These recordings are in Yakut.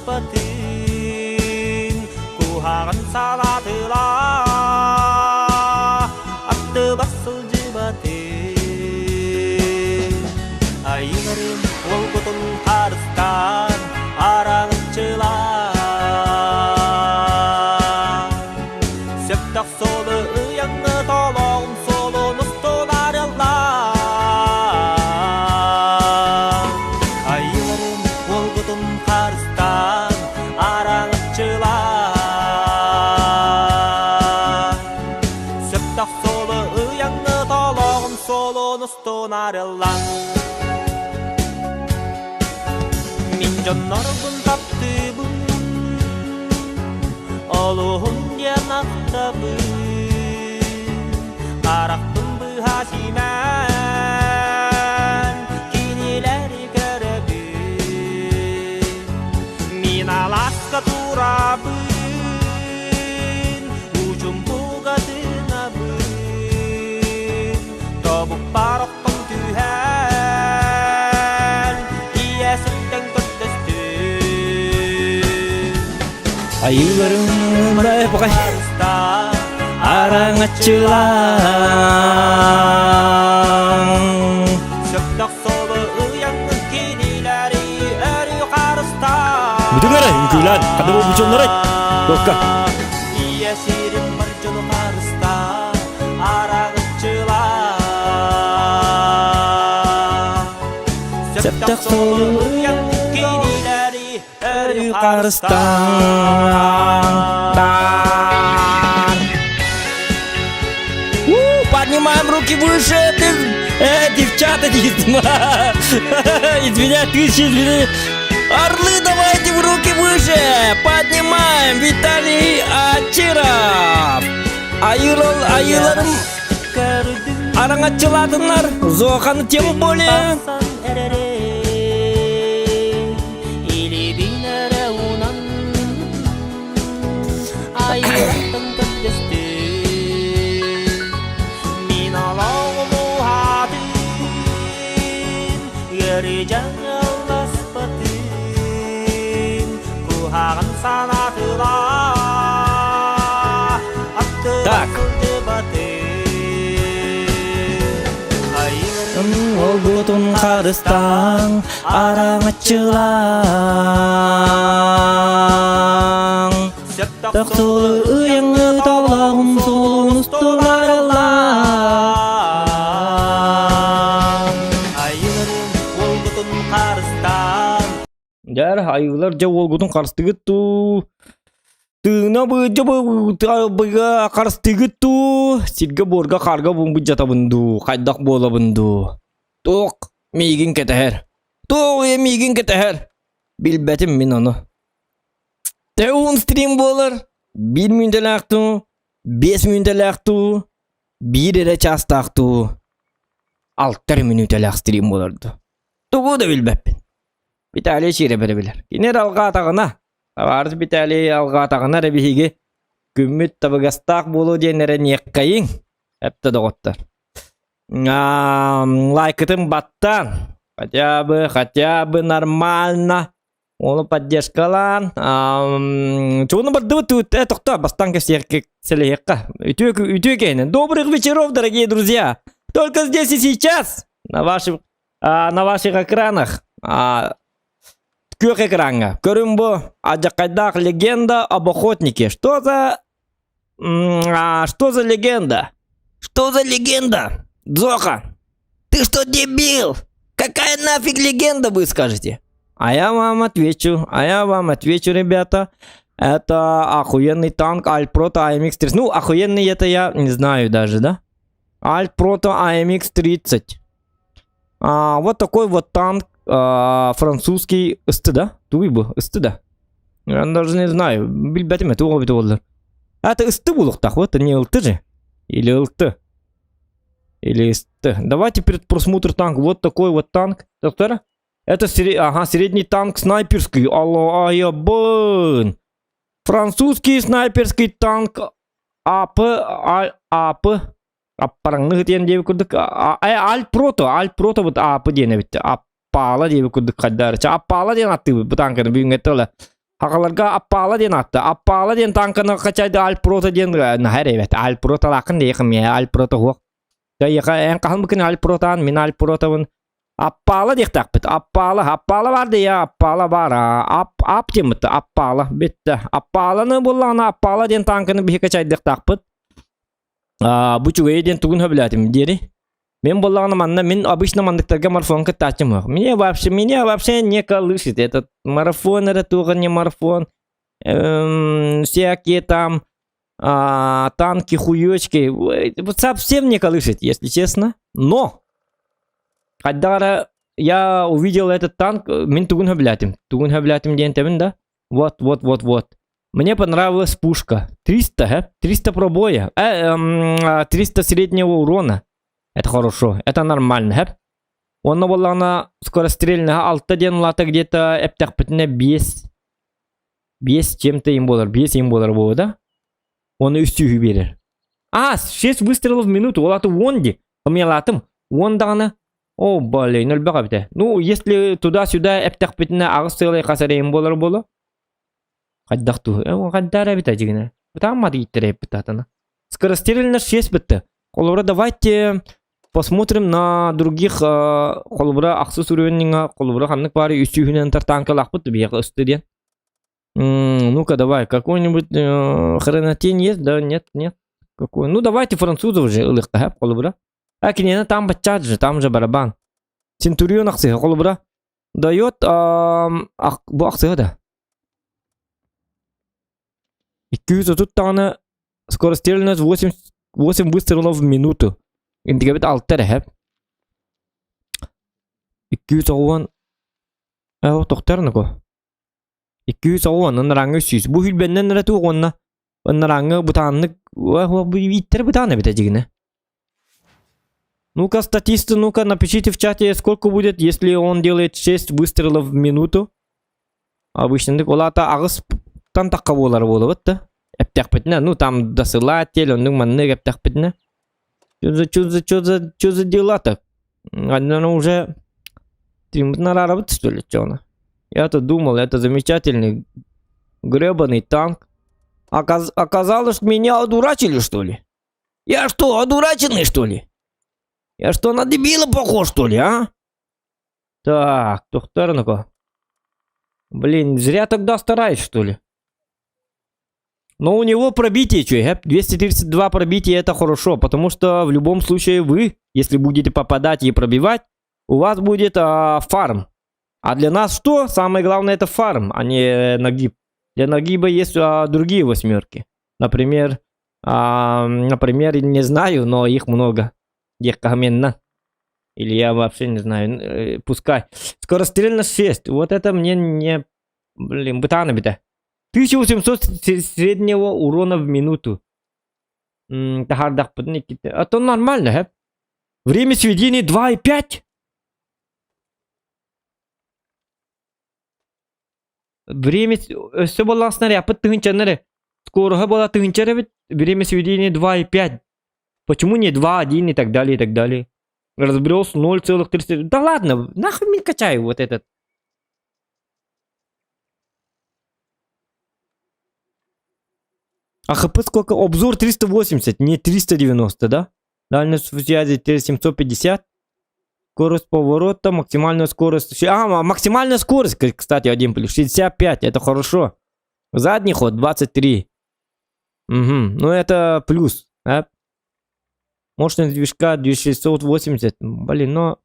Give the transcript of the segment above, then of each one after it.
Алласпатын, куһаҕан салаатыла аттыбар сылдьыбатын. Айыларым уолгутун харыстаан, араҥаччылаан. Сөптөх суолу ыйаҥҥы толоҕун суолун устун арыллаан. Айыларым уолгутун харыстаан, араҥаччылаан. Сөптөх суолу ыйаҥҥы толоҕун суолун устун арыллан. Мин дьоннорбун таптыыбын, олуһун диэн ахтабын, харахпын быһа симээн, кинилэри көрөбүн. Мин алааска турабын, учумпуга тыынабын, тобукпар охтон түһэн, ийэситтэн көрдөстүм. Айыыларым бай араҥаччылаан Сөптөх суолу ыйаҥҥын кинилэри өрүү харыстаа. Бүтүн эрэ, үҥкүүлээн, ханна буолбуччуннарай? Туокка. Ийэ сирин бар дьону харыстаа, араҥаччылаа. Сөптөх суолу ыйаҥҥын кинилэри өрүү харыстаан. У, поднимаем руки выше, ты, девчата, извиняй, тысячи, извини. Орлы, давайте в руки выше! Поднимаем! Виталий Ачиров! Айырыл, айыларым араҥаччылаатыннар, Зоханы тем более. Куһаҕан санаатыла Так. Олгутун харыстаан араҥаччылаан Тохтулу ыйаҥы толоҕум суолун устуларылаан Айыларым уолгутун харыстаан Дьэр, айыылар дьэ уолгутун харыстыгыт дуу? Тыына быдьа быга харыстыгыт дуу? Сиргэ-буорга хаарга бумбут дьатабын дуу? Хайдах буолабын дуу? Туох миигин кэтэһэр? Туох ийэ миигин кэтэһэр? Билбэтим мин ону. Теун стрим буолар. Биир мүнтэлээх дуу, биэс мүнтэлээх дуу, биир эрэ чаастаах дуу, алта эрэ мүнүүтэлээх стрим буолар дуу. Тугу да билбэппин. Виталий Чирэп эрэ билэр. Кини эрэ алҕаатаҕына, табаарыс Виталий алҕаатаҕына эрэ биһиги күммүт табыгастаах буолуо диэн эрэниэххэйиҥ. Эптэ доҕоттор. Лайкытын баттаан, хотя бы, хотя бы нормально Ону поддержкалаан, чугуну бардыбыт тут, тохто, бастан кэсиэхкэ сэлэһиэххэ. Үтүө үтүө кэһинэн. Добрых вечеров, дорогие друзья! Только здесь и сейчас, на ваших экранах, күөх экраҥҥа. Көрүҥ бу, алдьархайдаах легенда об охотнике. Что за легенда? Что за легенда? Дзоха, ты что, дебил? Какая нафиг легенда, вы скажете? А я вам отвечу, а я вам отвечу, ребята. Это охуенный танк Альпрото AMX 30. Ну, охуенный это я не знаю даже, да? Альпрото AMX 30. Вот такой вот танк французский СТ, да? Туй бу, СТ, да? Я даже не знаю. Билбэтим это ол болар. Это СТ буолуохтаах, вот не ЛТ же. Или ЛТ. Или СТ. Давайте перед просмотр танк. Вот такой вот танк. Доктор? Это ага, средний танк снайперский. Алло, ай, Французский снайперский танк АП, А, АП, аппараңны диэн диэби курдук Альпрото, Альпрото вот АП диэн эбит. Аппала диэби курдук хайдаар. Аппала диэн аттыы бу танканы бүгүҥҥэ тыла. Хагаларга Аппаала диэн аатта. Аппаала диэн танканы качайды Альпрота диэн наһаа эрэбэт. Альпроталаахын диэхим я Альпрота хуох. Дайыха эн хаһан букин Альпротаан мин Альпротабын. Аппаала диэхтаахпыт. Аппаала, Аппаала бар дия, Аппаала бар. Ап, ап диэммит Аппаала бүттэ. Аппааланы буллаҕына Аппаала диэн танканы биһи качайдыахтаахпыт. Бу үчүгэйэ диэн тугун сөбүлээтим диэри. Мен буоллаҕына манна мин обычно манныктарга марафон кыттааччым. Мне вообще, меня вообще не колышет этот марафон, это туга не марафон. Эм, всякие там а, танки, хуёчки. Вот совсем не колышет, если честно. Но, когда я увидел этот танк, мин тугун сөбүлээтим. Тугун сөбүлээтим диэн этэбин да. Вот, вот, вот, вот. Мне понравилась пушка. 300, э? 300 пробоя. 300 среднего урона. Это хорошо. Это нормально, э? Онно буоллаҕына скорострельного алта диэн улаата где-то эптэхпитинэ биэс биэс чем-то им буолар биэс им буолар буолуо да оны үс сүүһү биэрэр а шесть выстрелов в минуту ол аты уон ди ымыйалаатым уон даҕаны о блин өлбөх эбитэ ну если туда-сюда эптэхпитинэ аҕыс сыалай хас эрэйим буолар буолуо хайдах туу хайдаар эбитэ дьигинэ бытааммат ииттэрэ эппит скорострельно шесть бытты холобура давайте посмотрим на других холобура ахсыс уровеньҥа холобура ханнык баары үс сүүһүнэн тартаанкалаахпыт биһиэхэ ысты диэн ну-ка давай какой-нибудь хренотень есть да нет нет какой ну давайте французов же ылыахха холобура а киниэнэ там баччаат же там же барабан центурион ахсыһа холобура дает бу ахсыһа да 230 даҕаны скорострельность 8, 8 выстрелов в минуту. Интигэбит алта эрэ хэп. 210 э тохтор 210 ынырааҥҥы 300. Бу хүлбэннэн эрэ туох уонна ынырааҥҥы бытааннык бу ииттэр бытаан эбитэ дьигинэ. Ну-ка, статисты, ну-ка, напишите в чате, сколько будет, если он делает 6 выстрелов в минуту. Обычно ол аата аҕыстан тахха буолар буолабыт да. Эптэхпитинэ, ну там досылатель, оннук маннык эптэхпитинэ. Что за, что за, что за, что за дела так? Наверное, уже Тыыммытын что ли, что она? Я-то думал, это замечательный гребаный танк. Оказ оказалось, меня одурачили, что ли? Я что, одураченный, что ли? Я что, на дебила похож, что ли, а? Так, тохтоо Блин, зря тогда стараюсь, что ли? Но у него пробитие, что, 232 пробития это хорошо, потому что в любом случае вы, если будете попадать и пробивать, у вас будет фарм. А для нас что? Самое главное это фарм, а не нагиб. Для нагиба есть другие восьмерки. Например, не знаю, но их много. Декаменно. Или я вообще не знаю. Пускай. Скорострельность 6. Вот это мне не... Блин, бытаан эбит. 1800 среднего урона в минуту. А то нормально, хэ? Время сведения 2,5. Время өссө буоллаҕына снарядпыт тыһыынчаннары скороһа буола тыһыынча эбит время сведения 2,5 почему не 2,1 и так далее и так далее разброс 0,30 да ладно нахуй мен качаю вот этот а хп сколько обзор 380 не 390 да дальность связи 750 Скорость поворота, максимальная скорость. А, максимальная скорость, кстати, 1 плюс 65, это хорошо. Задний ход 23. Угу, ну это плюс. Да? Мощность движка 2680. Блин, но...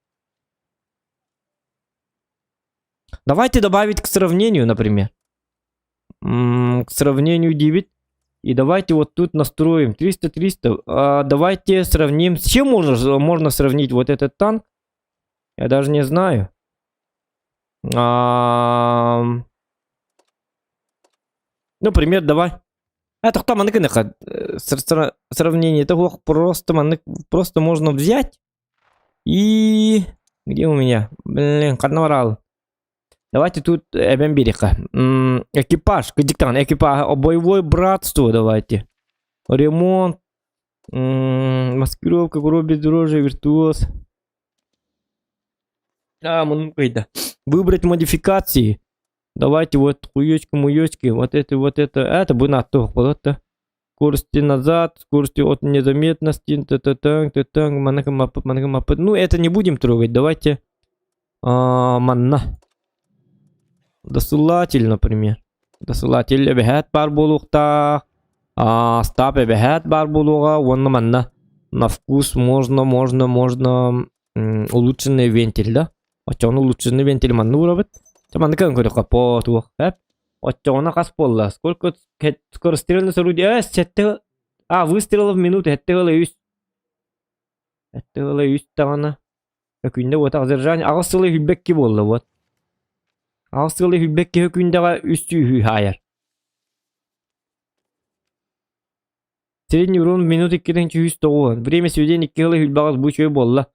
Давайте добавить к сравнению, например. К сравнению 9. И давайте вот тут настроим 300-300. А, давайте сравним. С чем можно сравнить вот этот танк? Я даже не знаю. А, например, давай. Это кто сравнение. Это просто, просто можно взять и... Где у меня? Блин, карнавал. Давайте тут эбэн биэриэххэ. Экипаж, диктант, экипаж, боевое братство давайте. Ремонт, маскировка, кровь бездорожья, виртуоз. А, да. Выбрать модификации. Давайте вот хуёчки-муёчки, вот это, вот это, это бы на то, вот это. Скорости назад, скорости от незаметности, т т т т т Ну, это не будем трогать, давайте а, манна. Досылатель, например. Досылатель эбэһээт баар буолуохтаах. А, стаб эбэһээт баар буолуоҕа уонна манна на вкус можно, можно, можно улучшенный вентиль, да? Оччоҕуна улучшенный вентиль манна уурабыт. Чэ манна кэлэн көрүөххэ по туох эп. Оччоҕуна хас буолла? Сколько скорострельность орудия? Сэттэ а выстрелов в минуту сэттэ ыла үс. Сэттэ ыла үс даҕаны. Өкүндэ уотах задержание аҕыс сылы хүлбэкки буолла вот. Аҕыс сылы хүлбэкки өкүндэҕэ үс сүүһү хаайар. Средний урон в минуту иккитин сүүс тоҕуон. Время сведения икки ыла хүлбэҕис бу үчүгэй буолла.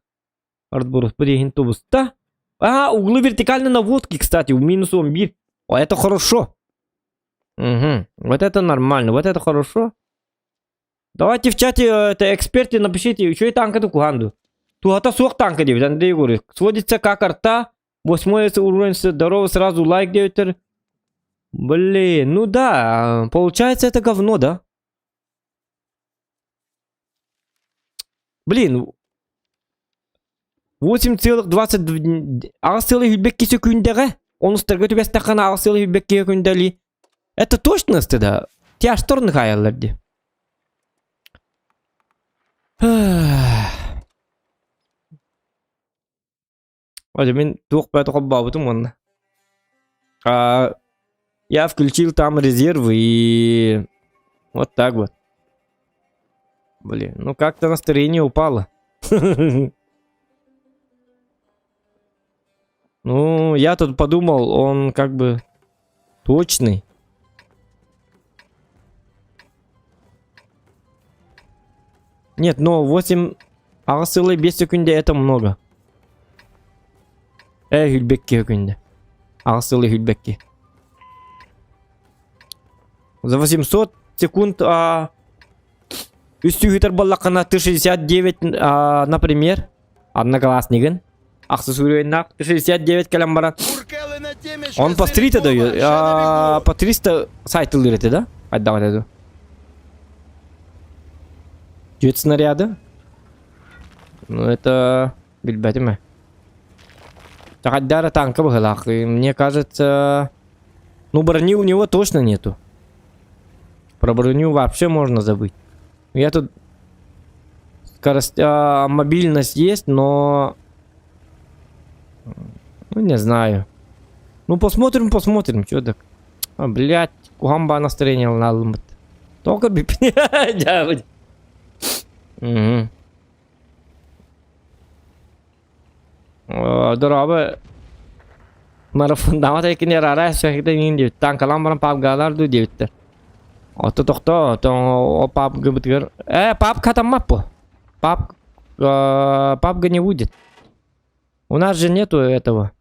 Артбурус иһин тубуста. А, углы вертикальной наводки, кстати, минус он бир. О, это хорошо. Угу. Вот это нормально, вот это хорошо. Давайте в чате, это эксперты, напишите, еще и танка куханду. Туһата суох танка диэбит, Андрей Егорович. Сводится как арта, восьмой уровень здорово, сразу лайк диэбиттэр. Блин, ну да, получается это говно, да? Блин, 8,22 аҕыс сыл иһилбэкки сөкүүндэҕэ онустарга түбэстэххинэ аҕыс сыл иһилбэкки күндэли это точно да тяжторны хаайаллар дии Ой, мин туох баата холбообутум уонна. А, я включил там резервы и вот так вот. Блин, ну как-то настроение упало. Ну, я тут подумал, он как бы точный. Нет, но 8 аҕыс сылы 5 секунде это много. Э, хүлбекки өкүндэ. Аҕыс сылы хүлбекки. За 800 секунд а, үс сүүһүтэр буоллаххына Т-69 а, например, однокласснигын ахсыс уровеннаах Т-69 кэлэн баран он по 300 дает, а, по 300 сайтылыыр этэ да? Айдаҕа этэ дуу? Түөрт снаряды? Ну это билбэтим ээ. Таҕайдаара танка быһыылаах. Мне кажется, ну брони у него точно нету. Про броню вообще можно забыть. Я тут скорость, а, мобильность есть, но ну не знаю. Ну посмотрим, посмотрим, что так. А, блядь, куһаҕан настроение ыллым. Только бип. Угу. Дорообо марафоннаабат экинер араас сөһүтэ диэбит таҥкалаан баран пабгаалар дуу диэбиттэр Ото тохтоо о пабгыбытыгар э паб хатаммат бу паб пабга не будет у нас же нету этого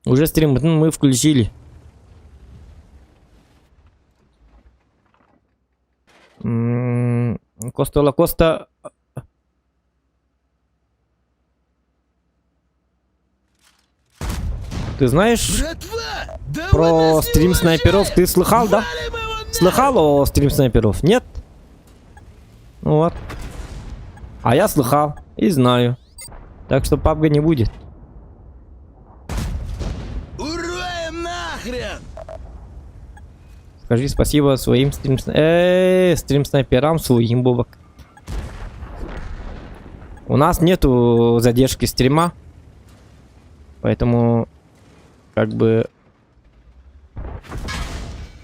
уже стрим мы включили Коста Лакоста Ты знаешь Братва, да вы про нас не стрим снайперов? уважаем! Ты слыхал, да? Валим его нахрен! Слыхал о стрим снайперов? Нет? Ну вот. А я слыхал и знаю. Так что пабга не будет. Урваем нахрен! Скажи спасибо своим стрим, стрим снайперам, своим бобок. У нас нету задержки стрима. Поэтому как бы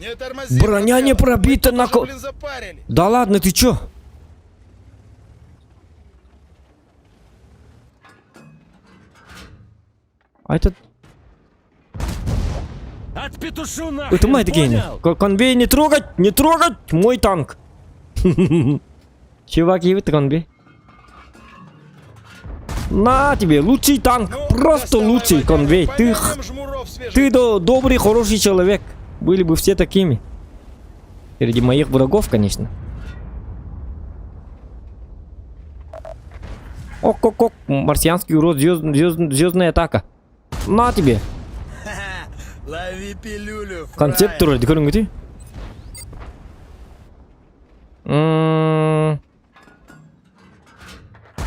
Не тормози, Броня не братва, пробита мы на тут ко- уже, блин, запарили. Да ладно, ты чё? А этот... Отпетушу нахрен, Это мой гений. понял? Конвей не трогать! Не трогать! Мой танк! Чувак, явит конвей. На тебе, лучший танк! Ну, Просто доставай лучший водяру, конвей. Ты, помянем жмуров свежих. ты добрый, хороший человек. Были бы все такими. Среди моих врагов, конечно. Ок-ок-ок, марсианский урод, звездная атака. На тебе. Лови пилюлю, Концепт фраер. турар көрүҥҥүтүй? М,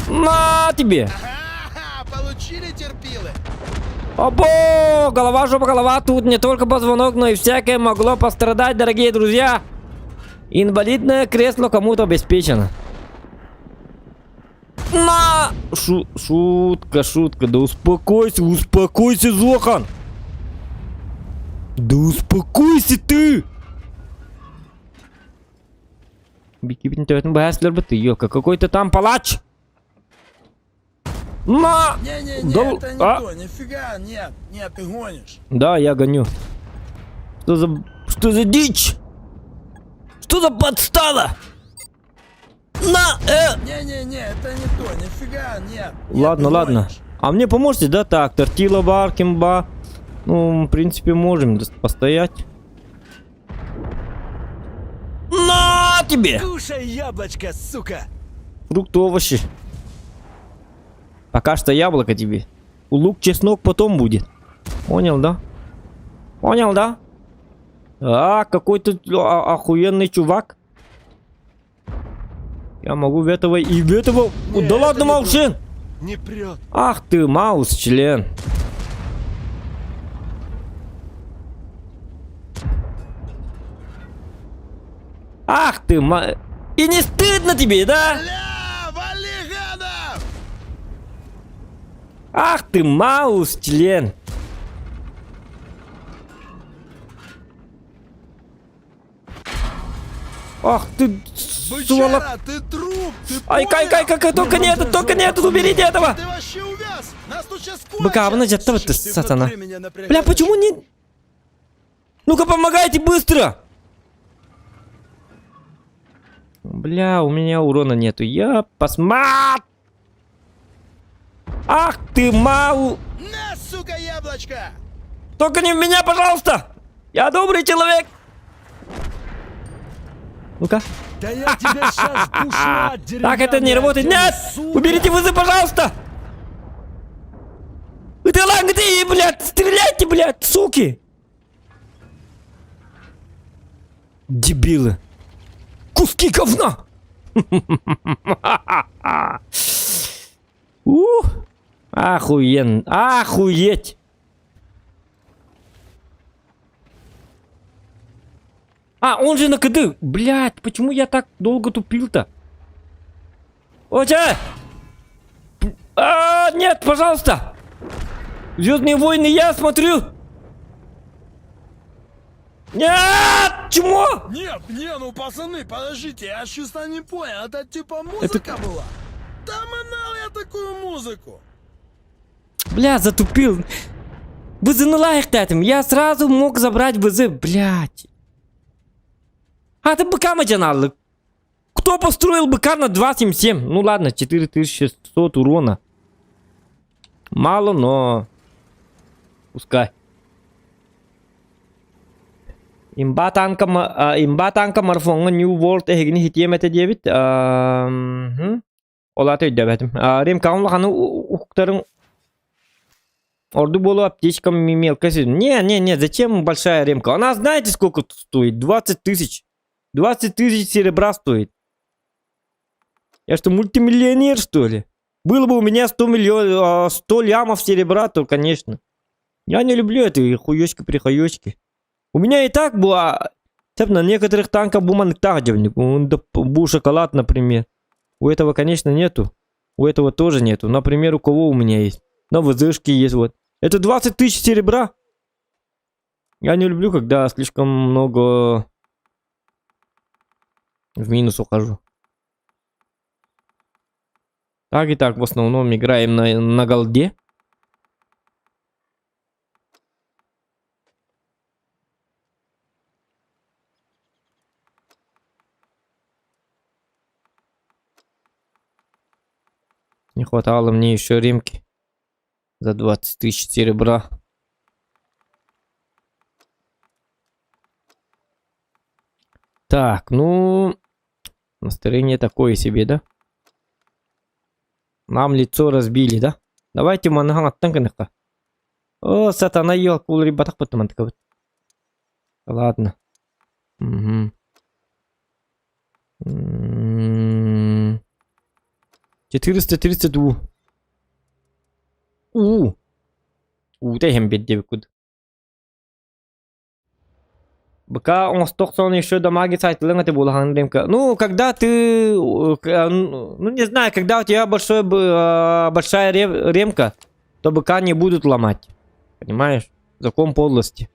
На тебе! Ха-ха, получили терпилы? Обо! Голова, жопа, голова. Тут не только позвонок, но и всякое могло пострадать, дорогие друзья. Инвалидное кресло кому-то обеспечено. На! Шу шутка, шутка. Да успокойся, успокойся, Зохан! Да успокойся ты! Ёлка, какой-то там палач! На! Не-не-не, Да, это не а? то, нифига, нет, нет, ты гонишь. Да, я гоню. Что за... Что за дичь? Что за подстава? На! Не-не-не, это не то, нифига, нет. нет, Ладно, ты ладно. гонишь. А мне поможете, да? Так, тортила бар, кимба. Ну, в принципе, можем постоять. На тебе! Кушай яблочко, сука! Фрукты, овощи. Пока что яблоко тебе. Лук, чеснок потом будет. Понял, да? Понял, да? А, какой-то охуенный чувак. Я могу в этого и в этого... Не, да ладно, это не Маушен! Не прет. Ах ты, Маус, член. Ах ты, ма... И не стыдно тебе, да? Ля, вали гадов! Ах ты, Маус, член. Ах ты, сволок. Бычара, ты труп, ты Ай, кай, кай, кай, кай, только не это, только не это, уберите этого. Ты вообще увяз! Нас тут сейчас кончат! Быка, обнажат, ты, Слышишь, ты сатана. внутри меня напрягаешь. Бля, почему не... Ну-ка, помогайте быстро! Бля, у меня урона нету. Я посма... Ах ты, мау... На, сука, яблочко! Только не в меня, пожалуйста! Я добрый человек! Ну-ка. Да я тебя сейчас пушла, Так это не работает. Нет! Уберите вызов, пожалуйста! Ты ланг, ты, блядь, стреляйте, блядь, суки! Дебилы. Куски говна! Ух! Охуен, охуеть! А, он же на КД. Блядь, почему я так долго тупил-то? Оча! А, нет, пожалуйста! Звездные войны, я смотрю! Нет! Чмо! Нет, не, ну пацаны, подождите, я чисто не понял, это типа музыка была? Да манал я такую музыку! Бля, затупил. Вызывала Я сразу мог забрать вызов, блядь. А, ты быка мадяналы. Кто построил быка на 2.77? Ну ладно, 4600 урона. Мало, но... Пускай. Имба танка, имба танка марафоҥҥа New World эһигини хитиэм этэ диэбит. Ол аата өйдөөбөтүм. Римкаҕын улаханы уктарын Орду буолуо аптечка мелкая. Не, не, не, зачем большая ремка? Она знаете сколько стоит? 20 тысяч. 20 тысяч серебра стоит. Я что, мультимиллионер, что ли? Было бы у меня 100 миллион, 100 лямов серебра, то, конечно. Я не люблю это хуёчки-прихуёчки. У меня и так была... На некоторых танках бу шоколад, например. У этого, конечно, нету. У этого тоже нету. Например, у кого у меня есть? На ВЗшке есть вот. Это 20 тысяч серебра. Я не люблю, когда слишком много в минус ухожу. Так и так, в основном играем на голде. Не хватало мне еще ремки за 20 тысяч серебра. Так, ну... Настроение такое себе, да? Нам лицо разбили, да? Давайте мангал аттан О, сатана ел, кул ребятах потом. Ладно. Угу. 430 уу. Уу. Уута иһэн биэрдибит куд. БК оҥостох еще дамаги сайтылыҥ это буолахан ремка. Ну, когда ты, ну, не знаю, когда у тебя большой, большая ремка, то БК не будут ломать. Понимаешь? Закон подлости.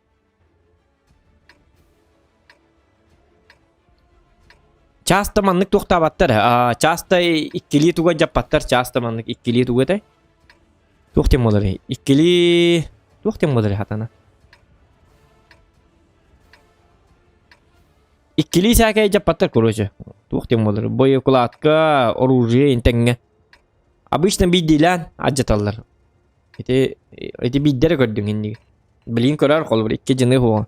Часто маннык туохтаабаттар, часто иккилии туга дьаппаттар, часто маннык иккилии туга этэй. Туох диэн буоларый? Иккилии... Туох диэн буоларый хатана? Иккилии сээкэй дьаппаттар, короче. Туох диэн буолар? Боекулаатка, оружие интэҥҥэ. Обычно биирдиилээн алдьаталлар. Ити, ити биирдэрэ көрдүҥ иннигин. Билигин көрөр холобур икки дьыны хуо.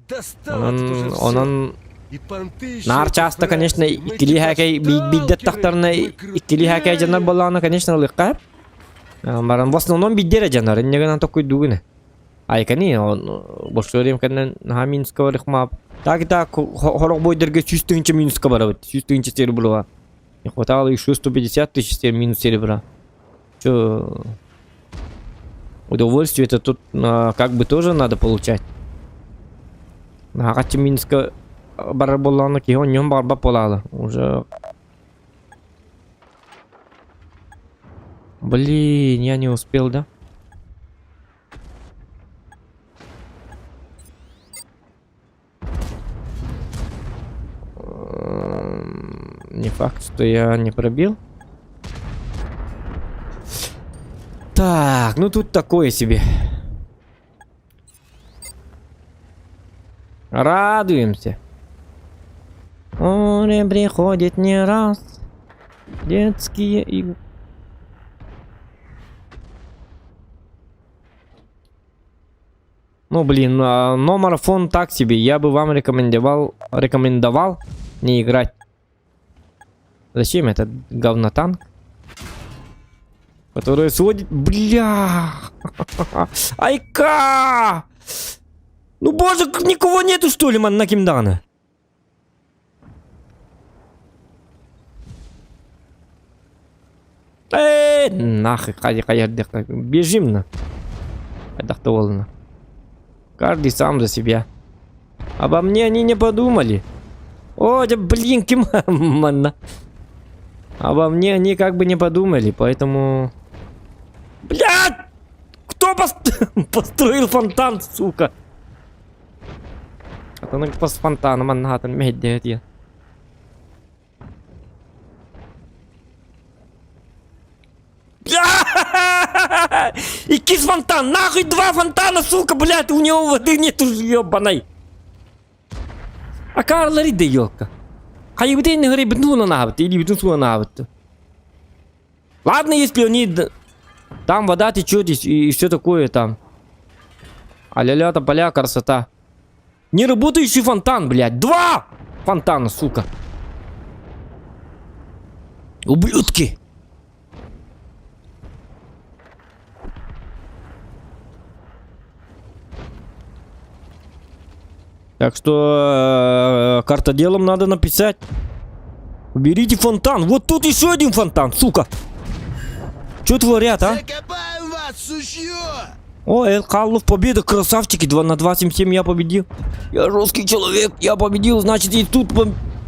Достало тут уже Онон, всё. онон И понты еще наар эти часто, конечно, фраерские. Мы иккилии типа хээкэй биирдэ сталкеры, тахтарына мы иккилии хээкэй дьоннор крутые. буоллаҕына, конечно, ылыахха Баран в основном биирдэ эрэ дьоннор, инньэ гынан токуйдуугун. Айкани, большое время кэннэ наһаа минуска барыхмаап. Так и так, хорох бойдерге 100 тысяча минуска барабыт. 100 тысяча серебра. Не хватало еще 150 тысяч минус серебра. Че, удовольствие это тут как бы тоже надо получать. Наһаа минуска барар буоллаҕына киһи онньон барбат буолаалы. Уже Блин, я не успел, да? Не факт, что я не пробил. Так, ну тут такое себе. Радуемся. Море приходит не раз. Детские игры. Ну, блин, но марафон так себе. Я бы вам рекомендовал не играть. Зачем этот говнотанк? Который сводит... Бля! Айка! Ну боже, никого нету что ли, манна ким даҕаны? Эй, нахуй, хади бежим на. Хайдах Каждый сам за себя. Обо мне они не подумали. О, да блин, ким манна. Обо мне они как бы не подумали, поэтому... Блядь! Кто построил фонтан, сука? А то пос фонтаном маннахатан мehдет Бля! Иккис фонтан! Нахуй два фонтана, сука, блядь! У него воды нету, ебаной! А Карлари да елка. Хайбытын грибну на или битун на Ладно, если они... Там вода течет и все такое там. А-ля-ля, тополя, красота. Не работающий фонтан, блядь. Два фонтана, сука. Ублюдки. Так что картоделам надо написать. Уберите фонтан. Вот тут еще один фонтан, сука. Что творят, а? Закопаем вас, сучье! О, Эл Каллов, победа, красавчики. 2 на 2.77 я победил. Я русский человек, я победил, значит и тут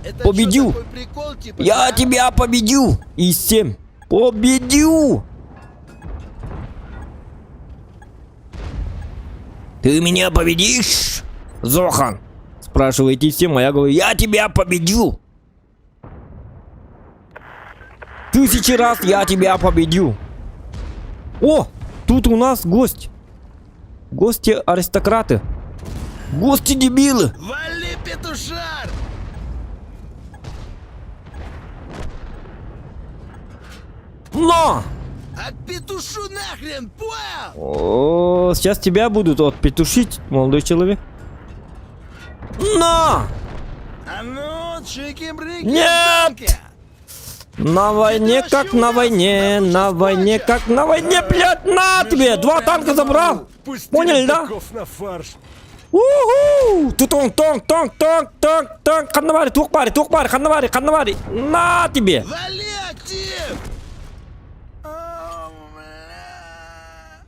Это победил. чё, такой прикол, типа, Я да? тебя победил. И 7. Победил. Ты меня победишь, Зохан? Спрашиваете всем, а я говорю, я тебя победил. Тысячи раз я тебя победил. О, тут у нас гость. Гости-аристократы. Гости-дебилы. Вали, петушар! Но! Отпетушу нахрен, понял? О, сейчас тебя будут отпетушить, молодой человек. На! А ну, чики-брики, Нет! На войне, как на войне, на войне, как на войне, блядь, на тебе! Два танка забрал! Пустили Поняли, да? быков на фарш. Уху! Тутуҥ, тоҥ, тоҥ, тоҥ, тоҥ, тоҥ. Ханна баарый, туох баарый, туох баарый, ханна баарый, ханна баарый? На тебе! Вали, актив! А, бля.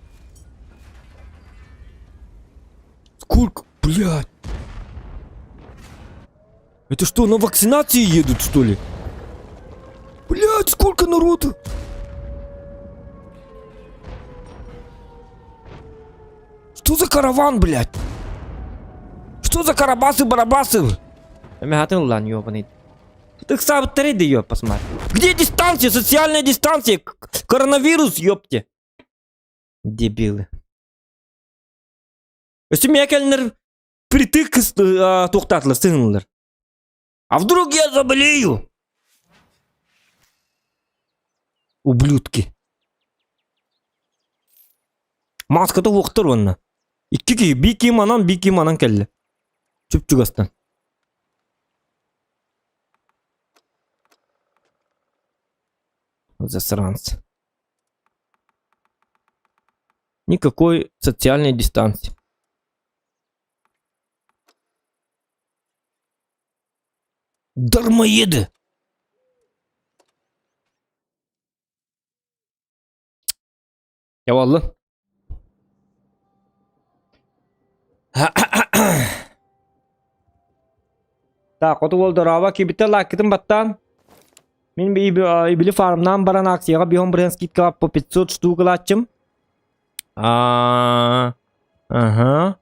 Сколько, блядь? Это что, на вакцинации едут, что ли? Блядь, сколько народу! Что за караван, блядь? Что за карабасы-барабасы? Эмэхатын лан, ёбаный. Ыксаабыттары да ёп, посмотри. Где дистанция, социальная дистанция? Коронавирус, ёпте. Дебилы. Өссө миэхэ притык туохтаатылар сыһыннылар. А вдруг я заболею? Ублюдки. Маската уохтар уонна. Икки киһи, биир киһи манан, биир киһи манан кэллэ. Чуп-чугастан. Засранцы. Никакой социальной дистанции. Дармоеды! Яваллы. Так, хоту уол дорообо кибитэ лааккытын баттаан. Мин ибили фармнаан баран акцияҕа биһон бырыһан скидкаҕа по 500 штук ылааччым. А, ага.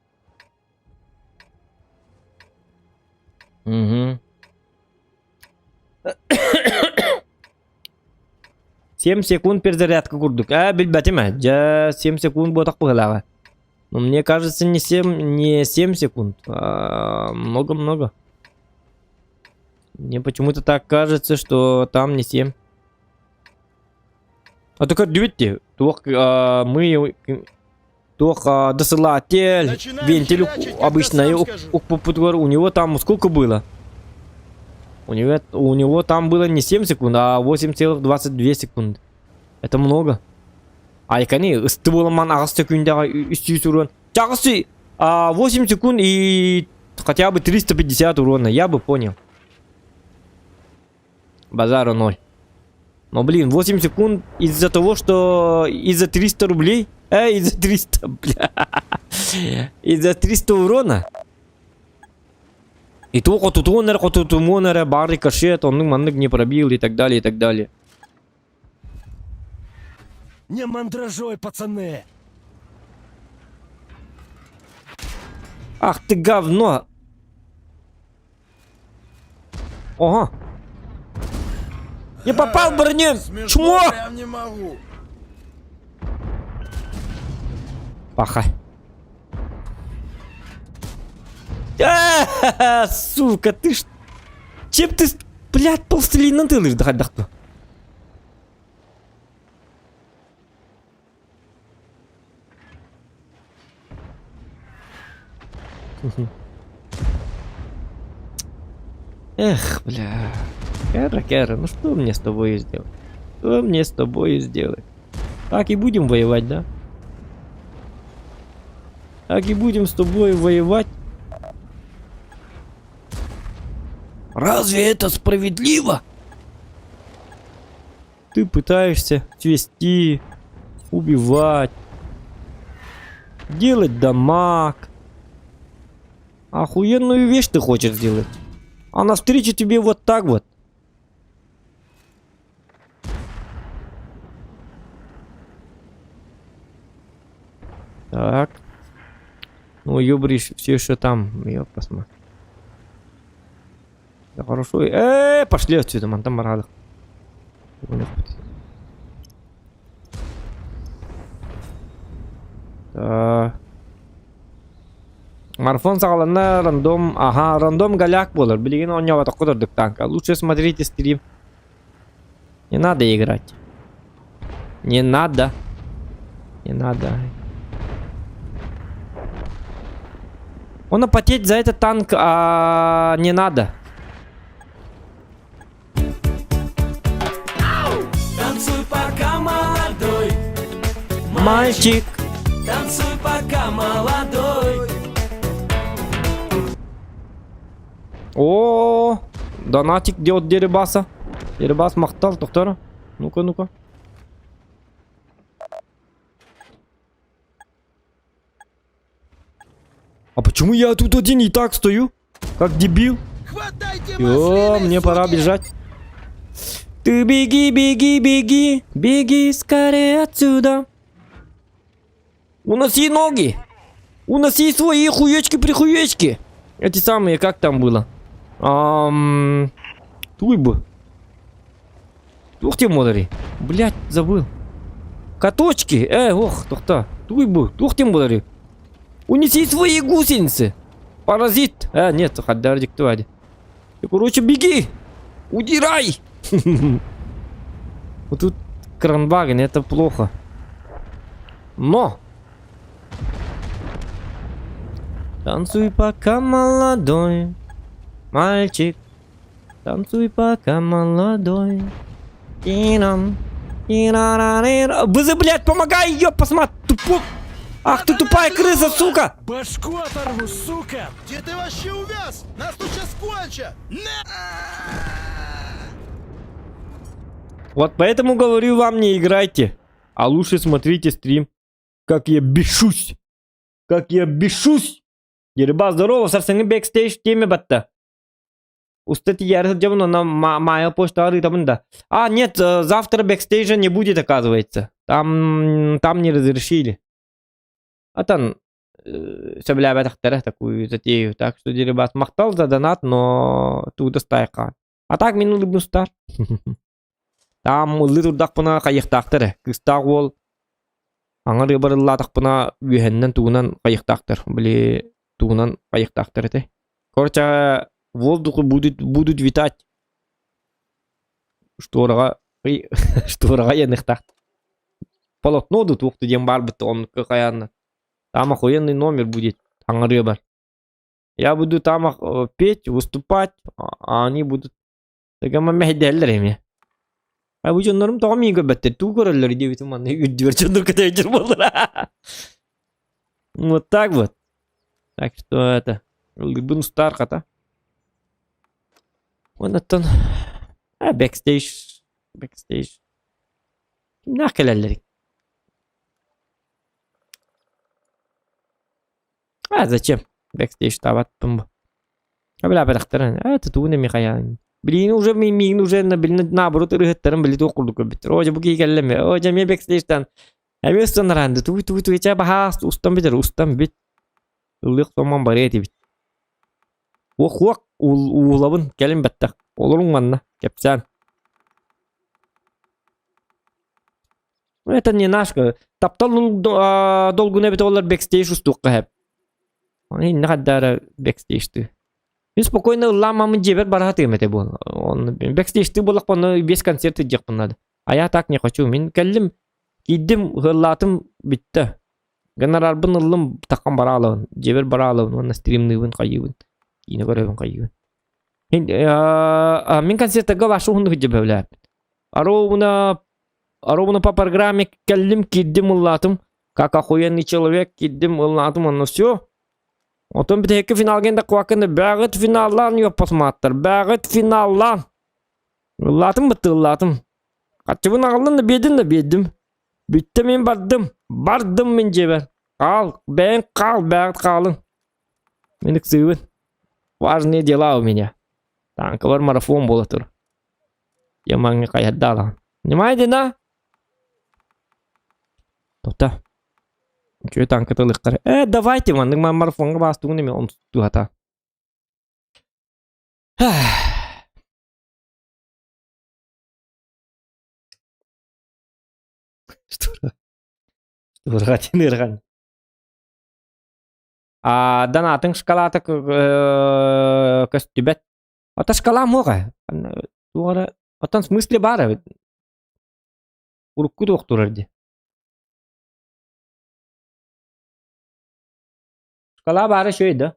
Угу. 7 секунд перезарядка курдук. Ээ, билбэтим ээ. Дьэ, 7 секунд буотах быһыылааҕа. Но мне кажется, не 7, не 7 секунд, а много-много. Мне почему-то так кажется, что там не 7. А то көрдүбүт дии. Туох мы туох досылатель, Начинаем вентиль херачить, когда обычно сам скажу. укпуппутугар у него там сколько было? У него там было не 7 секунд, а 8,22 секунды. Это много. Айкани, ысты буоламан аҕыс секундаҕа үс урон. Чаҕысы 8 секунд и хотя бы 350 урона, я бы понял. Базара ноль. Но, блин, 8 секунд из-за того, что из-за 300 рублей, из-за 300, бля, из-за 300 урона. И то хотутуон хотутумон бар рикошет, он маннык не пробил и так далее, и так далее. Не мандражой, пацаны! Ах ты говно! Ого! Не попал в броню! Смешно Чмо! прям не могу. Паха. А, сука, ты ж... Чем ты, блядь, пластилином ты лишь хайдахту? Эх, бля. Кера, Кера, ну что мне с тобой сделать? Что мне с тобой сделать? Так и будем воевать, да? Так и будем с тобой воевать. Разве это справедливо? Ты пытаешься свести, убивать, делать дамаг. Охуенную вещь ты хочешь сделать. А навстречу тебе вот так вот. Так. Ну, ёбриш, все еще там. Я посмотрю. Да хорошо. Пошли отсюда, ман там барадық. Так. Марафон саҕаланна рандом, ага, рандом голяк буолар. Билигин оонньооботоххо турдук танка. Лучше смотрите стрим. Не надо играть. Не надо. Не надо. Он потеть за этот танк а, не надо. Танцуй пока молодой, Мальчик. танцуй пока молодой. О, донатик делает Дерибаса. Дерибас махтал, доктор. Ну-ка, ну-ка. А почему я тут один и так стою? Как дебил. Хватайте Ё, маслины, мне пора суки! бежать. Ты беги, беги, беги, беги скорее отсюда. Уноси ноги. Уноси свои хуечки-прихуечки. Эти самые, как там было? Ам... Туй бы. Ух ты, модари. Блять, забыл. Каточки. Ох, тохта. Туй бы. Тух ты, модари. Унеси свои гусеницы. Паразит. Нет, хаддардик тварь. Ты, короче, беги. Удирай. Вот тут кранваген, это плохо. Но! Танцуй пока молодой, мальчик. Танцуй пока молодой. Тирам, тирарарира. Бызы, блядь, помогай, ёб, посмотри, тупой. Ах ты тупая крыса, сука! Башку оторву, сука! Где ты вообще увяз? Нас тут сейчас кончат! На! Вот поэтому говорю вам, не играйте. А лучше смотрите стрим. Как я бешусь. Как я бешусь. Дерба, здорово, сарсыҥҥы бэкстейдж теме батта. Уста тиийээри сылдьабын онно Майя почтаҕа ыытабын да. А, нет, завтра бэкстейджа не будет, оказывается. Там не разрешили. А там сөбүлээбэтэхтэрэ такую затею. Так что Дерибас махтал за донат, но туда стайка. А так мин ыллыбын Там ыллыы турдахпына хайыахтаахтар ээ. Кыыстаах уол аҥар ыабар ыллаатахпына үөһэннэн тугунан хайыахтаахтар. Били тугунан хайыахтаахтар этэй. Короче, воздуху будут витать. Штораҕа штораҕа иэниэхтаах. Полотно дуу туох диэн баарбыт оннукка хайаанна. Там охуенный номер будет аҥарыабар. Я буду там петь, выступать, а они будут Тыгама мэһэйдэһэллэр эмиэ. А бу дьоннорум тоҕо миигин көрбөттөр, тугу көрөллөр диэбитим манна үрдүбэр дьоннор көтөөччү буоллар. Вот так вот. Так что это, ыллыырбын устаар хата. Оннуттан бэкстейдж, бэкстейдж. Кимнээх кэлэллэрий? А зачем? Бэкстейдж-таабаппын бу. Бля, это тугун эмиэ хайаан. Билигин уже миигин уже наоборот ырыһыттарын били туох курдук көрбүттэр. Оо дьэ бу киһи кэллэ эмиэ. Оо дьэ эмиэ бэкстейджтан. Эмиэ устан араанды. Тугуй тугуй тугуй чэ баһаас устан бүтэр устан бүт. Ыллыах томмон барыа этибит. Уох уох уулабын кэлин бэттэх. Олоруҥ манна кэпсээн. Это не наш таптал долгуна эбитэ буоллар бэкстейдж устуохха сөп. Иннэ хайдара бэкстейджтыы. Мин спокойно ыллаамаммын дьиэбэр бара сатыам этэ буол. Он бэкстейджтыы буоллахпына весь концерт илдьиэхпин наада. А я так не хочу. Мин кэллим, киирдим, ыһыллаатым, бүттэ. Гонорарбын ыллым, таххан бара аалабын. Дьиэбэр бара аалабын уонна стримныыбын, хайыыбын. Киинэ көрөбүн, хайыыбын. Мин концертарга вообще уһуннук илдьэ Ровно, ровно по программе кэллим, киирдим, ыллаатым. Как охуенный человек киирдим, ыллаатым, онно все. Отон бүтэһикки финалга да куакканы бэҕит финаллаан ёппосмааттар, бэҕит финаллаан. Ыллаатым бытты ыллаатым. Хаччыбын аҕаллын да биэрдим да биэрдим. Бүттэ мин бардым, бардым мин дьиэбэр. Хаал, бэйэҥ хаал, бэҕит хаалыҥ. Мин ыксыыбын. Важные дела у меня. Танкалар марафон буола тур. Ямаҥҥа хайардаалаҕын. Понимаете, да? Тота. Үчүгэй танката ылыаххара. Давайте маннык марафоҥҥа баастугун эмиэ онтуһата. Что А донатыҥ шкалата көстүбэт. Ата шкала муоҕа. Туох эрэ оттон смысле баар эбит. Урукку туох турар дии. Шкала баара үчүгэй да.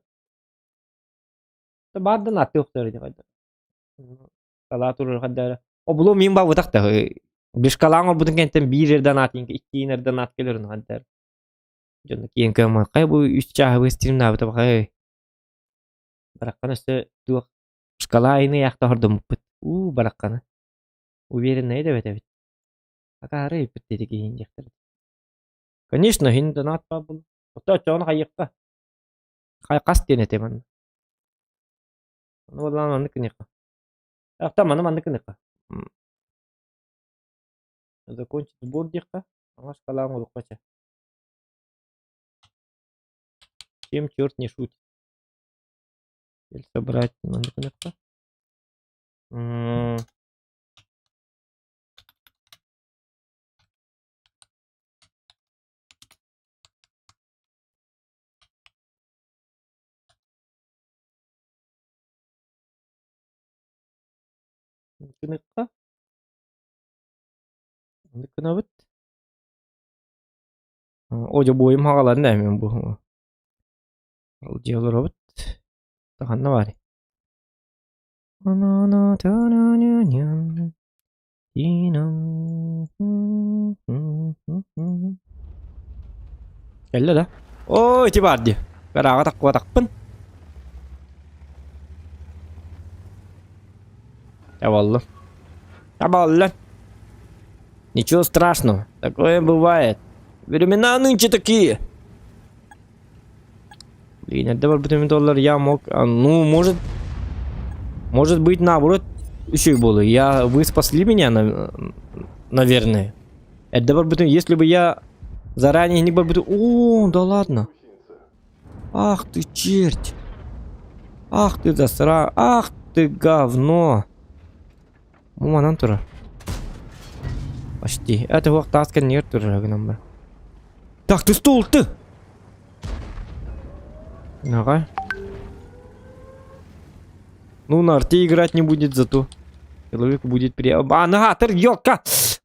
Баар да нааттыахтар ити хайда. Шкала турар хайда эрэ. Обулуо мин баабытах да бишкалаан оҥорбутун кэнниттэн биир эрэ донат икки эрэ донат кэлэр хайда эрэ. Дьоно киэҥ кыаммат хайа бу үс чааһы стримнаабыта баҕайы. Бараххан өссө туох. Шкала айны яхта хордоммуппут. Уу барахханы. Уверенный да эбит. Акаары ыппыт диэти киһин диэхтэр. Конечно, хин донат баар Ото оччоҕуна хайыахха? Хас диэн этэ манна? Ну, буоллаҕына маннык гыныахха. Ахта маны маннык гыныахха. Закончить сбор диэххэ. Саҥа шкала оҥоруохха чэ. Чем черт не шутит. Цель собрать маннык гыныахха. Гыныахха. Маннык гынабыт. О дьэ буойум хаҕаланна эмиэ бу. Ол дьиэ олоробут. Ханна баарый? Кэллэ да? Оо, ити баар дии. Гарааҕа таккыбатахпын. Табаллым. Табаллан. Ничего страшного. Такое бывает. Времена нынче такие. Блин, эрдэ барбытым доллар я мог... А, ну, может... Может быть, наоборот, еще и было. Я... Вы спасли меня, на... наверное. Эрдэ барбытым, если бы я заранее не барбытым... О, да ладно. Ах ты черть. Ах ты засра... Ах ты говно. Манан турар. Почти. Это вот таска нет турар гынан бар. Так, ты стул, ты! Ага. Ну, на арте играть не будет зато. Человеку будет приятно. А, нагатыр, ёлка!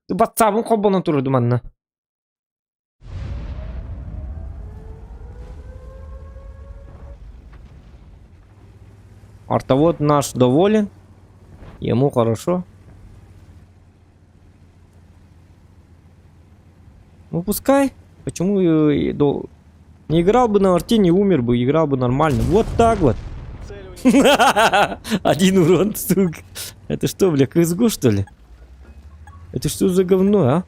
Батсабын холбонон турдум анна. Артовод наш доволен. Ему хорошо. Ну пускай. Почему не играл бы на арте, не умер бы, играл бы нормально. Вот так вот. Один урон, сука. Это что, бля, CSGO, что ли? Это что за говно, а?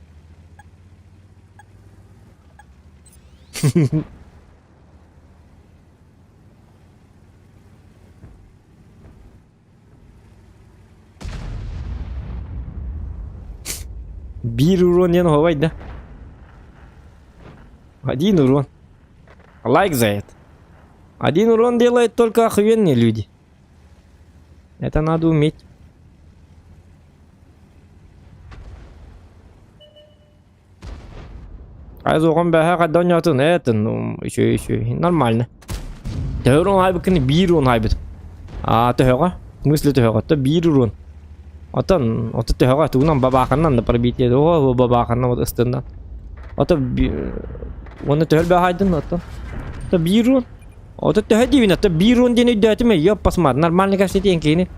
Биир урон диэн оһуобай да. Один урон. Лайк за это. Один урон делает только охуенные люди. Это надо уметь. Айзоҕон бэһэ хайдах атын это ну еще еще нормально. Төһө урон хайбыккын биир урон хайбыт. А төһөҕө? В смысле төһөҕө? То биир урон. Отон ото төһөҕө тугунан бабааханнан да пробитие о бабааханнан вот ыстыннан. Ото уонна төһөл бэһайдын ото. То биир урон. Ото төһө диибин ото биир урон диэн өйдөөтүм ёп посмотри нормально кэпсэтиэн киһини.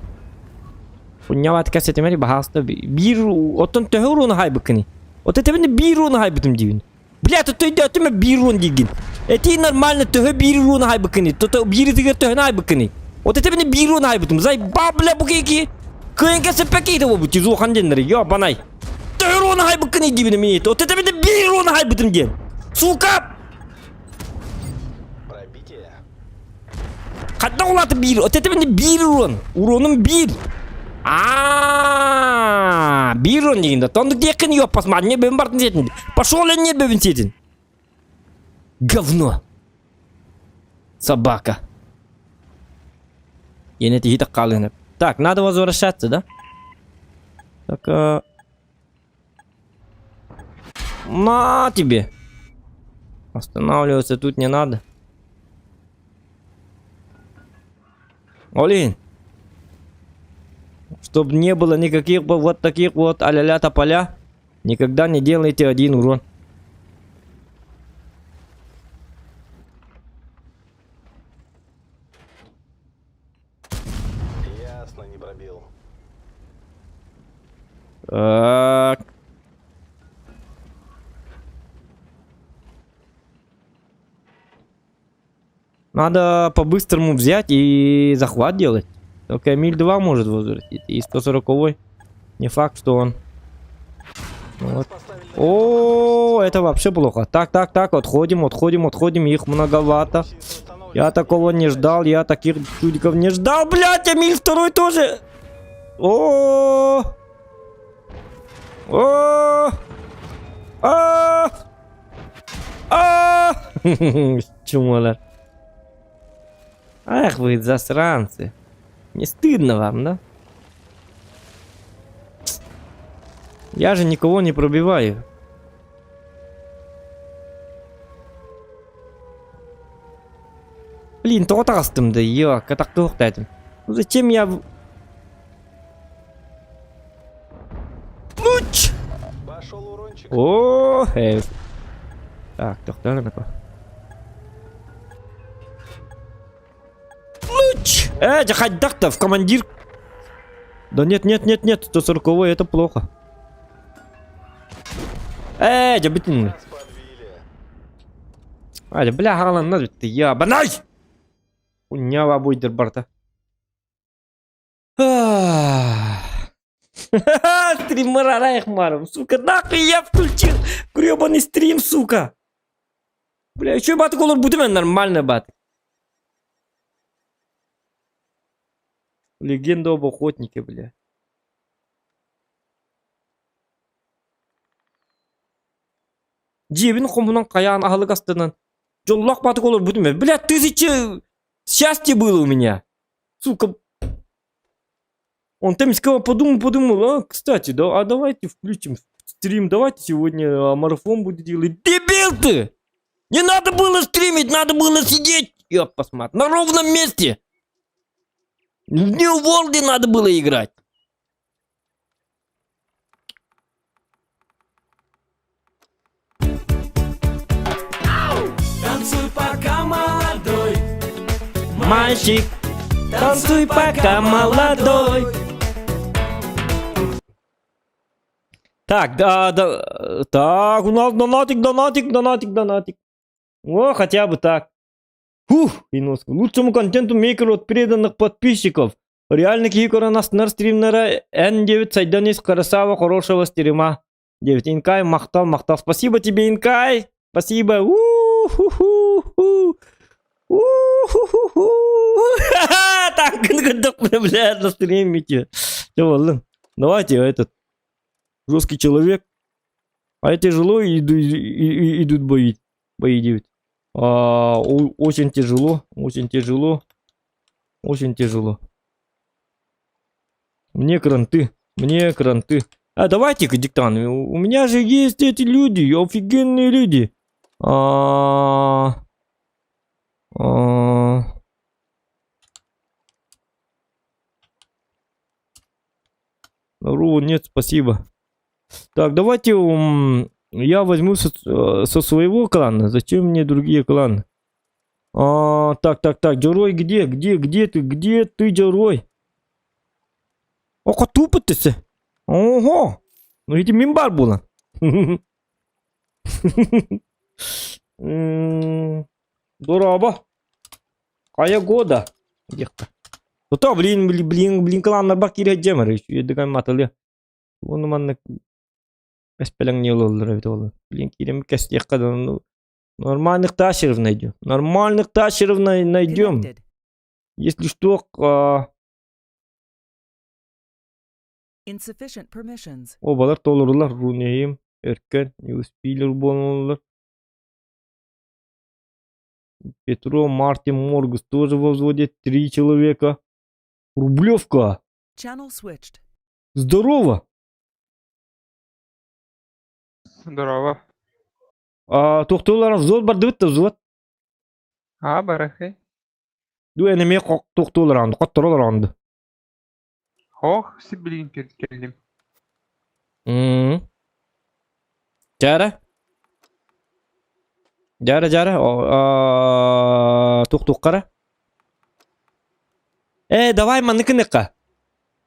Унньабат кэпсэтимэри баһааста биир оттон төһө уруну хайбыккыный? Вот этэбин биир уруну хайбытым диибин. Бля, тут өйдөөтүм биир урун диигин. Этии нормально төһө биир уруну хайбыккыный? Тут биир ытыгар төһөнү хайбыккыный? Вот этэбин биир уруну хайбытым. Заебал, бля, бу киһи кыайан кэпсэппэккэ буолбут изуохан диэннэри, ёбанай. Төһө уруну хайбыккыный диибин эмиэ. Вот этэбин биир уруну хайбытым диэн. Сука! Ханна улаата биир, от это биир урон. Уроным биир. А, биир урон дегенде. Тондук диэххин ёппас, не бөбүн бартын сиэтин. Пошел не бөбүн сиэтин. Говно. Собака. Ене тиһи хаалыһына. Так, надо возвращаться, да? Так, а... На тебе. Останавливаться тут не надо. Олин. Чтоб не было никаких вот таких вот а-ля-ля тополя, никогда не делайте один урон. Ясно, не пробил. Так. Надо по-быстрому взять и захват делать. Только Эмиль 2 может возвратить. И 140 не факт, что он... Вот. О, это вообще плохо. Так, так, так, отходим, отходим, отходим. Их многовато. Я такого не ждал, я таких чудиков не ждал. Блять, Эмиль второй тоже. О, о, а, а, Чумолар. Ах вы засранцы. Не стыдно вам, да? Я же никого не пробиваю. Блин, тоҕо таҕыстым да, ё, катахтыахтаатым. Ну зачем я... Луч! Пошел урончик. О, э. Так, тохтоо Луч! Э, хайдах-то в командир. Да нет, нет, нет, нет, 140 это плохо. Э, дьэ бүтүн. Нас подвели. Али, бля, хааланна бүттэ. Ябанай! Уньява буйдыр барта. Стример Райхмаров, сука, нахуй я включил гребаный стрим, сука. Бля, еще батык олор будем нормально бат. Легенда об охотнике, бля. Дьиэбин хомунан хайаан аһылык астынан дьоллоох баатык олорбутум ээ. Бля, тысяча счастья было у меня. Сука. Он там сказал, подумал, подумал, а, кстати, да, а давайте включим стрим, давайте сегодня а, марафон будет делать. Дебил ты! Не надо было стримить, надо было сидеть, я посмотрю, на ровном месте. В New World надо было играть. Танцуй пока молодой. Мальчик, танцуй пока молодой. Так, да, да, так, у нас донатик, донатик, донатик, донатик. О, хотя бы так. Фух, и нос. Лучшему контенту мейкеру от преданных подписчиков. Реально киһи астынар стримнера N9 сайдан ис красава хорошего стрима. 9. Инкай, махтал, махтал. Спасибо тебе, Инкай. Спасибо. У-ху-ху-ху. У-ху-ху-ху. Так, бля, на стримите. Чё, ладно. Давайте этот жесткий человек. А тяжело иду, идут бои. Бои 9. А, очень тяжело, очень тяжело, очень тяжело. Мне кранты, мне кранты. А давайте-ка, диктант. У меня же есть эти люди, офигенные люди. А, а, Ру, нет, спасибо. Так, давайте я возьму со, со своего клана. Зачем мне другие кланы? А, так, так, так, Джерой где? Где, где ты? Где ты, Джерой? Ого, тупо ты се. Ого! Ну ити мин баар буолан. Дорообо. Хайа года. Диэххэ. Ото, блин, блин, блин, блин, кланнар киирэ дьэмэр. Үөдүгэн матылы. Уону маннык бэспэлэҥ ололлор эбит ол. Блин, киирэн кэстиэххэ да, ну, нормальных тащеров найдем. Нормальных тащеров найдем. Connected. Если что, Insufficient permissions. Обалар толорулар Рунейм, Өркөн, Юспилер буолаллар. Петро, Мартин, Моргус тоже во взводе. Три человека. Рублевка! Channel switched. Здорово! Здорово. А, тохтуулар взвод бардыбыт да взвод. А, барахай. Ду энеме тохтуулар анды, котторолар анды. Ох, сибилин кэллим. М. Жара? Жара, жара. Тух-тухкара. Э, давай маныкыныка.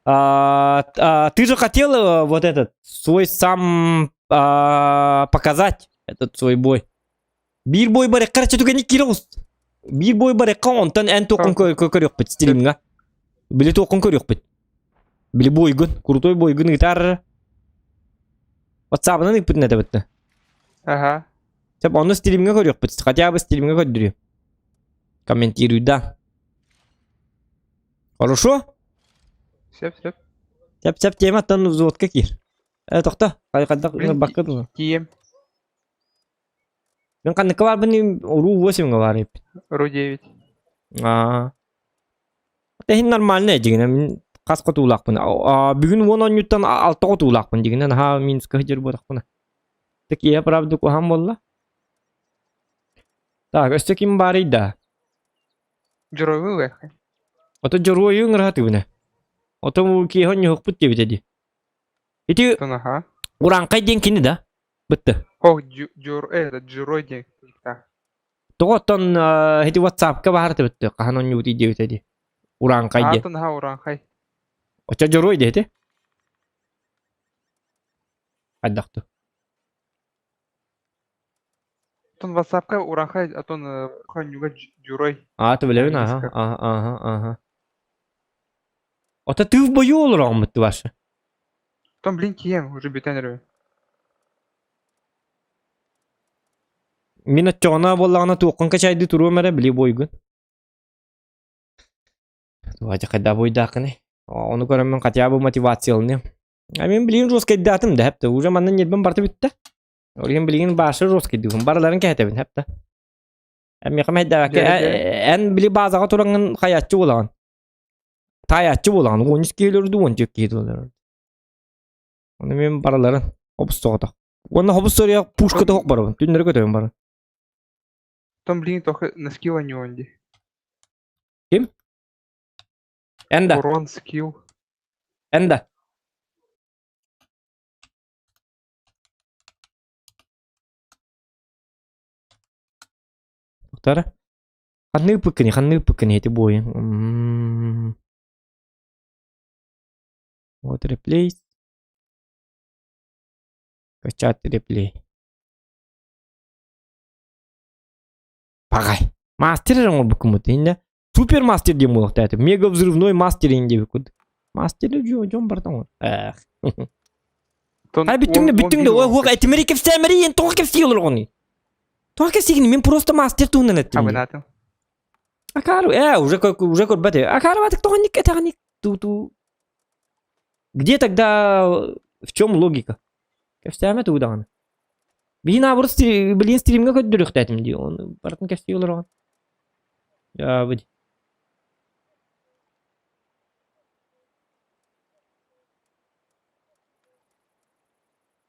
А, а, ты же хотел вот этот свой сам а, показать этот свой бой. Биир бой бар, короче, түгэни кирос. Биир бой бар, онтон эн токун көрүөхпүт стримҥа. Били туоххун көрүөхпүт. Били буойгун, крутой буойгун ыытаар. Ватсабынан ыыппытын этэбит. Ага. Сөп, онно стримҥэ көрүөхпүт. Хотя бы стримҥэ көрдөрүө. Комментируй, да. Хорошо? Сөп, сөп. Сөп, сөп, тема оттон взводка киир. Э, тохто, хайдах бакка дуо? Тием. Мен ханныкка баарбын уруу 8-ҥа баар эбиппин. Ру 9. Аа. Тэһин нормальный дьигинэ мин хас хотуулаахпын. Бүгүн уон оонньууттан алта хотуулаахпын дьигинэ наһаа минуска сылдьар буолахпына. Так я правда куһаан буолла. Так, өссө ким баарый да? Дьоруойу ылыаххай. Ото дьоруойу ыҥыраһатыбына. Ото киэһэ оонньуһукпут диэбитэ дии. Ити Аха. Урааҥхай диэн кини да? Бытты. Ох, дьоруой диэн Тоҕо оттон ити WhatsApp-ка баар этибит хаһан оонньуубут диэбитэ дии. Урааҥхай диэн. Аатын аха урааҥхай. Оччо дьоруой диэти? Хайдах ту? Оттон WhatsApp-ка урааҥхай, оттон хонньуга дьоруой. Аа, билэбин, аха, аха, аха, аха. Ото ты в бою олороҕуммут ваша. Оттон, блин, тиийэн, уже бүтэн эрэ. Мин оччоҕуна буоллаҕына туоххун качайдыы туруом эрэ били буойгун. Давайте хайда буойдааххыный. Ону көрөммүн хотя бы мотивацияланыам. А мин билигин жесткайдаатым да хэпте. Уже манна ньирбин барта бүтте. Ол иһин билигин башы жесткайдыыбын. Барыларын кэһэтэбин хэпте. Миэхэ мэйдээбэккэ эн били базаҕа тураҥҥын хайааччы буолаҕын. Таайааччы буолаҕын. Уон үс киһи өлөрдү, уон түөрт киһи өлөрдү. Ону мен барыларын хобус соҕотох. Уонна хобус соруйа пушката хоқ барабын. Түннэри көтөбүн баран. Том, блин, только на скилл не он ди. Ким? Энда. Урон, скилл. Энда. Тоқтара. Ханны ыппыккыный, ханны ыппыккыный эти буойун. Вот реплей. Качать реплей. Пагай. Мастер эрэ оҥорбуккумут иннэ. Супер мастер диэн буолуохтаах этэ. Мега взрывной мастер ин диэбиккут. Мастер дьон барыта оҥор. Эх. Ай бүттүҥ да бүттүҥ да ой уох этимэри кэпсээмэри эн тоҕо кэпсии олороҕуный? Тоҕо кэпсиигин мин просто мастер туһунан эттим. Абынатым. Акаару э уже уже көрбөт акаарыбатык тоҕонник этэҕиник ту-ту Где тогда в чем логика? Кэпсээмэ тугу даҕаны. Биһи наоборот билигин стримҥэ көрдөрүөхтээтим дии оны барытын кэпсии олороҕун. Дьаабы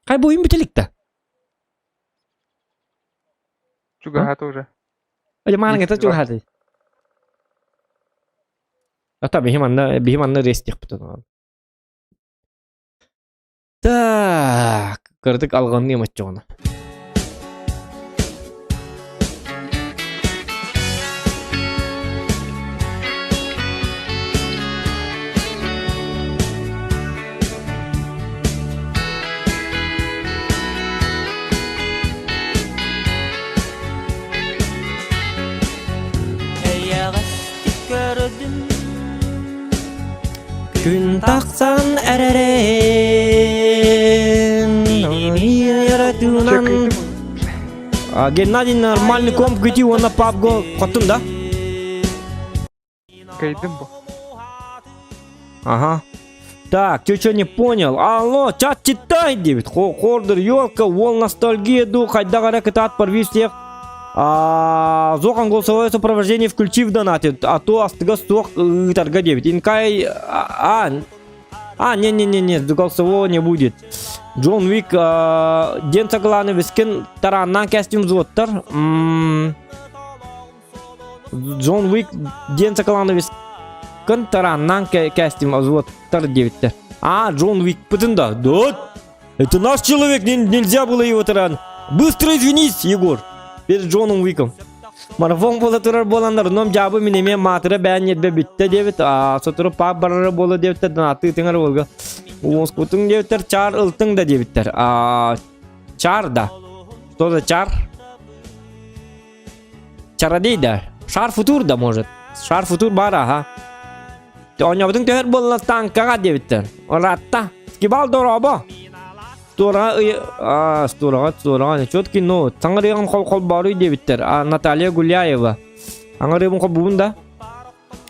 Хай буйун бүтэлик да. Чугаһаата уже. Али маанын это чугаһааты. Ата биһи манна биһи манна рейс диэхпит ону. Так, кырдык алҕанныам оччоҕуна. Эйэҕэстик көрдүм Күн тахсан эрэрин тыынан Геннадий нормальный комп күтүү уонна PUBG хоттун да? Кайдым бу. Ага. Так, ты что не понял? Алло, чат читай диэбит. Хордер, елка, уол ностальгия ду, хайдах эрэ кытаат порви всех. Зохан голосовое сопровождение включи в донате, а то астыга суох ыытарга диэбит. Инкай... А, а, не-не-не-не, голосового не будет. Джон Уик, ден сагалааны бискин тарааннаан кэстим взводтар. Джон Уик диэн сакалааны кын тарааннаан кэстим взводтар диэбиттэр. А, Джон Уикпытын да. Да, это наш человек, нельзя было его таран. Быстро извинись, Егор, перед Джоном Уиком. Марафон буола турар буоланнар, ном дьаабы мин эмиэ маатыра бээн ньирбэ бүттэ диэбит, а сотору паап барара буола диэбиттэр, донаттыы тыҥар уолга. Улууспутуҥ диэбиттэр, чаар ылтыҥ да диэбиттэр. А, чаар да. Что за чар? Чародей да. Шар футур да может. Шар футур бар, ага. Оонньообутуҥ төһөр буолла танкаҕа диэбиттэр. Ыраатта. Скибал дорообо. Туораҕа ый... А, туораҕа, туораҕа. Четкий ну. Саҥарыаҕын хол холбооруй диэбиттэр. А, Наталья Гуляева. Аҥарыабын холбуубун да?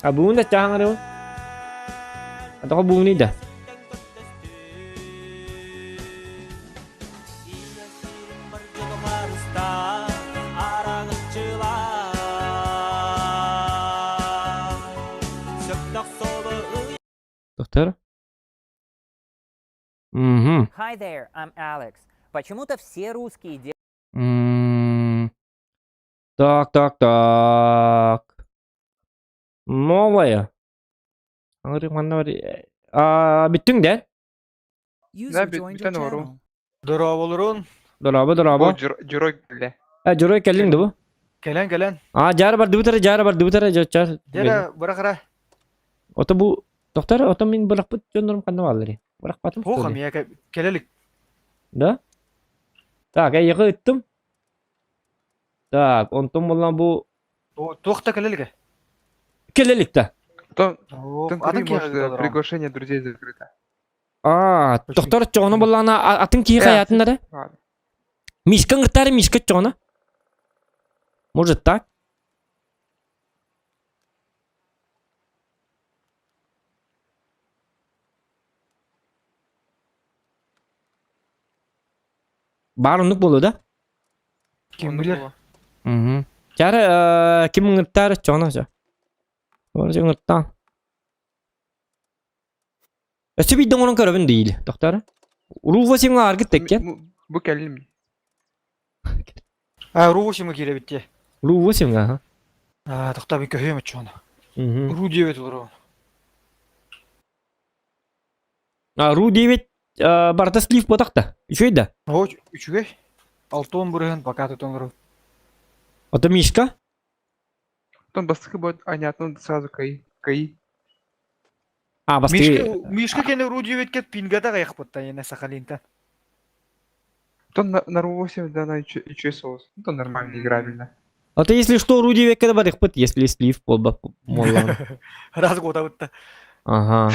А буун да чаа аҥарыабын? А тоҕо бууный да? Доктор? Угу. Hi there, I'm Alex. Почему-то все русские М, Так, так, так. Новая. Аҥырыы манна бар. А, бүттүҥ да? User Да, joined your бүтэн олоруу. channel. Дорооболорун. Дорообо, О, дорообо. Дьоро кэллэ. Э, дьоруой кэллиҥ да бу? Кэлэн кэлэн. А, дьаара бардыбыт эрэ, дьаара бардыбыт эрэ, дьэ, Дьэ бырах эрэ. Ото бу, тохтор, ото мин бырахпыт дьоннорум ханна бааллар? Бырахпатым Туох что ли? эмиэ кэлэлик. Да? Так, эйиэхэ ыттым. Так, онтон буллан бу Туох да кэлэлик. кэлэлик да. Том, Атын Том, киһи может, приглашение друзей закрыто. А, тохтор чоҕоно буллаана атын киһи хайаатын эрэ? Ладно. Мишка ыҥыртаары Мишка чоҕоно. Может так? Баар оннук буолуо да? Ким Оннук билэр? буолуо. Мгм. Чара ким ыҥыртаары чоҕоно чо. Оржа ыҥыртаан. Өссө биирдэ оҥорон көрөбүн диил, тохтоор. Ру 8 аргыт теккен. Бу кэллим. А, Ру 8 киирэбит дии. Ру 8 аха. А, тохтоо би көһүөм оччоҕуна. Мгм. Ру 9 олору. А, Ру 9 барыта слив буотах да. Үчүгэй да. О, үчүгэй. Алтон бырыһын пока тутан олору. Ото Мишка? Потом бастакы будет понятно сразу КАИ. КАИ. А, бастакы... Мишка, Мишка кene Ру 9 пингата кайықпытта ене Сахалинта. Потом на Ру-8, да, на еще соус. Ну, то нормально, играбельно. А то если что, Ру 9 когда барыхпыт, если слив полба моллан. Раз года бытта. Ага.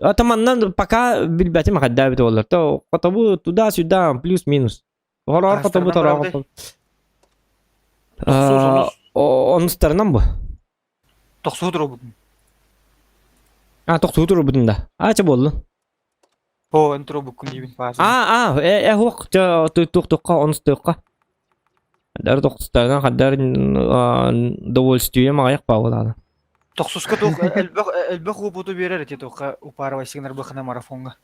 А там манна пока билбэтим хадда бит олар. То хотобу туда-сюда плюс-минус. Хорор хотобу Астарынан тараа. Онустарынан бу. Тохсуу турбутун. А тохтуу турбутун да. А ча боллун. О, эн турбуккун диибин фаза. А, а, э, э, хуох, ча тух тухка, онус тухка. Хаддар тохтустарынан хаддар довольствие маҕайах баалаана. Тохсуска туох элбэх элбэх уопуту биэрэр эти туохха упарывайсыгынар быхына марафонга.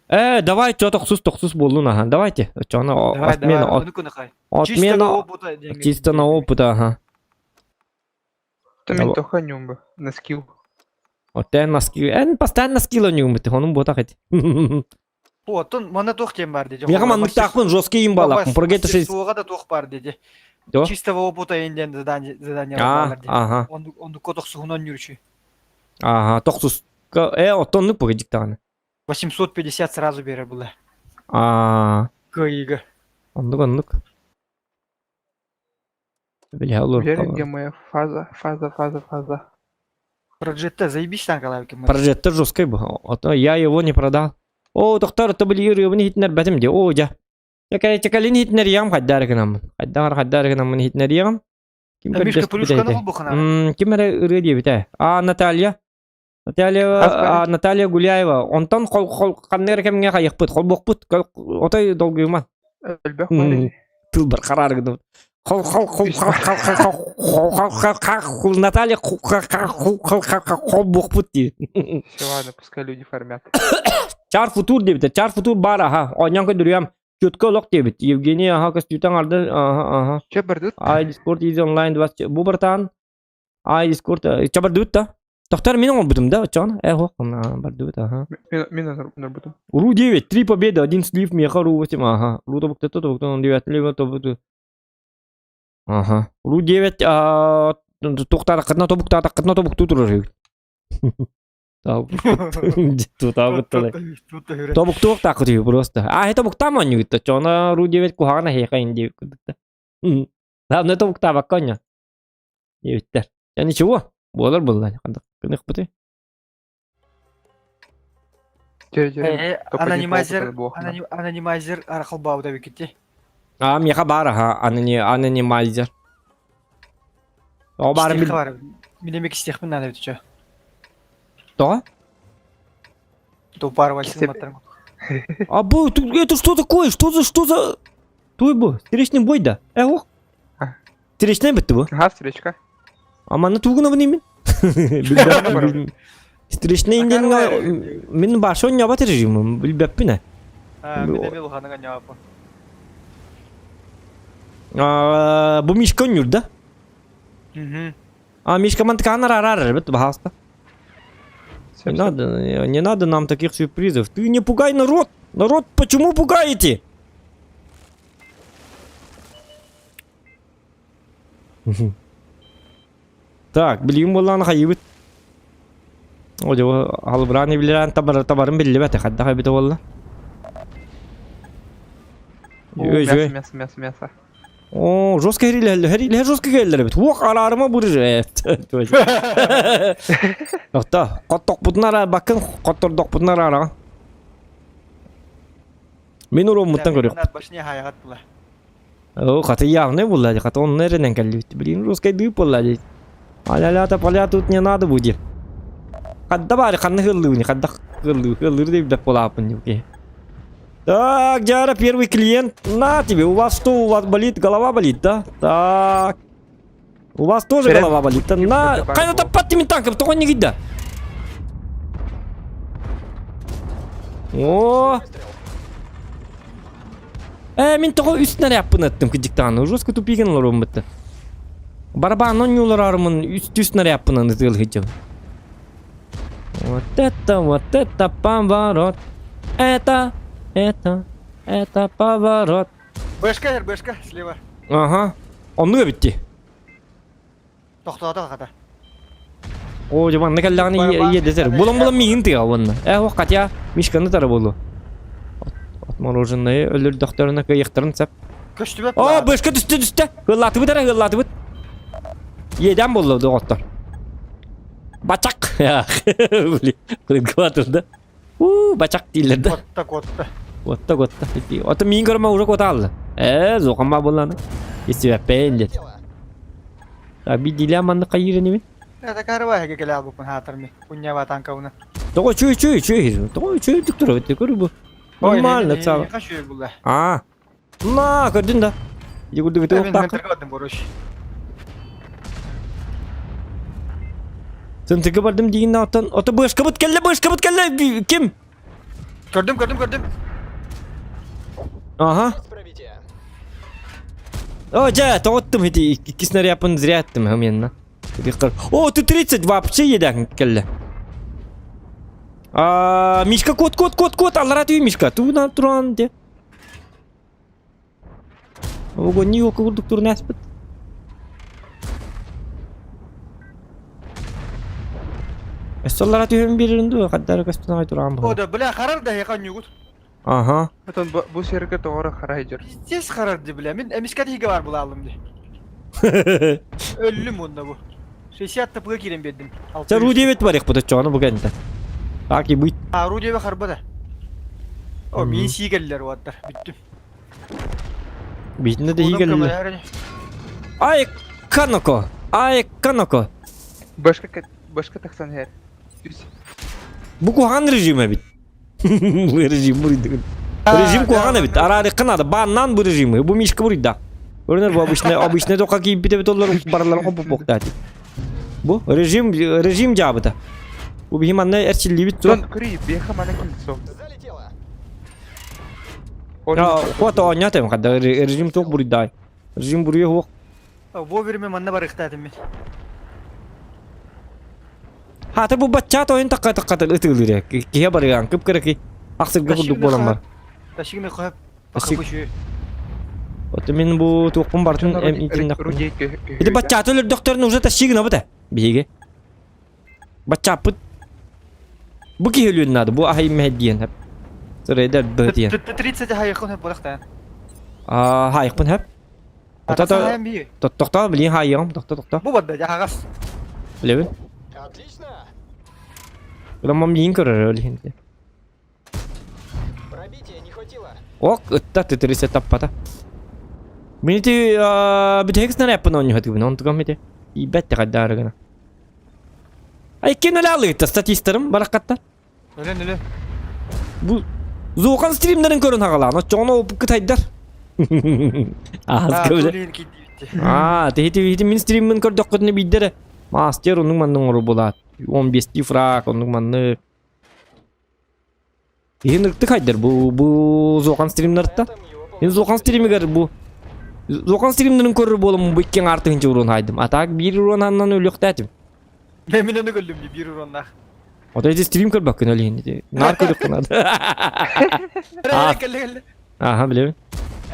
Э, давай, чё тохсус тохсус буоллун аха. Давайте. Чоно Давай, отмена, давай, ону кынахай. Чисто отмена, опыта деньги. чисто на опыта, ага. То мен тоха нюмба, на скилл. Оттен на скилл. Эн постоянно скилл нюмбы, онун буотах эти. О, оттон манна туох диэн бар диэти. Миэхэ манныктаахпын жесткий им балаахпын. Прогетто шесть. Суоҕа да туох бар диэти. Туох? Чистого опыта инден задание задание А, бар диэти. ага. Оннукка тохсуһунан нүрүчү. Ага, тохсус. Э, оттоннук погоди даҕаны. 850 сразу берер была. А, Кыйыга. оннук оннук. Бля, олор. Уверен, где моя фаза, фаза, фаза, фаза. Проджетта заебись там калавки. Прожектор жесткий был. А то я его не продал. О, доктор, это были рыбы хитнер бэтим де. О, дьэ. Чакалин хитнер ям хаддар гынам. Хаддар хаддар гынам хитнер ям. Ким Мишка көрдөс плюшканы бүтәйте. холбухана. Ким эрэ ырыа диэбитэ. А, Наталья. Наталья, Хас а, Наталья Гуляева. Онтон хол хол ханна эрэ кэмҥэ хайыхпыт, холбуохпут. Отой долгуйуман. Элбэх М. бар Тыл бар хараар гынабыт. Хол хол хол хол хол хол хол хол хол хол хол Наталья хол хол хол хол хол хол холбуохпут дии. Все, ладно, пускай люди фармят. Чар футур диэбитэ. Чар футур баар аха. Оонньоон көрдөрүөм. Четко олох диэбит. Евгений аха көстүүтэн арды аха аха. Че бардыт? Ай Discord is online 20 бу братан. Ай Discord чабардыбыт да. Тохтор мин оҥорбутум да оччоҕуна. Э хуох бардыбыт аха. Мин норбутум. Ру 9, 3 победы, 1 слив, меха Ру 8, ага. Ру тобуктата тобуктан 9 лева тобукту. Ага. Ру 9 а туохтаатаххытына тобуктаатаххытына тобуктуу турар үһү. Тутаабытталай. Тобуктуохтааххыт үһү просто. А, это тобуктаам оонньуугут оччоҕуна Ру 9 куһаҕан эһиэхэ ин диэбит курдук да. Главное тобуктаабакка оонньоо. Диэбиттэр. Я ничего, буолар буолла. Гыныхпытый? Анонимайзер, анонимайзер арахалбаабыта бикити. А, миэхэ баар аха, анонимайзер. О баар Истиэххэ баар. Мин эмиэ кистиэхпин наада эбит чё. Тоҕо? Тупар вальсын маттарым. А бу, это что такое? Что за, что за... Туй бу, встречный бой да? Э, ох. Встречный битти бу. Ага, встречка. А манна тугуна бу мин? Встречный диэн мин башон ньабат режимим билбэппин э. Мин эмиэ улаханыга ньааппын. Бу Мишка онньуур да? А Мишка мантыкаан араарар эбит, баһаалыста. Не надо, не надо нам таких сюрпризов. Ты не пугай народ! Народ, почему пугаете? Так, билигин буоллаҕына хайыыбыт? О, дьэ, халыбыраан ибилээн табар табарын биллибэт, хайдах эбитэ буолла? Мясо, мясо, мясо, мясо. О, жестко хэрилэһэллэр, хэрилэһэ жестко кэллэр эбит. Уох, араарыма бу Тохто, хоттохпутун араарбаккын, хоттордохпутун араараҕын. Мин уруоммуттан көрүөх. Башня хайаҕат була. О, хата явный буолла, хата онно эрэнэн кэллибит. Блин, русскайдыы буолла дии. Аля-ля поля тут не надо будет. Хадда баары ханна хыллыыбын, хадда хыллыы, хыллыыр дейбэт буолааппын дии. Так, Диара, первый клиент. На тебе, у вас что, у вас болит, голова болит, да? Так. У вас тоже голова болит, да? На, хайда таппат тимин танком, тоҕо не да? О! Э, мин тоҕо үс снарядпын аттым кыдьыктааны, жестко тупиген олорум бытты. Барабаннан ньуларарымын үс түс снарядпынан ытыал сылдьабын. Вот это поворот. Это, это, это поворот. Бэшка, бэшка, слева. Ага. Оннуга битти. Тохтоото хата. О, дьэ манна кэллэҕинэ иэдэтэр. Булан-булан миигин тыа уонна. Э, ох, хотя Мишканы тара буолуо. Отмороженные өлөрдөхтөрүнэ кыайыахтарын сөп. Көстүбэт. О, бышка түстэ түстэ. Ыллаатыбыт эрэ, ыллаатыбыт. Иэдээн буолла доҕоттор. Бачак. Блин, кыргыла да. У, бачак дииллэр да. Куотта, куотта. Куотта, куотта. Ото миин көрөмө уже куотаалла. Э, зоқама буолланы. Истибэппэйин диэт. Так, бидилэ манны хайыыр инибин. Это карвай кэлэ албыппын хаатарми. Кунньаба танкабына. Тоҕо чүй чүй чүй. Тоҕо чүй түктөр өттө көрү бу. Нормально цал. Хашүй булла. А. На, көрдүн да. Егурды бит Мен оқтақ. боруш. Сынтыгы бардым дигин аттан. Ото бышкабыт келле, бышкабыт келле. Ким? Көрдүм, көрдүм, көрдүм. Ага. О, дьэ, тоҕоттум ити икки снарядпын зря аттым хэмиэнна. О, ты 30 вообще едән келле. А, Мишка, кот, кот, кот, кот, аллара түй Мишка. Туна туран де. Ого, не ока курдук турун әспіт. Өссө түһэн биэрэрин дуо, хаддара көстөн аҕай тураан О, да, бля, харар да яка ньугут. Ага. Потом бу сиргэ тоҕоро хара идер. Здесь харар ди, бля. Мин эмискэ тиһигэ бар булаалым ди. Өллүм онно бу. 60 тпга киирэн биэрдим. Чэ, Ру 9 барыах бу чоҕону бу кэнтэ. Так и быть. А, Ру 9 харба да. О, мин сиикэллэр уоттар. Бүттүм. Биитинэ да иигэллэр. Ай, каноко! Ай, каноко! Башка башка тахсан һэр. Бу куһаҕан режим эбит. Бу режим буруйдугун. Режим куһаҕан эбит. Араарыхха наада. Бааннаан бу режимы. Бу Мишка буруйдаах. Көрүнэр бу обычный обычный тоққа киирбит эбит оллар бараларын хоппоппуохтаати. Бу режим режим дьаабыта. Бу биһи манна эрчиллибит суох. Дон көрүй, беха мана кольцо. Хуата оонньоотойм хадда режим туох буруйдаай. Режим буруйа суох. Вовремя манна барыахтаатым мин. Хаата бу баччаат ойун такка такка ытыылыыр киһи барыгаан кып-кыракый ахсырга курдук буолан бар. Ташигины хоп. Ото мин бу туохпун бартын эм итиннэхпин. Ити баччааты өлөрдөхтөрүн уже тащигына быта биһиги. Баччааппыт бу киһи өлүөн наада бу аһай мэһэддиэн хэп. Сырайдар быһытыйан. 30 хайыхын хөп болахтаан. Аа хайыхпын хэп. Тохтоо, тохтоо, билин хаайыам, тохтоо, тохтоо. Бу барда, жаһагас. Билэбин. Кырамам миин көрөр ол иһин. Ок, ытта титирисе таппата. Мин ити бүтэһик снарядпын оонньоһотубун, онтугам ити. Иибэт те хайдаары гына. Ай кин өлө алыытта статистарым бараккаттар. Өлөн өлөн. Бу Зохан стримнерин көрөн хагалаан, оччоҕуна опыккыт хайдар. Ааска биле. Аа, тихити хити мин стриммин көрдөххүтүнэ биирдэрэ мастер оннук маннык оҥорор буолаат. 15 фраг оннук маннык. Иһин ыртык хайдар бу бу Зохан стримнарта. Мин Зохан стримигэр бу Зохан стримнерин көрөр буоламмын бу икки аҥаар тыһыынча урон хайдым. А так биир урон аннан өлүөхтээтим. Мен мин ону көрдүм дии биир уроннаах. Ото ити стрим көрбөккүн ол иһин ити. Наар көрүөххүн Кэллэ кэллэ. Аха билэбин.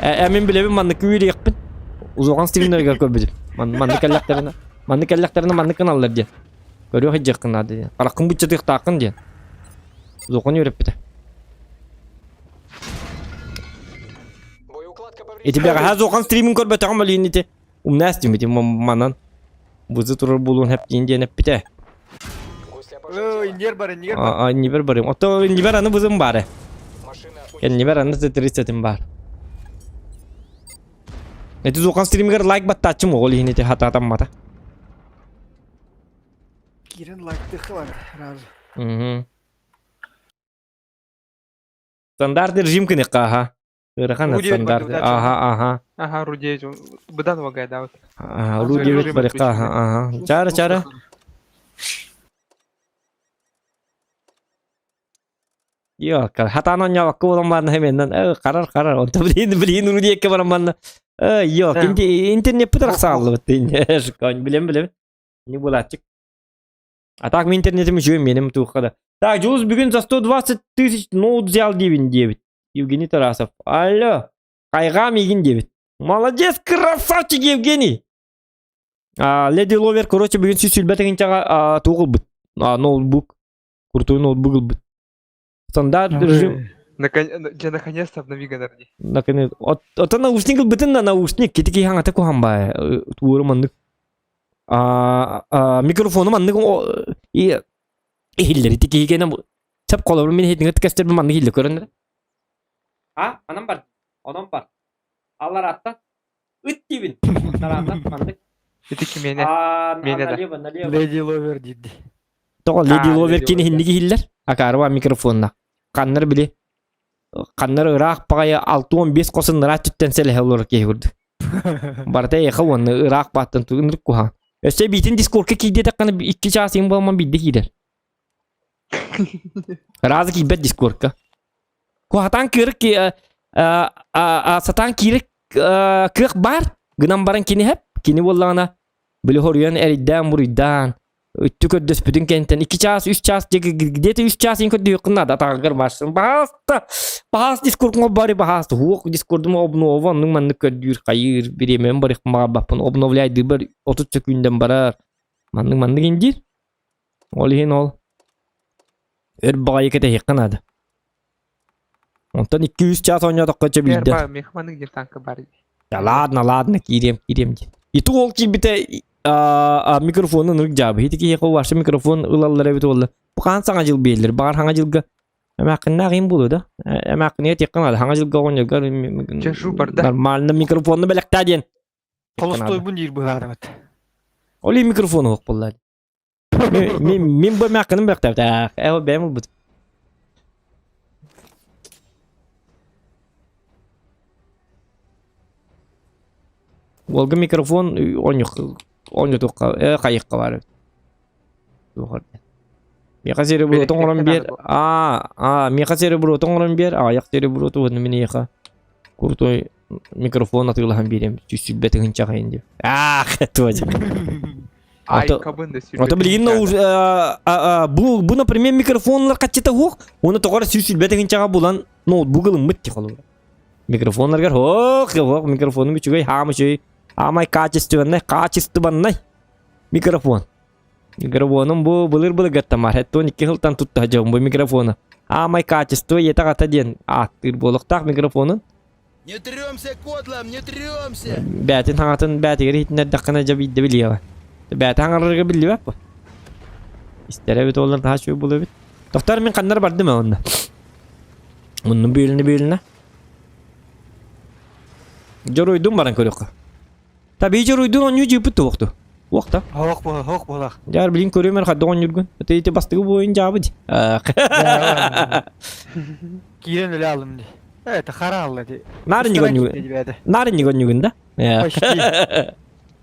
Э, мин билэбин маннык үөрүйэхпин. Узохан стримнеригэр көрбүтүм. Маннык кэллэхтэринэ, маннык кэллэхтэринэ маннык гыналлар диэн. Көрүөх иһдьиэххин наада диэн. Хараххын быччатыахтааххын диэн. Зохан үөрэппитэ. Ити бэҕэһээ Зохан стримин көрбөтөҕүм олиин ити. Умнаас дим ити манан. Бызы турар буолуон хэптиин диэн эппитэ. Иннер бар, иннер бар. А, иннибер барым. Ото иннибер аны бызым бары. Иннибер аны 30 бар. Эти Зохан стримигер лайк баттааччым оҕол иһин ити хатаатаммата. Кирен лайктыхылар сразу. Угу. Стандартный режим кыныхха, аха. Ыарахан Ру 9 стандарт. бардык, Аха, аха. Ага, Ру 9, быдан вагай, да, вот. Аха, Ру 9 барыкка, аха, аха. Чара, чара. Йо, хатан онньообокко буолан барна хэмэннэн, э, харар, харар, онто билин, билин Ру диэкке баран манна. Э, йо, интернет бутарах сааллыбыт дин. Шкон, билем, билем. Не булатчик. А так мен интернетим үчүгэй меним туохха да. Так, Дьулус бүгүн за 120 тысяч ноут взял диэбин диэбит. Евгений Тарасов. Алло, хайҕаа миигин диэбит. Молодец, красавчик Евгений! А, Леди Ловер, короче, бүгүн сүүс сүүрбэ тыһыынчаҕа туох ылбыт? А, ноутбук. Крутой ноутбук ылбыт. Стандарт режим. Дьэ, наконец-то обнови гынар дии. Наконец. Оттон наушник ылбытын да наушник. Кити киһи хаҥата куһан баай. Туору маннык. Микрофону маннык иһиллэр. Ити киһи кэнэ сап холобур мин иһитиҥэ кэстербин маннык иһиллэ көрөн. А, анан бар. Онон бар. Аллараттан. Ыт диибин. Тараатан маннык. Ити кимиэнэ? Миэнэ да. Налево, налево. Леди Ловер диирди. Тоҕо Леди Ловер Леди кини Ловер. иһинник иһиллэр. Акаарыба микрофонна. Ханнар били ханнар ыраах баҕайы 65 хосун ыраах түттэн сэлэһэ олорор киһи курдук. Барыта эйиэхэ уонна ыраах бааттан ынырык куһаҕан. Өссө биитин дискордка киирдиэтэххинэ икки чаас иҥ буолман биирдэ киирэр. Разы киирбэт дискордка. Куһатаан кыырык сатаан киирик кыах баар гынан баран кини хэп кини буоллаҕына били хоруйан эрийдээн буруйдаан өттү көрдөспүтүн кэнтэн икки чаас үс чаас где-то үс чаас иин көрдүөххүн наада атаҕыгар барсын баһааста баһаас дискордуҥ бары баһааста хуох дискордум обнова оннук маннык көрдүүр хайыыр бириэмэм барыхпын баҕарбаппын обновляйдыырбар отут сөкүүндэн барар маннык маннык индиир ол иһин ол өр баҕайы кэтэһиэххэ наада онтон икки үс чаас оонньоотоххо чэ биирдэ Мехманык диэн танка бар Да ладно, ладно, киириэм, киириэм диэн. И ол киирбитэ микрофону ынырык дьаабы. Ити киһиэхэ ваша микрофон ылаллар эбит уолла. Бу хаан саҥа дьыл биэрэллэр. Баҕар хаҥа дьылга эмээххиннээх им буолуо да. Эмээххинигэ тиэххин наада. Хаҥа дьылга оҕонньоргор Чешу барда. нормально микрофонну бэлэхтээ диэн. Холостойбун диир быһаарабыт. Ол и микрофон уох буолла. Мин мин бу эмээххиним бэлэхтээбит. Ээ бэйэм ылбыт. Уолга микрофон оонньотуохха э хайыахха баар эбит. Туох Миэхэ серебро оҥорон биэр. Аа, аа, миэхэ серебро оҥорон биэр, аҕыйах серебро уонна мин эйиэхэ крутой микрофон атыылаһан биэриэм сүүс сүүрбэ тыһыынча хайын диэн. Аах, туоча. Ай, Ото кабын да Ото билигин бу бу например микрофоннар хаччыта суох, уонна тоҕо эрэ сүүс сүүрбэ тыһыынчаҕа булан ноутбук ылыммыт ти холобура. Микрофоннаргар ох, ох, микрофонум үчүгэй, хаам үчүгэй, аамай качественный, качествованный микрофон. Микрофонум бу былыр былыргаттан бар, хеттон икки сылтан тутта дьон бу микрофону. Аамай качество етаҕата диэн ааттыыр буолуохтаах микрофонун. Не трёмся, кодлом, не трёмся! Бээтин хаҥатын бээтигэр иһитиннэрдэххинэ дьэ биирдэ билиэҕэ. Бээтэ хаҥарарга биллибэт бу. Истэрэ эбит уоллар наһаа үчүгэй буолуо эбит. Тохтор мин ханнар бардым онно. Муннум бүйүлүнэ бүйүлүнэ. Дьоруйдум баран көрүөххэ. Таби дьоруйдун онньуу дьыыппыт туохту. Уохта. Хоох була, хоох буолах. Дьаар билин көрүөмэр хадда оонньуургун. Это ити бастыгы буойун дьаабы ди. Киирэн үлэ алым ди. Это хара алла ди. Нарын нигон Нарын нигон да? Почти.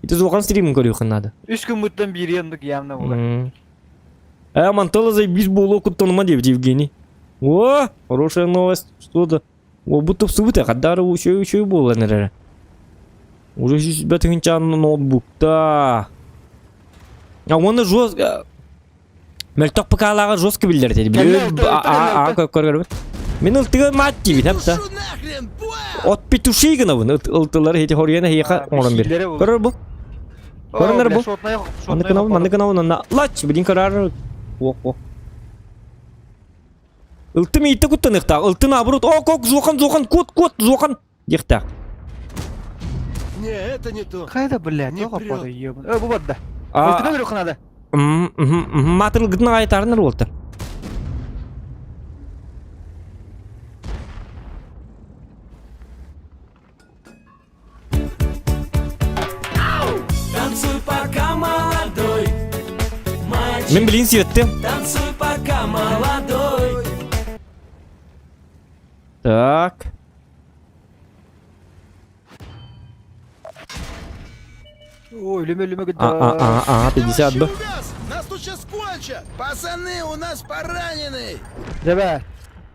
Ити зухан стримин көрүөххүн надо. Үс күммүттэн биири оннук явно буолар. Э, Мантала заебись буолуо куттаныма диэбит Евгений. О, хорошая новость. Что-то. О, будто всубыта, хаддары үчүгэй үчүгэй буолан эрэрэ. Уже сүүс тыһыынчаан ноутбукта. А уонна жестко... Мөлтөх ПК-лааҕа жестко биллэр этэ. А, көрөрбүт. Мин ылтыгы мат диибин, хапта. Петушу нахрен, понял? От петуши гынабын. Ылтылары хити хоруйан эһиэхэ оҥорон бир. Көрөр бу. Көрөнөр бу. Маннык гынабын, маннык гынабын, онно лач, билин көрөр. Ох, ох. Ылтым иитте куттаныахтаах. Ылтын наоборот. О, кок, зуохан, зуохан, кот, кот, зуохан диэхтээх. Не, это не то. Хайда, блядь, Не тоҕо прет. пода ебан. Э, бу барда. А, Ылтына көрүөххэ надо. Матырылгытын аҕай таарынар уолтар. Танцуй пока молодой, мальчик. Мин билин сиэттим. Танцуй пока молодой. Так. Ой, үлүмэ үлүмэ А, а, а, а, 50 б. Нас тут сейчас кончат! Пацаны, у нас пораненный! Дебэ.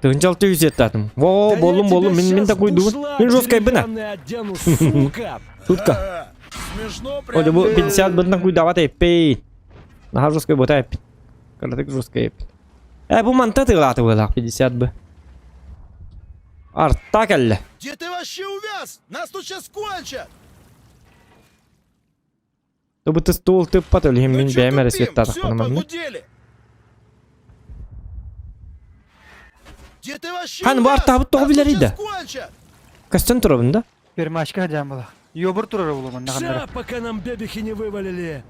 Тыгынчал түйүсеттатым. Во, болум, болум, мин мин такой дугун. Мин жесткай бына. одену, сука! Тутка. Ага, Смешно прям. О, бу 50 бынан куйдават эппей. Наха жесткай бота эппит. Кыратык жесткай эппит. Э, бу манта тыылааты буолаах 50 б. Арта кэллэ. Где ты вообще увяз? Нас тут сейчас кончат! Бу стол тыппат өлүһүн Ну мин чё бэйэм эрэ тупим? Все, светтаатахпына манна. погудели! Где ты вообще Хан, бу увяз? артаабыт тоҕо Нас тут билэрий да? сейчас кончат! Көстөн турабын да? Пермачка дьаам була. Йобур турар булу манна ханнара. Ща, пока нам бебехи не вывалили.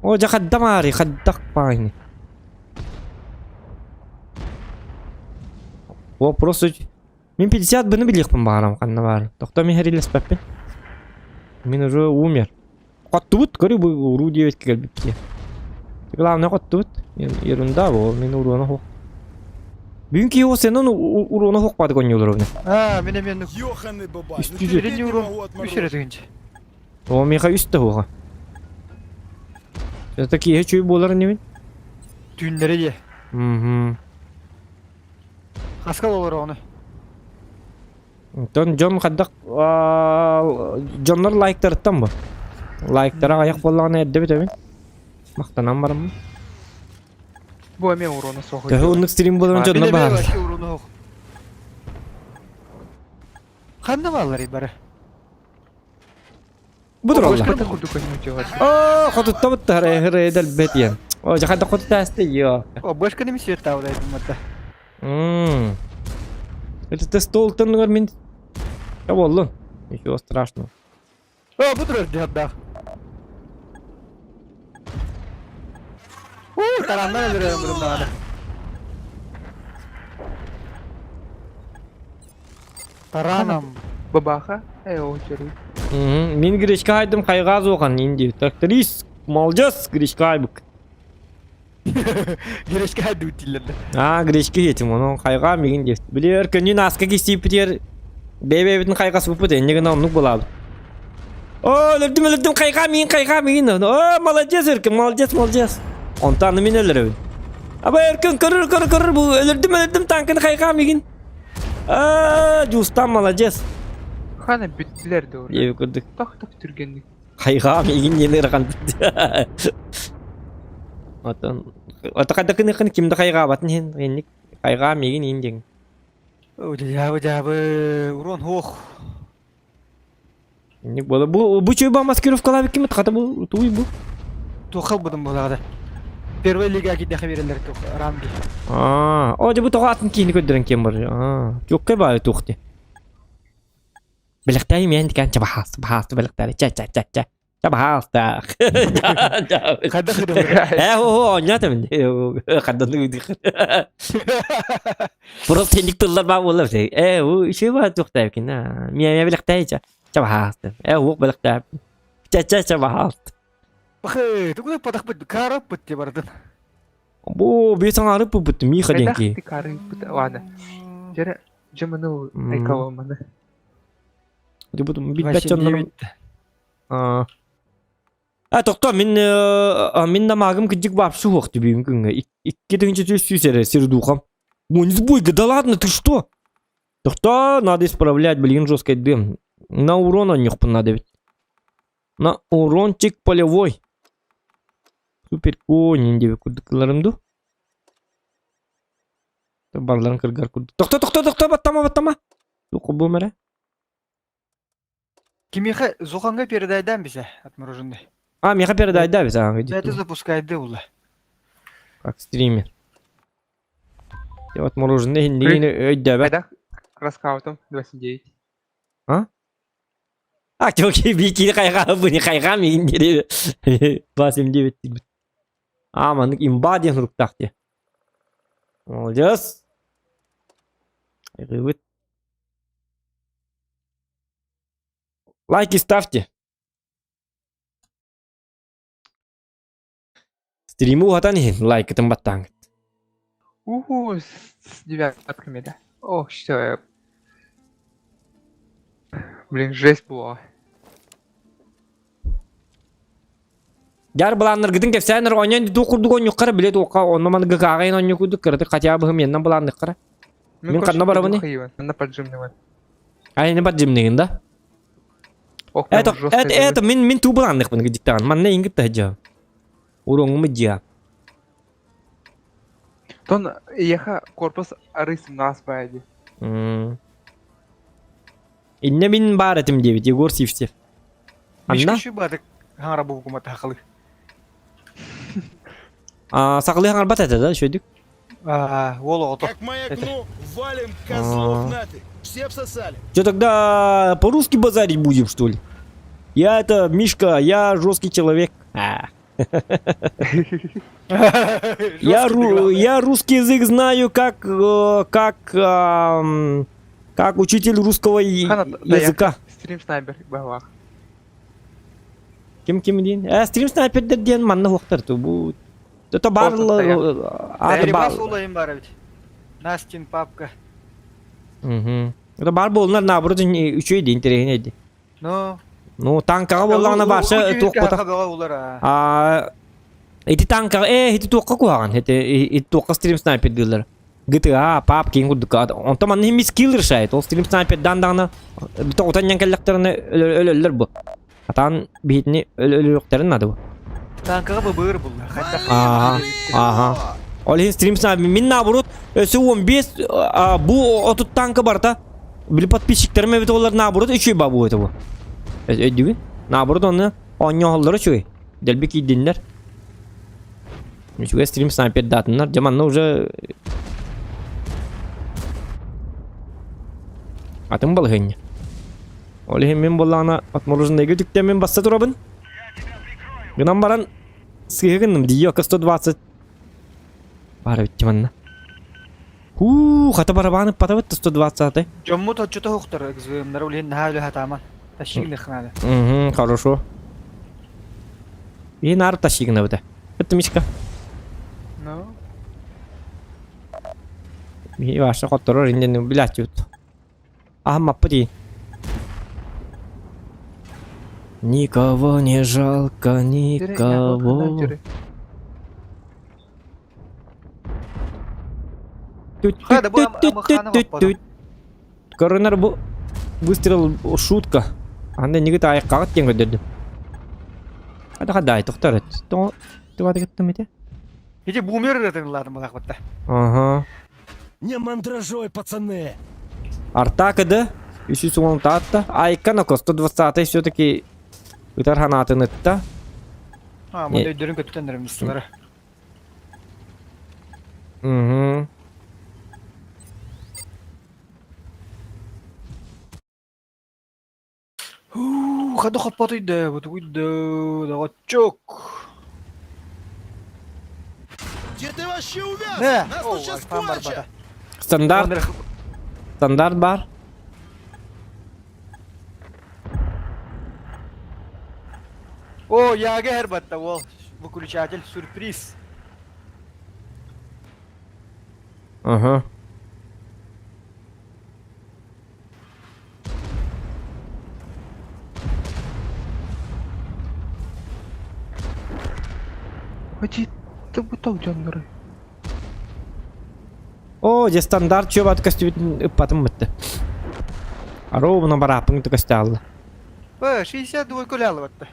О, дьэ хаддамаары, хаддах паайны. О, просто Мин 50 быны билиэхпин баҕарам ханна баар. Тохто мин хэрилэспэппин. Мин уже умер. Хоттубут, көрү бу уруу диэбит кэлбиппит. Главное хоттубут. Ерунда бу, мин уруона хуох. Бүгүн киһи сенен уруона хуох баады конньулар А, мен мен Ёханый бабай, ну Үстү терпеть не урон. могу Үс отморозить. эрэ тыгынча. О, миэхэ үс да хуоха. Это киһи чүй буолар инибин. Түүннэри дии. Мгм. Хаскал олор ону. Онтон дьон хайдах дьоннор лайктарыттан бу. Лайктара аҕыйах буоллаҕына эрдэ бүтэбин. Махтанан бараммын. Бу эмиэ урона суох. Төһө оннук стрим буоларын дьоннор баар. Вообще уруну ох. Ханна бааллар бары? Бу тураллар. Бата курдук ойнуу Оо, хотуттабыт тахара дэлбэт диэн. Оо, дьэ хайдах хотутаасты йоо. О, башка неме свет таабыт айтымматта. Мм. Это ты стол тоннугар мин. Я боллун. Ничего страшного. О, бу турар дьаддаах. Уу, тараннан өлөрөм бурум даҕаны. Тараном. Бабаха, э, очередь. Мин гречка хайдым хайгаа зохан инди. Тракторист, молодец, гречка айбык. Гречка хайдыбыт дииллэр да. А, гречка етим, оны хайгаа мигин деп. Билер көннүн аска кистииппитигэр бэйбэбитин хайҕаспыппыт энньэ гына оннук буолаабыт. О, өлөрдүм, өлөрдүм, хайҕаа миин, хайҕаа миин. О, молодец, Өркөн, молодец, молодец. Онтон аны мин өлөрөбүн. Аба Өркөн, көрөр, көрөр, көрөр, бу өлөрдүм, өлөрдүм, танканы хайҕаа миигин. А, Дьуустан молодец. Хана бүттүлэр да уже. Диэби курдук. Тох тох түргэнник. Хайҕаа миигин диэн ыарахан. Отон, ото хайдакыныхын ким да хайҕаабатын иһин, инник хайҕаа миигин иин диэн. Дьаабы дьаабы урон хуох. Инник буола. Бу бу чуйба маскировкалаабыт кимит хата бу туй бу. Туохал будум буолаҕа. Первая лига кидэхэ биэрэллэр туох ранги. Аа, о дьэ бу тоҕо атын киһини көрдөрөн киэн бар. Аа, чуоккай баайы туох дии. Бэлэхтээйим иэн дикээн чэ баһаас, баһаас бэлэхтээри чэ чэ чэ чэ. Табаһаалта. Хайдах ыдыбыр? Э, о, онньатым. Хандан Просто инник тыллар баа буолар. Э, у үчүгэй баа туохтаабыкин. Миэ билэхтээчэ. Чабаһаалта. Э, уох билэхтээп. Ча-ча чабаһаалта. Бахы, тугу патахпыт, караппыт те бардын. Бу бии саҥарып буппут Миха диэн Хайдах киһи. ты карыппыт ладно. Дьэрэ дьэ маны айкалыманы. Дебут билбэт дьоннорум. А тохто мин мин намагым кыдьык вообще суох түбүүм күҥҥэ. Икки тыһыынча сүүс эрэ сирдухам. Не бойга, да ладно, ты что? Тохто, надо исправлять, блин, жесткий дым. На урон онньохпун надо ведь. На урончик полевой. Супер конь диэбит курдук ду. Барларын кыргар курдук. Тохто, тохто, тохто, баттама, баттама. Туох бу эрэ? Кимиэхэ Зуханга передайдаан бисэ отмороженный. А, миэхэ передайда бис аҕа Это запускайды ула. Как стример. Я отмороженный иһин өйдөбөт. Хайдах раскаутом 29. А? А, тёки бики хайга бу не хайга мин дири. 29 диир. А, маннык имба диэн суруктаах дии. Молодец. Айгыбыт. Лайки ставьте. Стриму уһатан иһин лайкытын баттааҥыт. Уху, с девятками, да. О, все. Я... Блин, жесть была. Дьар былааннаргытын кэпсээн оонньоон дуу курдук оонньуоххара билет уокка онно маны гыкааҕайын оонньуу курдук кыратык хотя бы меннан былаанныххара. Мин ханна барабыный? Манна поджимныван. Айны поджимныгын да? Ох, Это, это, это мин мин туу былаанныхпын гидиктаан. Манна ингит таһдьа. Уроңуму дьиа. Тон еха корпус арыс нас бади. Инне мин баар этим диэбит Егор Сивцев. Анна? Мишка баатык хаҥара бугумата хахалы. А, сахалыы хаҥарбат этэ да, үчүгэйдик? А, уол оҕото. Как маякну, валим козлов нафиг. Все обсосали. Что тогда по-русски базарить будем, что ли? Я это, Мишка, я жесткий человек. А. Я, ру, я русский язык знаю как, как, как учитель русского языка. Стрим снайпер баҕалаах. Ким ким диэн? Э, стрим снайпердер диэн манна хуохтар ту бу. Это бар Бар улайым бар ведь. Настин папка. Угу. Это бар буолунар наоборот үчүгэй дии интэриэһинэй дии. Ну, Ну, танкаҕа буоллаҕына баша туох бута. А ити танкаҕа э ити туохха куһаҕан ити ити туохха стрим снайпер дииллэр. GTA, PUBG киин курдук. Онтон манна химми скилл решает. Ол стрим снайпердаан даҕаны тоҕутан ньан кэллэхтэринэ өлөллөр бу. Атаан биһитини өлөрүөхтэрин наада бу. Танкаҕа быбыыр булла. Хайдах? Ага, ага. Ол иһин стрим снайпер мин наоборот өссө 15 бу отут танка барта били подписчиктерим эбит олар наоборот үчүгэй ба бу это бу. Өйдүгүн? Наоборот оны оонньоһоллор үчүгэй. Дэлби киирдиннэр. Үчүгэй стрим снайпер даатыннар. Дьэ манна уже атын балаһыанньа. Ол иһин мин буоллаҕына отмороженныйга үтүктэммин басса турабын. Гынан баран сыыһа гынным Диока 120 баар эбит манна. Хуу, хата барабааны патабыт 120-ы. Дьоммут оччото уһуктар ГЗМнары улиһин наһаа үлэ хатааман. Тащигных надо. Угу, хорошо. И нар тащигнабыта. Это Мишка. Ну. И ваша хотторор инден билячут. А маппы Никого не жалко, никого. Коронер бу выстрел шутка. Анда неге тайық диэн көрдөрдүм. Хада хадай тохтор. То туа кеттим ите. Ити бумер ырытын ладым булак Ага. Не мандражой, пацаны. Арта КД 310 таатта. Айка ноко 120 все-таки ытар ханаатын ытта. А, мы өйдөрүн көттөннөрүм мистилары. Угу. Хада хоппотуй да, бутугуй да, доҕоччук. Где ты вообще увяз? Не, Нас о, тут сейчас альфам кончат! барбата. Стандарт, стандарт бар. О, яга herbatta, ол. Выключатель, сюрприз. Ага. Хоти, ты буток дьонноры. О, дьэ стандарт чуобат көстүбүтүн ыппатым бытты. Ровно барааппын көстө алла. Э, 62 көлялы батта.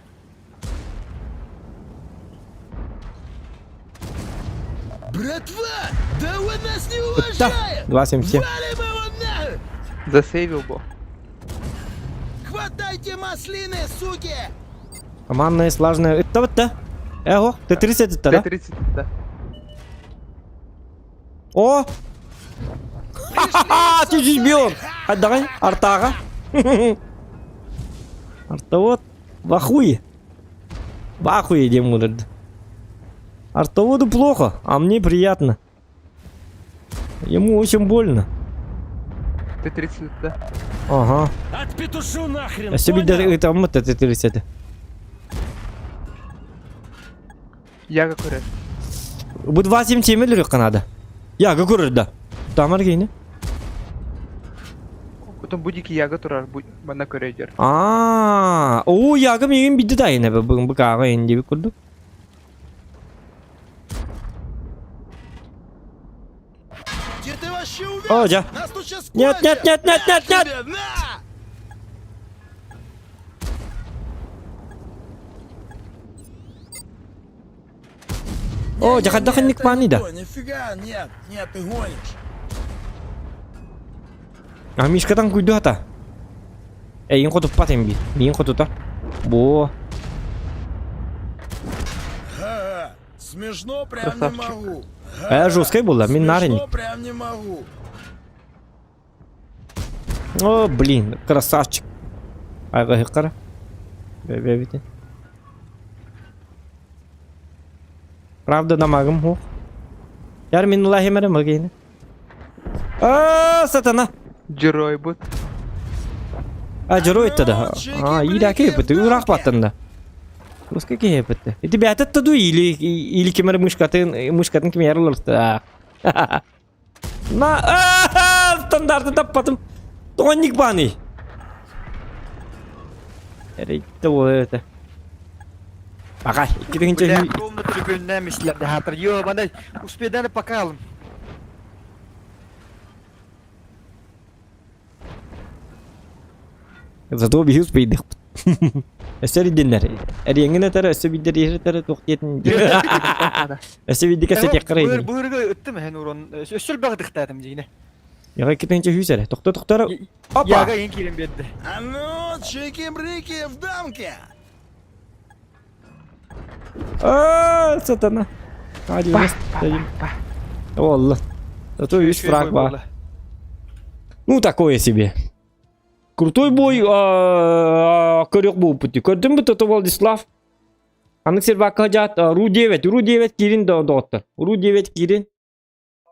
Братва, да он нас не Ытта. уважает! 2.77. Валим его нахуй! Засейвил бо. Хватайте маслины, суки! Командная слаженная. Ытта бытта. Эго, Т-30 ытта, да? Т-30, да. О! Ха-ха-ха! Ты дебил! А давай, артага. Арта вот, в ахуе. В ахуе, Демурд. Артоводу плохо, а мне приятно. Ему очень больно. Т-30, да. Ага. Отпетушу нахрен, Өссө понял? билдер ытаммыт Т-30. Яга көрөр. Бу 2.77 лирик канада. Яга көрөр да. Тамар кейини. Потом будики яга турар, манна көрөйдер. Аа, оо ягым егин бидди да йine бүгүн бу каага энди курдук. Где ты вообще увяз? О, дьэ. Нас тут сейчас Нет, нет, нет, нет, нет, нет! Тебе, на! О, Не, дьэ не, хайдах не, инник это бааны не да. то, Нифига, нет, нет, ты гонишь. А Мишкатан куйду ата. Эйин хотуппат эмби. Миин хотута. Бо. Га-га, Смешно прям не Красавчик. могу. Э, жесткая была, мин нарыник. Смешно прям не могу. О, блин, красавчик. Айга хыккара. Бе бите. Правда дамагым хух. Яр мин лахимере магейне. А, сатана. Дьоруой бут. А, дьоруой да. А, идаки бит, урах баттанда. Русский кепетте. И тебя это таду или или кемер мышкатын мышкатын кемер олорта. На, а, стандарты таппатым. Тоник баны. Это вот это. Пока. Бля, комната трибюннәм исләп хатыр. Йо, манда успедан покалым. Зато биһи успейдих. Өссө риддиннер. Эриэҥин этэр, өссө биддер иһэр туох диэтин. Өссө биддика сэтиэххэ Быр эрэ. быргы ыттым һән урон. Өссөл багыдыктадым дигине. Яга китинче хүүсэрэ. Тохто тохторо. Опа! Яга ең кирен берди. А ну, чики-брики в дамке! А, сатана. Один, Олла. Зато үс фраг бар. Ну, такое себе. Крутой бой, көрөх бууппут. Көрдүм бу Тото Владислав. Анык сервакка жаат Ру-9, Ру-9 кирин доҕоттор. Ру-9 кирин.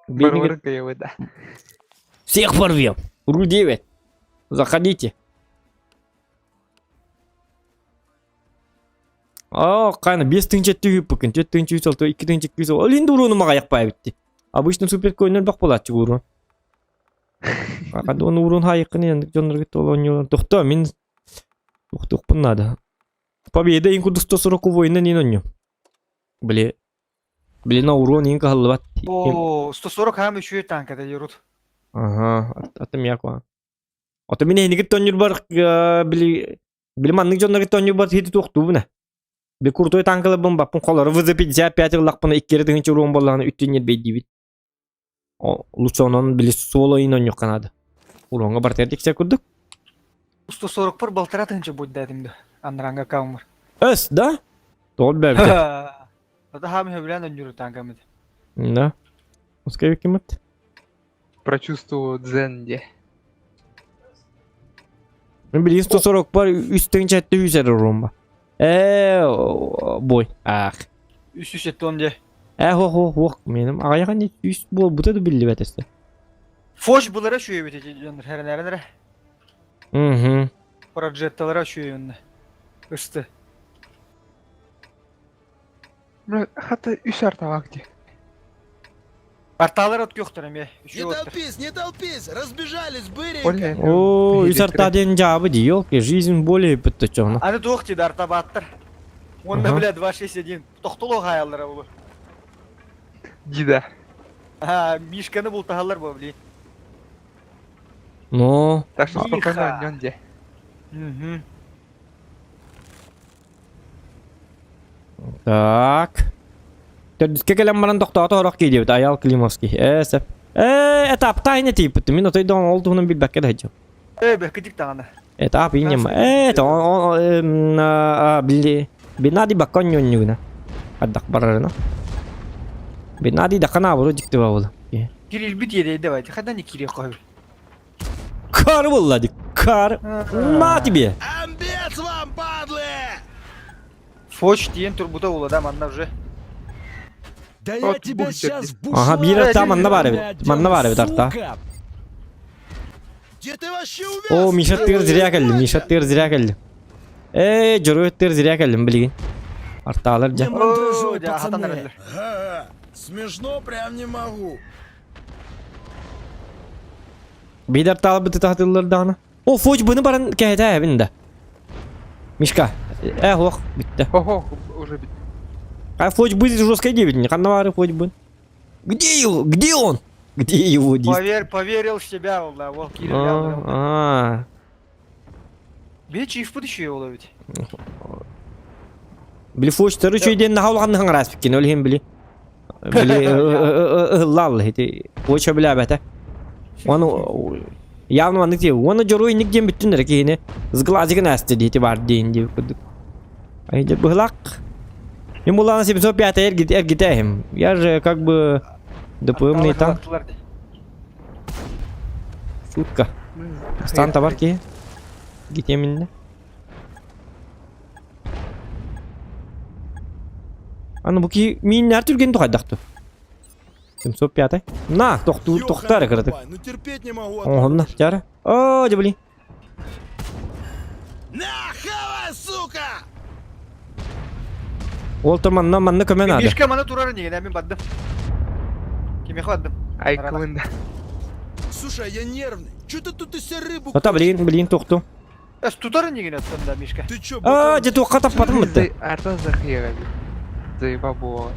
Барбарын кайывы, да. Всех порвем. Ру-9. Заходите. О, кайна 5 тыһынча түһүппүкүн, 4 тыһынча үс алты, 2 тыһынча 200. Ол енді уруну мага якпай битти. Обычно супер койнор бак болатчы урун. Акада оны урун хайыкын енді жонор кетти ол ойнолор. Тохто, мен тохтокпун надо. Победа ең курдук 140 война нен ойню. Бле. Блин, урон ең кахаллыбат. О, 140 хам үшүй танкада юрут. Ага, атым яква. Ото мин эһинигит тоннюр бар били били маннык дьонноргит тоннюр бар хити туохтуу буна. Би куртой танкалабын баппын холору ВЗ-55 ыллахпына иккери тыһынча уруон буоллаҕына үттүн ньирбэйдиибит. Лучше онон били суол ойун онньуохха наада. Уруоҥҥа бартыгар тиксэр курдук. 140 пыр балтара тыһынча буддатым да. Анранга каумыр. Өс, да? Тоҕо бэбитэ. Ата хам хөбүлэн өннүрү танкамыт. Да. Ускай киммит. Прочувствовал дзен де. Мен билигин 140 бар, 3 700 эрэ румба. Э, бой. Ах. 370 дии. Э, хо хо хо, меним аҕыйахан 100 буолбута да биллибэт өссө. Фош булара үчүгэй эбит дьоннор хэрэнээрэнэрэ. Угу. Проджетталара үчүгэй онно. Ысты. Бля, хата үс арталаах дии. Арталар от күөхтэр эмиэ. Не Үчүгэй оттор. толпись, не толпись! Разбежались быренько! Оля, О, үс арта диэн дьаабы дии, ёлки, жизнь более бүттэ Аны туох дии арта бааттар. Уонна Аха. бля 261. Тохтоло хааллара бу. Дида. А, Мишканы бултаһаллар бу, блин. Ну, Так что спокойно Тихо. онньон дии. Угу. так. Төрдүскэ кэлэн баран тохтоото орох киирдибит, Аял Климовский. Э, сөп. Э, этаптаах ине тиийбит. Мин отой дон ол туһунан билбэккэ да сылдьабын. Э, бэккитик даҕаны. Этап инем. Э, то он били бинади бакон ньонньугна. Аддак барарына. Бинади дакана буру дикти бабыл. Кирилбит иэдэй давайте, ханна не кириэх хоһуй. Кар буолла ди, кар. На тебе. Амбец вам, падлы! Фоч диэн турбута була да манна уже. Да я Вот тебя будет сейчас в Ага, бушлат биир арта манна баар эбит. одену, Манна баар эбит арта. сука! Где ты вообще увяз? О, Миша тыр зря кэллим, Миша тыр зря кэллим. Э, дьоруой тыр зря кэллим билигин. Артаалар дьэ. Не мандражуй, О, дьэ, хатан пацаны. эрэллэр. Ага, смешно прям не могу. Биир артаалар быты даҕаны. О, фоч быны баран кэһэтэ эбин да. Мишка, э, ох, бүттэ. Хо-хо, уже бит. А фоч будет жесткой девять, не ханна бары фоч бын. Где его? Где он? Где его диск? Поверь, поверил в себя, ол да, ол кирил А, Бе чиф еще его ловить. Били фоч тары чөйден нахал ханны хаңрас биккен өлһен били. Били ыллал хити. Фоч бля бәтә. Оны явно аны те, оны жорой нигден бүттүн эркене. Сглазигын әсте дейти бар дейін деп күдік. Айда быһлак. Им булана 705 эргит эргитәһим. Я же как бы ДПМный танк. Шутка. Стан товар ки. Гитеминне. Аны бу ки мин нәр түрген тухайдакту. 705. На, тохту тохтар кырдык. Ну терпеть не могу. Онна, жара. О, дебли. На, хавай, сука! Ол манна манна көмө надо. Мишка мана турар не, мен бардым. Кимехе бардым. Ай, кылында. Слушай, я нервный. Че ты тут из себя рыбу Ата блин, блин тохту. Эс тутар не да, Мишка. Ты че, А, же туққа таппатым бітті. Арта захера. Заеба була.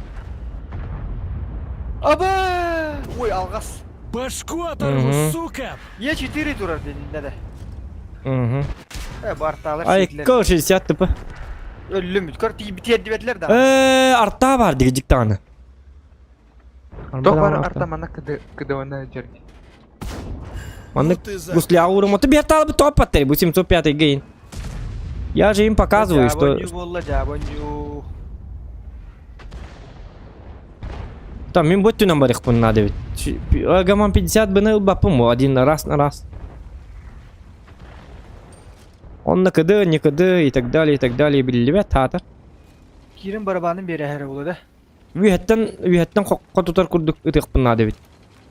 Аба! Ой, алгас. Башку оторву, Мгм. сука! Е4 турар дедин, да. Угу. Э, барталар Ай, кол 60 типа. Өллүм, көр тип тиердибетлер да. Э, арта бар диги жиктаны. Тох бар арта мана кыдывана жерди. Манны Ну ты за... гусля урым. Ты бертал бы топ паттери, бу 705 гейн. Я же им показываю, что Жабонью болла, жабонью. там мен бөттүнөн бар ихпун надо ведь. Гаман 50 бны бапым один раз на раз. Он на КД, не КД и так далее, и так далее. Билибет татар. Кирин барабанын бере хәрі болады да. Үйәттен, үйәттен қотутар курдук ытык надо ведь.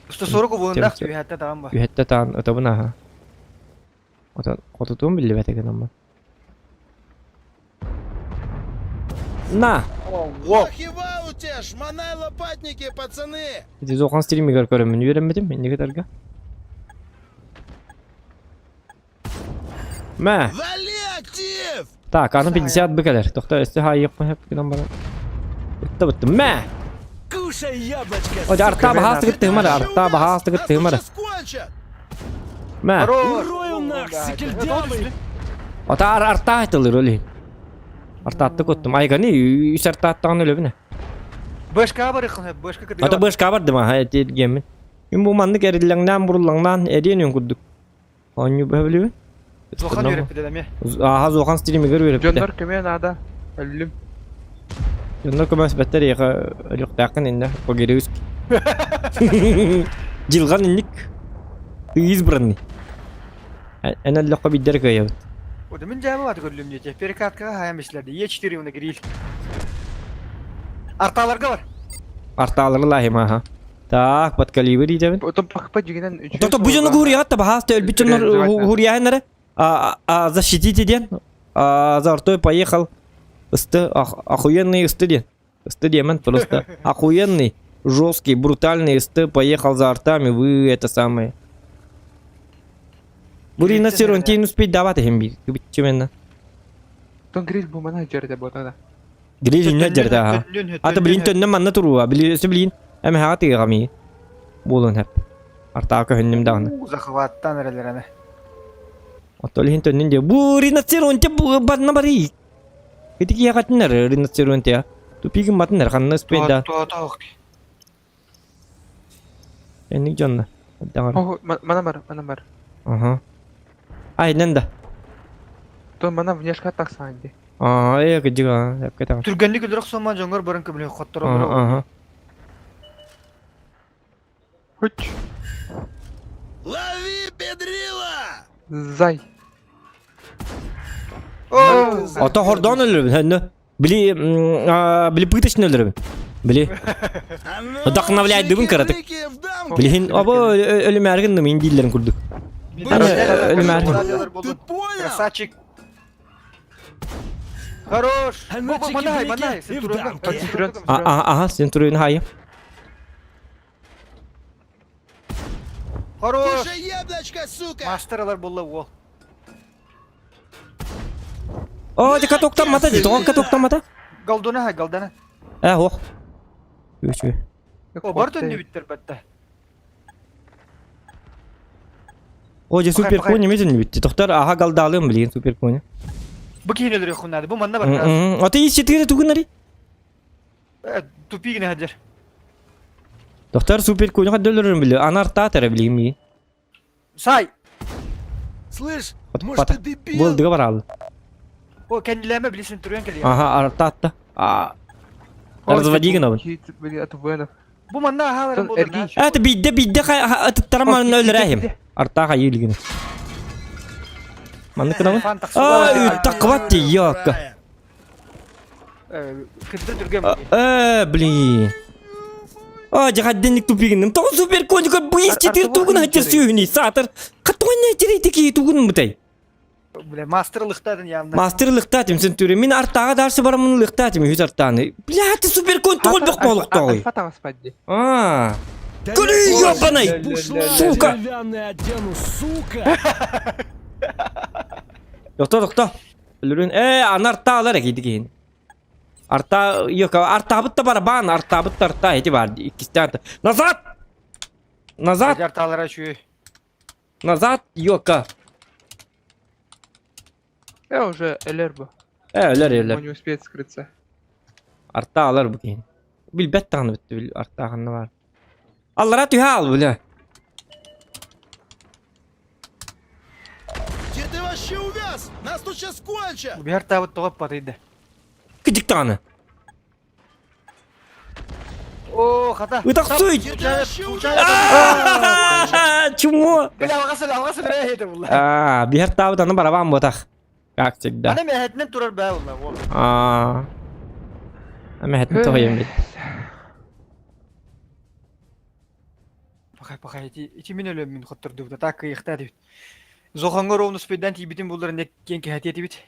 140 буында Тем- үйәтте тагын ба. Үйәттә таан ытабын аха. Отон қотутуун билибет экен амма. На! Во! Охивал у тебя, шмонай лопатники, пацаны! Ити зохан стримигер көрөмүн үйренбетим, эмнеге тарга. Мә! Вали актив! Так, аны 50 бекелер. Тохта, өстө хайык хеп гынан бара. Битте битте. Мә! Кушай яблочко, О, арта бахас Ты тыгыт тыгмар, вообще арта увяз? бахас тыгыт Нас тыгмар. сейчас кончат! Мә! Урою нах, секельдявый! Ата ар арта айтылыр өлейін. Арта атты көттім. Айганы үс арта аттаған өлөбүнэ. Бэшка бар ихын, бэшка кыдыга. Ата бэш кабар дыма хай тергемин. Мен бу маннык эриллеңнән буруллаңнан эриен өн курдук. Оню бөбүлүбү. Зохан үйрәп бит әме. Аха зохан стримигер үйрәп. Дьоннор көмө надо. Өллүм. Дьоннор көмөс беттер яга өлүктакын инде погерүс. Жылган инник. Ты избранный. Әнә лөккө биддер көйөбүт. Вот мин дьээбэ бааты көрүлүм диэти. Перекаткаҕа хаайан бисилэрди. Е4 уна гриль. Арталарга бар. Артаалары лаһим аха. Так, под калибр идэбин. Потом пахпа дьигинэн үчүгэй Тото бу дьону суолга гурьяҕа баһаас өлбүт дьоннор реализовать надо. гурьяһыннары а, а, защитите диэн а, за артой поехал ысты охуенный ысты диэн ысты диэмэн просто охуенный жесткий брутальный ысты поехал за артами вы это самое Бурина Сиронтин успеть давать им бир кыбытчыменно Тон гриль бу мана жерде ботада. Гриль инне жерде аха Ата билин төннө манна туруа били өсө билин эмэхаҕа тыыҕамии буолун хэп артаа көһүннүм даҕаны Захваттан эрэлэр аны. Оттол иһин төннүн диэ бу риноцеронте барна барый Ити киһиэхэтиннэр риноцеронте тупигин батыннар ханна успейда Тоотоох. Энник дьонно даҕар О, мана бар, мана бар. Аха Айнан да То мана внешка тахсан ди. Аа э кыдьыга эпке таҕар Түргэнник өлөрөх сомма дьоҥҥор баран көмөлөһө хоттороллор. Аха Хуч. Лови, педрила! Зай. О! Ото хордоон өлөрөбүн хөннө Били били пыточный өлөрөбүн Били А ну, Вдохновляйдыбын кыратык. чики-брики в дамки! Билиһин обо өлүмээргин мин дииллэрин курдук. Өлүмээр. Ты понял? Красавчик. Хорош. А ну, Бу, бу, манай, манай. чики-брики и в дамки. Центурион, А ага, Центурион хайа. Хорош. Кушай яблочко, сука! Мастер буолла уол. О, дика токтаммата, ди тоҕо токтаммата. Голдуна хай, голдана. Э, ох. Үчү. О, бар төннүбүттэр батта. О, же супер кони метин битти. Тохтар аха галдаалым билигин супер кони. Бу киһини өлөрүөх наада. Бу манна бар. Аты ис четыре тугунари. Тупигин хадер. Тохтар супер кони хаддөлөрүн били. Анар таатара билигин миги. Сай. Слышь, может ты дебил? Болдыга баралы. О, кэннилээмэ билисин түргэн кэлиэ. Ага, артаатта. А. Разводи гынабын. От воинов. Бу манна аһааларын буолар. Это бидде бидде ыттарам өлөрәһим. Артаа хайы илгин. Маннык гынабын. А, тақват ёкка. Кырды түргэн. Э, блин. А, жахадденник тупигинным. Тоҕо супер коника быйыс четыр тугун хатыр сүүһүни саатар. Хаттуган тири тугун бутай. Бля, мастер лыхтадын явно. Мастер лыхтатым сен түрі. Мин артаға дарсы барамын лыхтатым үз артаны. Бля, ты супер конь тугул бек болуктагы. Альфа там спадди. А. Күлі ёбаный! Сука! Деревянный одену, сука! Тохто, тохто. Өлөрүн, э, аны арта алар эки дигин. Арта, yok, артабыт да бар, бан, артабыт да арта, эти бар, иккисте Назад! Назад! Арталара чуй. Назад, ёка. Я уже өлөр бу. Э, өлөр, өлөр. Он не успеет скрыться. Арта алар бу кейин. Билбет тағаны бітті, бил арта ағаны бар. Аллара түһә ал, бля. Где ты вообще увяз? Нас тут сейчас кончат! Бир табыт тоҕоп батыйды. Кыдик тағаны. О, хата. Ытақ суй! Где ты вообще увяз? Чмо? Бля, алғасы, алғасы бирэ хейте булла. А, бир табыт аны барабан ботах. Как всегда. Аны мэхэтинен турар бээ булла. А. Ама хэтин тоҕойум бит. Пахай, пахай, ити, ити мин өлөм мин хоттордубута, так кыйыхта дибит. Зохонгор ровно спейдан тиибитин буллар не кен кэхэтиэ тибит.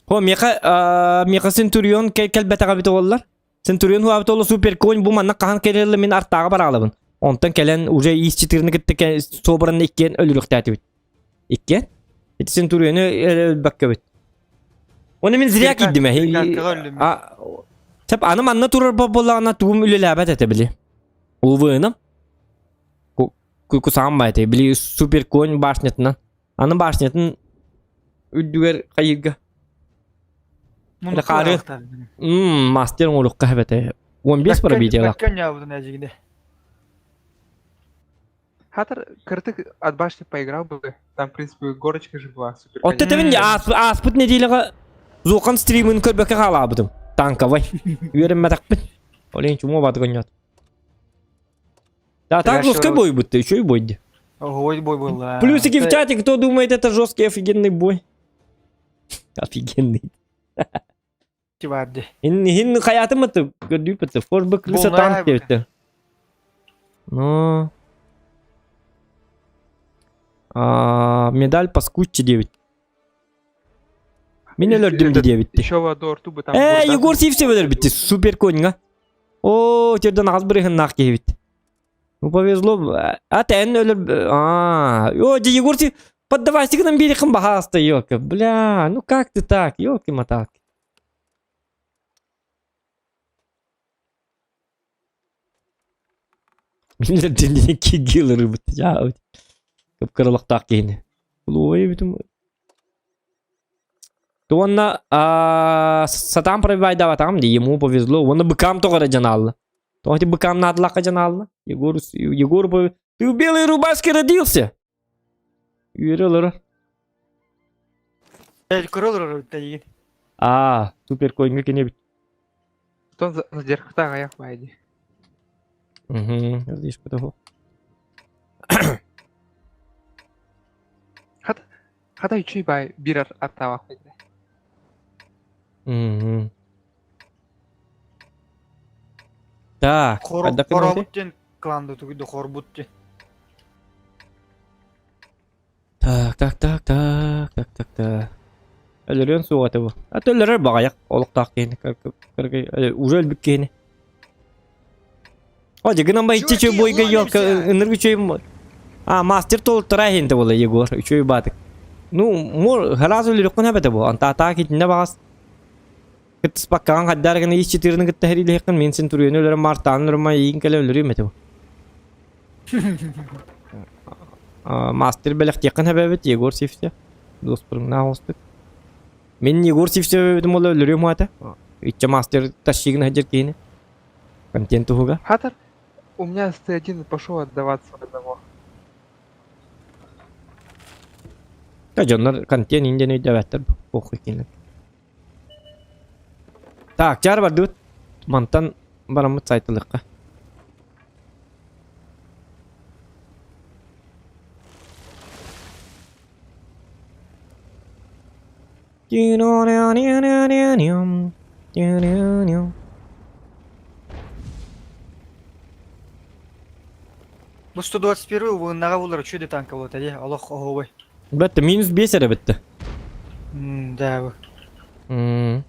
Хо, меха, меха Центурион кэлбэтэҕэ бит оллар. Центурион хуабыт олла супер конь бу манна хаһан кэлэллэ мин артааҕа бараалабын. Онтон кэлэн уже ис четырны кытта собранны иккиэн өлүрүхтээтибит. Иккиэн? Ити Центуриону өлбөккөбүт. Оны мин зря киирдим Перекаткаҕа Сеп аны манна турар буоллаҕына тугум үлэлээбэт этэ били. УВ-ным. Кусаан баайты. Били супер конь башнятынан. Аны башнятын үрдүгэр хайырга. Хары. Мастер оҥоруохха эбэтэ. 15 пробитиялаах. Хатер, кыртык от башни поиграл бы. Там, в принципе, горочка же была супер. Отто тэбин ааспыт нэдиэлэҕэ Зухан стримын көрбөккө хаалаабытым. Танковай. Үөрэммэтэхпин. Олен чумо баты Да, так жесткий бой будто, еще и бой. Ой, бой был. Плюсики в чате, кто думает, это жесткий офигенный бой. Офигенный. Тибарди. Иһин хайаатым это көрдүүп это форбы крыса танк диэбиттэр. Но а, медаль паскуччи диэбит. Мин өлөрдүм ди диэбитти. Еще воду рту бы там. Э, Егор Сивцев өлөрбүтти супер коньга. О, терден аз бырыһыннаах киһибит. Ну повезло. А тэн өлөр... А, о, ди Егор Сив... Поддавайся к нам берегом бахаста, ёлка. Бля, ну как ты так, ёлки-моталки. Мин кигил рыбыт. Я кып-кырылыктаах киһини. Ой, бүтүн Уонна сатаан пробивайдаабатаҕым дии, ему повезло. Уонна быкам тоҕо эрэ дьанаалла. Тоҕо ити быкам наадалаахха дьанаалла? Егор, Егор, ты в белой рубашке родился? Үөрэ олоро. Көрө олорор эбит Аа, супер койҥа кини эбит. Тон задержката аҕыйах баай дии. Угу, задержка того. Хата үчүй баай биир аттаабах байды. Угу. Так, хайдах гынабыт? Хоробут диэн клан тугу хорбут диэн. Так, так, так, так, так, так, так. Өлөрүөн суоҕа этэ бу. А то өлөрөр баҕайах олохтоох киһини. Уже өлбүт киһини. О, дьыгынан ба иччи чөй бойга елка ыныргы чөй А, мастер толтара хинте була Егор, үчөй батык. Ну, мор сразу өлөрөххүн эбэтэ бу. Анта атаак итинне баҕас. Кыттыспаккаҕын хаддар гына ис четырны кытта хэрилиэххин мин син туруйаны өлөрөм мартаан өлөрөм айыын кэлэ өлөрүм этэ бу. Мастер бэлэхтиэххин эбэбит Егор Сивцев. Дуоспуруҥнаах оҕустук. Мин Егор Сивцев эбитим буолла өлөрүөм уата. Иччэ мастер тащигын сылдьар киһини. Контент туһуга. Хатар, у меня СТ1 пошел отдаваться в одного. Да дьоннор контент инден өйдөбөттөр похуй кинилэр. Так, чаар бардыбыт. Мантан бараммыт сайтылыкка. Бу 121 угуннаҕа булар үчүгэй танка буолта дии олох оһуобай. Бетте минус 5 эрэ битте. Да бу.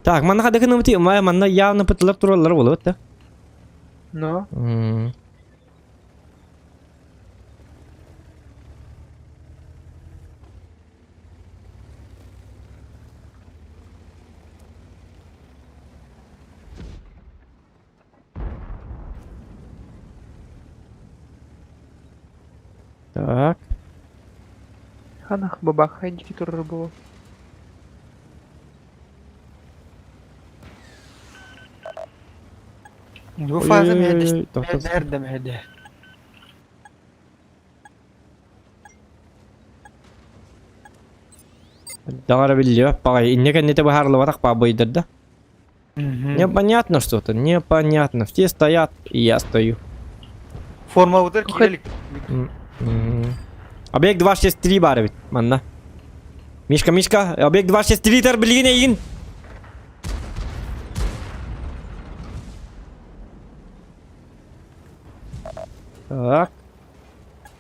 Так, манна хадык гынабыт, манна явно пытылар тураллар буолуот да. Но. Так. Ханах бабах хайдики турар буолуо. Бу фаза Ой-ой-ой, тоқтас. мehde mehde. Даҕара биллибэт баҕайы. Инньэ кэннитэ быһаарыллыбатах баабыйдар да. Непонятно что-то, непонятно. Все стоят, и я стою. Формабытыр киирелик. Объект 263 баар эбит, манна. Мишка, Мишка, объект 263 тар билигин эйигин. Так.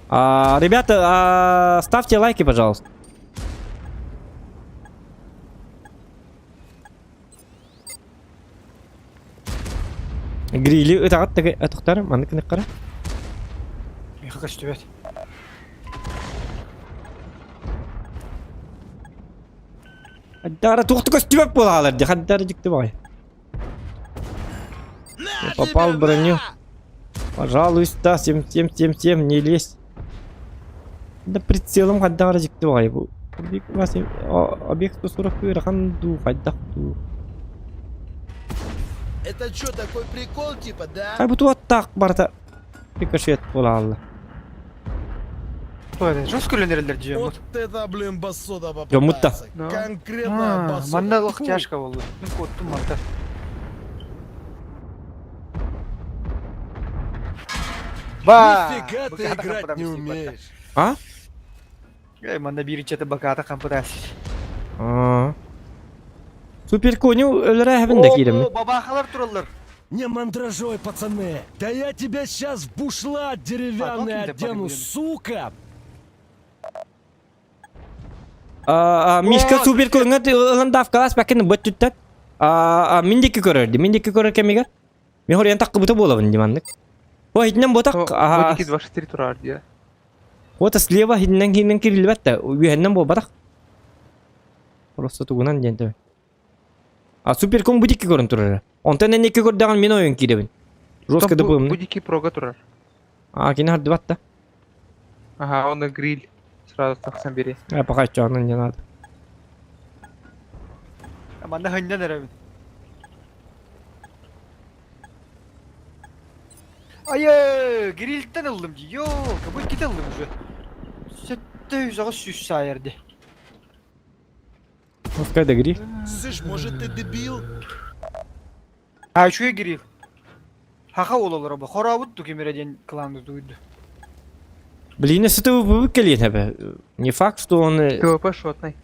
А, ребята, а, ставьте лайки, пожалуйста. Грили ытаҕыт атахтар маннык гынаххара. Миха көстүбэт. Хаддара туохта көстүбэт буолаалар дии хаддара дьикти баҕай. На Попал тебе, в броню. на! Пожалуйста, 7, 7, 7, 7, не лезь. Да прицелом хаддара дьикти баҕай бу. Объект 8, объект 140 ыарахан дуу, хайдах дуу. Это что, такой прикол типа, да? Хай бу туаттаах барыта рикошет буолаалла. Жестко өлөнөрөллөр дьиэ Вот это, блин, басота Дьоммут да. попадается. Да. Конкретная басота. Манна олох Фу. тяжко болду. Мин куоттум манта. Ба! Нифига ты Баката играть не хампытаамыс умеешь. А? Э, манна биир иччэтэ бакаата хампытаас. Аа. Супер коню өлөрө да киирэммин. О, бабахалар тураллар. Не мандражой, пацаны! Да я тебя сейчас в бушлат деревянный А, одену, блин. сука! А, Мишка О, супер конга ылан давкалас бакын бөттүттэн. А, мин диэки көрөр ди, мин диэки көрөр кэмигэр. Мен хорыйан таккыбыта буолабын ди маннык. О, итинэн ботак. Вот 2-6-3 турар дии. Вот слева хиннен хиннен кирилбэт да, үөһэннэн буолбатах. Просто тугунан диэн төбө. А суперком бу дикки көрөн турар. Онтон эн икки көрдөҕүн мин ойон киирэбин. Жестко да Бу буолумна. дикий прога турар. А, кини хардыбат да. Ага, он и гриль. Сразу тахсан бери. А, пока что, оно не надо. Манна хыннан эрэбин. Айы, грильтен ыллым дии. Йоо, кабы кит ыллым уже. Сэттэ үс аҕыс сүүс саайар дии. Пускай да гриль. Слышь, может ты дебил? А үчүгэй гриль. Хаха уолалара бу. Хорообут ту ким эрэ диэн кланды тууйду. Блин, если ты выколи Не факт, что он... ТВП шотный.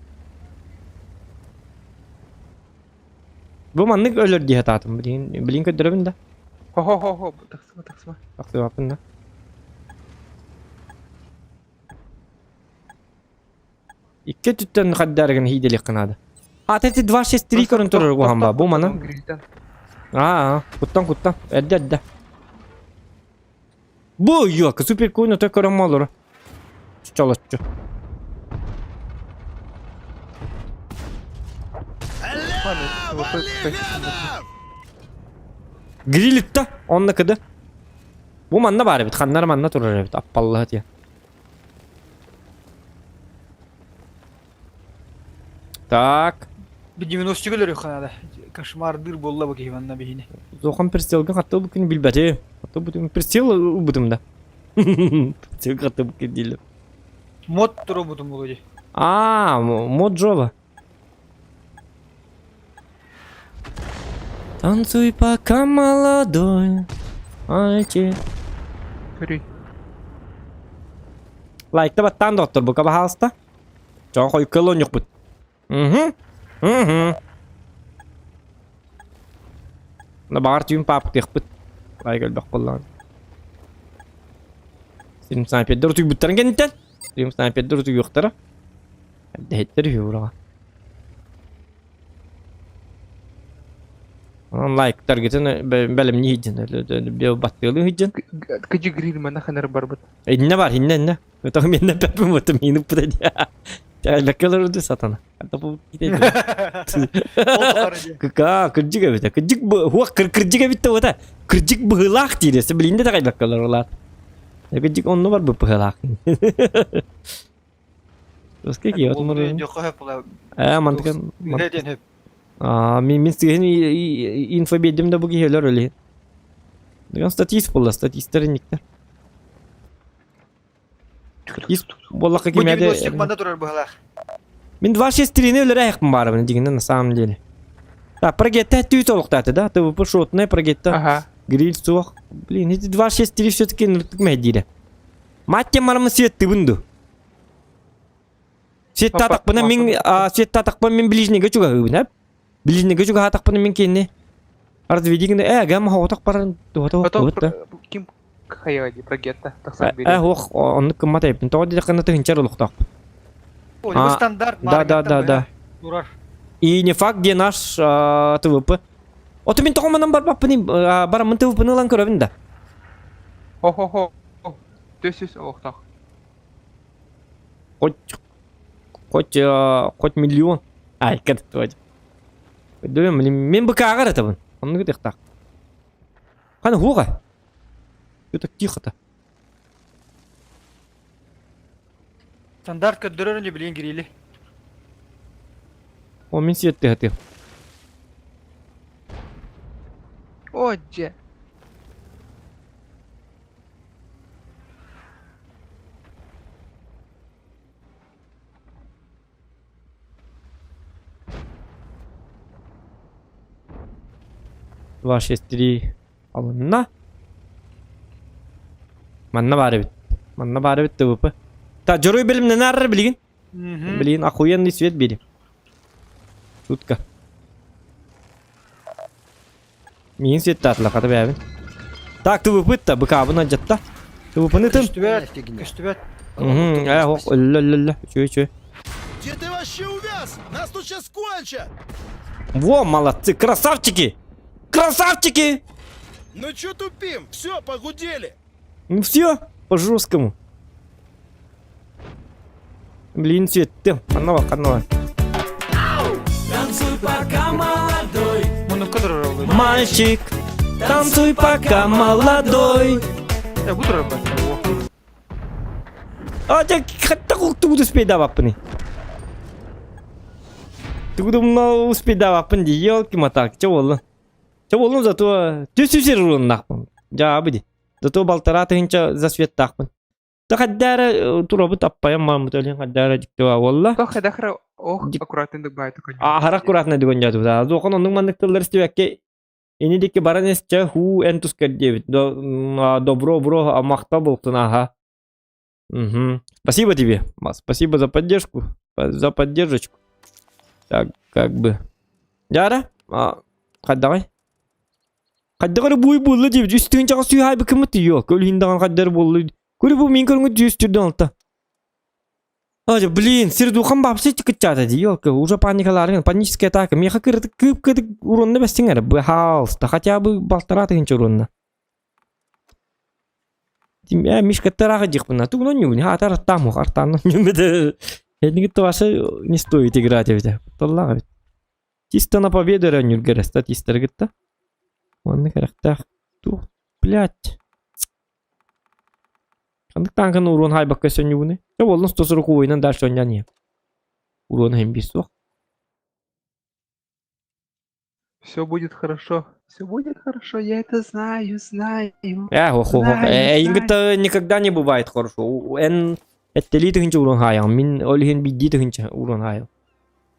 Бу маннык өлөр дии хатаатым. Блин, блин көрдөрөбүн да. Хо-хо-хо-хо, тахсыма, тахсыма. Тахсыбаппын да. Икки өттүттэн хаддарыгын хииделиэххэ наада. А, ты 2-6-3 көрөн турар уһан ба. Бу мана. Грильтен. Аа, куттан куттан. Эрдэ эрдэ. Бу ёка, супер куйна той көрөн молору. Чолоччу. Вали, гадов! Грилитта, онна кыды. Бу манна бар эбит, ханнар манна турар эбит, аппаллаһа тиэ. Так. Би 90 өлөрүөххэ наада. Кошмардыыр буолла бу киһи манна биһини. Зохан прицелга хатты бу күн билбэти. Хатты бу күн прицел убытым да. Прицелга хатты бу күн дийлер. Мод туробутум буолуо дии. А, мод Джова. Танцуй пока молодой. Мальчик. Көрүй. Лайкта баттаан доктор бука баһаалыста. Чоң хойкыл онньукпут. Угу. Угу. На баҕар түүн паапытыахпыт. Лайк элбэх буоллаҕына. Сирим снайпердэр утуйбуттарын кэнниттэн. Сирим снайпердэр утуйуохтара. Эрдэһиттэр үһү ураҕа. Онон лайктаргытын бэлэмнии сылдьан, баттыалыы сылдьан. Кыдьы гриль манна ханар барбыт. Иннэ бар, иннэ, иннэ. Өтөҕү миэннэ пеппин бутум иинip бу дии. Чаайбакка олорду сатана. Кыка, кырдьык эбитэ. Кырдьык хуах кырдьык эбит да Кырдьык быһыылаах диир. Билинде да кайбакка олорулаат. Кырдьык онну бар быһыылаах. Оскек я Э, мантыган. Аа, мин мин сыһын инфобедим да бу киһилер өле. Диган статист буолла, статисттер инниктер. Статист буоллахха Бу кимээде. 90 манна турар быһалаах. Мин 2-6-3-ни өлөрө баарыбын дигинен на самом деле. Так, прогетта түйт олуктааты да? ТВП шотная прогетта. Ага. Гриль суох. Блин, эти 2-6-3 все-таки ныртык Маття мармы свет тыбынду. Свет татакпына мин свет татакпына мин ближнийге чугаһыбын, әп? Ближнийге чугаһатакпына мин кенни. Разведигин э гам хоотак баран туһата Потом туһата. ким хайа прогетта тахсан бери. Э ох, онны кыммат эпин. Тоҕо диэххэ тыһынчар олохтоох. О, А, стандарт. Да, да, да, да. Турар. И не факт, где наш ТВП. Ото мин тоҕо манан барбаппын бараммын ТВП-ны ылан көрөбүн да. Хо-хо-хо. Төсүс олохтоох. Хоть хоть хоть миллион. Ай, кэт твой. Дөм, мен быкаагар этабын. Онны гытыктак. Каны хуга. Что так тихо-то? Стандарт көрдөрөр не билин грили. О, мин сиэтти хаты. О, дже. 2, 6, 3 алынна. Манна бары бит. Манна бары бит ТВП. Та, жорой билимнен арыр билигин. Блин, охуенный свет бери. Сутка. Миин сиэттаатылар хата бэйэбин. Так, ТВП-та, быкаабын алдьатта. ТВП-ны тын. Көстүбэт, көстүбэт. Угу, э, ох, өллө, өллө, өллө. Үчүгэй, үчүгэй. Где ты вообще увяз? Нас тут сейчас кончат! Во, молодцы, красавчики! Красавчики! Ну чё тупим? Все, погудели! Ну все, по жесткому. Блин, цветтым. Ханова, ханова. Танцуй, пока молодой, Муннукка турар ол. Мальчик, танцуй пока молодой. Э, бу турар бар. А, дьэ, хатта тугу успейдаабаппыный? Тугу успейдаабаппын дии, елки-моталки, чэ буоллун. Чэ буоллун, зато түс уруннаахпын. Дьаабы дии. Зато балтараа тыһыынча засветтаахпын. Та хаддаара турабыт аппайан мааммыт өлүн хаддаара дьиктива буолла. То хадахра ох Дик- аккуратно дубай такой. Аһара аккуратно дүгөнньөтүбүт. Зохан оннук маннык тыллар истибэккэ ини дикки баран эсчэ хуу эн тускар диэбит. Добро бро амахта болтун аха. Угу. Спасибо тебе, Ма, спасибо за поддержку, за поддержечку. Так, как бы. Дьара, хайдаҕай? Хайдах эрэ буй буолла диэбит, үс тыһыынчаҕа сүүһаайбыккыммыт ёо, көл иһин даҕаны хайда эрэ буолла. Көрү бу мин көрүҥҥүт жүз түрдэн алта. А, блин, сирдухан бапсы кыччаата дии, ёлка, уже паникалаарыгын, паническая атака. Миэхэ кырытык кыып-кытык уронна бэстиҥ эрэ, быһаалыста, хотя бы балтараа тыһыынча уронна. Э, Мишка тараха диэхпин, тугунан ньугун, хаатар аттаам артаан Эдиги ваша не стоит играть эбит. Толлаах эбит. Чисто на победу эрэ ньүргэрэ статистары кытта. Онно кэрэхтээх. Тух, блядь. Ханнык тааҥканы уруон хаайбакка сөнньүгүнүй? Дьэ буоллун 140 уойунан дальше онньоон иһэ. Уруон иһин биир суох. Все будет хорошо. Все будет хорошо, я это знаю, знаю. Э, ох, ох, ох. Знаю, Эйин знаю. кытта никогда не бывает хорошо. Эн эттелии тыһынча уруон хаайаҕын. Мин ол иһин биирдии тыһынча уруон хаайам.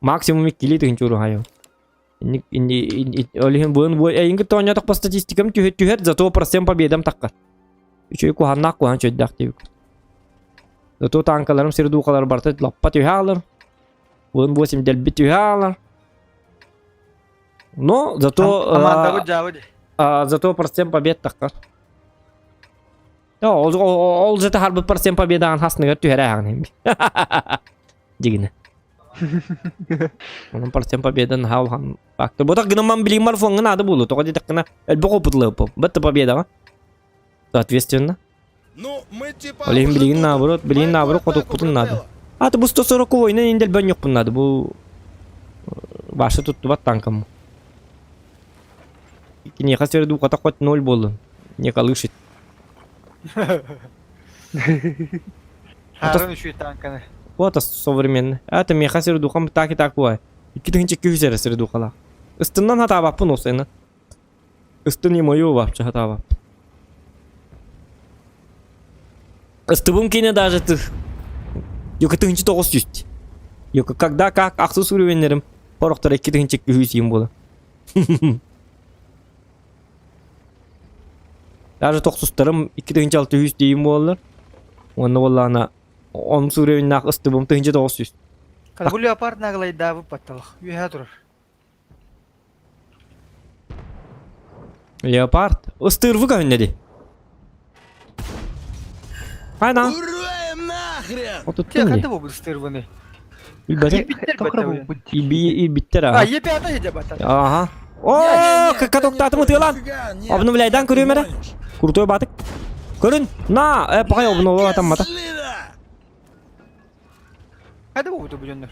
Максимум иккилии тыһынча уруон хаайам. Ол иһин буын бу эйин кытта оонньоотох по статистикам түһэр түһэр, зато процент победам таххар. Үчүгэй куһааннаах куһаан чөйдөөх диэбик. Зато танкаларым сирдуукалар барыта лаппа түһэ аалар. Буын 8 дэлби түһэ аалар. Но зато Командабыт дьаабы дии. зато процент побед таххар. Ол ол зато харбыт процент победаҕын хасныгар түһэрэ ааҕын дигинэ. Онон процент победа наһаа улахан фактор. Ботах гынаман билигин фоҥҥа наада буолуо. Тоҕо диэтэххинэ элбэх опытлыыппын. Бытта победаҕа. Соответственно. Ну, мы типа Ол иһин уже билигин тут. наоборот, билигин Моему наоборот атаку, хотукпутун наада. брателло. А, бу 140 ойнан индел бөн надо. Бу башы туттубат танкам. Киниэхэ сөрдууката хоть ноль буоллун. Не колышет. Хаарын үчүгэй танканы. Вот современный. Это меха сөрдуукам так и так буай. Икки тыһынча күүс эрэ сөрдуукалаах. Ыстыннан хатаабаппын осайна. Ыстын не мое вообще хатаабап. Ыстыбым кине даже ты. Йока тыһынча тоҕус жүз. Йока когда как ахсыс уровеннерим порохтор икки тыһынча күүс им буола. Даже тохсустарым 2600 дейм буоллар. Онно буоллаҕына онус уровеннаах ыстыбым 1900. Бу леопард наглайдаабыт батталах. Үөһэ турар. Леопард. Ыстырвы көһүннэ дии. Хайна. Ура им нахрен! Те Отуттун дии. ханта бу ыстырвыны. Билбэтим. Илбиттер баттабы. Илбиттер А, аха. Е5 едя баттар. Аха. О, катоктаатым ытыалаан. Нифига, нет, Обновляйдан ты көрүөм эрэ. гонишь. Крутой батык. Көрүн. На, э, пахай обновла атаммата. Козлина! Ханта бу бу дьоннор.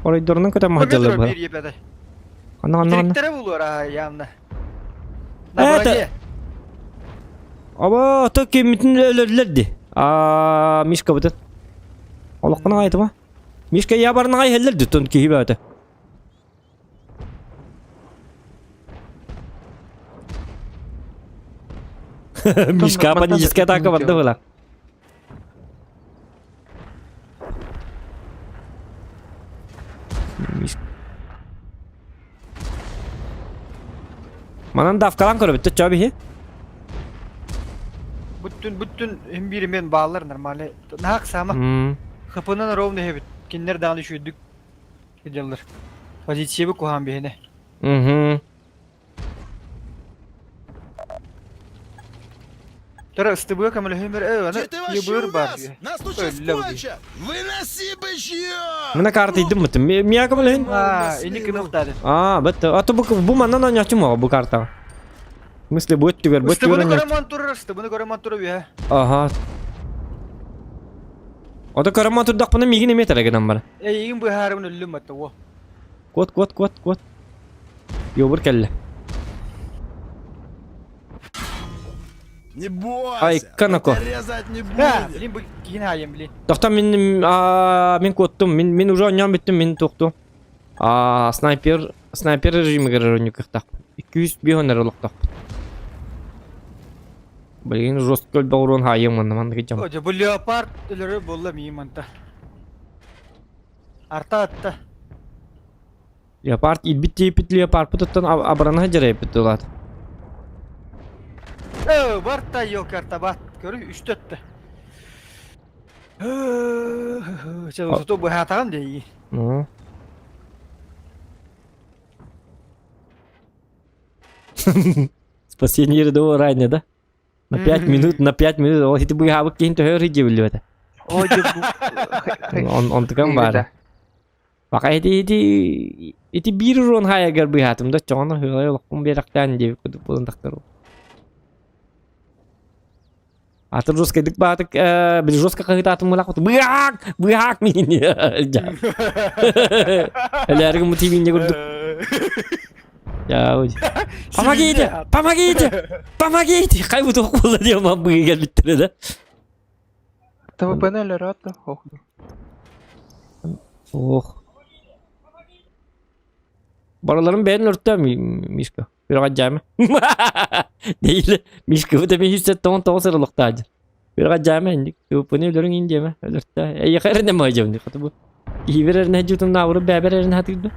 Оройдорунан көтөн махдьаллар бу. Бир Е5. Анна, анна, анна. Тириктере булуар а явно. Это- Аба, то киммитин өлөрлөр ди. А, Мишка бытын. Олоххун айтыма. Мишка я барнаҕай иһэллэр ди, тон киһи бөтө. Мишка паническая атака барда была. Мишка. Манан давкалан көрөбүт чо биһи. Бүттүн бүттүн им бири мен баалар нормально. Наак сама. Хапынан ровно хебит. Киннер дааны шүйдүк. Кыдьаллар. Позициябы куһаан биһине. Угу. Тара ыстыбыга көмөлөһүмэр э аны Где ты вообще ебыр бар. увяз? Нас тут сейчас Өллө бу. кончат! Выноси бычье! Мына карта идим бутым. Мия көмөлөһүн. А, ини кымылтады. А, бит. А то бу бу манан оñочум бу картаҕа. В смысле, бу өттүгэр, бу өттүгэр Ыстыбыны оñоч. көрөмөн турар, ыстыбыны көрөмөн турар үһэ. Ага. Ото көрөмөн турдахпына миигин эмиэ тэрэ гынан бар. Эйигин быһаарыбын өллүм батта во. Кот, кот, кот, кот. Йобур кэллэ. Не бойся! Ай, канако. мы тебя резать не Да, будем! блин, бу киин хаайым, блин. Тохто мин а, мин куоттум, мин мин уже оонньоон бүттүм, мин туохту. А, снайпер снайпер режимигэр оонньуу кыахтаахпын. 205 эрэ олохтоохпут. Блин, жестко өлбөх уруон хаайыам манна маннык дьон. О, бу леопард өлөрө буолла миим манта. Арта атта. Леопард илбит тиийпит леопардпытыттан абырана сылдьар тулаат. Э, барта ёлка арта бат. Көрү үстө атта. Чэ, зато быһаатаҕын дии. Ну. Спасение рядового ранее, да? На 5 минут, на 5 минут. Ол ити быһаабыт киһин төһө диэбиллибэтэ. О, дьэ, бу... Он онтукам баара. Бака ити ити ити биир урон хайагар быһаатым да чоҕоно хыалай олохпун биэрэхтээн диэбит курдук буолан тахтар. Атын жесткайдык баатык э, били жестко хаһыытаатым мылаах быһаак быһаак миин Элээрги мутивинне курдук. Я Помогите! Помогите! Помогите! Хай бу туох буолла диэн быһыы кэлбиттэрэ да. ТВП-ны өлөрөөт ох. Ох. Барыларын бэйэн өлөртөө Мишка. Үрэҕэ Değil. Мишка бу тэми 179 сырылыктаадыр. Үрэҕэ дьаама инник. ТВП-ны өлөрүҥ ин диэмэ. Өлөртөө. Эйиэхэ эрэнэ мойдьом ди хоту бу. Киһибэр эрэнэ дьутум наабыры бэбэр эрэнэ хатыырды.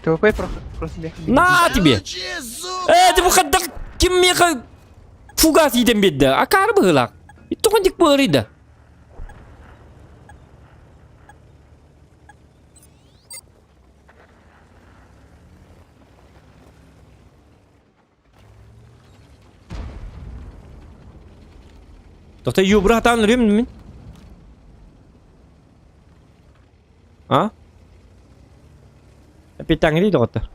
ТВП просто просто мех. На тебе! Получи, сука! Э, ты бу хаддах ким меха фугас иитэн биэрдэ? Акаары быһыылаах. Тоҕо быарыйда? Тоқта юбра хатаан үрүм мин. А? Эпитаңри доҕоттор.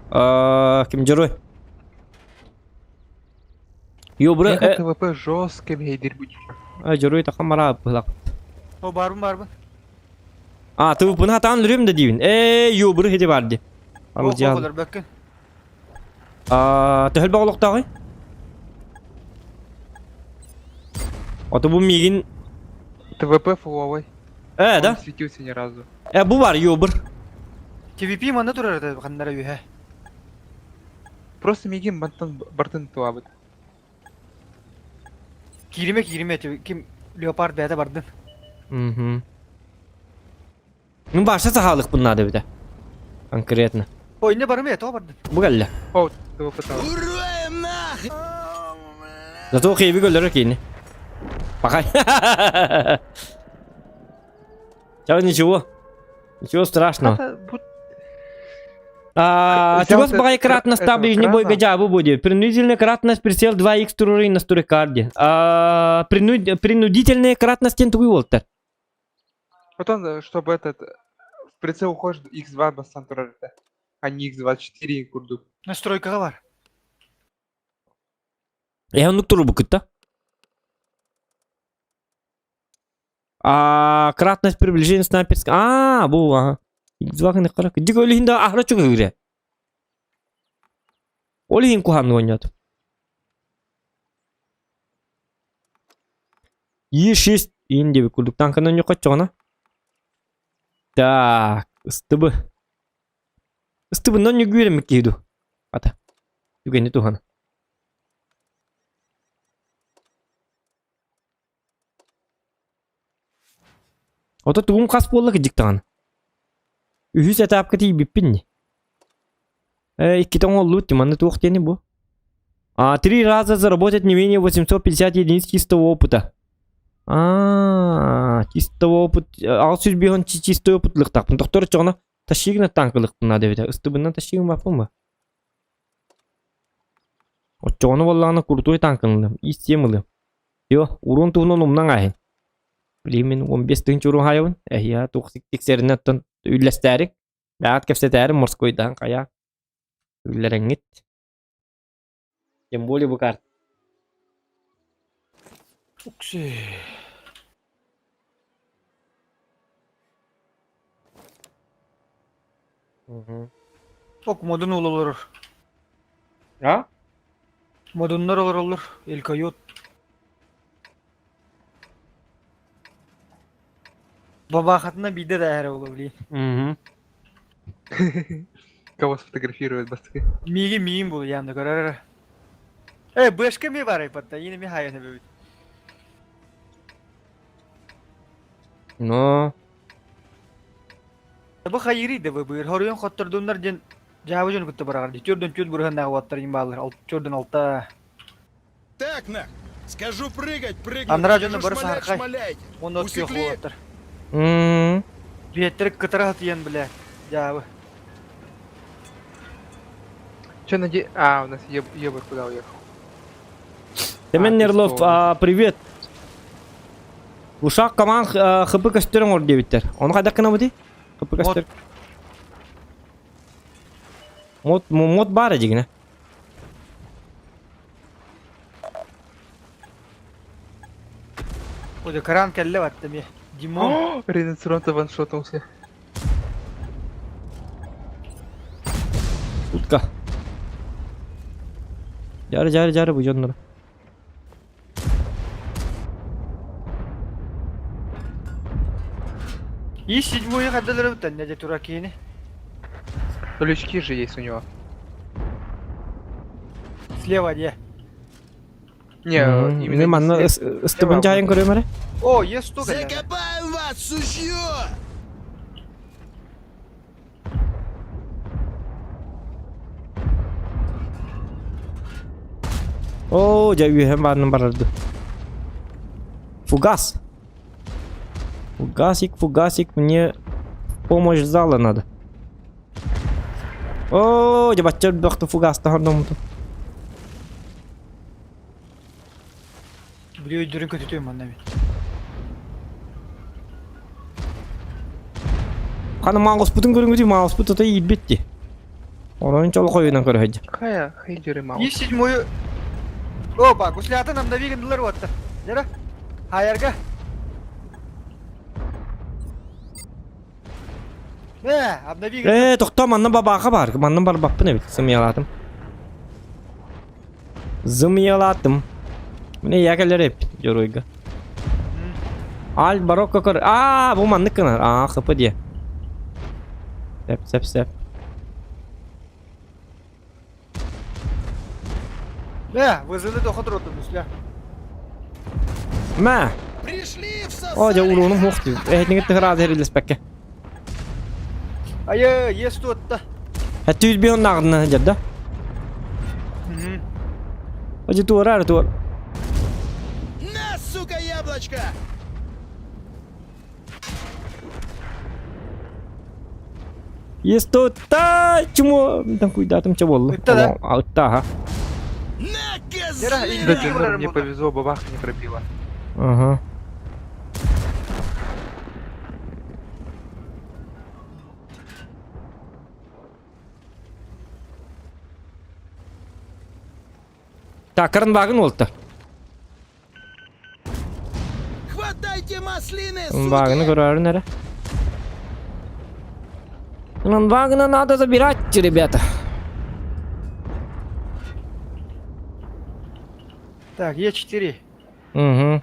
А, ким дьоруй? Юбра Меха ТВП жесткий бейдир будет. э, дьоруй тахан мара быһылаах. О, барбын, барбын. А, ТВП-ны хатаан үрүм да диибин. Э, юбры хити бар ди. О, Арылдьаал. олор бөккүн. А, төһөл бөҕөлөхтөөҕүй? Ото бу миигин... ТВП фуловый. Э, Он да? не светился ни разу. Э, бу бар юбр. ТВП манна турар это ханнара үһэ. Просто мигин бартын бартын туабыт. Киириме киириме ким леопард бэйэтэ бардын. Угу. Ну, баша сахалык bunlar да бите. Конкретно. О, инне барым то бардын. Бу кэллэ. О, ТВП там. Ура, нахрен! Зато хейби көллөрө киини. Пока. Чао, ничего. Ничего страшного. Это будь А, Взял чего багай кратность этого ближний бой крана. гаджабу будет. Принудительная кратность прицел 2х туруры на сторикарде. А, принудительная кратность тен тугуй болтар. Потом, чтобы этот в прицел уходишь X2 бастан турар а не X24 курдук. Настройкаға бар. Я оннук туру букутта. А, кратность приближения снайперской. А, бу, ага. X2 гына карак. Дик олихин да ахра чугы гире. Олихин куханны ойнат. Е6 ин деп курдук танканы ойнок чоғына. Так, ыстыбы. Ыстыбы нон нүгүрем киду. Ата. Түгені тухана. Ото тугум хас буолла кыдьыктаҕына. Үһүс этапка тиийбиппин дии. Э, иккитэ оҥоһуллубут манна туох диэни бу? А, три раза заработать не менее 850 единиц чистого опыта. Аа, чисто опыт, 605 чисто опыт лыхтаахпын. Тохтор оччоҕуна тащигына танкылыхпын наада эбитэ. Ыстыбынан тащигын баппын ба. Оччоҕуна буоллаҕына крутой танкын ылыам, истиэм ылыам. Йо, уруон туһунан умнан ааһын. Билигин мин 15 тыһыынча уруон хаайабын. Эһиэхэ туох тиксэринэн оттон үллэстээриҥ. Бэҕэт кэпсэтээри морскойдаан хайаа. Үллэрэҥҥит. Тем более бу карта. Уксы. Ок модун уол олорор. А? Модуннар олороллор. Эль койот. Бабахатына биирдэ да эрэ буолуо блин. Мгм. Кого сфотографирует бастакы? Миигин миигин бул яанда көрөр. Э, бэшка ми бар айпатта, yine ми хайаны бөбүт. Но Бу хайыри да быбыр. Хоруйун хоттордуннар ден жаабы дьон кытта бараҕар дии. Төрдөн түөрт бырыһаннаах уоттар им бааллар. Төрдөн алта. Так, нах, скажу прыгать, прыгну, Анараа дьоно скажу бары шмалять, саһархай. шмаляйте. Уонна от күөх Усекли? уолаттар. М. Биэттэр кытара хатыйан бля. Дьаабы. Че, наде... А, у нас Еб... Ебр куда уехал? Семен А, ты Нерлов, что у нас? а, привет. Ушак команд ХП көстөрүн ор диэбиттэр. Ону хайдах гынабытый? ХП Мод. көстөр. Мод, мод баар дигинэ. Ой, кран кэллэ батта ми. Димон. Ринцеронта ваншотнулся. Утка. Жары жары жары бу дьоннору. И седьмой хадалары бутан дядя Туракини. Лючки же есть у него. Слева где? Не, именно Мен не манна слева, ыстыбын а жайын көрөм эрэ. О, есть штука. Закопаем вас, сучье! Оо, дьэ үөһэн баарынан барарды. Фугас. Фугасик, фугасик, мне помощь зала надо. Оо, дьэ бачча бөхтө фугастаһар доммутум. Били өйдөрүн көтүтүөм манна мин. Ханы маҕуспутун көрүҥүтүй, маҕуспут тута иирбит дии. Оройун чолохойунан көрө сылдьар. Какая хейдеры мало. И седьмую. Опа, гуслята нам навигандылар уотта. Дера. Хаярга. Э, обнови Ээ, тохтоо, манна бабааха баар. Манна барбаппын эбит. Сымыйалаатым. Зымыйалаатым. Мне я кэлэр эбит, дьоруойга. Аль барокко көр. Аа, бу маннык гынар. Аа, хп диэ. Сеп, сеп, сеп. Э, вызывы доход гусля. Мэ! Пришли, О, дьэ всосали! уруунум суох дии. Эһэтиҥит тыһыраады эрилэспэккэ. Айы, есть тут-то. Хэттүүс биһон нааҕына сылдьар да? О, туора туор. На, сука, яблочко! Есть тут та чмо там куйдатым че болла. Ытта да? А, ытта, ага. На, Дера, Да, козлина! Джинор, мне повезло, бабаха не пробила. Ага. Так, Карнваген болта. Хватайте маслины, Вагны суки! көрөрүн эрэ. Вагна надо забирать, ребята. Так, Е4. Угу.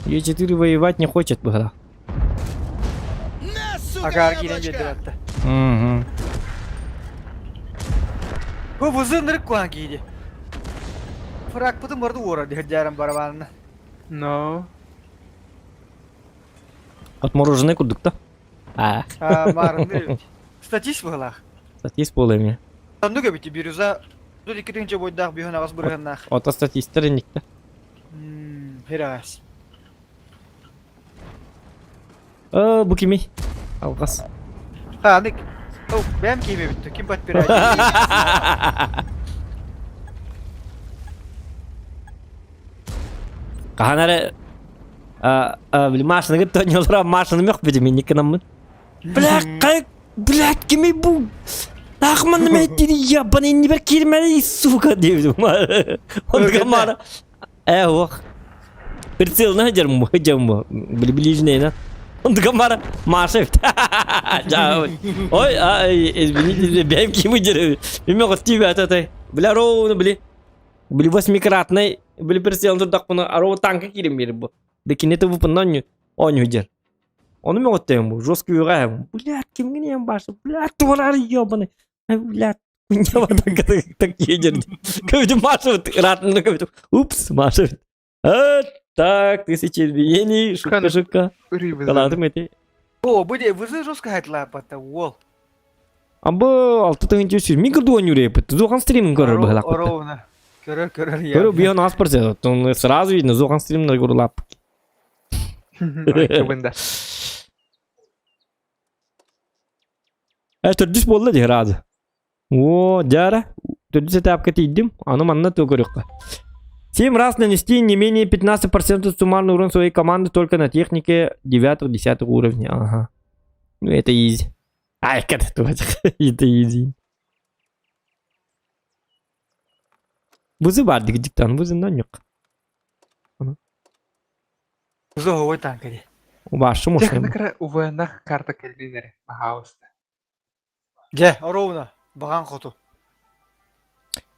Е4 воевать не хочет было. На, сука, Агар киирэн яблочко! биэрдэ Угу. Бу вызынырык куһаҕан киһи. Фрагпытын барды уора диһэрдээрэн барабанна. Но. Отмороженный курдук да? А, А, маарынныр эбит. Статист быһылаах. статист буолуо эмиэ. Оннук эбит бирюза. 32 бойдаах бүйөн аҕыс бырыһаннаах. Ото статистар инникте. Хирас. Э, бу кими? Алгас. Ханык. О, бэм киме бүттү. Ким подпирает? Хаһан эрэ били машинаны тонньолоро машинам yok били мен иккинаммын. Бля, кай, блядь, кими бу? Ахман метти ябан инни бер кирмәли, сука, диэбитим. Онтука мара. Э, ох. Прицелна дерм, дерм, били ближнейна. Онтука мара, Маша. Ой, извините, бэм кими дерев. Миме готти бата Бля, ровно, били. Били восьмикратный, били прицелын турдахпына, арово танка киирэн биэрэр бу. Бикинете бупунна оонньуу дьэр. Ону мөҕүттээм бу, жесткий үөҕээм. Блядь, кимҥин ийэм бааса, блядь, туораар ёбаный. Блядь, такие дьэр. Көбүтүм Маша ыраатынна көбүтүм. Упс, Маша. Так, тысяча избиений, шутка, шутка. Калаатым эти. О, бу де вызы жестко хайтлаапата, уол. Абы 6 тыһыынча 300. Мин курдук оонньуур Зохан стримин көрөр быһылаах. Ровно. Көрөр, көрөр я. Көрө бион аспар он сразу видно Зохан стримнер көрүлап. Кыбында. Э, төрдүс буолла дии разы. О, дьара. Төрдүс этапка тиийдим. Аны манна тыл көрүөххэ. Семь раз нанести не менее 15% суммарный урон своей команды только на технике 9-10 уровня. Ага. Ну это изи. Ай, как это это изи. Бузы бар диктан, бузы нанюк. Зоговой танка ди. Башы мощный. Техникара УВНах карта кэллинere, пожалуйста. Дьэ, ровно. Баган хоту.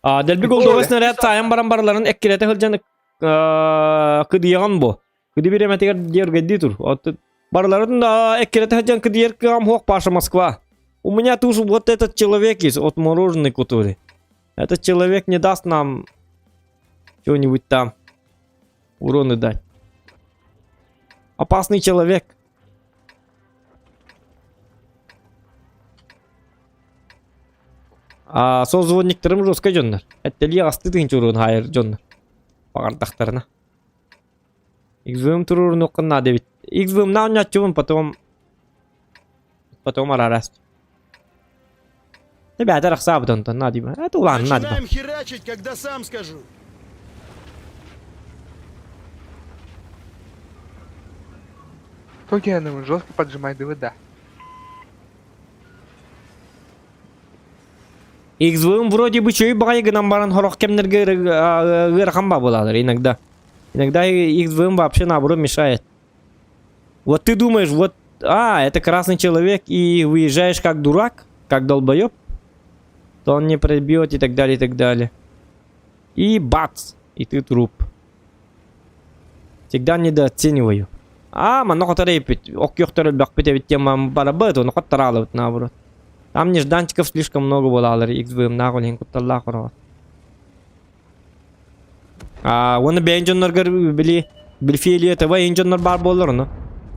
Дэлби голдовой снаряд сайын баран бараларын эккирэтэ сылдьан кыдыйаҕын бу. Кыды бириэмэтигэр диэргэдии тур. Бараларын да эккирэтэ сылдьан кыдыйар кыам хуох Паша Москва. У меня тоже вот этот человек есть, отмороженный который. Этот человек не даст нам чего-нибудь там уроны дать. Опасный человек. А созвонниктарым жестко дьоннор. Эттели асты тыһынча урун хайыр дьоннор. Баҕардахтарына. XVM туруорунуоххун наада эбит. XVM на оонньооччубун потом потом араарас. Ребята, рахсаабыт онтон наада Это улаан наада. Начинаем херачить, когда сам скажу. Токианым жестко поджимай ДВД. XVM вроде бы чөй баҕайы гынан баран сорох кэмнэргэ ыарахан ба буолалар иногда. Иногда XVM вообще наоборот мешает. Вот ты думаешь, вот, а, это красный человек, и выезжаешь как дурак, как долбоеб, то он не пробьет и так далее, и так далее. И бац, и ты труп. Всегда недооцениваю. А, манна хотар эпит, ок бакпит эбит тема барабыт, он хотаралыбыт наоборот. Там нежданчиков слишком много было, XVM нахуй кутталлах А, оны бэйэн дьонноргор били били фиолетовый дьоннор бар буоллар ону.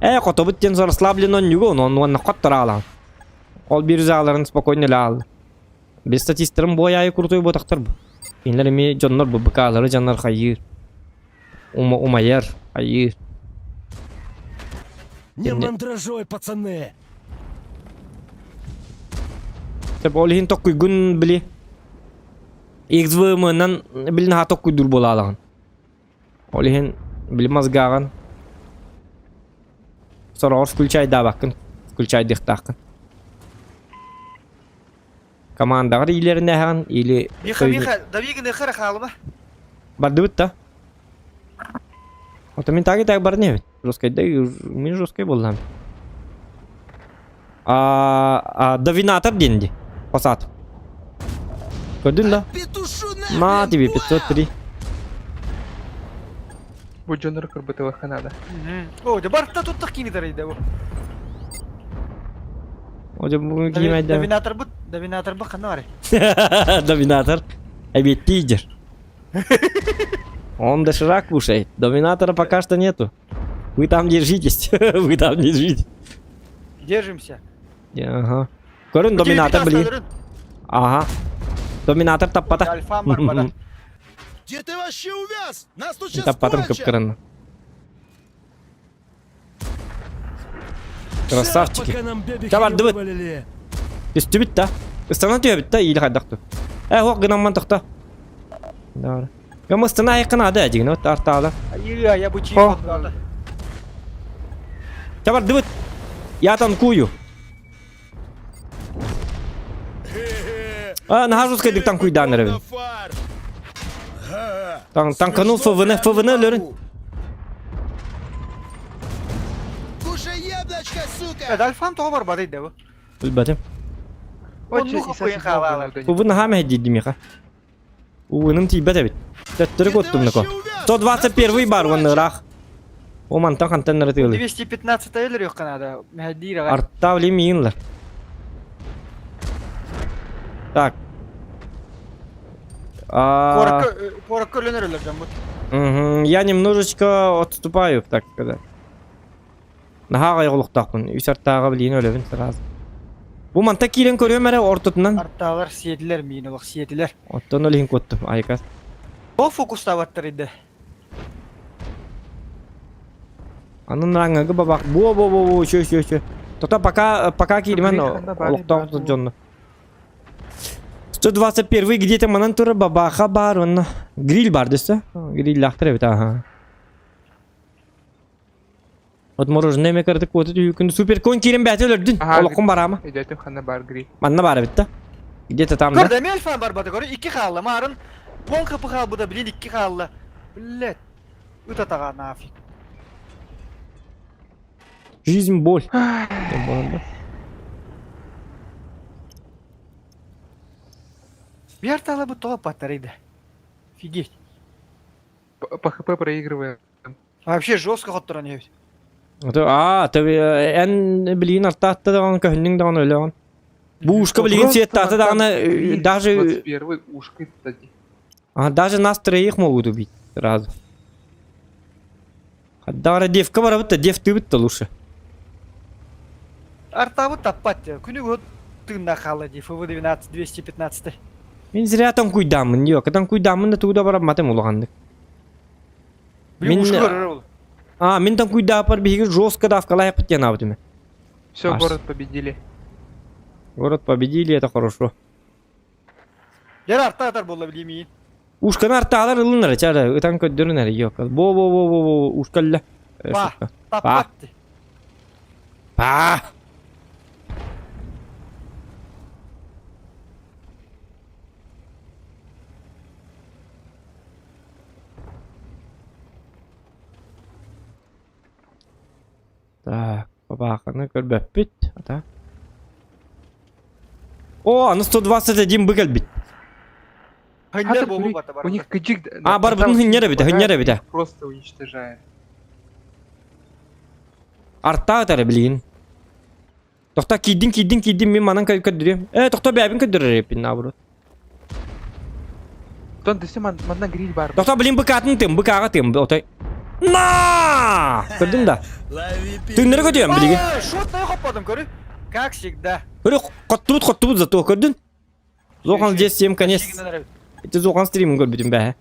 Э, хотобут тен расслаблен он юго, он он хоттаралан. Ол бир заларын спокойно ляал. Без статистерым бой айы крутой ботактар бу. Кинилэр эми дьоннор бу быкаалары дьоннор хайыр. Ума умайар хайыр. Не мандражой, пацаны. Тэп ол иһин токкуйгун били XVM-нан били наһаа токкуйдур буолаалаҕын. Ол иһин били мозгааҕын сороҕор включайдаабаккын, включайдыахтааххын. Командаҕар иилэринээһэҕин или Миха, Миха, давиганы хара хаалыма. Бардыбыт да. Ото мин таги так барны эбит. Жесткой да, мин жесткой буоллам. А, а давинатор денди. Посад. Көрдүн да? Петушу нахрен, На тебе понял? 503. Бу дьоннор кырбытылыхха надо. О, да барта тут кини тарайда бу. О, бу киймайда. Давинатор бут, давинатор бу ханна бар. Доминатор. Обед тигр. Он доширак кушает. Доминатора пока что нету. Вы там держитесь. Вы там держитесь. Держимся. Ага. Көрүн доминатор, блин. Ага. Доминатор таппата. Альфам барбата. Где ты вообще увяз? Нас тут сейчас Таппатым кончат. кыпкырын. Красавчики. Пока нам бебехи Давай, не давай. вывалили. Түстүбүт да. Ыстана түһэбит да иили хайдах ту. Э, ох гынамман тохто. Давай. Гам ыстана айкын ада дигин от артаала. Айыы, я бы чип О. отдала. Чабардыбыт. Я танкую. А, наһаа жесткайдык танкуйдаан эрэбин. Фарш. Тан танканул ФВН, ФВН өлөрүн. Кушай яблочко, сука! Это Альфам тоҕо барбатый да бу? Билбэтим. Очень Оннук и хуйын хаалаалар. ФВН наһаа мэһэйдиир миэхэ. Ууным тиийбэт эбит. Төттөрү куттум нако. 121 бар уонна ыраах. О мантан хантан эрэ тыылый. 215 өлөр yok надо. Мэһэйдиир аҕай. Артавли миинлар. Так. А, Куоракка куоракка өлөнөр өлөр дьон бут. мгм, Я немножечко отступаю, так сказать. Наһаа аҕай Үс артааҕа билиин өлөбүн сразу. Бу манта киирэн көрүөм эрэ ортотунан. Артаалар сиэтилэр миин олох сиэтилэр. Оттон олиһин куоттум, айкас. О фокустаабаттар иде. Анын раңыгы бабах. Бо бо бо бо чө чө чө. Тота пока пока киирмен олохтоох дьонно. 121 где-то манан тура бабаха бар онно. Гриль бар дөссө. Гриль лахтыр эбит аха. Вот мороженое ме кырдык вот күн супер конь киирен бәте өлөрдүн. Аха, Олоххун барама. Өйдөтүм ханна бар гриль. Манна бар эбит да. Где-то там да. Көрдө эми Альфам барбата көрө икки хаалла маарын. Пол капы хаалбыта блин икки хаалла. Блять. Ыт атаға нафиг. Жизнь боль. Биир таала бу тоҕо паттар иде. Офигеть. По ХП проигрываем. Вообще жестко хотторон эбит. А, ты эн билигин артаатта даҕаны көһүннүҥ даҕаны өлөҕүн. Бу ушка билигин Просто сиэттаата мантан даҕаны гриль даже 21 ушкой кстати. а, даже нас троих могут убить сразу. Дара девка барабыт дев тыбыт да лучше. Артабыт таппат. Күнү вот тыынна хаалла ди ФВ-12 215. Мин зря там куйдаммын, yok. Там куйдаммын да тугуда барамматым улаханнык. Блин, Мин- ушка көрөр ол. А, мин там куйдаапар биһиги жестко давкалайыппыт диэн аабытым. Все, Аш. город победили. Город победили, это хорошо. Дер арта атар болла билимиин. Ушканы артаалар ылынар, чара, ытан көддөрүнэр, yok. Бо бо бо бо бо ушкалла. Э, Па. шутка. Таппат. Па! Так, бабаханы көрбөппүт. Ата. О, аны 121 быгал бит. Хыннер А, болу бата бар. У них кыджик... А, бар бутун хыннер бит, хыннер бит. Просто уничтожает. Арта атары билигин. Тохта кийдин кийдин кийдин мен манан көддүрөм. Э, тохта бэбин көддүрөр эпин наоборот. Тон дөссө манна гриль бар. Тохта блин быкатын тым, быкага тым. Отой. На! Көрдүң да. Лови Тыңнары көтөм билигин. Шоттай хоппадым көрү. Как всегда. Көрө коттубут коттубут зато көрдүн. Зохан здесь всем конец. Это Зохан стримын көрбүтүм бә.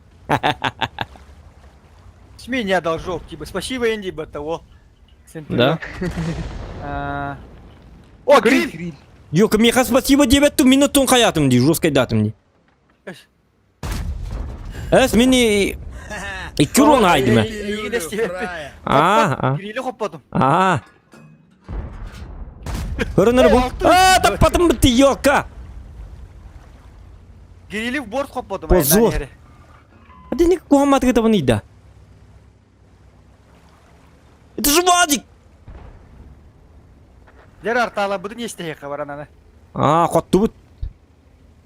С меня должок, типа, спасибо, Энди, того. Да. О, Гриль, гриль! гриль. Йок, меха спасибо дебетту минутун хаятым ди, жесткой датым ди. Эс мени икки урон айдым. А, а. Грили хоппадым. А. Көрөнөр бу. А, таппатым битти, йока. Грили в борт хоппадым. Позор. А ты не кухамат этого не да. Это же Вадик! Дер артала буду не истеге хабар ананы. А, коттубут.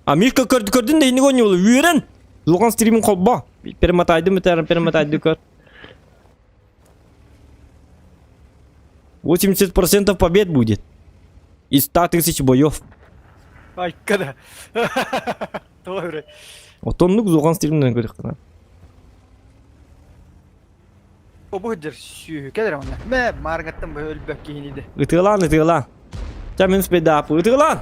А Мишка көрдү көрдүн да эни гонюлу үйрен. Луган стримин колба. Перемотайды мытарын перемотайды көр. 80% побед будет. Из 100 тысяч боев. Айккада. Doğru. Отоннук зуган стримден көрүк. Обу дер сүйү келер онна. Мэ маргаттан бу өлбөк кийиниде. Ытыылаан, ытыылаан. Ча мен спедап. Ытыылаан.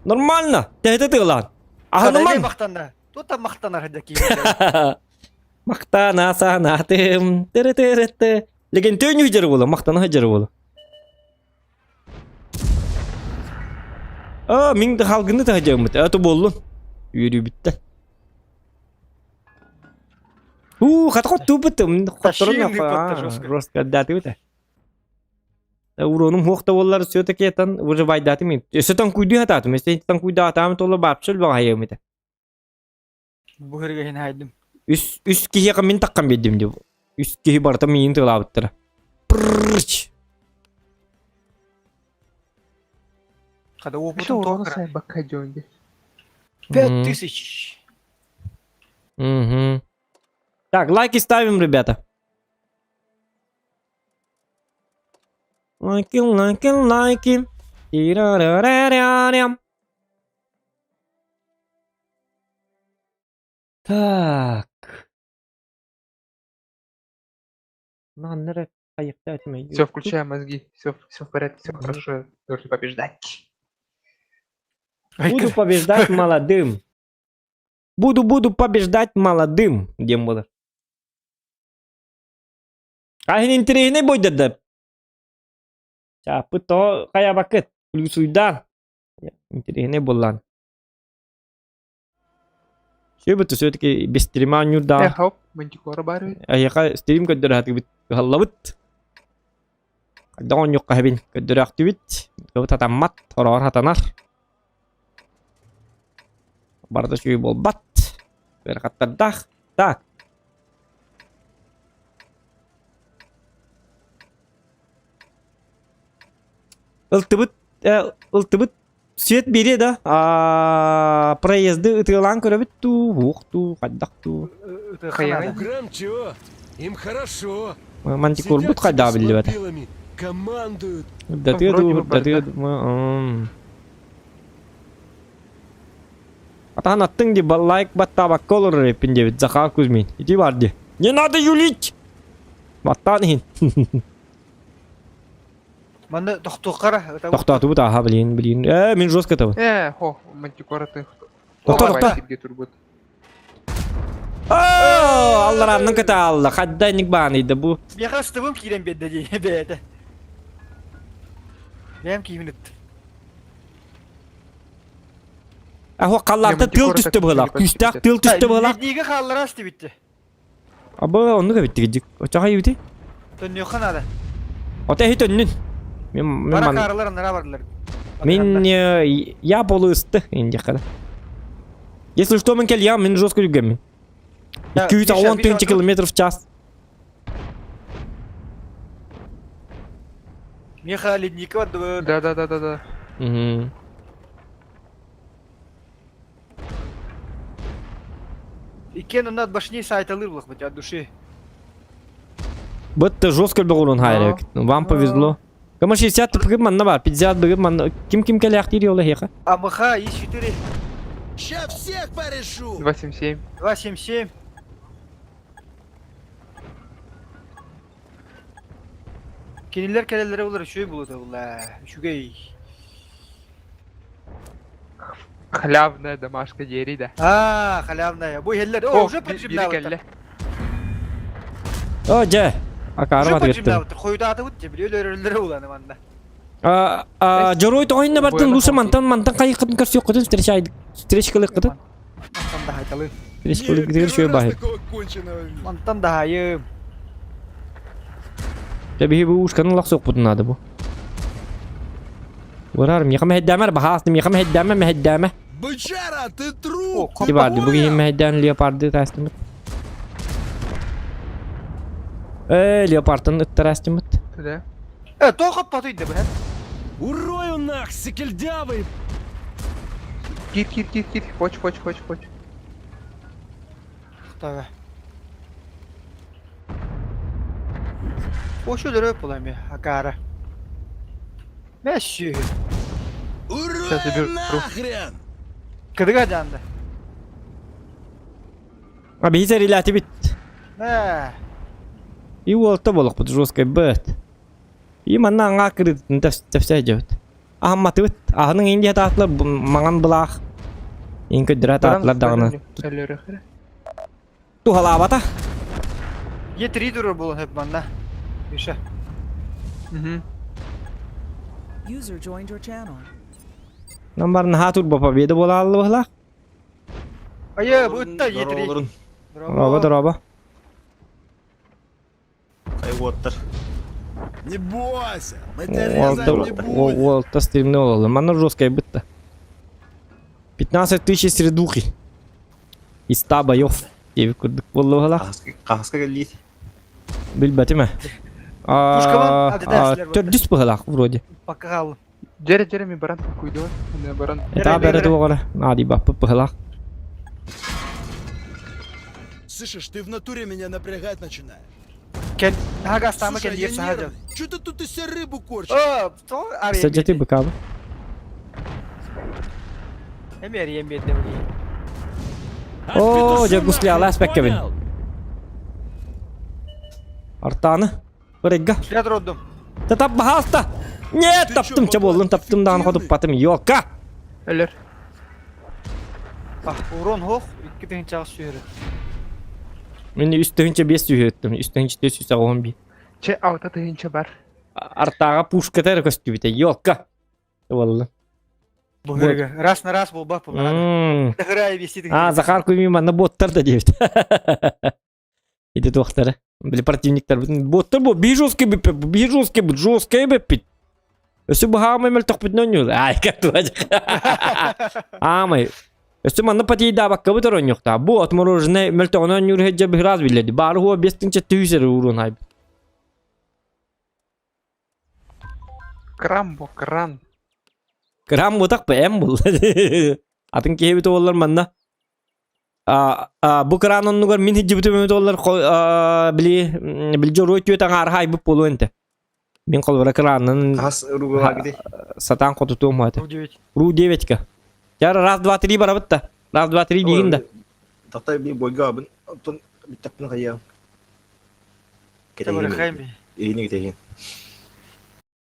Нормально. Тэхэ ытыылаан. Аһыныман! Махтанна. Тута махтанар да киһи. Махтана санаатым. Тыры-тыры-ты. Леген төнү жары була, махтана жары була. А, мин да халгыны таһдьаммыт. Это боллун. Үөрүү бүтті. У, хата хоттуубутум. Тащи жестко. Жестко отдатыбыта. Уронум хуохта буоллар все-таки этан выживайдатым. Өссө таҥкуйдуу хатаатым. Өссө таҥкуйдаатаам толо баапчыл баҕайым этэ. Бу хырыга хайдым. Үс үс киһиэхэ мин таххан биэрдим дии. Үс киһи барыта миигин тыалаабыттара. Прррч. Хада Что опытым урона тоқыра. сайбакка дьонди. 5000. Угу. Так, лайки ставим, ребята. Лайки, лайки, лайки. Тирарарарарям. Так. Все, включай мозги. Все, все в порядке, все хорошо. Должны побеждать. Буду побеждать молодым. Буду, буду побеждать молодым. Диэн буолар. Аһын интэриэһинэй буойдарда. Чааппыт тоҕо хайаабаккыт? Плюсуйдаан. Интэриэһинэй буоллаан. Сүөбүт все-таки без стрима ньурдаан. Эх, хоп, мантикора баар. Эһиэхэ стрим көрдөрө сатыыбыт. Кыһаллабыт. Хайдах оонньуохха сөбүн көрдөрөөхтүбүт. Кыбыт хатаммат, хороҕор хатанар. Барыта үчүгэй буолбат. Ыарахаттардаах. Так. Ылтыбыт, э, ылтыбыт свет биэриэ да а, проезды ытыалаан көрөбүт дуу, уох дуу, хайдах дуу. Ытыахха Грамм чего? Им хорошо. Мантикорбут Сидят хайдаа себе с биллибэтэ. мобилами, командуют. Датыа Вроде дуу, бы датыа бардак. дуу. Атаан аттыҥ дии лайк баттаабакка олорор эппин диэбит Захар Кузьмин. Ити бар дии. Не надо юлить! Баттаан иһин. Манна тохтуоххара. Тохтоотубут ааха блин, блин. Э, мин жестко табын. Э, хо, мантикора ты. Тохто, тохто. Сирге турбут. Алларааннан кытаалла. Хадда ник бааныйда бу. Миэхэ ыстыбым киирэн биэрдэ дии бэйэтэ. Бэйэм киимин ыттым. Ахо халлаанта тыл түстэ быһылаах. Күүстээх тыл түстэ быһылаах. Леднигэ хааллара астыбитте. Аба оннук эбиттигидик. Очаха юти. Төннүөххэ наада. Ота эһи төннүн. Мен мен Бара ман кааралар аннара бардылар. Мин я полуысты индиэххэ. Если что, мен кэлиэм, мин жестко үргэммин. 210 тысяча километров в час. Миэхэ ледника бардыбыт. Да, да, да, да, да. Угу. Иккиэн онно от башни саайталыыр булахпыт от души. Бытты жестко бөҕүрун хайрык. Вам повезло. Кама 60 тыпыгы манна бар, 50 быгы манна. Ким ким кэлээхтиир ол эһиэхэ? АМХ И4 Ща всех порешу! 277. 277. Кинилэр кэлэллэрэ булар үчүгэй булута булла. Үчүгэй. Халявная домашка дери, да. А, халявная. Бу иһэллэр. О, уже бири поджимнаабыттар. кэллэ. О, дьэ. Акаарым Уже атыгыттым. поджимнаабыттар. Хойутаатыбыт дьэ, били өлөрөллөрө уланы манна. Дьоруой тоҕойунна бардын, лучше мантан мантан хайыккытын көрсүөххүтүн встречай встречкалыаххытын. Мантан да хайталы. Встречкалыаххытыгар үчүгэй первый раз баһы. такого конченого вижу. Мантан да хайым. Дьэ биһи бу ушканы лахсыахпытын наада бу. Барар, миэхэ мэһэйдээмэр баһаас, миэхэ мэһэйдээмэ, мэһэйдээмэ. Бычара, ты труп! О, Ити барды, бу киһи мэһэйдээн леопарды таастымыт. Э, леопардын ыттараастымыт. Да. Э, тоох хоппатый да бу. Урою нах, секельдявый! Кир, кир, кир, кир. Хоч, хоч, хоч, хоч. Тохтоо. Ошо өлөрөп була эми акаара. Мәссүү. Сейчас Урою заберу. нахрен! Кыдыга дьаанда. А биһи сэрилээтибит. Мэ. И уолта буолуохпут жесткай быт. И манна аҥаа кырыытын тэпсэ дьэбит. Аһамматыбыт. Аһының индия таатылар маҥан былаах. Ин көддөрө атаатылар даҕаны. Туһалаабата. Е3 турар буолан сөп манна. Миша. User joined your channel. Нам бар наһаа турба победа буола аллыбыһылаах. Айа, бу ытта Е3. Дороолорун. Дорообо, дорообо. Ай уоттар. Не бойся, мы тебя резать не будем. Уолта стримне ололу. Манна жесткая бытта. 15 тысяч средухи. Из 100 боев. Диэбит курдук буоллуһалаах. Хаһыска кэллиит. Билбэтим ээ. Пушкабан адыдаслар Төрдүс быһылаах вроде. Пока хааллым. Дьэрэ дьэрэ ми баран куйдуар. Баран. Этаа бэрэ туоҕара. Наадыйбаппыт быһылаах. Слышишь, ты в натуре меня напрягать начинаешь. Кел, хагастама Слушай, кел я диир саха дьон. нервный. Чё ты тут из себя рыбу корчишь? Оо, то арыйа Садьяты быкабы. Эми арыйан биэрдэ бу. О, Отпетуши дьэ гусляла нахрен, аспеккабин. понял? Артаны. Ырыгга. Сүрэ турдум. Да таппаһааста! Нет, Ты таптым, чё, чэ буоллун, таптым даҕаны эффективный? хотуппатым, ёлка! Өлөр. А, урон хоох, 2 тыһыынчаҕа сүүрү. Мин 3 тыһыынча 5 сүүһүттүм, 3 тыһыынча 481. Че 6 тыһыынча бар. Артааҕа пушката эрэ көстүбүтэ, ёлка! Буолла. Бу раз на раз буолбат буоллаҕа. М. Хырай вести А, Захар Куми манна боттар да диэбит. Ити туохтара. Били противниктар боттар бу биир жесткий биппит, биир жесткий бит, жесткий биппит. Өссө быһаамай мөлтөхпүтүнэн ньуул. Ай, катуа. Аамай. Өссө манна патейдаабаккабыт оронньуохтаа. Бу отмороженное мөлтөҕүнэн ньуур иһэдьэ быһыраас биллэрди. Баары хуа 5 тыһыынча түүсэр уурун хайбыт. Кран бу, кран. Кран бутах бэйэм булла. Атын киһибит уоллар манна. А, а, бу кран оннугар мин хиджибитим эбит уоллар били били дьоруой түөт аҥаар хайбыт буолуо энте. Мин холбора кранын Хас ругулагды. сатаан хотутуом этэ. Ру 9. Ру 9-ка. Яра раз, два, три барабыт да. Раз, два, три диигин да. Тахтай би бойга абын. Оттон биттакпын хайа. Табары хайми. Эйни кетеген.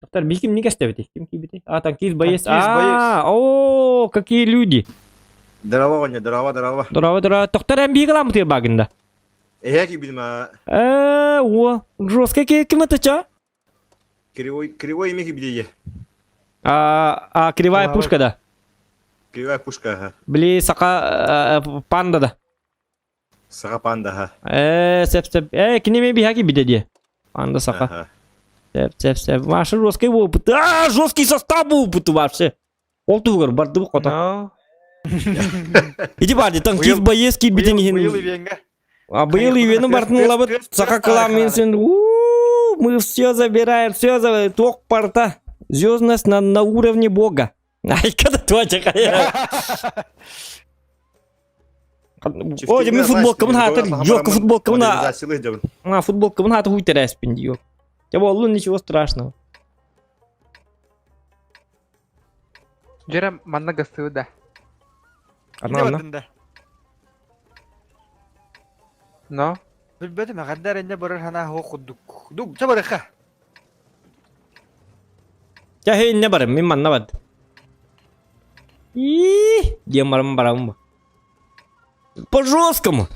Тоқтар, биким не кестебити? Ким кибити? А, танкист боец. Танкист, боец. А, о, какие люди. Здорово, Ваня, здорово, здорово. Здорово, здорово. Тоқтар әм бигала мытыр багында. Эһэ кибидим а. Э, о, жестко ким это ча? Кривой, кривой имя кибидие. А, а кривая Лава. пушка да. Кривая пушка, ага. Били сака панда да. Саха панда, ага. Э, сеп сеп. Э, кинеме бихаки биде Панда сака. Ага. Сеп сеп сеп. Ваши жесткий опыт. А, жесткий состав опыт вообще. Ол тугар барды бу кота. Но. Иди барды, танкист боец кибитин Быйыл ихин. ивенге. А быйыл ивени бартын лабыт. Сака кыламын сен. У, мы все забираем, все забираем. Ток порта. Звездность на, на уровне бога. Ай, когда твоя О, мен футболкамын хатыр, жоқ, футболкамын а, футболкамын хаты хуй терәспин диyor. Я боллу ничего страшного. Дьэрэ манна гастыы да. Ана, ана. Но. Билбэтим, агардар энне барар хана хо кудук. Дук, чабарыха. Я хей не барым, мен манна бад. И, диэн барым барам. По жесткому.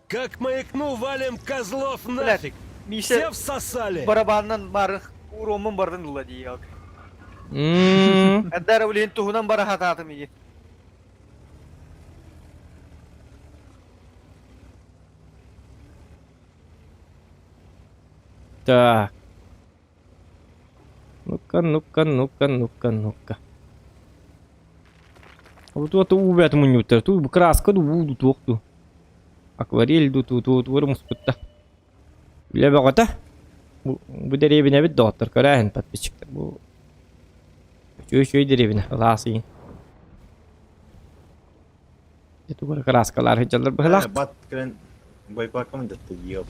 Как маякну, валим козлов Блядь, нафиг. Миша Все всосали. барабаннан барых уромун бардын дула дии. М, Адар улин туһунан бара хатаатым иги. Так. Ну-ка, ну-ка, ну-ка, ну-ка, ну-ка. Вот вот убят мунютер, тут краска ду буду туохту. Акварель ду ту ту ту муспутта. Биле баҕата. Бу бу дэриэбинэ бит доҕоттор көрөөһүн подписчиктар бу. Үчүгэй үчүгэй дэриэбинэ ылаас иин. Тугар краскалар сылдьаллар быһылаах. Бат кэлэн бойпакам дэтте диyor.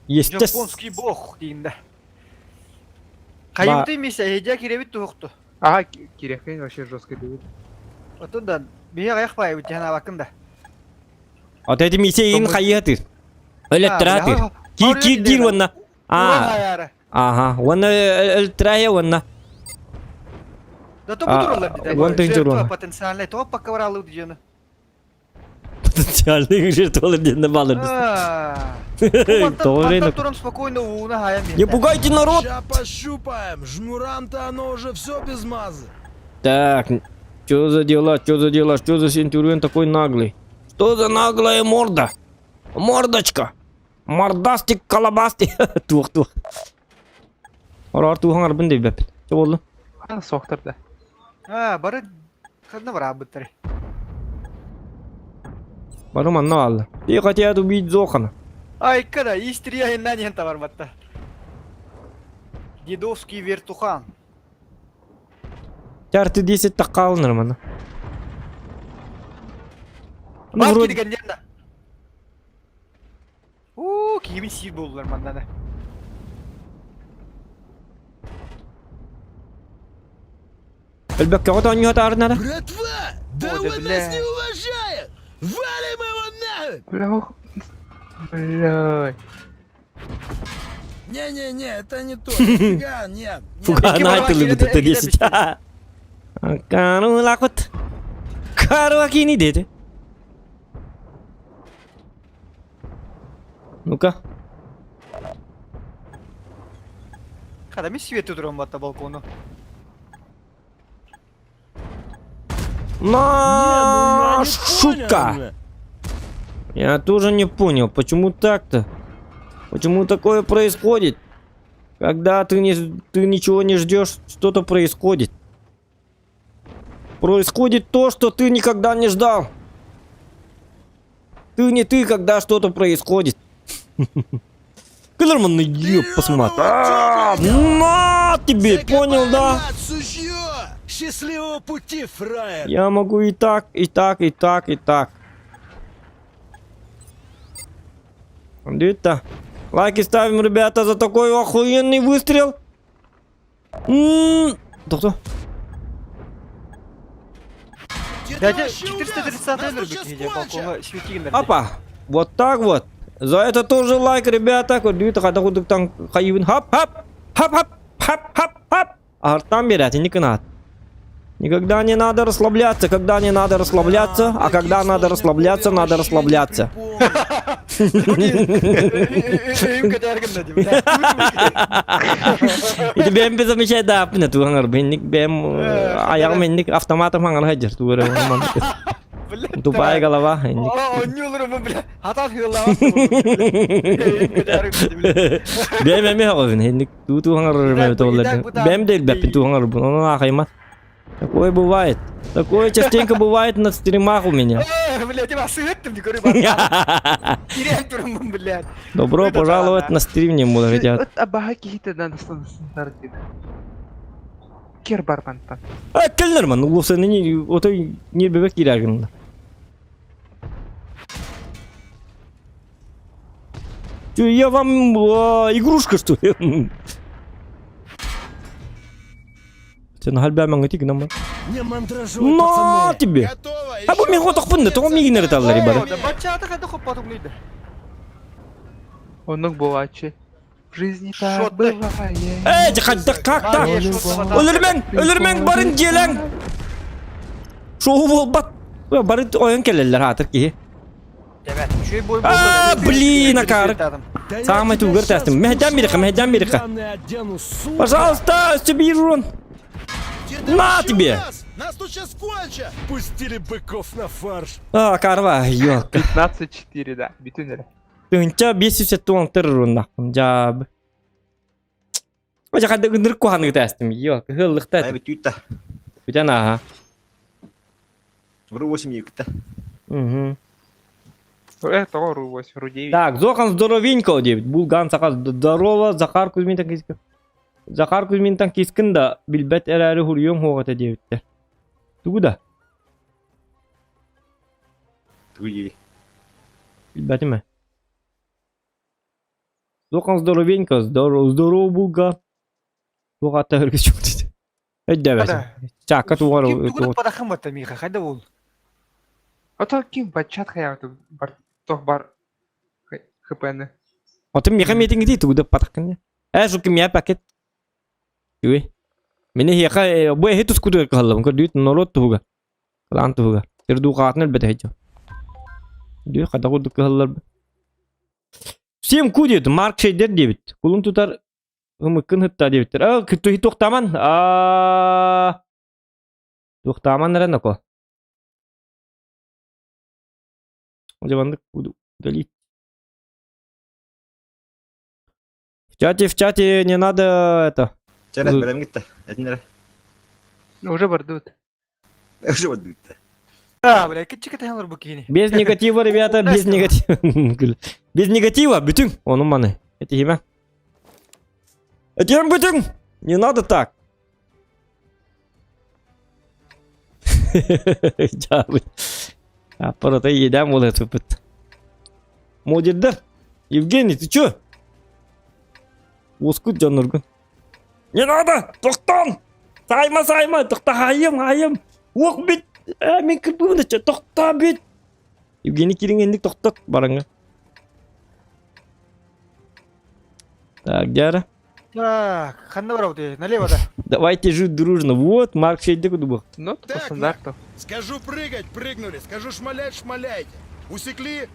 Естес. Японский бог диинде. Кайымты миша эжа киребит тухту. Ага, Кирехейн вообще жестко бьет. Отон да бие аяк бай үтен абакын да. От эти мисе иин хайыатыр. Өлөттөрөтүр. Кир кир дир уонна. А, ага, уонна өлтөрөйө уонна. Да то бутуралар дии. Уон тыһыынча Жертва потенциальный, то пока бараллы дьону. Потенциальный жертвалар диэн балыр. Тоҕо туран спокойно ууна хайан Не пугайте народ! Ща пощупаем. Жмурам-то оно уже все без мазы. Так, что за дела, что за дела, что за Сентурион такой наглый? Что за наглая морда? Мордочка! Мордастик колобастик. Туох туох. Орор туохан арбын дейбэппит. Чэ болду? Ана соқтыр да. А, бары ханна бараабыттар. Бары манна бааллар. И хотят убить Зохана. Айка да, истрия инна диэн табарбатта. Дедовский вертухан. Чарты 10 таккаалынар манна. Ну, Бас вроде... киргэннен да. Уу, киһибин сиир буоллулар манна да. Өлбөккөҕө тоонньуһа таарынара. Братва! Да О, да он нас бля. не уважает! Валим его нахуй! Бля, ох. Бля. Не-не-не, это не то. Нифига, нет. нет. Фуганаай тылыбыт Икки 10. Кару лакут. Кару кини дети. Ну-ка. Хада ми свет туран батта балкону. На Не, ну, я не шутка. понял. Я тоже не понял, почему так-то? Почему такое происходит? Когда ты, не, ты ничего не ждешь, что-то происходит. Происходит то, что ты никогда не ждал. Ты не ты, когда что-то происходит. Кыларман, ёб посмотри. А, На тебе, понял, да? Закопаем, сучьё! Счастливого пути, фраер! Я могу и так, и так, и так, и так. Где-то. Лайки ставим, ребята, за такой охуенный выстрел. М-м-м. Кто? Где ты Дядя вообще увяз? 430 Нас тут өлөрбүт щас киһи кончат! балкоҥҥа светигиннэр. Опа. Вот так вот. За это тоже лайк, ребята. Көрдүү хата кудуктан хайыбын. Хап, хап. Хап, хап. Хап, хап, хап. Артан берет, не канат. Никогда не надо расслабляться, когда не надо расслабляться, а когда Таких надо сложных расслабляться, пол я надо вообще не расслабляться. припомню. Ити бэйэм замечай да аппына туһаҥар бэнник бэйэм аяҕым инник автоматом хаҥар хаджар тугара тупая голова инник. Бэйэм эмиэ хоҕобун инник туу туһаҥар толлар бэйэм да илбэппин туһаҥарбын онон аахайма. Такое бывает. Такое частенько бывает на стримах у меня. Добро пожаловать на стрим, не буду хотят. Абаха киһитэ да Кер барбантан. А, келлерман, улуусаны не отой не бебек кирагын. Я вам игрушка, что ли? Сен хальбәмәң ити генә Не мандражуй, На пацаны! тебе. Готово! А бу мин хотохпун да, тоҕо миигин ырыталлар ибары. Оннук буолааччы. В жизни так Шо ты? бывает. Эй, да как так? Өлөрмәң, өлөрмәң барын дьиэлээҥ. Шоу буолбат. Бары ойон кэлэллэр аатыр киһи. А, блин, акары. Да я Самый тебя тугар щас тестим. Мехдян бирика, мехдян бирика. деревянный одену, сука! Пожалуйста, себе урон. Где ты На вообще тебе! увяз? Нас тут сейчас кончат! Пустили быков на фарш! А, карва, ёлка. 15-4, да. Бүтүн эрэ. Тыһыынча 500 төр урунна. Жаб. Ожа хадда ындырык куһаныгы тестим. Ёлка, хыллыкта. Ай бүтүүтэ. Бүтэн аха. Ру 8 юкта. Угу. Тоҕо ру 8, ру 9. Так, Зохан здоровенько диэбит. Булган саха здорово, Захар Кузьмин кискин. Захар Кузьмин кискин да билбэт эрээри хуруйуоҥ суох этэ диэбиттэр. Тугу да? Тугу Билбэтим ээ. Зохан здоровенько, здорово, здорово, Булган. Туох аата өргө чугут. Өйдөөбөтүм. Чаакка тугар Ото ким бачат хаябыт бар тох бар ХПны. Отun миэхэ миэтиҥ ити тугу да патаххын. Ээ, сука, миэ пакет. Үгүй. Мин эһиэхэ бу эһи тускутугар кыһаллабын көрдүүт норуот туһугар. Кылаан туһугар. Сир дуу хаатын өлбөтө иһдьэ. Дүү хата курдук кыһаллар. Всем ку диэт Марк Шейдер диэбит. Кулун тутар ымыккын хытта диэбиттэр. А кытты туохтааман. А туохтааман эрэ ноко. Дьабаннык удалить. В чате не надо это. Чэ, бэлэм гитте. Этин эрэ. Уже бардыбыт. Уже бардыбыт. А, бля, кичик это бу кини. Без негатива, ребята, без негатива. Без негатива, бүтүн. Ону маны. Этиһимэ. Этиһим бүтүн. Не надо так. Дьаабы. Аппарата иэдээн буола сыппыт. Модердар. Евгений, ты чё? Уоскут дьонноргун. Не надо! Тохтон! Сайма, сайма! Тохта, айым, айым! Уох бит! Э, мин кырбыбын өчө, тохта бит! Евгений кириҥ тохтот бараҥа. Так, Дяра. Так, ханна барабыт, налево да. Давайте жить дружно. Вот, Марк Шейдек удубах. Ну, по Так, стандарту. Скажу прыгать, прыгнули. Скажу шмалять, шмаляйте. Усекли?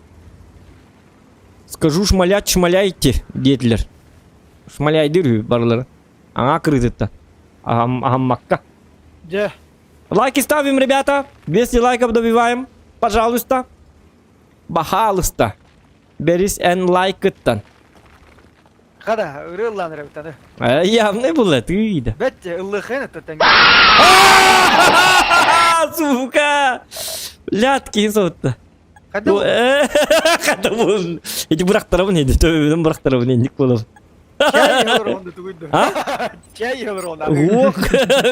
Скажу шмалять, шмаляйте, диэтилэр. Шмаляйдыр үһү барылара. Аңа кырыытыттан. Ахам, ахаммакка. Дьэ. Лайки ставим, ребята. 200 лайков добиваем. Пожалуйста. Баһаалыста. Берис эн лайкыттан. Хада, ырыаллаан эрэбит Э, явный был ты да. Бэт, ыллыхын это Сука! Лятки сотта. Хада. Хада бул. Эти бырахтарабын эди, төбөбүнөн бырахтарабын эндик болом. Чай олор тугуйду. А? Чай олор Ох,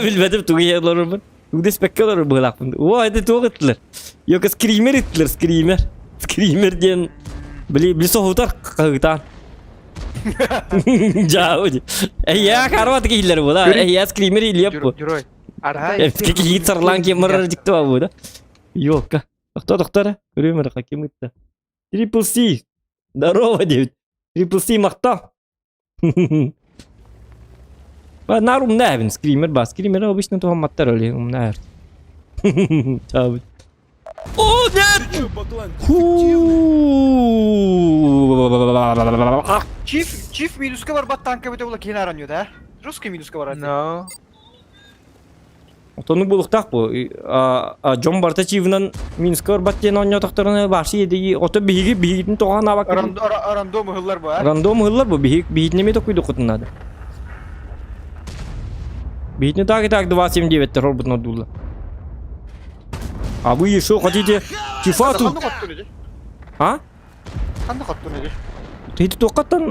билбетим тугу олорбун. Тугу спекке олорор быылаахпын. О, это туох ыттылар. Йока скример ыттылар, скример. Скример диэн били били соһутар хаһыытаан. Жаа, Эйя, карват киһилэр була. Эйя, скример илиэп бу. Герой. Арай. Киһи сарлаан кем мырар дикти бу да. Ёлка. Тохто, тохто, көрүм каким ытта. Трипл Си. Здорово, девять. Трипл Си махта. Нар умная скример ба. Скример обычно того маттар или умная. О, нет! Ты чё, баклан, Чиф, чиф минуска бар бат танка бите була кин аранıyor да. Русский минуска бар. No. Отону булуктак бу. Дьон барта чивынан минуска бар бат диэн оонньоотохторуна баарси едиги ото биһиги биһигитин тоҕоон абак. Рандом ыһыллар бу, а? Рандом ыһыллар бу биһиг биһитин эмиэ токуйдуккутун наада. Биһитини так и так 2.79 орбутун ордуулла. А вы еще хотите чифату? Ханна хоттун иди? А? Ханна хоттун иди? Хити туоххаттан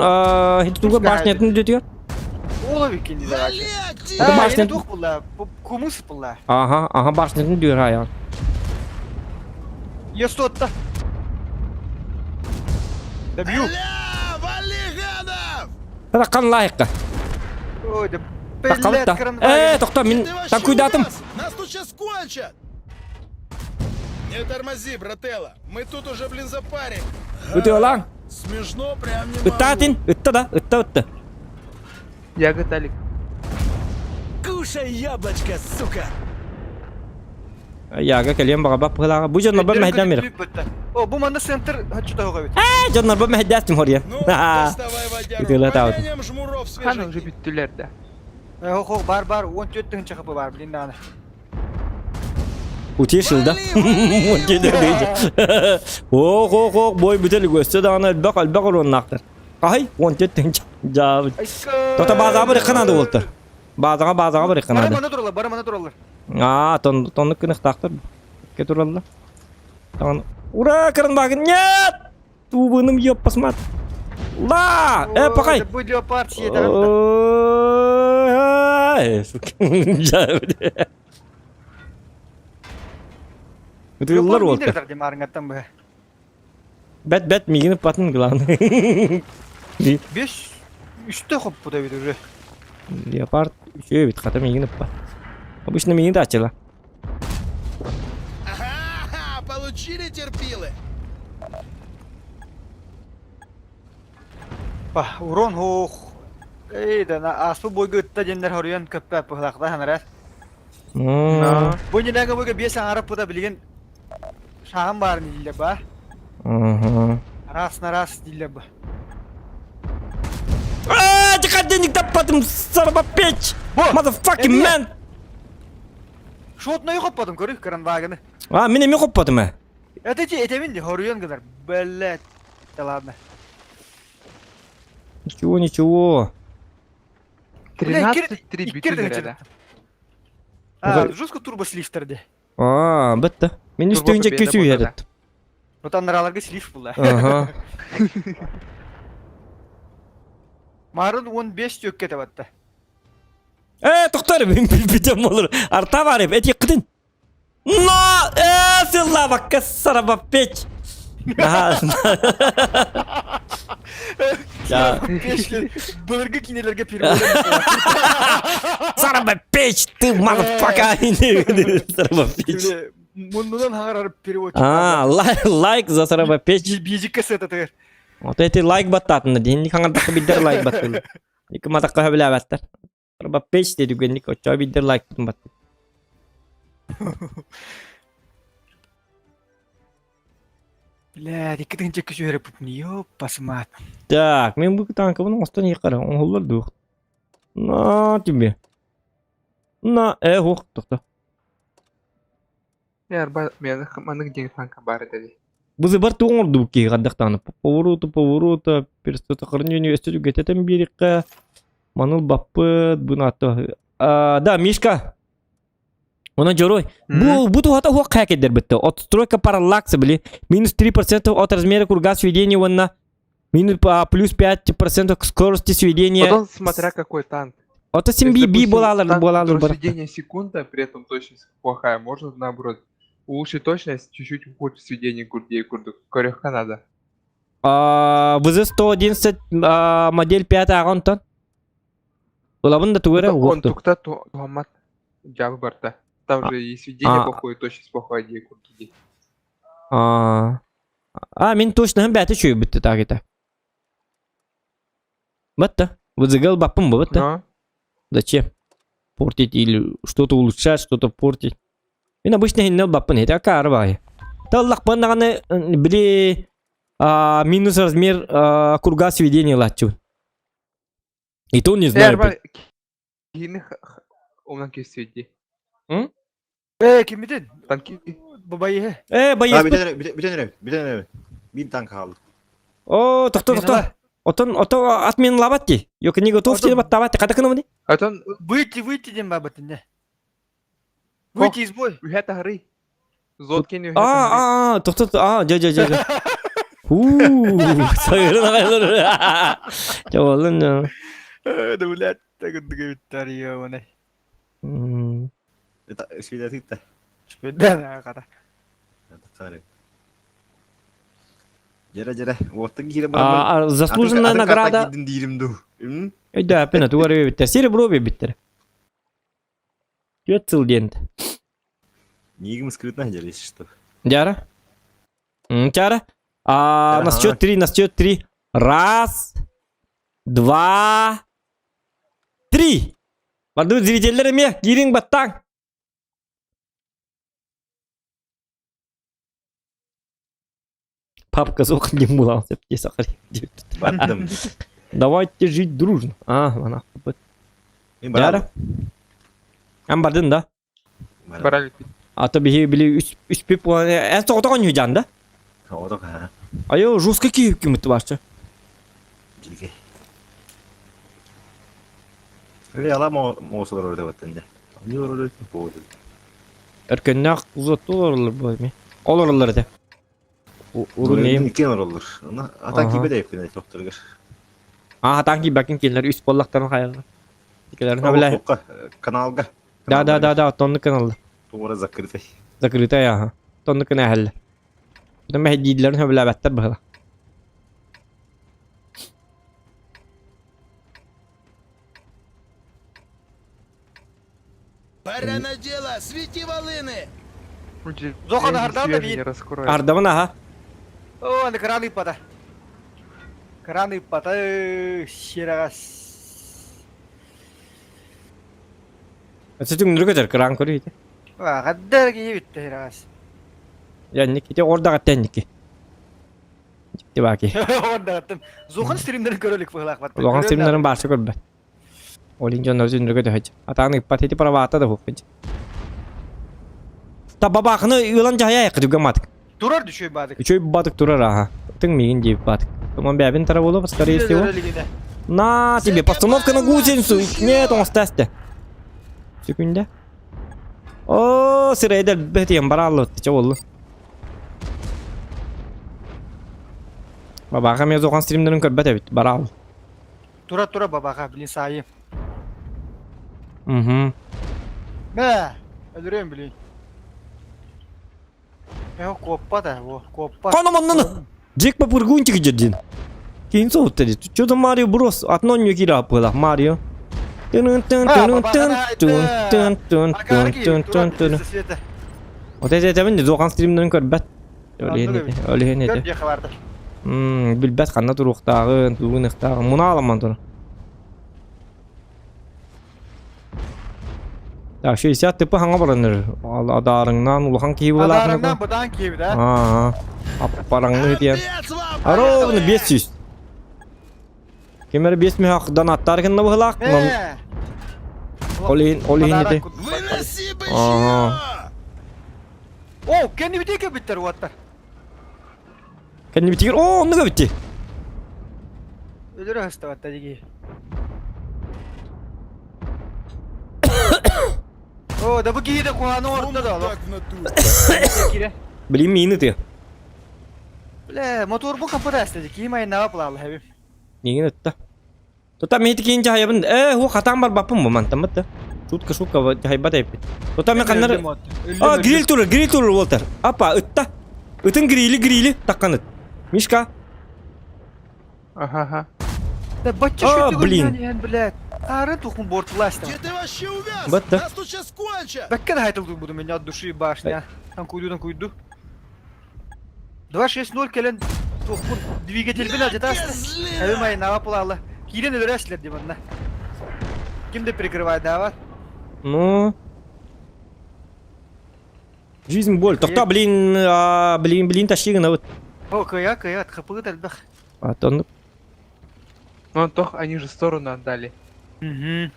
хити туга башнятын дүтүгэр? Ола бикин диде. Это башня. Тух булла, кумус булла. Ага, ага, башнятын дүр аян. Естотта. Добью. Ля, вали гадов! Ракан лайыққа. Ой, да Таққалытта. Э, тоқта, мен Ты вообще танкуйдатым. увяз? Нас тут сейчас кончат! Не тормози, брателло. Мы тут уже, блин, запарили. Өте алаң. Смешно прям не могу. Ыттатын, ытта да, ытта ытта. Я Гаталик. Кушай яблочко, сука! Яга кэлиэн баҕа быһылааҕа. Бу дьоннор бар мэһэйдээн мир. О, бу манна центр хочу того бит. Э, дьоннор бар мэһэйдээстим хорья. Ну, доставай водяру. Ытыла таут. Помянем жмуров Хан уже свеженьких. бүттүлэр да. Хо, хо, бар, бар, 14 тыһынча хапы бар, блин, дааны. Утешил, да? Ох, ох, ох, бой бүтел көстө даҕаны элбэх элбэх оруоннаахтар. Ай, 14 тыһынча. Жаабыт. Тота баазаҕа бар ыкканаады буолтар. Баазаҕа баазаҕа бар Бары ыкканаады. мана туралар, бары мана туралар. Аа, тон тоннук кыныхтаахтар. Ке туралла. Тон Ура, карандагын. Нет! Тубыным ёп посмат. Ла! Э, пакай. Бу леопард съедет. Ой, сука. Жаабыт. Ытыыллар уолта. Марыңаттан бу. Бэт бэт мигин патын главный. 5 3-тө хоп бу да бит уже. Леопард үчүгэй бит хата мигин пат. Обычно мигин да ачыла. Ага, получили терпилы. Ба, урон хох. Эй, да, ааспыт бойга ытта диэннэр хоруйан көппө быһылаахта ханарар. М, Бу иннинээҥи бойга биэс аҥара пута билигин шааһын баарын дииллэр ба. мгм. Араас нараас дииллэр ба. А, денег таппатым, son of a bitch! Motherfucking man! Шотнайы хоппотум көрү кранваганы. А, мин эми хоппотум э. Это ти этемин ди хоруйан гынар. Блять. Да ладно. Ничего, ничего. 13-3 бүтүн эрэ. А, жестко турбо слифтер де. А, бітті. Мен Турбо үстігінше победа кесу болды да. ерет. Отан араларга слиф була. Ага. Марын 15 төкке табатта. Э, тоқтар, мен билбитем olur. Арта бар эп, эти кытын. Но, э, сылла сарaba печь. Ага. Я. Былыргы кинелерге перевод. Сарaba печь, ты motherfucker. Сарaba печь. Муннунан хаҥарар переводчик. А, лайк, лайк за сарaba печь. Бижикке сытатыр. Вот эти лайк баттатына дин хаңардакка бидер лайк баттыл. Ики матакка хөбүләбәттер. Сарaba печь деди генник очо бидер лайк батты. Бля, икки тыһынча күсүһэрэ путни, ёппасымаат. Так, мен бу танкыбын остан якара, оңоллар дух. На тебе. На, э, хух, тохто. Арба мен манык день танка бар эти. Бу зыбар туңор дуки гаддактаны. Повороту, поворота, пересохранение өстү гететен бирикка. Маныл баппыт, бунато. А, да, Мишка. Она жорой. Бу бу тухата хуак хакедер битте. Отстройка параллакса били. Минус 3% от размера круга сведения ванна. Минус а, плюс 5% к скорости сведения. Потом смотря какой танк. Ото Если, 7 би допустим, булалар танк, булалар который бар. сведение секунда, при этом точность плохая, можно наоборот улучшить точность, чуть-чуть ухудшить сведение гурдей курду. Корехка надо. А, ВЗ-111 а, модель 5 агонтон. Булабын да тугара Он уокту. тукта туамат жабы барта. Там же и сведение а. плохое, и точность плохая, где курдуги. А, а мен точно хам бәті чөй бітті так это. Бітті. ВЗГл баппын бу бітті. Но Зачем? Портить или что-то улучшать, что-то портить. Мен обычно хиннел баппын это карбай. Таллах баннаганы били а, минус размер а, круга сведения латчу. И то не знаю. Арба кини умнан кесиди. Э, кимитин? Танки Бабайы. Э, А, боец. бүтэн бүтэн эрэ, бүтэн эрэ. Бир танк хаалды. О, тохто, тохто. Отон, ото отмен лабатти. Йок не готов тебе баттавать. Када кына мани? Отон Выйти, выйти дем бабатын, не. Выйти из боя. үһэ тахары. Зоткин үһэ А, а, тохто, а, жа, жа, жа, жа. Хуу, сайырын ағайлар. Жабалын, жа. Да, блядь, так дыгыттар, ёбаный. М, Это свидетель-то. Да, ката. Тахары. Жара жара. Оттан кире барамын. А, а, заслуженная награда. Диирим ду. М? Да, пена, тугары биттер. Серебро биттер. Жет сыл дент. Мигом скрытно жара, если что. Жара? М, Чара? А, на Ага. счет три, на счет три. Раз, два, три. Барду зрительдер эме, кириң баттаң. Папка суох дем булан деп десе Баттым. Давайте жить дружно. А, ана. Мен барам. Жара? Ан бардын да. Барам. Барали. Ата биһи били үс үс пип эн соҕотоҕон южан да. Оток ха. Айо жестко киһи кимит барча. Билге. Öyle yalan mı olsalar orada battın Niye orada bu? Өркөннөөх узатту олороллор бу эми. Олороллор этэ. Урун эм. Иккен olur. Ona atan Aha. gibi de yapıyor doktorlar. А танки бакин келлер үс боллактарын хайалар. Тикелерин хабиле. Каналга. Да да да да тонну канал. Тура закрытый. Закрытая ага. Тонну канал. Потом мәһдидлерин хабиле баттар бахала. Пора на дело, свети волыны! Зохан ардан да бит. раскроет. Ардамын аха. О, аны краны пата. Краны пата, щерага. Өссө түҥнүрү көтөр кыраан көрүү ити. Гаддар киһи бүттэ хирагас. Янник ити ордаҕа тэнники. Дьикти баки. Ордаҕаттым. Зохан стримнерин көрө илик быһылаах баттар. Улахан стримнерин баарса көрбөт. Ол иһин дьоннор түҥнүрү көтөһөч. Атаан ыппат ити правата да хук. Табабаахыны ыылан дьаһайа кытыгга матык. Турар үчүгэй баадык. Үчүгэй баадык турар аха. Тыҥ миигин диэбит баадык. Туман бэбин тара буолуо, скорее всего. На тебе, постановка на гусеницу. Нет, он остался. Секунда. О, сырайдар бэтиэн барааллы чэ боллу. Бабаха мен зохан стримнерин көрбөт эбит, бараал. Тура тура бабаха, блин, сайы. Угу. Мә, өлөрөм, блин. Э, куоппат э, во, куоппат. Хана маннаны! Джек Попургунчик дьэрдин. Киин соһутта дии. Что за Марио Брос? Атнон ньү киирэ аппыла. Марио. Вот это этэбин Зохан стримнерин көрбөт. Ол иһин ити. Билбэт ханна туруохтааҕын, тугун ыхтааҕын. Муна аламан тура. Так, 60 тыпы хаҥа бараныр. Адаарыҥнаан улахан киһи буолаахына. Адаарыҥнаан бытаан киһибит, а? Аа, аппараҥны диэн. Ровно 500. Ким эрэ 5 мөһөх донаттар гынна быһылаах. Ол иһин, ол иһин ити. Выноси Ага. О, кэннибитигэр кэлбиттэр уоттар. Кэннибитигэр, оо, оннук эбитти. Өлөрө хастабатта диги. О, да бу киһи да куһааны оҥордо да олох. Кире. Блин, миин ытыа. Бля, мотор бу капыта астады. Киһи майнаға плалы хэбим. Миигин ытта. Тута мин ити дьаһайабын. Ээ, ху хатаан барбаппын бу мантаммыт да. Шутка, шутка, дьаһайбат эппит. Тута мен ханнары... А, гриль турар, гриль турар Уолтер. Апа, ытта. Ытын грили, грили, таккан ыт. Мишка. Ага, ага. Да бачча А, шүтүгүн блин. диэн, блядь. Ары тухун бортуласта. Где ты вообще увяз? Бытта. Нас тут сейчас кончат! Бэккэ да хайтыл буду меня от души башня. Там куйду, там куйду. 2-6-0 кэлэн тухпун двигатель алдьатаста. Козлина! Эбим айнаҕа пулаалла. Киирэн өлөрөөсүлэр дии манна. Ким да прикрывает дават. Ну. Жизнь боль. Тохто, блин, а, блин, блин, тащи гына вот. О, кыйа, кыйа, хапыгыт элбэх. А, то, ну, Ну, Антох, они же сторону отдали. Мгм.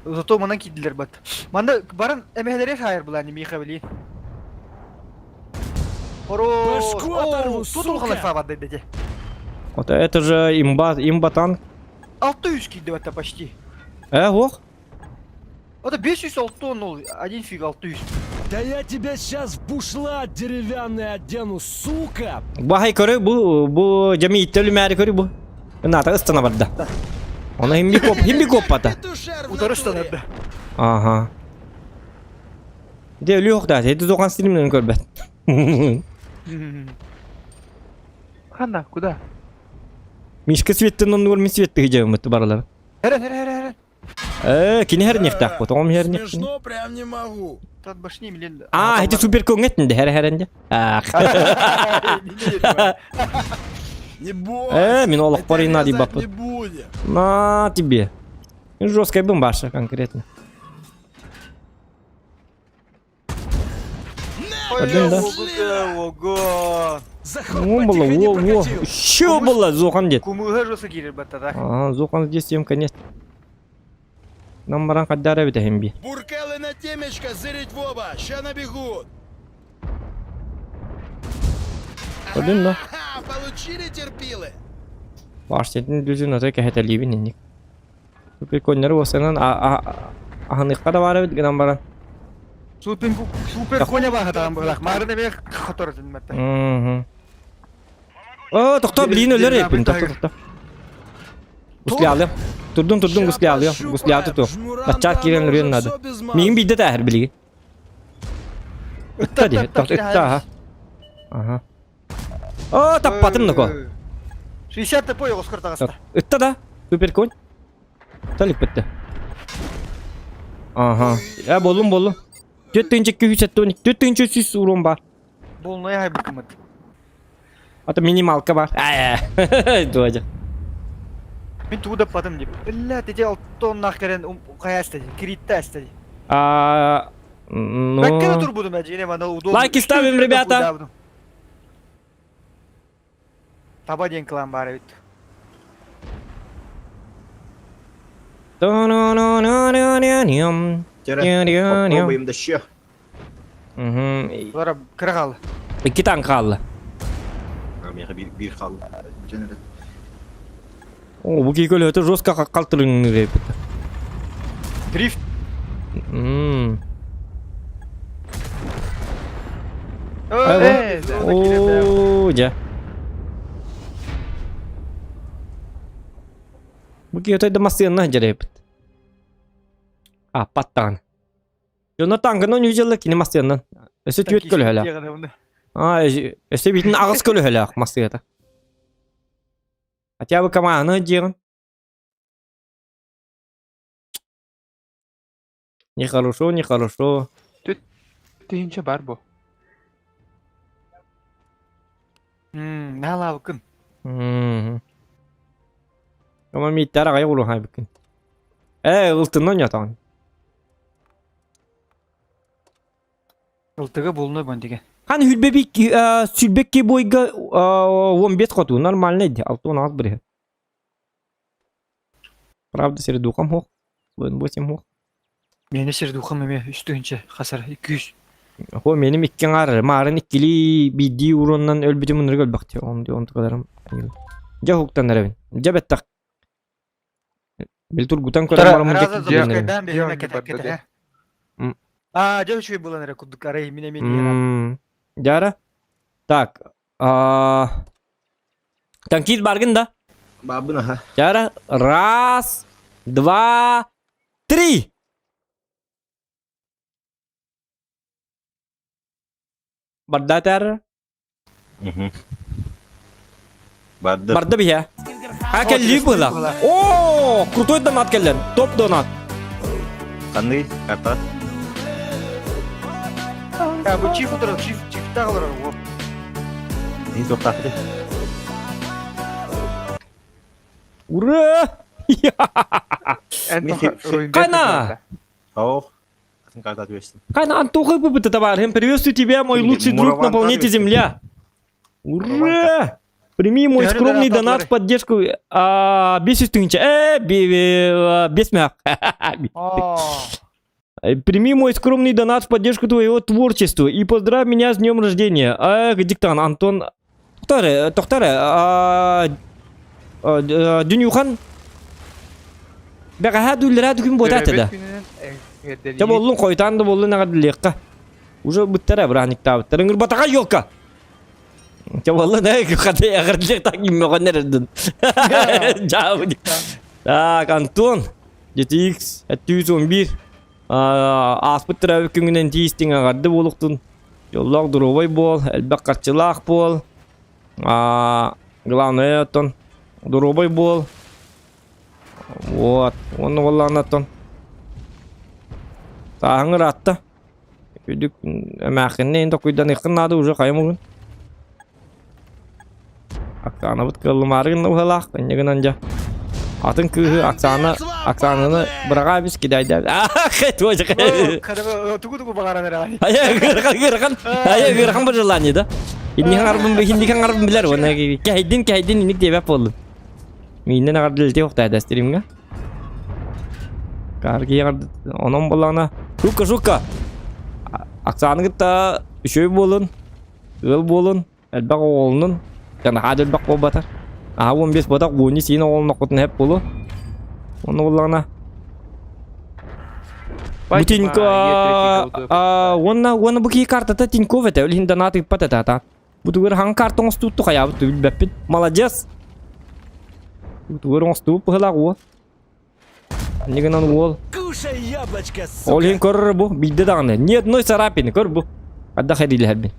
Зато манан киирдилэр бат. Манна баран эмэһэлэри хаайар булаани миэхэ били. Хорош! Башку оторву, Тут сука! улаханнык саабат дете. Вот это же имба, имба танк. 600 киирди батта почти. Э, ох. Это 506 ну, один фиг 600. Да я тебя сейчас в бушлат деревянный одену, сука! Баһай көрө бу бу жами иттелүмээри көрү бу. Ната ыстана барда. Она химби коп, химби коппата. Петушар в Утары натуре. ыстанарда. Ага. Де өлүөх да, эти тоқан стримнен көрбөт. Ханна, куда? Мишка светтен оннугар мин светти хижабымыт баралар. Херен, херен, херен. Э, кини хернехтах бу, тоҕом хернех. Смешно прям не могу. Тат башни милен. А, эти супер көңеттинде хер херенде. Ах. Не бойся. Э, мин олох Это парина ди резать баппыт. не будем. На тебе. Жесткая бомбаша конкретно. Один, да? Ого. Заход О, было, потихо не во, во. прокатил. Еще было, Зохан дед. Кумыга жосу киирер батта да. А, Зохан здесь всем конец. Нам баран хаддара бит хемби. Буркелы на темечко, зырить в оба. Ща набегут. Один, да? Ха, получили терпилы. Баштетин дүзүн ата кэхэтэлиибин инник. Супер коннер осанан а аханыхка да бара бит гынан баран. Супер супер коня баха там булах. Марын эбе хотор дин батта. Мгм. О, тохто, блин, өлөр эппин, тохто, тохто. Гуслялы. Турдун, турдун, Ща гуслялы. пощупаем. Гуслялы ту. Жмурам Баччаат там киирэн уже үрүөн надо. всё без масла. Миигин биирдэ тааһар билиги. Ытта дии, тохто, ытта, аха. Аха. О, таппатым нако. 60 ТП оскор таҕыста. Ытта да. Супер конь. Талик бітті. Ага. Э, боллум, боллум. Төрт тыһынча 270, 4 300 урон бар. Болнай хай быкымыт. Ата минималка бар. Э, дуажа. Мин тугу да патым дип. Бля, теде 6 тоннах керен каяста ди. Критта аста ди. А, ну... Бэккэ турбудум эдьине мана удобно. Лайки ставим, ребята. Таба диэн клан баар эбит. Попробуем да еще. Угу. Олара кыра хаалла. Икки танк хаалла. Миэхэ биир биир хаалла. О, бу киһи көлөһөтө жестко халтырыҥныыр эбит. Дрифт. Оо, дьэ. Бу киһи отой да массыынна сылдьар эбит. Аппат даҕаны. Дьоно танкынан үһү кини массыыннан. Өссө түөрт көлөһөлөөх. Аа, өссө биитин аҕыс көлөһөлөөх массыыната. Хотя бы команданы диэҕин. Нехорошо, нехорошо. Тыһыынча бар бу. Наалаабыккын. Ома мииттэр аҕай улуһаабыккын. Ээ, ылтынна онньотоҕун. Ылтыга булуна бон деген. Хан хүлбэбик сүлбэкки бойга 15 хоту нормально ди 6 бирэ. Правда сердухам хох. 8 хох. Мени сердухам эме үстүнче хасар 200. Хо меним икки аңар марын иккили бидди уроннан өлбүтүм унырга өлбөхтү. Он он кадарым. Жа хуктан эребин. Жа беттак. Бил тургутан көрөн барамын А, дьэ үчүгэй буолан эрэ курдук арай мин эмиэ Дьара. Так. Танкист баргын да? Бабын аха. Дьара. Раз, два, три. Барда Барды. Барда биһэ. А кэллии быһла. О, крутой донат кэллэн. Топ донат. Ханный карта? А, бу чиф утырар, чиф, чифтах олорор. Не тоқтақты. Ура! Кана! Ох. Когда ответствен. Кана, Антоха выпыта товарищ. Приветствую тебя, мой лучший друг на планете Земля. Ура! Прими мой скромный донат в поддержку. А, бесистынча. Бесмях. Прими мой скромный донат в поддержку твоего творчества и поздравь меня с днем рождения. А, диктант Антон. Тохтаре, тохтаре, Дүнюхан. Бэҕэһээ дүүллэрээ дүкүн буотаат да. Дьэ буоллун хойутаан да буоллун эҕэрдэлиэххэ. Уже бүттэрэ бырааһынньыктаабыттар. Ыҥырбатаҕа елка. Дьэ буоллун ээ хата эҕэрдэлиэх так иммэҕин эрэрдин. Дьаабы. Так, Антон, GTX 711 ааспыт төрөөбүт күҥҥүнэн тиистиҥ эҕэрдэ буолуохтун. Дьоллоох доруобай буол, элбэх харчылаах буол. Главное оттон доруобай буол. Вот, уонна буоллаҕына оттон сааһыҥ ыраатта. Үрдүк эмээххиннэ иһин токуйданыаххын наада уже хайа муҥун. Оксанабыт кыаллымаары гынна быһалаах, инньэ гынан дьэ атын кыыһы Оксана Оксананы быраҕаа бис кидайда. Тугу-тугу баҕаран эрэ. Айа ыарахан ыарахан айа ыарахан пожелание да. Иннихан арбын иннихан арбын билэр уонна кэһэйдин кэһэйдин инник диэбэт буоллун. Мииннэн аҕардылытыы охтаада стримҥа. Карги онон буоллаҕына шука шука Оксана кытта үчүгэй буолун, ыал буолун, элбэх оҕолонун, наһаа да элбэх буолбатар. Аһа 15 буотах уони сиин оҕолонноххутун эп буолу. Онно буоллаҕына Бу Тинько уонна уонна бу киһи картата Тиньков этэ, ол иһин донат ыыппат этэ ата. Бутугар хаҥ карта оҥостубут хайаабыт билбэппин. Молодец! Бутугар оҥостубут быһылаах уол. Инньэ гынан уол. Кушай яблочко, сука! Ол иһин көрөр бу, биирдэ даҕаны. Ни одной царапины, көр бу. Хайдах хэриилэһэрбин.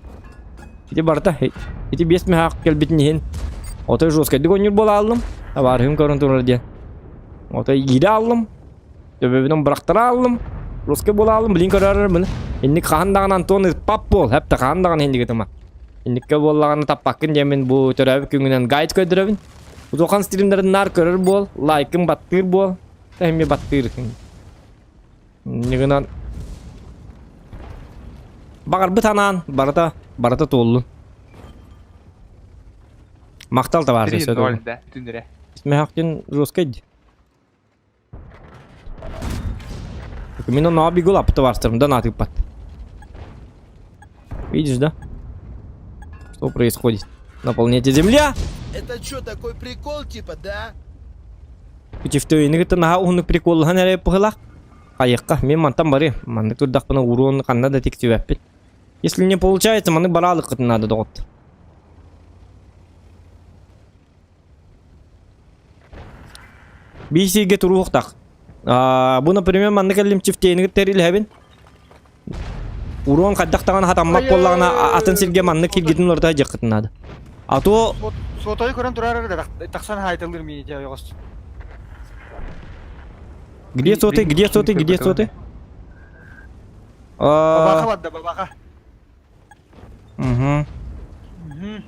Ити барыта, ити биэс мөһөөх кэлбитин иһин. Отой жесткайдык оонньуур буола ааллым. Табаарыһым көрөн турар диэн. Отой иирэ ааллым. Төбөбүнэн бырахтара ааллым. Русский буола ааллым, билин көрөрөр Инник хаһан даҕаны Антон ыппап буол, хэп хаһан даҕаны инник ытыма. Инникке буоллаҕына таппаккын диэммин бу төрөөбүт күҥҥүнэн гайд көрдөрөбүн. Улахан стримнэрин наар көрөр буол, лайкын баттыыр буол. Эмиэ баттыыр. Иннигинэн. Баҕарбыт анаан барыта барыта туоллун. Махтал табаарыс. 3-0 да түнүрэ. Мехактин жесткой ди. Мин онно бигул апты барстырым да натыппат. Видишь, да? Что происходит на планете Земля? Это что, такой прикол типа, да? Күтүфтөйүнү кытта наһаа уһуннук приколлаһан эрэ быһылаах. Хайыахха, мин мантан барыам. Маннык турдахпына уруон ханна да тиксибэппит. Если не получается, маннык бараалыккытын наада доҕоттор. Биир сиргэ туруохтах. Бу, например, маннык кэллим чифтейнигит тэрилэһэбин. Уруон хайдах даҕаны хатаммат буоллаҕына, атын сиргэ маннык киргитин уларыта дьаххытын наада. А то Сотойу көрөн турар эрэ тахсан хаайталыыр миини дьэ ойоҕос. Где соты, где соты, где соты? Бабаха барда, бабаха. Угу. Угу.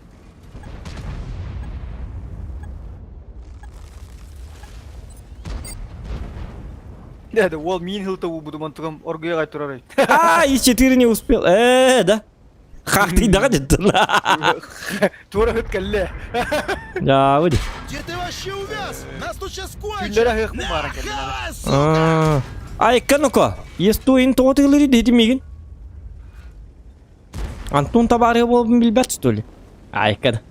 Да, да, уол миин хылта уубутум онтугам оргуйа турар. А, и 4 не успел. Э, да. Хахтыйдаҕа деттин. Туора ыт кэллэ. Да, выйди. Где ты вообще увяз? Нас тут сейчас кончат! Күллэрэ аһыах баара кэллэ. Нахай, сука! Айка ну-ка. Есть то тылыры дети мигин. Антон табаарыһа буолбун билбэт что ли? Айка да.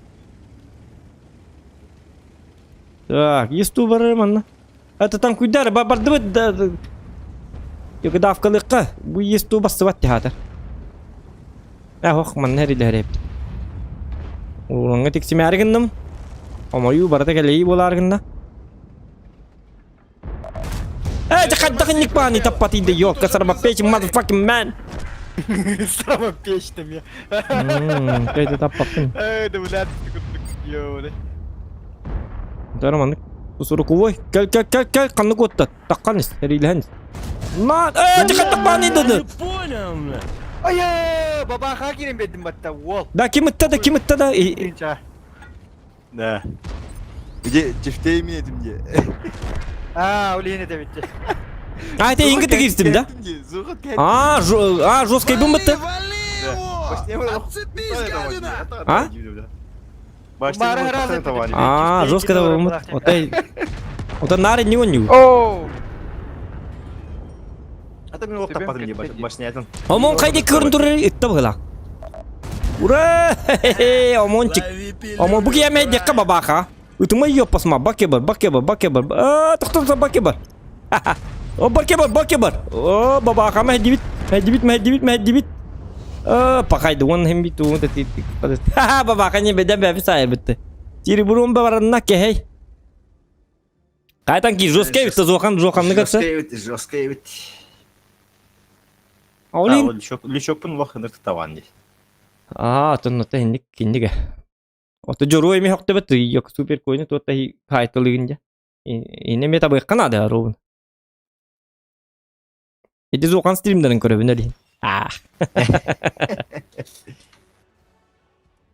Так, есть ту барар манна. Это там куйдар, бардыбыт да. Йогдавкалыкка бу есть ту бассыбат театр. Эх, манна эрилэр эбит. Уруҥҥа тиксимээри гынным. Омойуу барыта кэлэйии буолаар гынна. Э, хайдах инник бааны таппатый да ёлка сарбаппечь motherfucking man. Сарбаппечь там я. Кайда таппаппын. Э, да блядь, ёбаный. Дара маннык. Суруковой. Кел, кел, кел, кел, ханнык отта. Таккан ис, эрилэһэн. На, э, хайдах бааны дады. Не понял, бля. Ай, бабаха кирен бедим батта, уол. Да, ким ытта да, ким ытта да. Да. Где чифтей мне этим где? А, улине да битте. А, это инга тегистим, да? А, а, жесткий бум бітті. Вали его! Отцепись, гадина! А? А, жестко да бум. Отай. Ота нары не он Оу! А там его таппатым не башня Омон қайда көрін тұрыр итті бұғыла. Ура! Омончик. Омон бұ кеме декка бабаха. Ытыма ёппасма, баке бар, баке бар, баке бар. А, тоқтамса баке бар. О, баке бар, баке бар. О, бабаха мәдибит, мәдибит, мәдибит, мәдибит. О, пақайды, он хем бит, он Ха, бабаха не беден бәбі сайыр бітті. Тири бұрын барына кехей. Қайтан ки жесткий бітті, зоқан, жоқанны катса. Жесткий бит. Олин. Лючокпын лох ынырты таван здесь. Аа, тонно та инник кинниге. Ото жоруй ми хокты бит, yok супер койны туотта хайтылыгын Ине ме табы канада ровно. Иди зоқан стримдерин көрөбүн эли. Аа.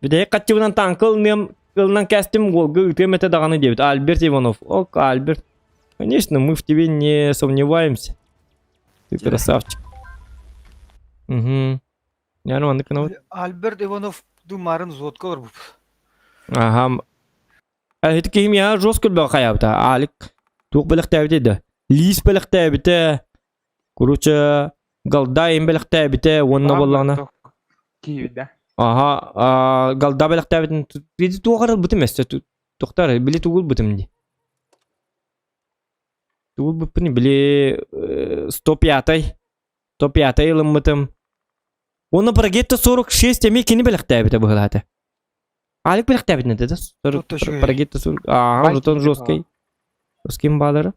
Биде катчыбынан танкыл нем кылынан кәстим голгы ытым это даганы дебит. Альберт Иванов. Ок, Альберт. Конечно, мы в тебе не сомневаемся. Ты красавчик. Угу. Я ну, Альберт Иванов думарын зотка бар бу. Ага. Это ким я жестко бе хаябта. Алик тух белехтәбите. Лис белехтәбите. Короче, галда им белехтәбите, онна боллана. Киеве, да? Ага, галда белехтәбитен. Биди тугар бутым эсте. Тохтар, били тугул бутым ди. Тугул бутпын били 105-й. 105-й ылыммытым. Оны прогетто 46 эми кини белехтәбите быһылаты. Алик белехтәбитен да? Прогетто 40. Ага, жетон жесткий. Жесткий бадары.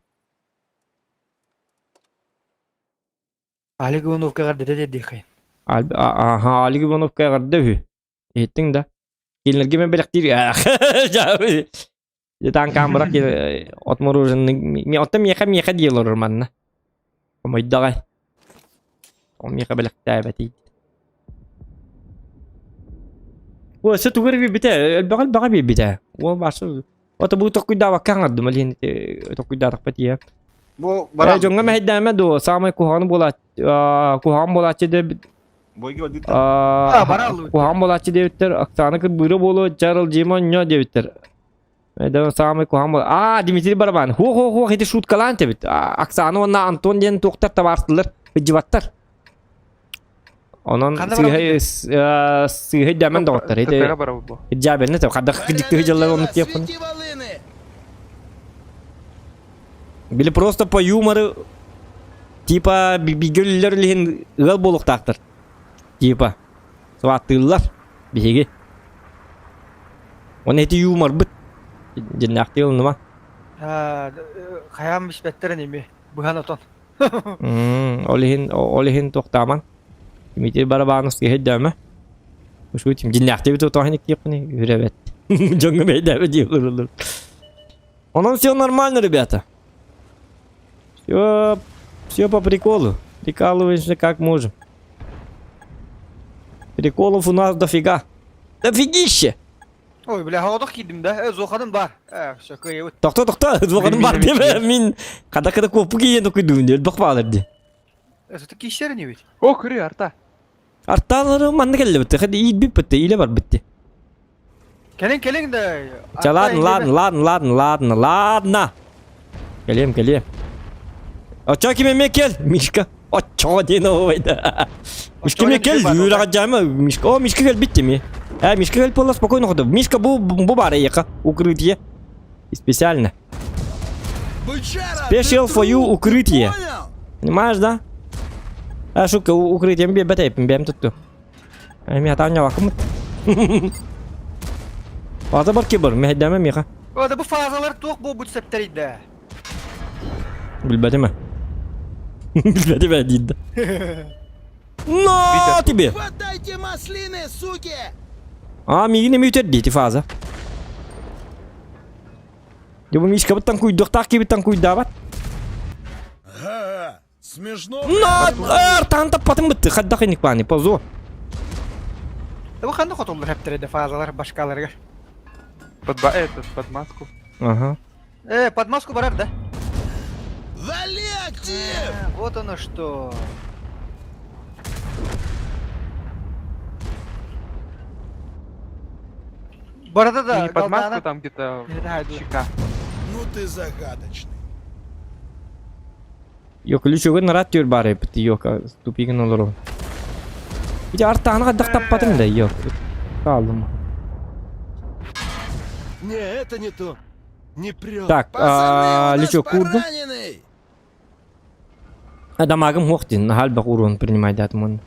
Алик Иванов кагар деде дихай. Ага, Алик Иванов кагар дөхү. Еттиң да. Келнерге мен белехтир. Жетан камбрак отмороженный. Ми отта меха меха диелор манна. Омойдагай. О меха белехтәбәти. О, сө тугар би бите, багал бага би бите. О, башы. Ото бу токуйда ваккан малин токуйда такпатия. Бу Э, жоңга мәһдәмә до самый куханы була, кухан була де. Бойга өлдүт. А, бараллы. Куһаҕан буолааччы диэбиттэр, Оксана кырбыыра буолуо, Чарл Дьима онньо диэбиттэр. Это самый куһаҕан буол. А, Дмитрий Барабан. Хуох-хуох-хуох ити шуткалаан тэбит. Оксана уонна Антон диэн туохтар табаарыстылар, ыдьыбаттар. Онон Ханна сыыһай сыыһай дэмэн доҕоттор. Ити ТТ-га барабыт бу. дьаабэннэ тэп хадах кыдьыктыы дьыллар оннук диэхпин. Свети волыны! Били просто по юмору типа бигэ үлэлэр илиһин ыал буолуохтаахтар. Типа сваттыыллар биһиги. Оны ити юморбыт. Дьиннээхтии ылыныма. Хайаан биспэттэр эми быһан отон. Ол иһин ол иһин туохтааман. Дмитрий Барабанов сыһыйдаама. Ушутим дьиннээхтии тутуохын иккиэхпин үрэбэт. Дьоҥҥо бэйдээбэ диир Онон все нормально, ребята. Все, все по приколу. Прикалываемся как можем. Приколов у нас дофига. Дофигище! Ой, бля, хоодох киирдим да. Э, зоханым бар. Э, все, кыайыбыт. Тохто, тохто, зоханым бар деме, мин када-када коппу киен токуйдуун, өлбөх баалар ди. Это киссер не ведь? О, көрү, арта. Арталары манна келлебит, хadi иит битти, иле бар битти. Кэлин, кэлин да. Ча, ладно, ладно, ладно, ладно, ладно, ладно. Кэлиэм, кэлиэм. Оччо ким эмиэ кел, Мишка. Оччо диэн оойда. Мишка эмиэ кел, үрэҕэ дьаама, Мишка. О, Мишка кэлбит эмиэ. Э, Мишка кэлбит буолла, спокойно ходу. Мишка бу бу баар эйиэхэ, укрытие. Специально. Бычара, Special ты for you труп, ты укрытие. понял? Понимаешь, да? А, шутка, укрытием биэрбэт бэм тутту. Эми атаан ньавакымыт. Ата бар кибер, мэһэйдээмэ миэхэ. О, да бу фазалар туох буолбут септэрийдэ. Билбэтим ээ. Билбэтим ээ диир да. На тебе! Хватайте маслины, суки! А, миигин эми үтэр диэти фаза. Дьэ бу Мишкабыттан куйдуохтаах киһибиттэн куйдаабат. Ага, Смешно. На, артаан таппатым бытты, хайдах иник баани, позор. Да бу ханна хотуллар хептереде фазалар башкаларыгар. Под, этот, под маску. Ага. Э, под маску барар, да? Вали актив! Э, вот оно что. Барада да, Ну, не под маску, там где-то щека. Ну ты загадочный. Yok ключугун нарат түөр баар эбит yok тупигин олору. Ити артааны хайдах таппатым да yok. Хааллым. Не, это не то. Не прет. Так, Пацаны, у нас лючок курду. пораненный! Дамагым хуох дин, халбах урон принимайдаатым он.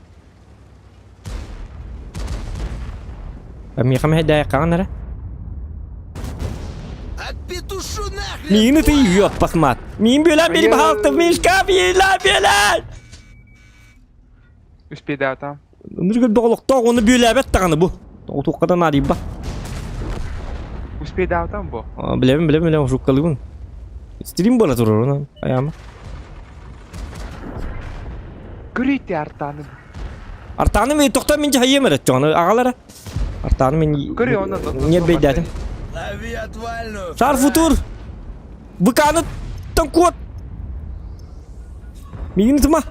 Миэхэ мэһэйдээйэх хаҥан эрэ. Отпетушу нахрен! Миигин ытый үөппах мат. Миин бүөлээн бири баһаалтым, Мишка, бүөлээн, бүөлээн! Успей, да, там. Ынырык өлбөх олохтоох уонна бүөлээбэт даҕаны бу. Отуоххата наадыйба. Успей, да, там бу. Билэбин, билэбин, билэбин, шуккалыыбын. Стрим буола турар, онон айаама. Көрүйте артаны. Артааны мен тохтоо мин дьаһайыам эрэ чоҕону аҕалара. Артааны мен Көрүй, онно ньиэрбэйдээтим. Лови отвальную! Шар футур! Быкааны куот! Миигин ытыма!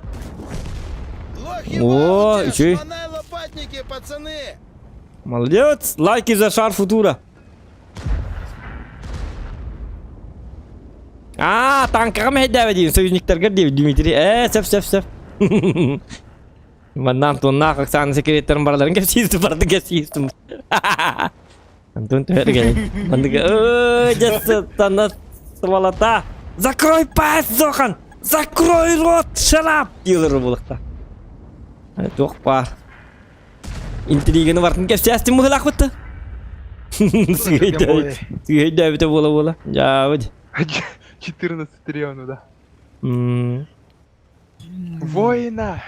Лохи О, в ауте, үчүгэй. шмонай лопатники, пацаны! Молодец! Лайки за шар футура! Аа, танкаҕа мэһэйдээбэ диин, союзниктаргар диэбит Дмитрий. Ээ, сөп, сөп, сөп. Манна Антоннаах Оксана секреттарын бараларын кэпсииртим, барды кэпсииртим. Антон түһэргэн. Маннык өө, дьэ, сволота. Закрой пасть, Зохан! Закрой рот, шарап! дииллэр буолуохта. Туох баар. Интриганы бартын кэпсээстим быһылаахпыт. Сыһыйдээбитэ буола-буола. Дьаабыт. 14 триллионов, да. Воина!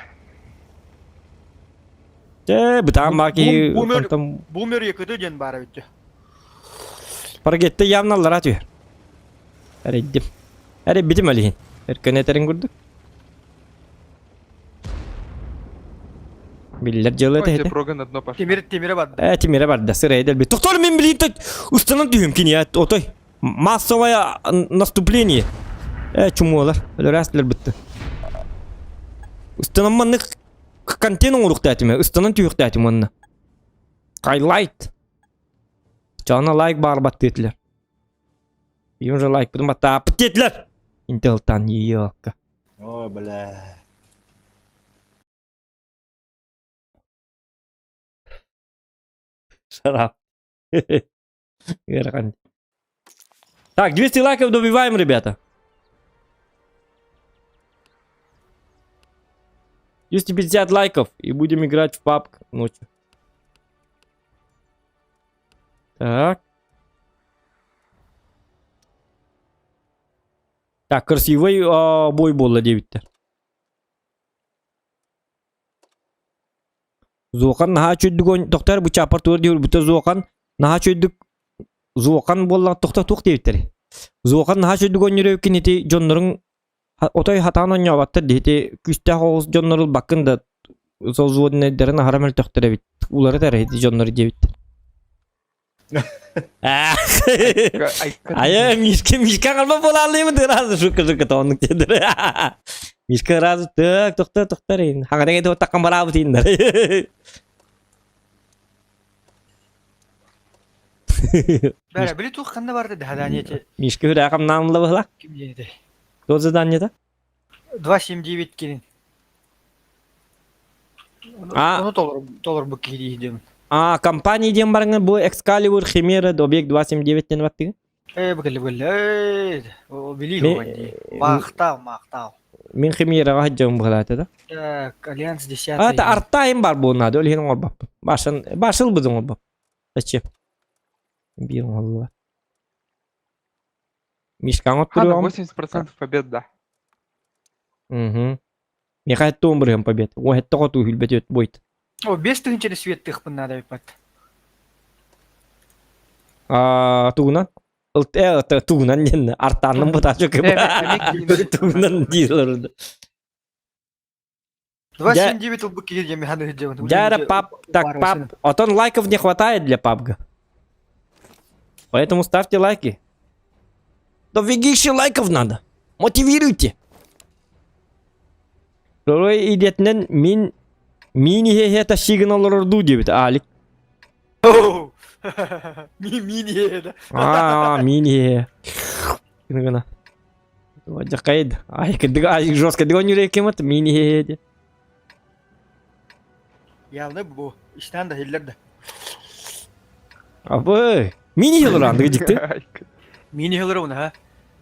Чэ, бытаан баа киһи онтон Бумер якыты диэн баара бүттү. Парагетте явно аллараа түһэр. Эрэйдим. Эрэйбитим ол иһин. Өркөн этэрин курдук. Биллэр дьыала Ой, этэ. прога на дно пошла. Тимир тимире барда. Э, тимире барда, сырай дэлби. Тохтор мин билин устанан түһүм кини отой. Массовое наступление. Э, чумуолар. Өлөрөөстүлэр бытты. Устанамманнык. Контент оҥоруохтаатым, ыстанан түһүөхтээтим уонна. Хайлайт. Чаана лайк баар баттыытылар. Им же лайкпытын баттааппыт диэтилэр. Интелтан елка. О, бля. Шарап. Ыарахан. Так, 200 лайков добиваем, ребята. 250 лайков и будем играть в PUBG ночью. Так. Так, красивый а, бой буолла диэбиттэр. Зуохан наһаа үчүгдүк оон тохтоор бу чаапар тугар диир бүтэ Зуохан наһаа үчүгдүк Зуохан буоллаҕа тохтоо туох диэбиттэрий? Зуохан наһаа үчүгдүк оонньуур эбиккин ити дьонноруҥ отой хатаан оонньооботтор дии ити күүстээх оҕус дьоннору ылбаккын да созводнайдарын аһара мөлтөхтөр эбит уларыт эрэ ити дьоннору диэбиттэр. Айа, Мишка, Мишка қалма болалымы разы шутка шутка тоннук дедір. Мишка разы так тоқта тоқта рейн. Хаңа деген таққан барабы дейіндер. Бәрі, били тух ханна барды да задание Мишка хүрә қамнамлы бұла. Ким диэти? Тот задание-то? 279 кирин. А. Ону толор толор бу киһи диэн. А, компания диэн барыңы бу Excalibur Chimera объект 279 ден баттыгы. Э бу кэлли э о били Ми- хуанди. Махтал, махтал. Мин Химераға хаджам бұғалаты да. Так, Альянс 10. А, та артайым бар бу надо, ол хин оңорбап. Башын, башыл бузун оңорбап. Зачем? Бир оңорбап. Мишкаң Хана оттуруам. 80% побед, да. Угу. Меха хеттуун бирген побед. О хетте хоту хүлбет өт бойт. О, 5 тыһынча свет тыхпын надо бат. А, тугунан? Ылт э тугунан ден артанным бутачы кып. Тугунан дийлер. 279 ылбык киһи диэн ханы диэн. Дяра пап, так пап. Отон лайков не хватает для пабга. Поэтому ставьте лайки. Дофигища лайков надо. Мотивируйте. Рой идетинен мин мини хе тащигын олорорду диэбит Алик. Ми мини да. А, мини. Гына. Жакайд. Ай, кедиг ай жестко дигон юрекемат мини хе. Ялны бу. Иштан да хиллер да. Абы, мини хелорандыгы дикти. Мини хиллер уна ха.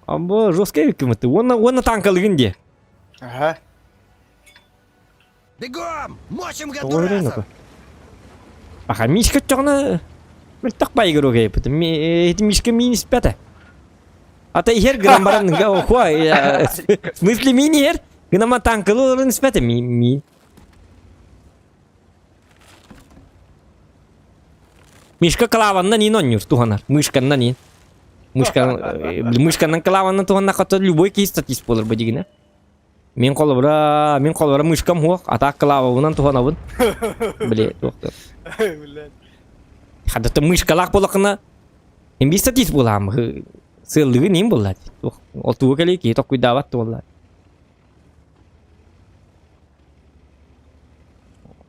Абы, жестко кемат. Онна онна танкалыгын де. Ага. Бегом! Мочим Тоҕо гадурасов! Аха, Мишка чоҕуна мөлтөх байыгыр окей Эти Мишка мини спята. Ата ихер гынан баран охуа. В смысле мини ихер? Гынама танкылы спята ми ми. Мишка клаванна нин оннюр туханар. Мышканна нин. Мышкан мышканнан клаванна туханна хата любой киһи статист болар бу дигинэ. Мин холобура, мин холобура мышкам хуох, атаак клавабынан туханабын. Бле, туохта. Блядь. Хадата мышкалаах буоллахына, имби статист буолаам. Сыаллыгы ним буолла. Ол тугу кэлии киһи токкуйдаабат буолла.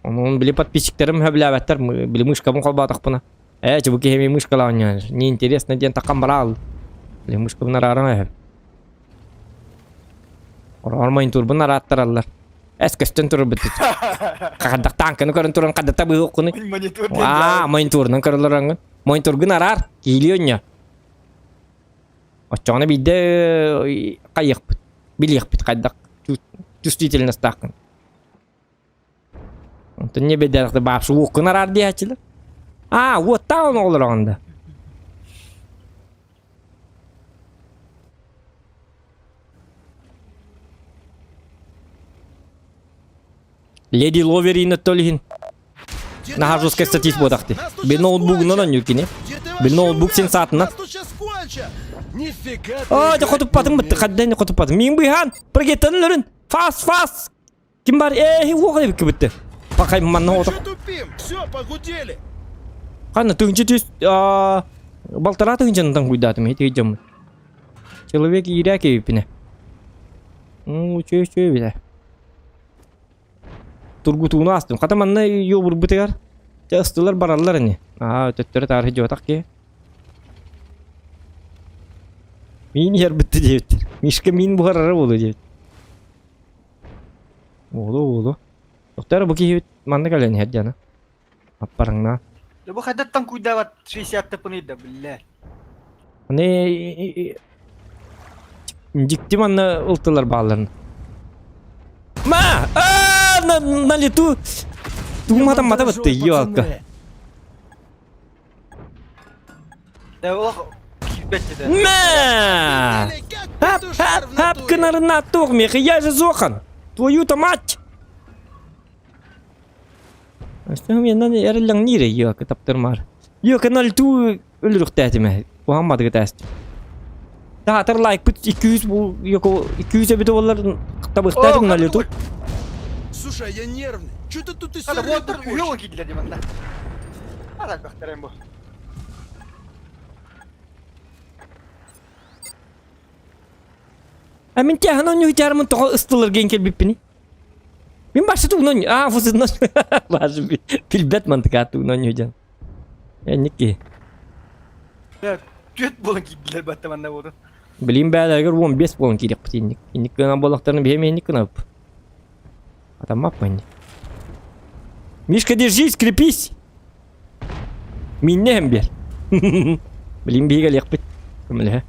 Онон били подписчиктерим хөбүлээбэттэр, били мышкабын холбоотохпуна. Ээ, чубу киһи эмиэ мышкалаах оонньоон, неинтересно диэн таххан бараал. Били мышкабын арааран эһэм. Ороҕор монитурбун арааттараллар. Эс көстөн турар бит. Хаддах танканы көрөн туран хаддата быһыоххуну. Монитор диэн Аа, мониторунан көрөлөр аңгын. Мониторгун араар, киилии онньо. Оччоҕуна биирдэ хайыахпыт, билиэхпит хайдах чувствительностааххын. Онтон не бэдэрхте баапсы уоккун араар диэхчилэр. Аа, уоттаах оҕолор да. Леди Ловерина толихин. Где ты Наһаа вообще жесткая у статист нас? буотахты. Нас тут Бил щас ноутбугунан кончат! онньуур кини. Где ты Бил вообще у ноутбук нас? син саатынан. Нас тут щас кончат! Нифига ты Оо, дьэ играть хотуппатым не бытты, умеешь. хаддайны хотуппатым. Мин быһаан, прыгеттан өлөрүн. Фас, фас. Ким бар? Ээ, уох эбикки бытты. Пахай манна Мы отох. чё тупим? Все, погудели! Ханна тыһынча түс, балтараа тыһынчаннан куйдаатым, ити дьоммун. Человек иирээк эбиппинэ. Ну, үчүгэй үчүгэй эбит. Тургутууну аастым. Хата манна йобурбутугар дьэ ыстылар бараллар ини. Аа төттөрү таары дьуотах киһи. Миин иһэр бытты диэбиттэр. Мишка миин буһарара буолуо диэбит. Уолу уолу. Доктор бу киһи манна кэлэн иһэр дьана. Аппарыңна. Да бу хайдаттан куйдаабат 60 тыпыный да биллэ. Аны дьикти манна ылтылар баалларын. Ма! А, на, на лету! Тугуматан мата бытты, ёлка. Да олох киирбэт этэ. Мэ! Как Хап, петушар хап, в хап, натуре. кынарына туох меха, я же зохан! Твою-то мать! Астым янан эрэллэҥниир ёка таптырмар. Ёка 02 өлүрүхтээтимэ. Куһаҥматыгы тээстим. Таатар лайкпыт 200 бу ёко 200 эбитэ боллар табыхтаатым 02. Слушай, я нервный. Че ты тут из Хата серии буоттар хочешь? үһү киирдилэр дии манна. Ара бөхтэрэн бу. А мин тяһан онньуһутаармын тоҕо ыстыларгын кэлбиппини? Мин башы тугунан аа фусунан башы билбэт мантыка тугунан ньудьан. Энникки. Түөт буолан киирдилэр батта манна буолун. Билим бээлэригэр 15 буолан киириэхпит инник. Инник гынан буоллахтарына биһиэм инник гынабып. Атаммаппын. Мишка, держись, крепись! Миннэһэн биэр. Билим биһиги кэлиэхпит. Көмөлөһө.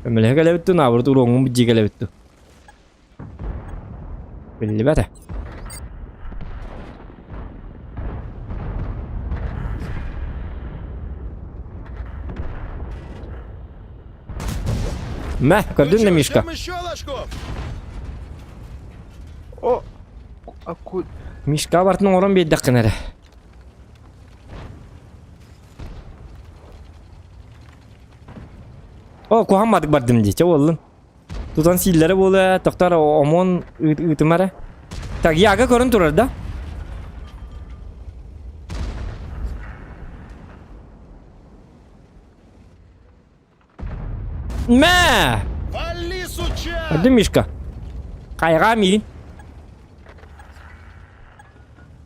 Көмөлөһө кэлэбит ту, наоборот уруоҥҥун бдьии кэлэбит ту. Биллибэтэ. Мэ, Ну көрдүн да чё, Мишка? ждем еще ложков? О, а ку... Мишка бартын оҥорон биэрдэххинэ эрэ. О, куһаҥматык бардым дии, чэ буоллун. Тутан сииллэрэ буолуо, тохтор ОМОН ыытыма эрэ. Так, Яга көрөн турар да? Мэ! Вали, суча! Көрдүн, Мишка? Хайҕаа миигин.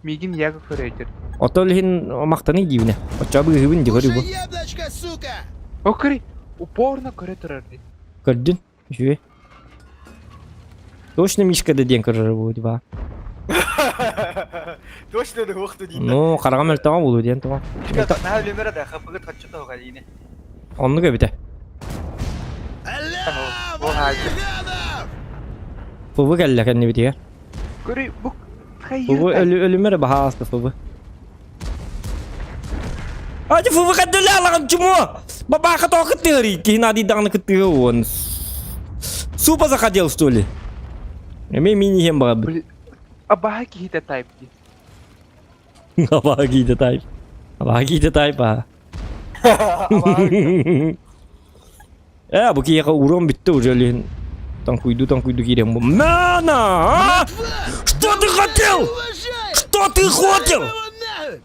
Миигин Яга көрөйдөр. Ото иһин махтаныы диибинэ. Оччоҕо быыһыыбын дии көрүү бу. Кушай яблочко, сука! О, көрүй, упорно көрө турар дии. Көрдүн? Үчүгэй. Точно Мишка да диэн көрөрө буолуо дии Точно да уохту дии. Ну, хараҕым мөлтөҕө буолуо диэн тоҕо. Мишка наһаа үлүмэр да хапыгыт хаччата хоҕалиини. Оннук эбитэ. Алло, Ол вали, хаайда. гадов! Фубу кэллэ кэннибитигэр. Көрүй, бу Фубу өлүмэр баһааста фубу. Ати фубу каддылаалаҕын чумо! Бабаха тоҕо кыттыһарый? Киһи наадыйдаҕына кыттыһа уон. Супа захотел, что ли? Эми мин иһэн баҕарбыт. Абаһа киһитэ тайп дии. Абаһа киһитэ тайп. Абаһа киһитэ тайп аа. Э, бу киһиэхэ урон бүттэ уже лиһин. Таҥкуйду-таҥкуйду киирэн бу. Мана! А? Что ты хотел? Уважай! Что ты хотел? Его нахуй!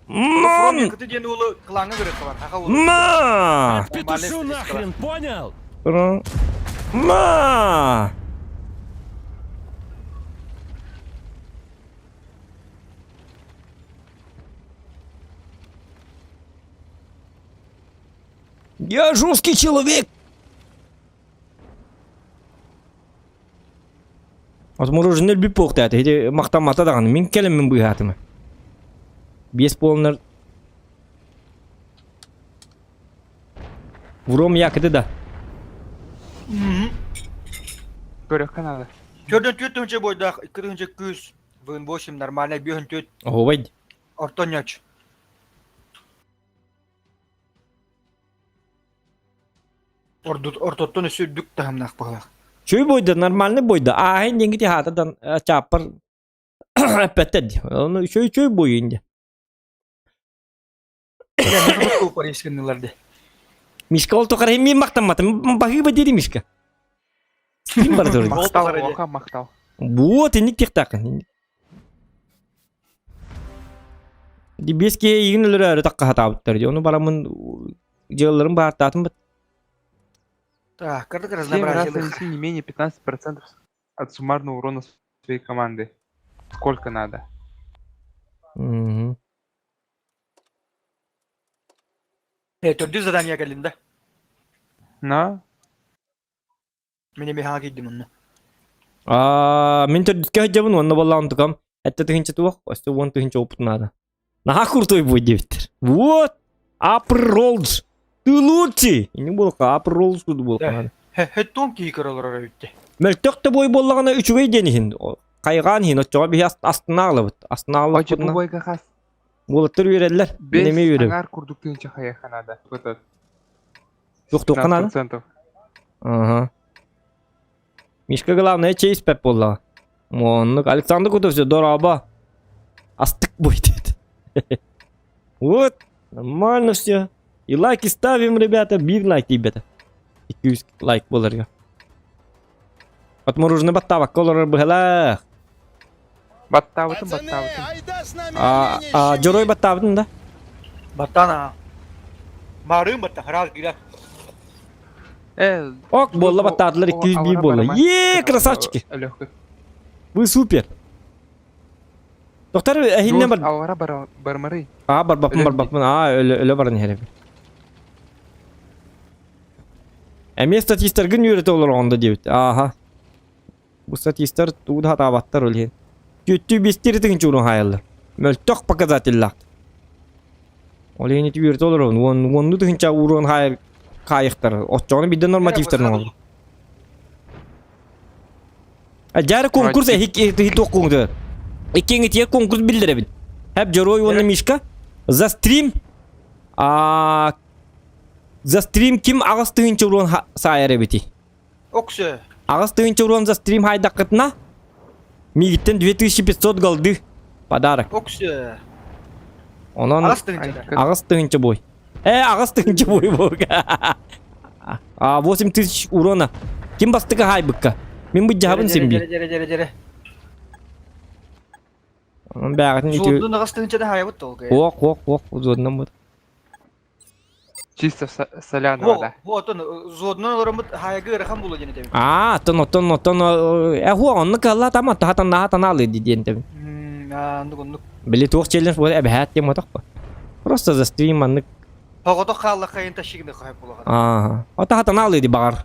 Мам! Кыты диэн уолу клаҥҥа көрө хабар. Хаха уолу. Ма! Петушу нахрен, понял? Ма! Я жесткий человек! Отмороженный өлбүт буолуохтаата. Ити махтаммата даҕаны. Мин кэлэммин быыһаатым. Биэс буоланнар Вром якыты да. Көрөххө наада. Төрдөн түөрт тыһыынча буойдаах, икки тыһыынча күүс, вын восемь нормально, биэһин түөрт, Оһуобай. орто ньоч. Ортоттон өссө үрдүк таһымнаах быһылаах. Чүй бойда, нормальный бойда. Ааһын диэҥҥити хаатадан чааппар эппэттэр дии. Ону чүй чүй бойу инде. Парижскыннылар де. Мишка ол тухары мин мактамматым. Баһыыба дири Мишка. Ким бар турар? Махтал, оха махтал. Вот, инник тихтаакын. Ди бес киһи эйигин өлөрөөрү такка хатаабыттар дии. Ону бараммын дьыалаларын баартаатым бат. Так, кырдык 7 раз разнообразие. нанеси не менее 15% от суммарного урона своей команды. Сколько надо? Мгм. Э, төрдүс задание кэллим да. Но Мин эмиэ хаҥа киирдим онно. Аа, мин төрдүскэ сылдьабын уонна буоллаҕым тукам эттэ тыһыынча туох, өссө уон тыһыынча опыт наада. Наһаа крутой будет диэбиттэр. Вот! Апролдж! Ты лучший! Ини буолка, апролдж курдук буолка наада. Хэттон киһи көрө олорор эбитте. Мөлтөх да бой буоллаҕына үчүгэй диэн иһин, хайҕаан иһин, оччоҕо биһи астына аҕалабыт. Астына Очо бу аҕаллахпытына бойга хас уолаттар үөрэллэр. Мин Бес эмиэ үөрэбин. аҥаар курдук тыынча хайыахха наада. Вот этот. Туох-туохха наада? 15%. Ага. Мишка главное чей испэт буоллаҕа. Оннук Александр Кутов все дорообо. Астык будет. Вот, нормально все. И лайки ставим, ребята, биир лайк тиийбэтэ. 200 лайк буоларга. Отмороженный баттаабакка олорор быһалаах. Баттаабытым, Пацаны, баттаабытым. айда с нами А, оленей а, дьоруой щемить. баттаабытын да? Баттан аа. Маарыын батта, раз гира. Э, Ок, буолла о- баттаатылар о- 201 алара буолла. барама. Е, красавчики! Легкий. Вы супер! Доктор, эһинне бар. Алара бар бармары. Аа, барбаппын, Өлө барбаппын. Аа, өлө, өлө баран иһэр эбит. Эмиэ статистаргын үөрэтэ олороҕун да диэбит. Ааха. Бу статистар тугу да сатаабаттар ол иһин. Түөттүү биэстири тыһыынча уурун хаайаллар. Мөлтөх показателлаах. Ол иһин ити үөрэтэ олоробун. Уон, уоннуу тыһыынча уурун хаайар хаайыахтар. Оччоҕуна биирдэ нормативтарын оҥорор. Дьаары конкурс эһик туох куҥду. Иккиҥитиэ конкурс биллэрэбин. Хэп Дьоруой уонна Мишка за стрим а за стрим ким аҕыс тыһыынча уруон саайар эбитий? Оксө. Аҕыс тыһыынча уруон за стрим хайдаххытына миигиттэн 2500 голды подарок. Оксө. Онон Аҕыс тыһыынча. 8 тыһыынча бой. Э, 8 тыһыынча бой буолга. А 8000 урона. Ким бастыкы хаайбыкка? Мин бу дьаһабын Дьэрэ син дьэрэ дьэрэ дьэрэ дьэрэ. Онон бэҕэтин ити Суодун аҕыс тыһыынчада хаайбыт толгай. Ох, ох, ох, зодунан бут. Чисто соляного, да. Отон зодунан олороммут хаайгы ыарахан буолуо диэн этэбин. Аа, оттон, оттон, оттон, э, хуа, онну калла тама, тахатан наха танаалы диэн тэбин. Оннук оннук. Били туох челлендж буолар эбэһээт диэн мотох Просто за стрим маннык. Тоҕото хааллахха тащигны хай буолаҕын. Аа, ота хатанаалы ди баҕар.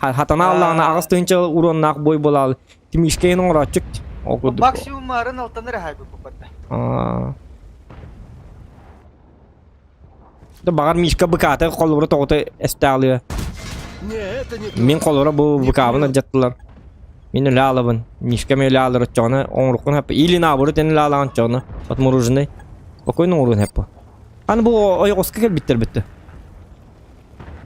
Хатанааллаҕына аҕыс тыһыынча уруоннаах бой буолаалы. Тимишкейин оҥорооччук. Ол курдук. Максимум марын алтаныр хайбы буппатта. Аа. Да баҕар Мишка быкаата холобура тоҕото эстаалыа. Не, это не то. Мин холобура бу быкаабын алдьаттылар. Мин өлө аалабын. Мишка мен өлө аалар оччоҕуна оҥоруккун хаппа. Или наоборот эн өлө аалаҕын оччоҕуна отмороженный. Спокойно оҥоруон хаппа. Аны бу ойоҕоско кэлбиттэр бүттэ.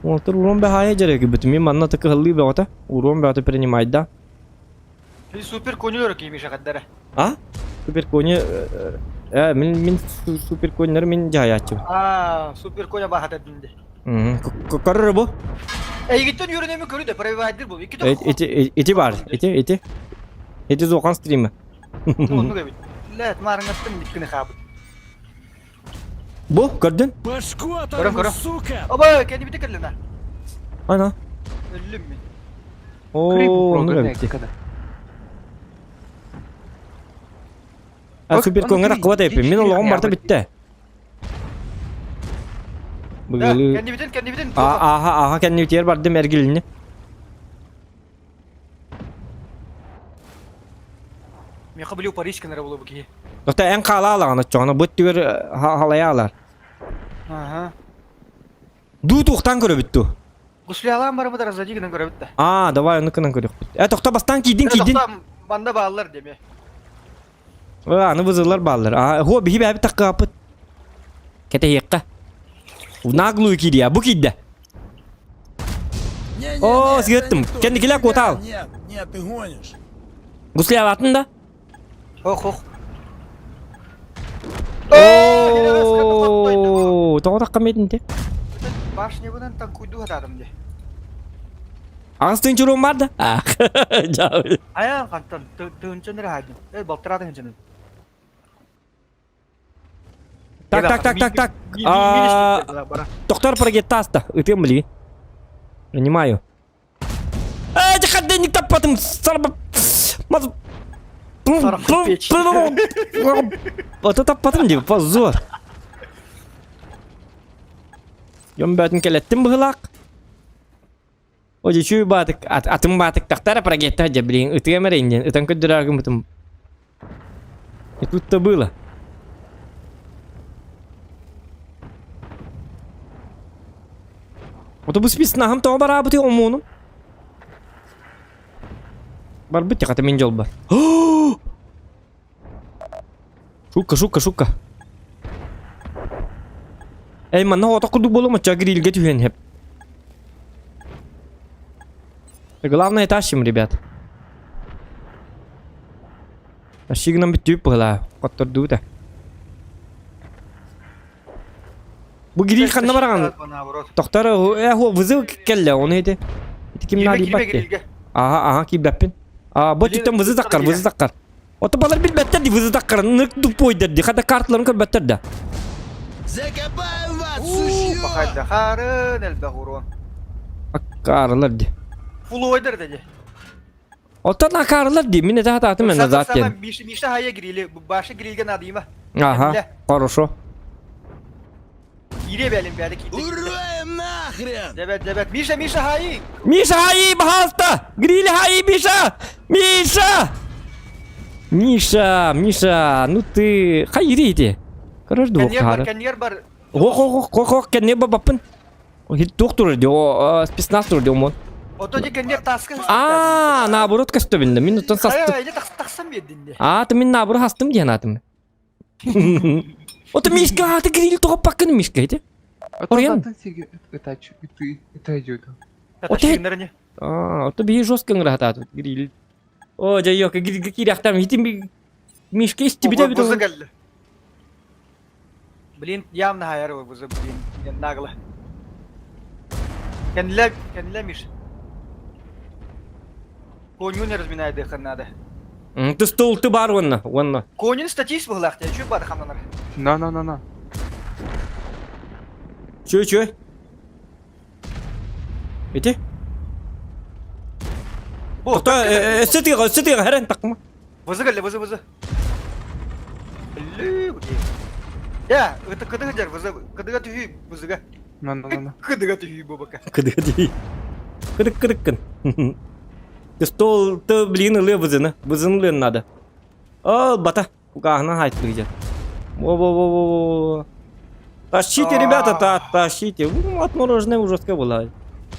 Уолтар урон бэһаайа дьэрэ кэлбит. Мин манна тыкыһыллыы бөҕөтө. Урон бөҕөтө принимайда. Супер конюлар киимише хаддара. А? Супер кони э мин мин супер коннары мин дьаһайааччыбын. Аа, супер коня баһата динде. Көрөр бу. Эйгиттен үйренеми көрү да провайдер бу. Икки Ити ити бар. Ити ити. Ити зохан стримы. Оннук эбит. Лэт марыңаттан иккини хаабыт. Бу көрдүн? Башку Көрөн, оторву, көрөн. сука! Оба, кэннибите кэллина. Ана. Өллүм мин. Оо, оннук эбит. А супер коҥҥа таххыбат эппин. Мин олоҕум барыта бүттэ. Быгылыы. Кэннибитин, кэннибитин. Ааха, ааха кэннибитигэр бардым эргилинни. Миэхэ били Париж гынара буолуо бу киһи. Ота эн хаалаалаҕын оччоҕуна бу өттүгэр халайаалар. Аха. Дуу туохтан көрөбүт дуу? Гуслялаан барыбыт разради гынан көрөбүт да. Аа, давай ону гынан көрүөхпүт. Э, тохто бастаан киирдин киирдин. Тохто манда бааллар деме. Э, аны бызылар бааллар. Аа, хо биһи бэйэбит таккааппыт. Кэтэһиэххэ. Наглую киирия, бу киирдэ. Не-не-не, О, это сыгыттым. не то. Кэнникилэр Нифига, куотаал. Нет, нет, ты гонишь. Гуслялаатын да? Ох, ох. Оо, тоҕо таххаммытын те? Башнябынан танкуйду хатадым де. Аҕыс тыынча бар да? Аян хантан тыынчан эрэ хаадым. Э, балтараа тыынчанын. Так, так, так, так, так. Доктор прогеттаста. Ытыам билигин. Принимаю. Э, дьахаденник таппатым. Сарба. Ото таппатым дии, позор. Дьон бөтүн кэлэттим быһылаах. О дьүчүү баатык атын баатык тахтара прогетта дьэ блин ытыам эрэ иннин ытан көрдөрөр гыммытым. И тут-то было. Ото бу спецназым тоҕо бараабытый омуонум? Барбыт тихата мин дьолбар. Шутка, шутка, шутка. Эй, манна оҕотох курдук буолуом оччо грильгэ түһүөн сөп. Главное тащим, ребят. Тащи гынан бүттүүп быһылаа. Хоттордубута. Бу гриль ханна бараҕын? Тохтор, э, вызов кэллэ, оны ити. Ити ким наадыйбат ди. Аха, аха, киирбэппин. А, бу өттүттэн вызы таккар, вызы таккар. Ото балар билбэттэр ди вызы таккар, нык тупойдар ди, хата карталарын көрбөттөр да. Закопаем вас, сучьё! Пахайда харын элбэх урон. Аккарылар ди. Фулойдар да ди. Оттон акаарылар дии, мин этэ сатаатым мен назад диэн. Миша, Миша хайа грили, баша грильге надыйма. Ага, хорошо. Кире бәлем бәді кире. Уроем нахрен! Дебет, дебет. Миша, Миша хайы! Миша хайы, пожалуйста! Гриль хайы, Миша! Миша! Миша, Миша, ну ты хайри иди. Короче, двух Коньер бар, коньер бар. Ох, ох, ох, ох, коньер бар баппын. Туох турар дии, о, спецназ турар дии омон. Ото ди кэннер таска. Аа, наоборот көстөбүн мин оттон састым. Хайа, тахсан биэрдин де. Аа, ты мин наоборот хастым диэн аатым. Ото Мишка, а ты гриль тоҕоппаккын Мишка ити. Оройон. Аа, ото биһи жестко ыҥыраһатаатыбыт гриль. О, дьэ, ёка, кириэхтээм, ити Мишка истибитэ эбит. Блин, явно хайар бузы, блин, нагло. Кэннилэ, кэннилэ, Миш. Конюн разминает дыхар надо. Ты стол ты бар уонна, уонна. Конюн статист быһылаах диэн, чү бар хамнанар. На, на, на, на. Чё, чё? Ити? Тоқта, өссө тыга, өссө тыга, хэрэн тақма. Вызы кэллэ, вызы, вызы. Өлүү, Я, это кыдыга дьэр, вызы, кыдыга түһүү, вызыга. На, на, на, на. Кыдыга түһүү бу бака. Кыдыга түһүү. Кыдык кыдыккын. Ты стол, ты, блин, ылы вызыны. Вызын ылыан надо. Ол бата. Кукаһынан хайтты дьэ. Во-во-во-во-во. Тащите, ребята, та тащите. Отмороженное жестко было.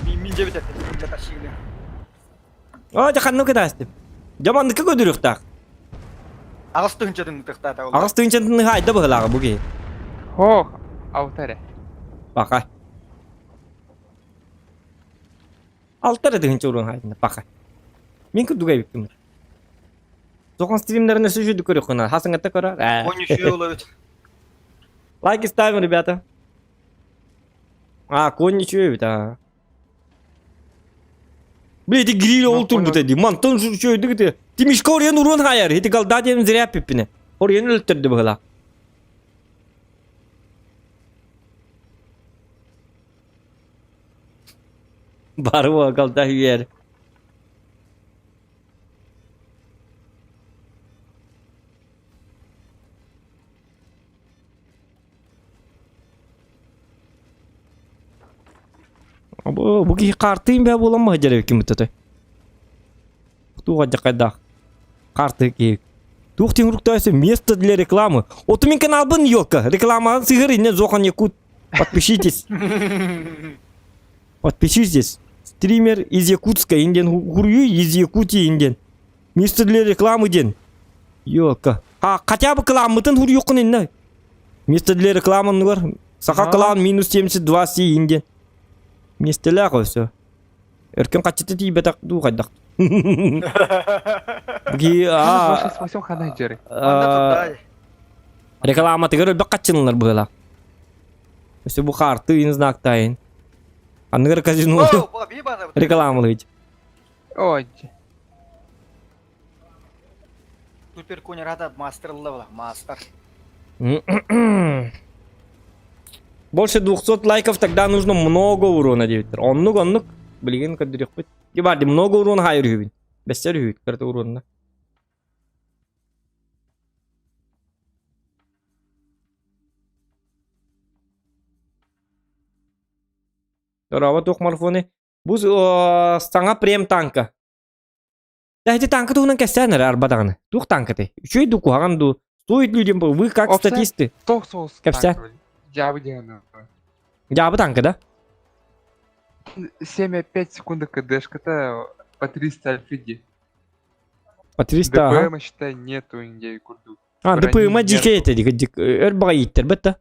Мин дебит этим, тащили. О, дьэ ханнык кытаастым. Дьэ манныкка көдүрүөхтээх. Аҕыс тыһыынчатын ытыктаата ол. Аҕыс тыһыынчатын хайда быһылааҕа бу киһи. Хох, алтаре. Баха. Алтаре тыһыынча уруон хайдына баха. Мин курдук эбиппин. Соҕон стримнерин өссө үчүгэй көрүөххүнэ. Хасыҥҥатта көрөр. Он еще ловит. Лайки ставим, ребята. А, конь ничего эбит, а. Бля, ити гриль ол турбута дии. Мантан үчүгэйдик ити. Тимишка оруйан уруон хаайар. Ити голда диэн зря эппиппинэ. Оруйан өлтөрдө быһылаах. Бары голда үер. Бу бу киһи хаартыын бээ буолан маһдьар эбиккин бутта Туох дьакайдаах Карты киһи. Туох тиҥ уруктаайсы место для рекламы. Оту мин каналбын елка. Рекламаҕын сыһыр инне Зохан Якут. Подпишитесь. Подпишитесь. Стример из Якутска инден хурую из Якутии инден. Место для рекламы ден. Елка. А хотя бы кыламмытын хуруйуккун инне. Место для рекламы оннугар Саха кылаан минус 72 си инден. Миэстэлээх өссө. Өркөн хаччыта тиийбэтэх дуу хайдах. Рекламатыгар өлбөх хаччынылар быһыылаах. Өссө бу хаарты ин знактайын. Анныгар казино рекламалыйт. Ой. Супер конь рада мастер левела, мастер. Больше 200 лайков тогда нужно много урона диэбиттэр. Оннук оннук билигин көрдөрүөхпүт. Ибарди много урона хайыр үһүбүн. Бэссэр үһүбүт кырата урона. Дорообо туох марафоны? Бу саҥа прем танка. Да эти танка туһунан кэпсээн эрэ арба даҕаны. Туох танкатай? Үчүгэй дуу куһаҕан дуу? Стоит людям вы как Опса- статисты. Тох соус. Кэпсэ. Дьаабы диэн. Дьаабы танка да? 7,5 секунды КДшка-то по 300 альфиди. По 300 ага. ДПМ, считай, нету индей курдук. А, Брони ДПМ дикэй нету. этэ дик өр баҕа ииттэр да.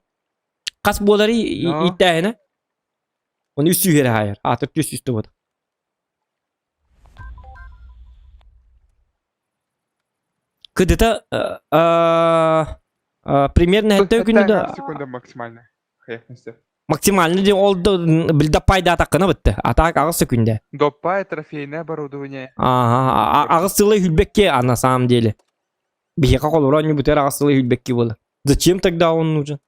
Хас буолары Но. ииттээһинэ? Оны үс сүүһэрэ хаайар. Аатыр түс үстэ буолар. Кыдыта примерно хэттэ күнү да секунда максимально. Максимально диэн ол да билда пайдаатаххына бытты. Атаак аҕыс секунда. Доппай трофейное оборудование. Ага, аҕыс сылы хүлбекке а на самом деле. Биһиэхэ холобура оонньуубутугар аҕыс сылы хүлбекке буолар. Зачем тогда он нужен?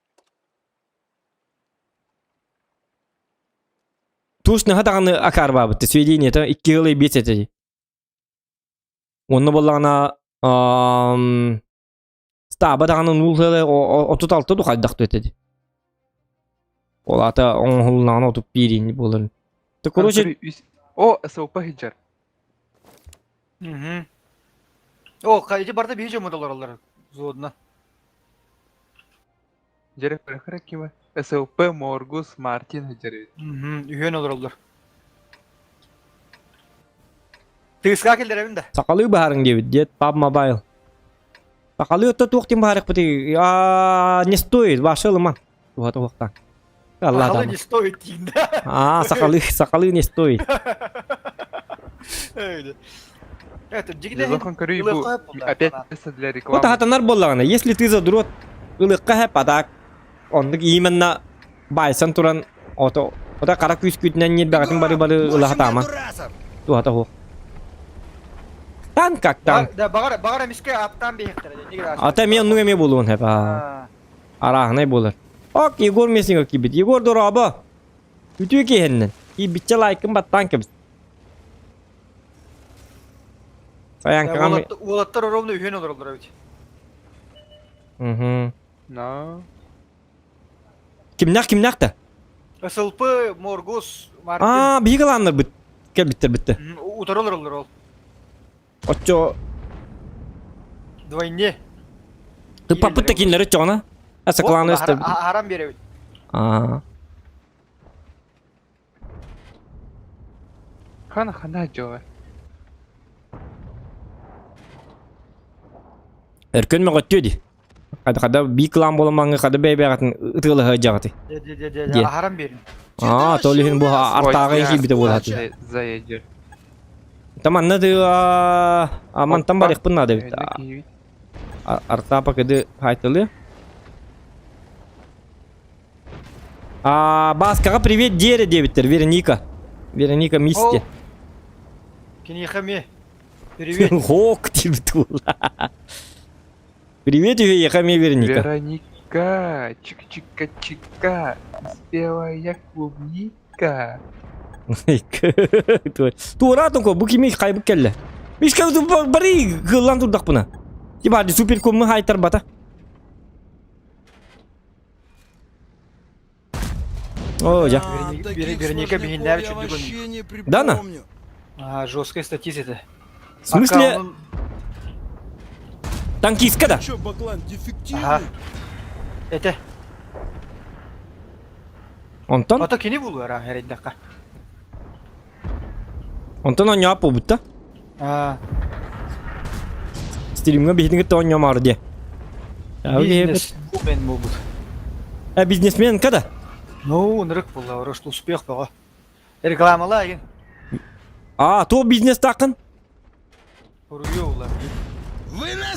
Туус наһа даҕаны акаарбаабыт. Сведение икки ыалы биэс этэ. Онно буоллаҕына стаба даҕаны нуул сыала 36 ду хайдах этэ. Ол аата оҥоһуллаҕына 31 буолар. Ты короче О, СЛП хиджар. О, ити барда биһи дьоммут олороллор взводно. Дьэрэ көрөхөрө кима СЛП Моргус Мартин хиджар. Үһүөн олороллор. Тыыска киллэрэбин да. Сахалыы баһарыҥ диэбит диэт PUBG Mobile. Сахалыы отто туох диэн баһарыахпытый? Аа, не стоит, ваше ылыма. Туһа туһуохтаан. Сахалыы не стоит диин да. Аа, сахалыы, сахалыы не стоит. Это дигде Опять для рекламы. Вот хатанар буоллаҕына, если ты задрот, ылыкка хэп атак. Оннук именно байсан туран ото ото қара күүс күүтүнэн ньирбэҕэтин бары-бары ылаһатаама. Туһата суох. Танк как танк. Да, баҕар баҕар эмискэ аптаан биһиэхтэрэ. Ата эмиэ оннук эмиэ буолуон хэп. Арааһынай буолар. Ок, Егор Месников киирбит. Егор дорообо. Үтүө киэһэннэн. Киирбиччэ лайкын баттаан кэбис. Саянкаҕа Уолаттар ровно үһүөн олороллор эбит. Угу. Но. Кимнээх кимнээх да? СЛП, Моргус, Мартин. Аа, биһиги лааннарбыт кэлбиттэр битте. Утары олороллор ол. Оччо Двойне. Ыппаппыт да кинилэри оччоҕуна. Асаклааны өстө. Харам биэрэбит. Аа. Хана хана дьола. Өркөн мөҕөттүө дии. Хада хада бии кылаан буоламаҥҥа хада бэйбэҕэтин ытыалаһа дьаҕаты. Дьэ, аһаран биэрин. Аа, то лиһин бу артааҕы киирбитэ буолааты. Заедер. Там анна да амантан барыахпын наада эбит. Артаапа кыды хайтылы. А, Баскаҕа привет диэрэ диэбиттэр Вероника. Вероника Мисти. Киниэхэ эмиэ. Привет. Хок диэбит уола. Привет эйиэхэ эмиэ Вероника. Вероника, чик-чика-чика, спелая клубника. Туораатын ко бу кими хайбыт кэллэ. Мишка бары кыллан турдахпына. Тиба суперкомму хайтарбата. О, я. Вероника биһиннээби чүрдүк Дана? А, жесткая статистика. В смысле? Танкистка да? Че, баклан, дефективный? Ага. Это. Онтон? Ото кини булуара эрейдакка. Онтон онньоап буолбут да? А. Стримҥа биһитин кытта оонньоомоору диэ. Бизнесмен буолбут. Э, бизнесменка да? Ну, ынырык буолла, что успех бөҕө. Рекламала эгин. А, то бизнес-таакын? Уруйу буолла.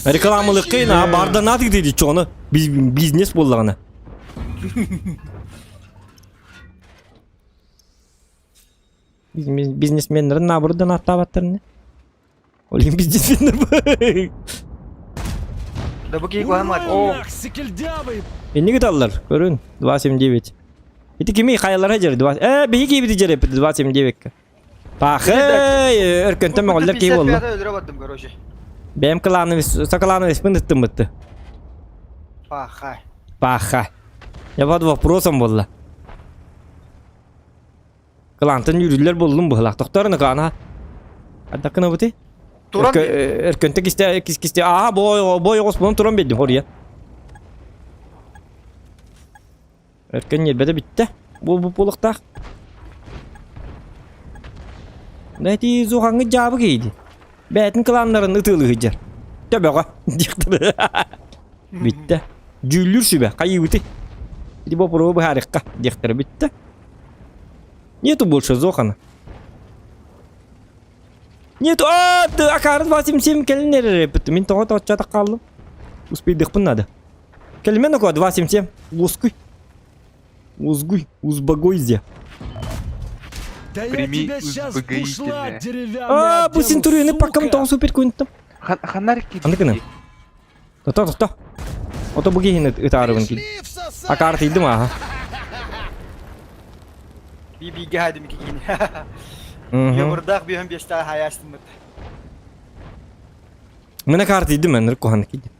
Рекламалыккын, а барда нафиг диди чону. Бизнес буоллаҕына. Бизнесменнерин наоборот аттаабаттарын. Ол иһин бизнесменнер Да бу киһи куһаҕан О, Инники таллар, көрүн, 279. Ити кими хайалара дьэр 2. Э, биһи киибити дьэр эппит 279-ка. Пахы, өркөнтөн мөҕүллэр киһи буолла. өлөрө бардым, короче. Бэйэм кылаанович, сакалановичпын ыттыммытты. Паха. Паха. Я под вопросом буолла. Кылаантан үүрүллэр буоллум быһылаах. Тохтор ана Ардаккына бути? Туран Өркөнтө кисте кис кисте аа бой бой оҕус буолан туран биэрдим хоруйа. Өркөн ньиэрбэтэ бүттэ. Бу бу буолуохтаах. Нэти зухаҥҥы дьаабы киһиди. Бээтин кылааннарын ытыалыы сылдьар. Төбөҕө диэхтэрэ. Бүттэ. Дьүүллүүр сүбэ хайыыбытый? Ити боппуруоһу быһаарыахха диэхтэрэ бүттэ. Нету больше Зохана. Нету, а, ты акарын 277 кэлин эрэр эппит. Мин тоҕо тооччоотох хааллым. Успейдыхпын надо. Кэлимэн окоо 277. Лоскуй. Узгуй, узбагойзе. Да я Прими тебя сейчас узбагоительное. бушлат деревянный А, бу одену, сентурионы паккам сука! тоҕо супер куинтам. Ханнар киирдик. Аны гына. Тохто, тохто. Ото бу киһини ытаарыбын кил. Пришли всосать! Акаар тиийдим ааха. Би биге хадим кигин. Мгм. Йомурдаах биһэн биэстээх хайаастыммыт. Мин акаар тиийдим мен куһан киирдим.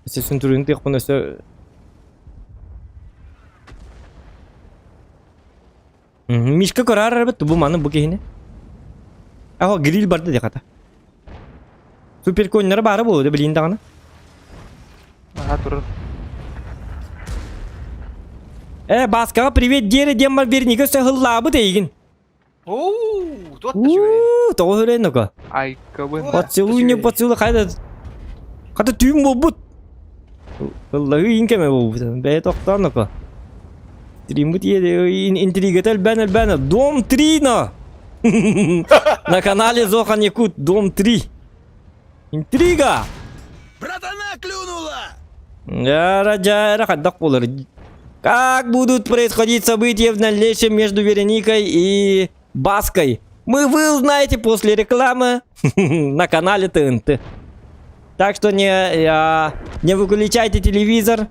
Өссө сентурионы тыахпын өссө Мишка көрөр эбит бу маны бу киһини. Аһо гриль барды дии хата. Суперконнары баара буолуо да билиин даҕаны. Аха турар. Э, Баскаҕа привет диэри диэн бар Вероника өссө һыллаабыт эйигин. Оу, туот да үчүгэй. Уу, тоҕо үрэн око. Айкабын. Поцелуй не поцелуй хайда. Хата түүн буолбут. Ыллаһыы иин кэмэ буолбут. Бэйэ тохтоон око. Стриммут интригата элбээн элбээн. Дом 3 но! На канале Зохан Якут Дом 3. Интрига! Братана клюнула! Жара жара хайдах буолар. Как будут происходить события в дальнейшем между Вероникой и Баской? Мы вы узнаете после рекламы на канале ТНТ. Так что не, а, не выключайте телевизор.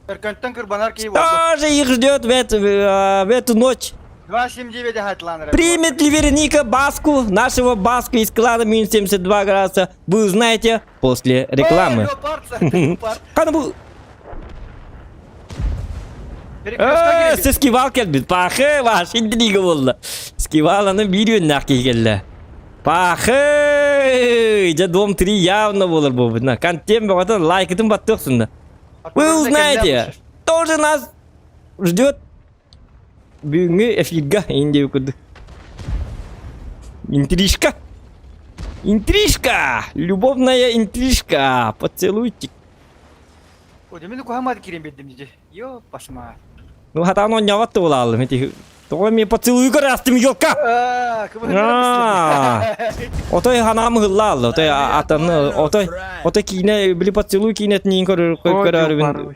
Өркөнтөн кырбанар киһи буолбут. Что же их ждет в эту, э, в эту ночь? 279 хатланыр. Примет ли Вероника Баску, нашего Баску из клана минус 72 градуса, вы узнаете после рекламы. Қаны бұл... Э, Скивал кэлбит. Пахы ваш интрига буолла. Скивал аны биир үөннээх киһи кэллэ. Пахы! Дьэ дом 3 явно буолар буолбут. На контент бөҕөтө лайкытын баттыахсынна. Вы узнаете, что же нас ждет бүгүҥҥү эфирга индия курдук. Интрижка. Интрижка! Любовная интрижка! Поцелуйчик. Мин куһамат кирен бердим дии. Йо, пасма. Ну хатаан оонньообот да буолааллым ити. Тоҕо эмиэ поцелуй көрөөстүм елка! Аа, Отой ханаам ыһыллаалла, отой атаны, отой отой киинэ били поцелуй киинэтин көрөр көрөрүбүн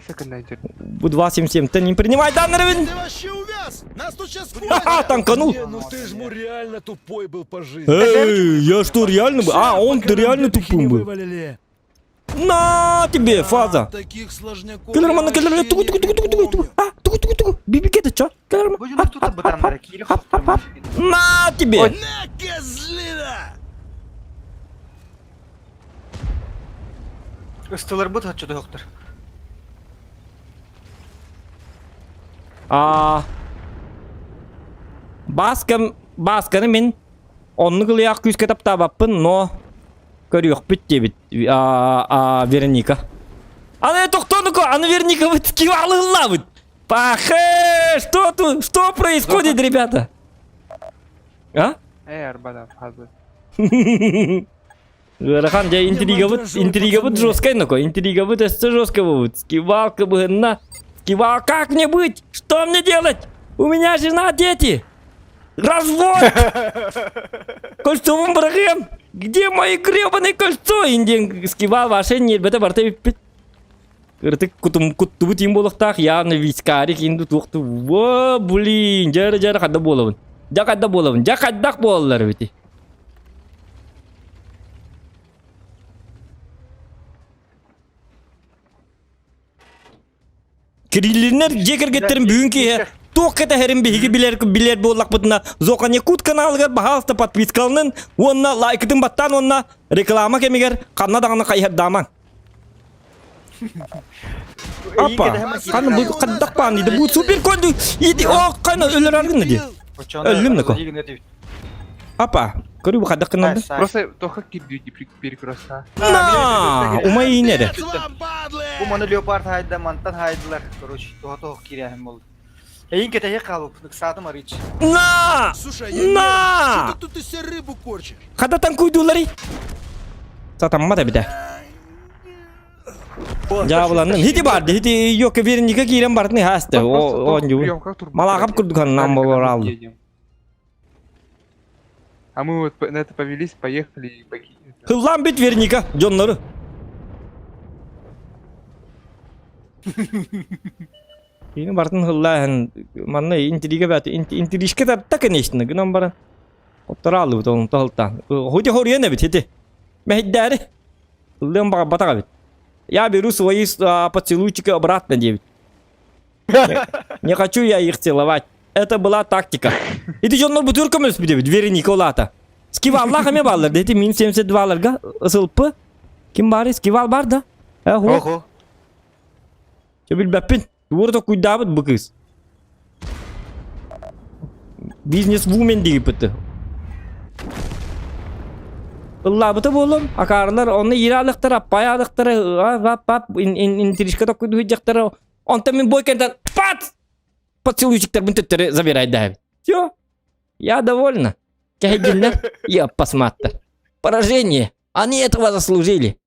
бу 277-тен не принимай даннарыбын! Ты вообще увяз! Нас тут сейчас Ха-ха, танканул! Не, ну ты ж му реально тупой был по жизни. Эй, я что, реально был? А, он Пока нам реально петухи тупым не был. вывалили. На тебе, фаза! Таких сложняков Кэлэр я кэлэр вообще тугу не тугу тугу тугу тугу тугу припомню. а тугу тугу тугу бибикета чё кэлэр Бу жуну тута бытаннара киири хоттор. На тебе! На, козлина! Ыстылар бут хатчы доктор. А Баскам Басканы мин оннук ылыах күүскэ таптаабаппын, но көрүөхпүт диэбит а, а, Вероника. Аны тохтонуку, аны Вероника кивалыллабыт. Пахэ, что тут, что происходит, ребята? А? Эй, арбада фазы. Ыарахан дьэ интригабыт, интригабыт жесткай ноко, интригабыт өссө жесткай буолбут. Скивалка быһынна. Скивал, как мне быть? Что мне делать? У меня жена, дети. Развод! Кольцовым бырагыам. Где мои гребаное кольцо? Индиан скивал ваше нербете барта бүппүт. Ырытык кутум куттубут им буолуохтаах явно вискарик инду туохту. Во, блин, дьара дьара хадда буолабын. Дьа хадда буолабын. Дьа хайдах буолаллар эбити. Кириллиннэр дьиэ кэргэттэрин бүгүн киэһэ туох кэтэһэрин биһиги билэр билэр буоллахпытына Зохан Якут каналыгар баһаалыста подпискаланын уонна лайкытын баттаан уонна реклама кэмигэр ханна даҕаны хайыһардаамаҥ. Апа, ханна бу хайдах баан иди бу супер конду иди о ханна өлөр аргын ди. Өллүм да ко. Апа, көрүү бу хайдах гыннарда? Просто тоха кирдүү перекрестка. На! Умай инере. Бу маны леопард хайда, мантан хайдылар. Короче, туха тоох киирээһин болду. Эйин кэтэһи хаалып, ыксаатым арыч. На! Слушай, я На! Что ты тут из себя рыбу корчишь? Хата танкуйдууларый? Сатаммат эбитэ. Дьаабыланным. Хити барды, хити yok Вероника киирэн бардын хаасты. Оонньуу. Малаахап курдук аннан болор алды. А мы вот на это повелись, поехали и покинули. Хыллаан бит Вероника, дьоннору. Кини бартын хыллааһын манна интрига бәт интрижка тарта конечно гынан баран Оттора алыбыт онун тоһултаан. Хотя хоруйан эбит хити. Мэһиддээри. Ыллыан баҕарбатах эбит. Я беру свои поцелуйчики обратно диэбит. Не хочу я их целовать. Это была тактика. Ити дьоннор бутур көмөлөспүт эбит Вероника улаата. Скиваллаах эмиэ бааллар дети мин 72-ларга СЛП. Ким баары Скивал бар да? Э, Охо. Чэ билбэппин. Тугу токуйдаабыт бу кыыс. Бизнес-вумен диэбит. Ыллаабыта буоллум, акаарылар онно иирэ алыктара, аппай алыктара, пап интрижка токуйдуһуйдьахтара. Онтон мин бой кэнтэн пат! Поцелуйчиктарбын төттөрү забирай даһабит. Все, я довольна. Кэһэйдиннэр, я посматтар. Поражение. Они этого заслужили.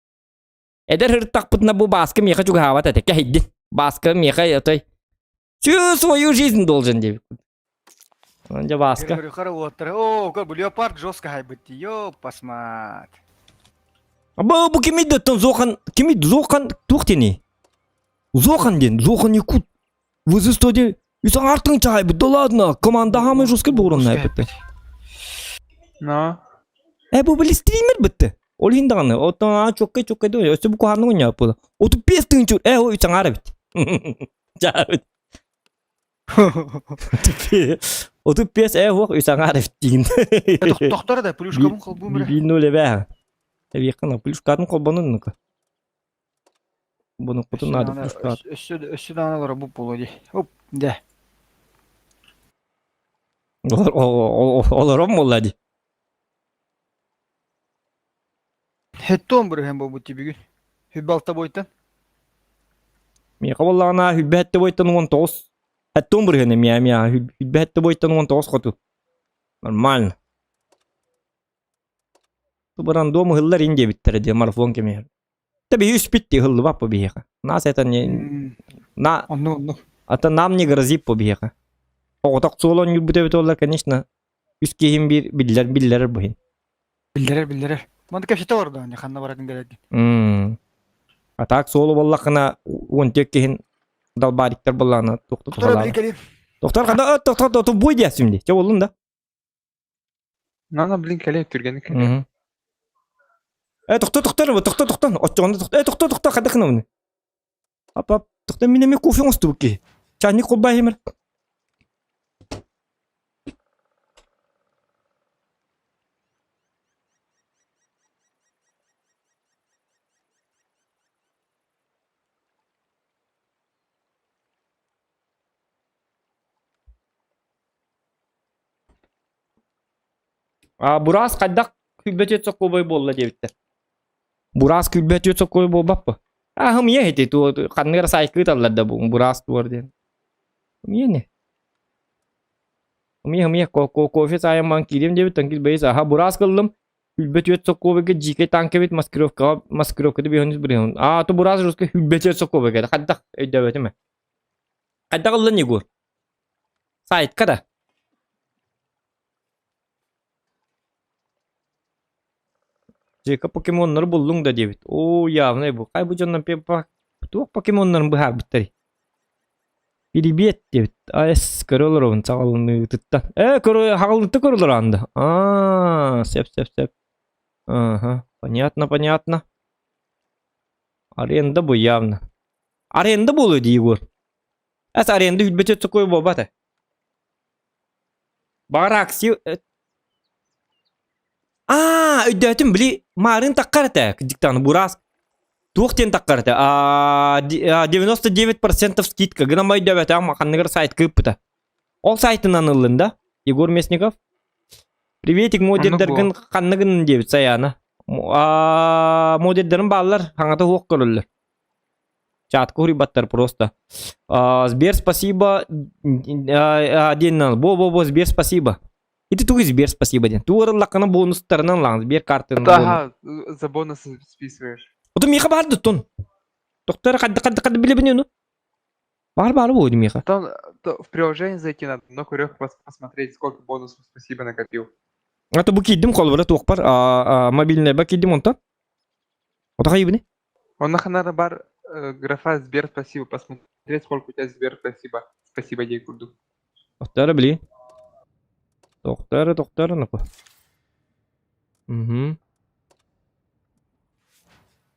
Эдэр ырыттахпытына бу Бааска миэхэ чугаһаабат этэ, кэһэйдин. Бааска миэхэ отой всю свою жизнь должен диэбит. Дьэ Бааска. Хара уоттара. Оо, көр, бу леопард жестко хайбыт дии. Ёп, посмат. Бу бу кимий да Зохан, кимий Зохан туох диэний? Зохан диэн, Зохан Якут. ВЗ 101 үс аҥаартыҥ чаайбыт да ладно, команда хаамай жестко буурунна эппит. Но. Э, бу били стример бытты. Ол иһин даҕаны, оттон аа чоккай чоккай да өссө бу куһаҕаннык оонньооппут. 35 тыһыынча э ой саҥаар эбит. Чаабыт. 35 э уох үс аҥаар эбит диин. Тохтор да, плюшкабын холбуум эрэ. Биир ноль эбээ. Эбиэххэ плюшкатын холбонун ну-ка. Бунуккутун надо плюшкат. Өссө өссө даҕаны олоро бу буолуо дии. Оп, дэ. Олорон буолла дии. Хеттон бырыһын буолбут дии бүгүн. Хүббэ алта буойтан. Миэхэ буоллаҕына хүббэ сэттэ буойтан 19. Хеттон бырыһын эмиэ эмиэ хүббэ сэттэ буойтан 19 хоту. Нормально. Тубаран дом ыһыллар ин диэбиттэрэ диэ марафон кэмигэр. Та биһи үспүт дии ыһыллыбат по биһиэхэ. Нас это не на Онну онну. это нам не грозит по биһиэхэ. Оҕотох суол оонньуурбут эбит буоллар, конечно, үс киһим биир биллэр биллэрэр быһын. Биллэрэр биллэрэр. Манна кэпсэтэ олордо ани ханна барарын кэлэргин. М. А так суолу буоллаххына уон түөрт киһин далбаариктар буоллаҕына туохта Доктор туһалаабат. кэлим. Доктор хана доктор доктор буй диэсим дии. Чэ буоллун да. Надо, блин, кэлэ түргэнник кэлэ. Мгм. Э, тохто, тохто, тохто, тохто, оччоҕуна тохто, э, тохто, тохто, хайдах гынабыный? Ап, ап, тохто, мин эмиэ кофе оҥостубут киһи. Чайник холбаа иһимэр. А Бураас хайдах күлбэтиэт сокуобай буолла диэбиттэр. Бураас күлбэтиэт сокуобай буолбаппы. А хымыйа ити ту ханнык эрэ сайкы ыыталлар да бу Бураас туор диэн. Хымыйа не. Хымыйа хымыйа кофе саайан баран киириэм диэбит таҥкил бэйис аха Бураас кыллым күлбэтиэт сокуобайга дьиикэй танка эбит маскировкаҕа маскировката биһонус бырыһын. А то Бураас жестко күлбэтиэт сокуобайга хайдах өйдөөбөтүм ээ. Хайдах ыллын Егор? Сайтка да. Жека покемоннары буллуҥ да диэбит. Оо, явно бу. Хай бу дьоннор туох покемоннарын быһаарбыттарый? Привет диэбит. АС көрө олоробун саҕалыныытыттан. Э, көрө хаҕалыныытта көрө олороон да. Аа, сеп сеп сеп. Ага, понятно, понятно. Аренда бу явно. Аренда буолуо дии Егор. Эс аренда үрбэтэ такой буолбат ээ. Баҕар акция Аа, өйдөөтүм, били маарыын таххар этэ, диктаны бураас. Туох диэн таххар этэ? Аа, 99% скидка гынан өйдөөбөтөҕүм ханныгар сайт кыыппыта. Ол сайтынан ыллын да? Егор Мясников. Приветик, модердэргин ханныгын диэбит Саяна. Модердерин бааллар, хаҥата суох көрөллөр. Чатка уруйбаттар просто. Сбер, спасибо. Диэн бо-бо-бо, Сбер, спасибо. Ити тугу Сбер, спасибо диэн. Тугу ырыллаххына бонустарынан лаҕын Сбер картаны. Ага, за бонусы списываешь. Ото миэхэ баар дуттун. Доктор хадды хадды хадды билебин ону. Баар баар буо миэхэ. Там то в приложение зайти надо, но көрөх посмотреть, сколько бонусов спасибо накопил. А то бу киирдим холобура туохпар мобильнайба киирдим онтон. Ото хайыбыны? Онно ханара бар графа Сбер спасибо, посмотреть, сколько у тебя Сбер спасибо. Спасибо дей курдук. Тохтор били. Тохтор, тохтор, напа. Угу.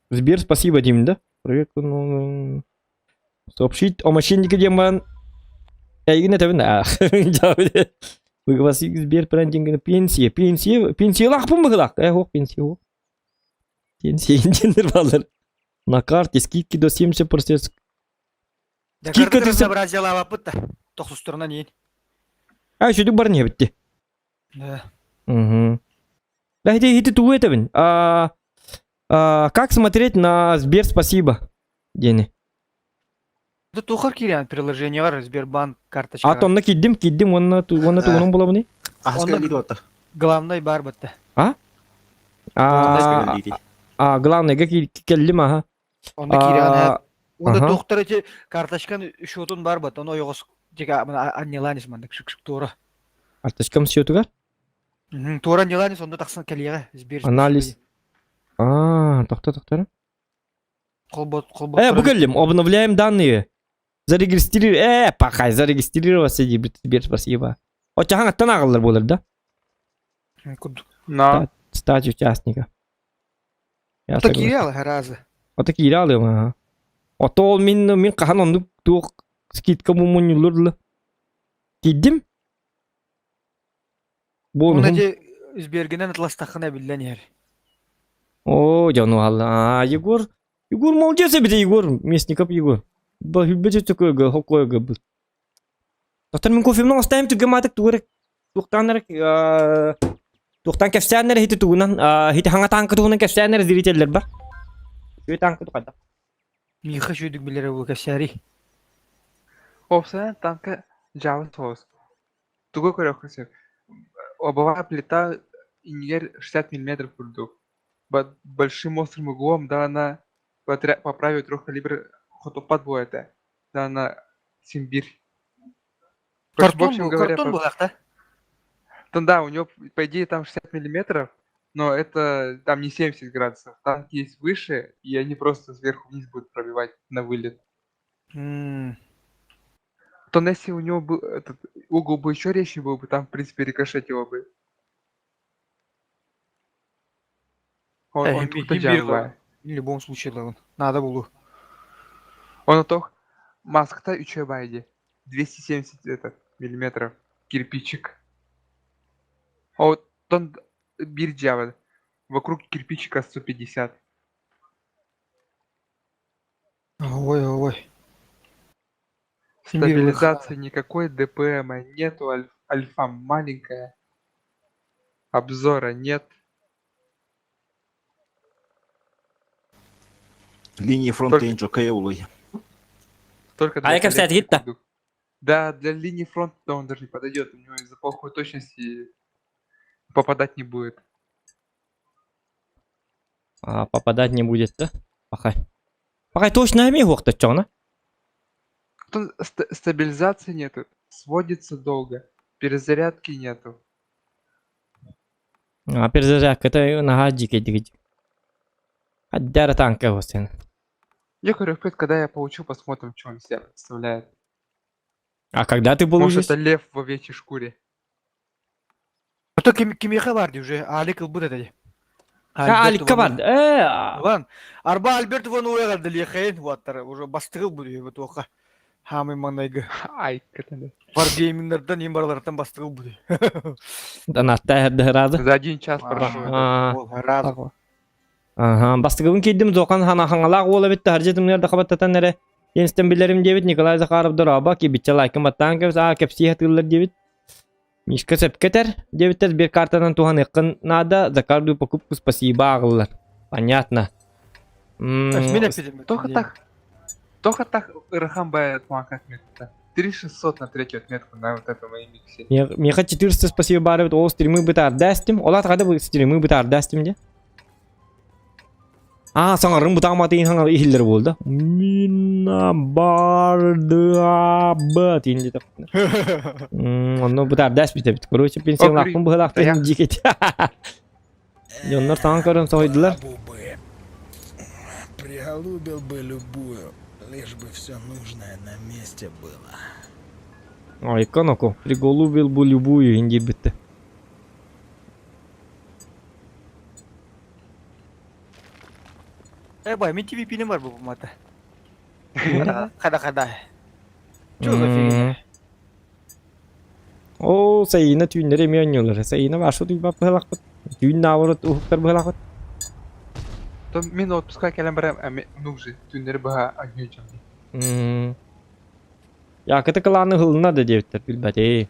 Сбер, спасибо, Дим, да? Проект, ну, Сообщить о мошеннике диэн баран эйигин этэбин Вы Сбер брендинг пенсия, пенсия, пенсиялаахпын быһылаах. Э, ох, пенсия, ох. Пенсия диэннэр бааллар. На карте скидки до 70%. Скидка Скидка разнообразиялаабаппыт да. Тохсустарынан иин. А, сүдүк баран иһэбитти. Да. Угу. Да, ити, ити тугу этэбин? А, а, как смотреть на Сбер спасибо? Диэни. Да тухар киирэн приложениеҕар Сбербанк карточкаҕа. А тонна киирдим, киирдим уонна уонна тугунан булабыный? Аһаска Онно илии туотта. главный бар бытта. А? Аһаска А, илии. а главныйга кэллим аха. Онно киирэҕин А, Онно аха. туохтар эти карточкан счетун бар бат, ону ойоҕос дига анньылаанис маннык шик-шик туора. Карточкам счетугар? Туора анньылаанис онно тахсан кэлиэҕэ Сбер Анализ. А, тохто тохто. Холбот Э, бу кэллим, обновляем данные. Зарегистрировать. Э, пахай, зарегистрироваться диэбит Сбер, спасибо. Оччахан аттан ааҕыллар буолар да? Курдук. Но. Стать участника. Я Ото согласен. киирэ алаһа Ото киирэ алыам аха. Ото ол мин мин хаһан оннук туох скидка мунньуллур Тиийдим. Уонна Бонуһум. ити Сбергинэн атластаххына биллэн иһэр. Оо, дьону алла. Егор, Егор молодец эбит Егор, Мясников Егор. Баһыйбыт өтөкөгө, хокойга быт. Доктор мин кофемнан оставим түргэн маатык тугу эрэ туохтаан эрэ туохтаан кэпсээн эрэ ити тугунан ити хаҥа тааҥка туһунан кэпсээн эрэ зрителлэр бар. Үчүгэй тааҥка тухайда. Миха үчүгүйдүк билэрэ буолуо кэпсээрий. Уопсайынан танка дьаабы соҕус. Тугу көрүөххэ сөп. Лобовая плита иннигэр 60 миллиметров курдук. Под большим острым углом да она поправит трехкалибр хотуппат буолуо этэ. Да она син биир. Короче, в Картон, общем говоря, картон буолаахта. Там, да, у него, по идее, там 60 миллиметров, но это там не 70 градусов. Танки есть выше, и они просто сверху вниз будут пробивать на вылет. М. То если у него был этот угол бы еще резче был бы, там, в принципе, рикошетило бы. Он, Э, он химби- тут химби- дьаабылаа. В любом случае, ладно. Надо было. Он тох маската үчүгэй баайы 270 этот, миллиметров кирпичик. А вот он биир дьаабы. Вокруг кирпичика 150. Ой, ой. Стабилизации никакой, ДПМа нету, альфа маленькая. Обзора нет. Линии фронта Только- инжокая улый. Только А я как, кстати, коллекции да. курдук. Да, для линии фронта он даже не подойдет. У него из-за плохой точности попадать не будет. А, попадать не будет, да? Пахай. Пахай точно эмиэ уохтаччоҕуна. Тут стабилизации нету, сводится долго, перезарядки нету. А перезарядка наһаа дьиикэйдик. Аддара танка хостен. Я говорю, опять, когда я получу, посмотрим, что он из себя представляет. А когда ты Может, получишь? это лев в овечьей шкуре. А то ким кимиэхэ бар дии уже Алик ылбыт этэ дии. Ха, Аликка бар. Э, Ылан. Арба Альберт Иван уйаҕар уаттар уже бастыгыл бу туохха. Хаамый маҥнайгы. Ай, это Варгеймингнардан им барыларыттан бастыгыл бу. Донатта эрдэ За один час прошел. А. Ол разы. Аха, бастыгыбын киирдим Зохан ханаһаҥалаах уол эбит таһырдьа тымныыр да хабаттатан эрэ Инстэн билэрим диэбит Николай Захаров дорообо кибиччэ лайкын баттаан кэбис аа кэпсии сатыыллар диэбит. Мишка сөпкө этэр, диэбиттэр сберкартанан туһаныаххын наада, за каждую покупку спасибо ааҕыллар. Понятно. Мин эппитим. Только так. Только так ырахан бай мака отметка. 3600 на третью отметку на вот этом миксе. Миэхэ 400 спасибо баар эбит, ол стримы бытаардаастым. Ол аата бу стримы бытаардаастым дии. Аа, саҥарым бутааматын саҥар иһиллэр буолда. Мина бардыабыт иин диэтэхпинэ. Онно бытаардаас бүтэбит. Короче, пенсиялаахпын быһалаахтын дьикит. Дьоннор саҥа көрөн соһуйдулар. Приголубил бы любую, лишь бы все нужное на месте было. Айка ноко, приголубил бы любую иин диэбиттэ. Э, бай, мин TVP-ни бар бу мата. Хада хада. Чё за фигня? Оо, сайына түүннэри эмиэ оонньуулар. Сайына вашу түйбап быһалахпыт. Түүн наоборот уһуктар быһалахпыт. То мин отпуска кэлэн барам, ну уже түүннэри быһа оонньуу Якыты кылааны ылына да диэбиттэр билбэт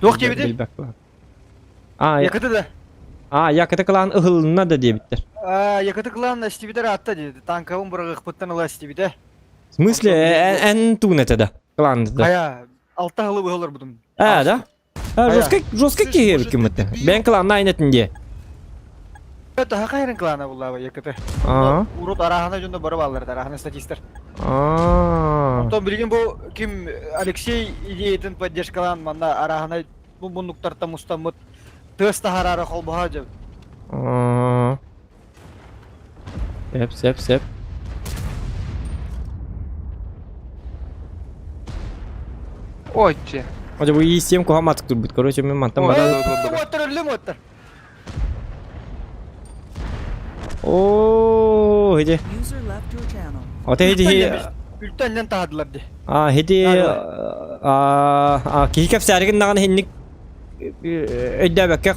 Туох диэбитий? Билбэт кылаан. А, Якыты да. А, якыты кылаан ыһылынна да диэбиттэр. А, якыты кылаан эстибитер аатта диэти. Танкабын быраҕыахпыттан ыла эстибитэ. В смысле, эн туун этэ да? Кылаан да. Хайа, алта хылы быһа олорбутум. А, да? А, жестко, жестко киһи эбиккин бытты. Бэйэн кылаанна айнатын диэ. Это хахайрын клана буллаба якыты. Аа. Урут арахана дьоно бары бааллар, арахана статистар. Аа. Онтон билигин бу ким Алексей идеятын поддержкалаан манна арахана бу муннуктартан мустаммыт тыас таһараары холбоһо дьэ. Аа. Сеп, сеп, сеп. Отче. Отже бу иисиэм куһаматык турбут. Короче, мен мантан баран. Уоттар өллүм уоттар. Оо, хити. User left your channel. Оте хити. Үлтэн таһадылар ди. А, хити а киһи кэпсээригин наҕан хинник өйдөөбөккө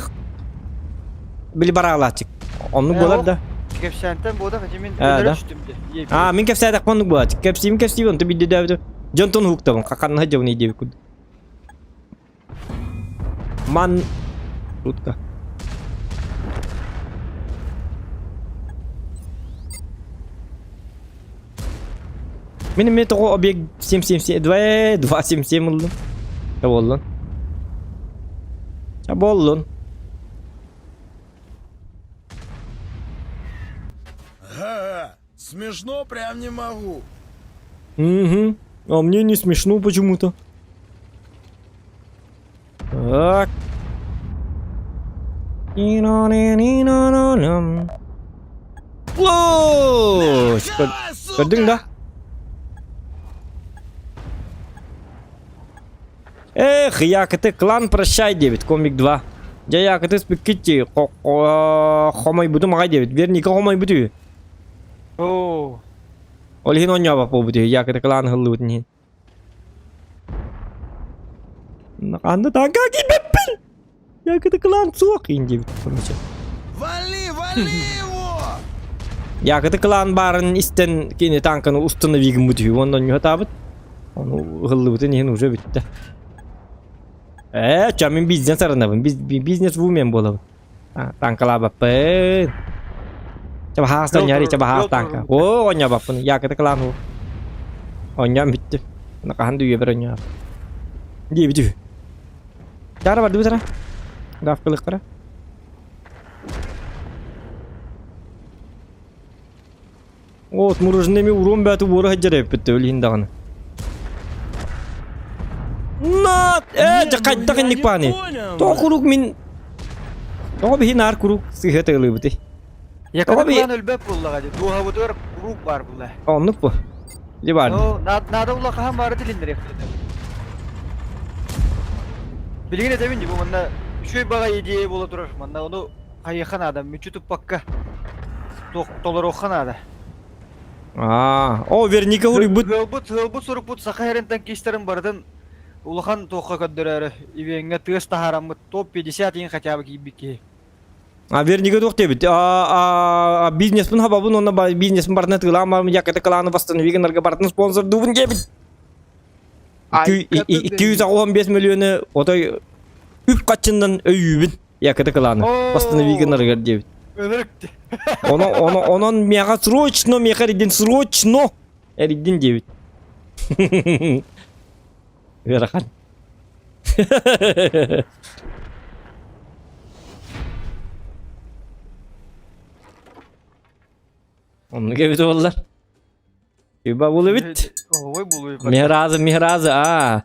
били бараалааччык. Оннук буолар да. Кэпсээнтэн буода хати мин А, да? түстүм де. А, мин кэпсээтэхпин оннук буолааччык. Кэпсиим кэпсиим онту бидде дөбүтү. Дьонтон уһуктабын. Хаханна дьабын диэбит курдук. Ман... Шутка. Мин эмиэ тоҕо объект 777 2 277 ыллым. Ча буоллун. Ча буоллун. Ага, смешно прям не могу. Угу. А мне не смешно почему-то. Так. Лоч! Көрдүҥ да? Эх, якты клан прощай диэбит, комик 2. Дьэ якты спиккити хомойбутум аҕай диэбит. Верника хомойбут үһү. Оо. Ол иһин оонньообот буолбут үһү, якты клан ыһыллыбытын иһин. Анна танка киирбэппин! Якты клан суох иин диэбит короче. Вали, вали его! Якты клан баарын истэн кини танканы установи гыммыт үһү уонна онньуһатаабыт. Ону ыһыллыбытын иһин уже бүттэ. Ээ, ча мин бизнес арынабын. Бизнес-вумен буолабын. Танкалаабаппын. Ча баһаас онньоһор ча баһаас танка. Оо, онньообаппын. Якты клан уу. Онньоон бүттүм. Хаһан да үйэбэр онньообаппын. Диэбит үһү. Чаара бардыбыт ара. Гафкалыктара. От мороженое урон бәті уора сылдьар эбиппит ол иһин даҕаны. На! Э, дьэ хайдах инник бааны? Тоҕо куруук мин Тоҕо биһи наар куруук сыыһа тыалыыбытый? Яката Тоҕо би кылаан өлбөт буоллаҕа дии. Дууһабытыгар куруук баар буолла. Оннук бу. Дьэ баар. Ну, надо улахаһан баары тилиннэриэхпит. Билигин этэбин дии, бу манна үчүгэй баҕайы идея буола турар. Манна ону хайыахха наада, мүччү туппакка толоруохха наада. Аа, о, Верника уруйбут. Ыалбыт, ыалбыт сурукпут саха эрин танкистарын барытын улахан туохха көрдөрөөрү ивеҥҥэ тыас таһаараммыт топ-50 иин хотя бы киирбит киһи. А Верника туох диэбит? А, бизнеспин хабабын уонна бизнеспин барытын атыылаан баран яката кланы восстанови гынарга барытын спонсордуубун диэбит. 285 миллионы отой. Үп хаччыннан өйүүбүн. Якыты кылааны. Восстанови гынарыгар диэбит. Ынырык. Оно, оно, онон миэхэ срочно, миэхэ эрийдин срочно эрийдин диэбит. Ыарахан. Оннук эбит буоллар. Юба был эбит. Ой, булуй. Михразы, михразы, а.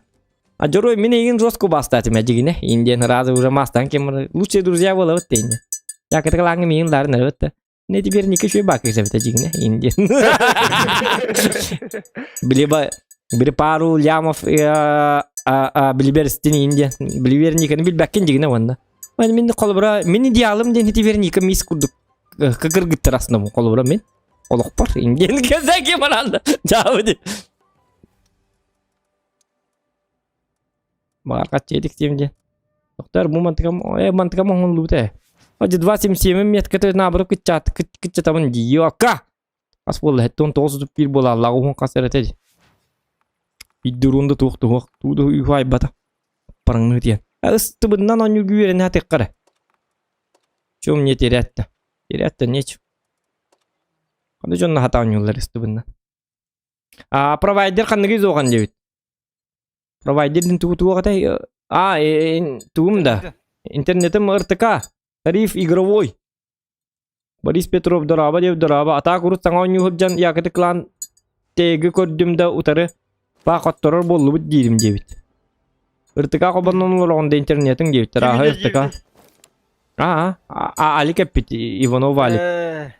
А дьоруой мин эйигин жестко бастаатым эдьигинэ. Индиан разы уже мастан кем лучшие друзья было вот тейне. Я кытыклаңы миин ларын өтті. Не теперь не кешүй бак эбит эдьигинэ. Индиан. Билиба били пару лямов билиберстин Индия. Билиберниканы билбэккин дигинэ уонна. Мен мин холобура мин идеалым диэн итиверника мис курдук кыргыттар основном холобура мин олохпор индиан казаки баранда. Жабы Баҕар хаччы диэм диэн. Доктор бу мантыкам э мантыкам оҥоһуллубута ээ. Одь 2,77 метката наоборот кыччаат кыччатабын дии. Хас буолла 79 31 буолааллаах уһун хас эрэ дии. Иддуруун да туох туох туу да айбата. Параҥныы диэн. Ыстыбыннан оонньуурга үөрэнэ сатыахха эрэ. Чё мне терять-то? Терять-то нечего. Ханна дьонно хата оонньууллар ыстыбыннан. А провайдер ханныгый суоҕан диэбит. Провайдердин тугу туох этэй? А, тугум да. Интернетим РТК. Тариф игровой. Борис Петров дорообо диэбит дорообо. Атаак урут саҥа оонньуу сылдьан Якоты клан теги көрдүм да утары паа хотторор буоллубут диирим диэбит. РТК хобоннон олороҕун да интернетиҥ диэбиттэр. Ааһа РТК. Аа, а Алик эппит Иванов Алик.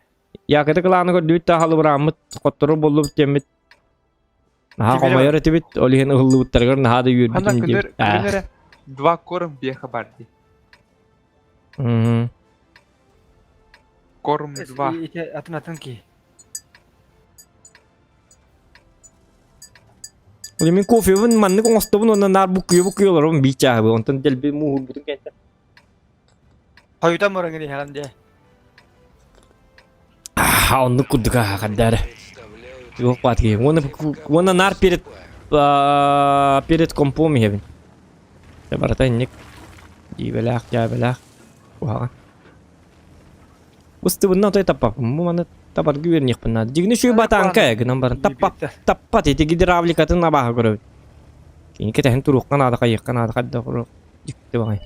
Якоты кланы көрдүбүт да халыбырааммыт хотторор буоллубут диэммит Наһаа хомойор этибит, ол иһин ыһыллыбыттарыгар наһаа да үөрбүтүм диэбит. Күнүр два корм беха бар дии. Корм два. Атын атын ки. Ол мин кофебын маннык оҥостобун уонна наар буккуйа буккуйа олоробун биир чааһы онтон дэлби мууһурбутун кэнтэ. Хойутан баран иһэҕин дии. Аа, оннук курдук аа, хардары. Туох баат киһи. Уонна уонна наар перед перед компом иһэбин. Барыта инник дьиибэлээх, дьаабэлээх куһаҕан. Ыстыбынна отой таппаппын. Бу маны табарга үөрэниэхпин наада. Дьигини үчүгэй батаанка гынан баран таппап таппат ити гидравликатын абааһы көрөбүн. Кини кэтэһэн туруохха наада, хайыахха наада, хайдах дьикти баҕайы.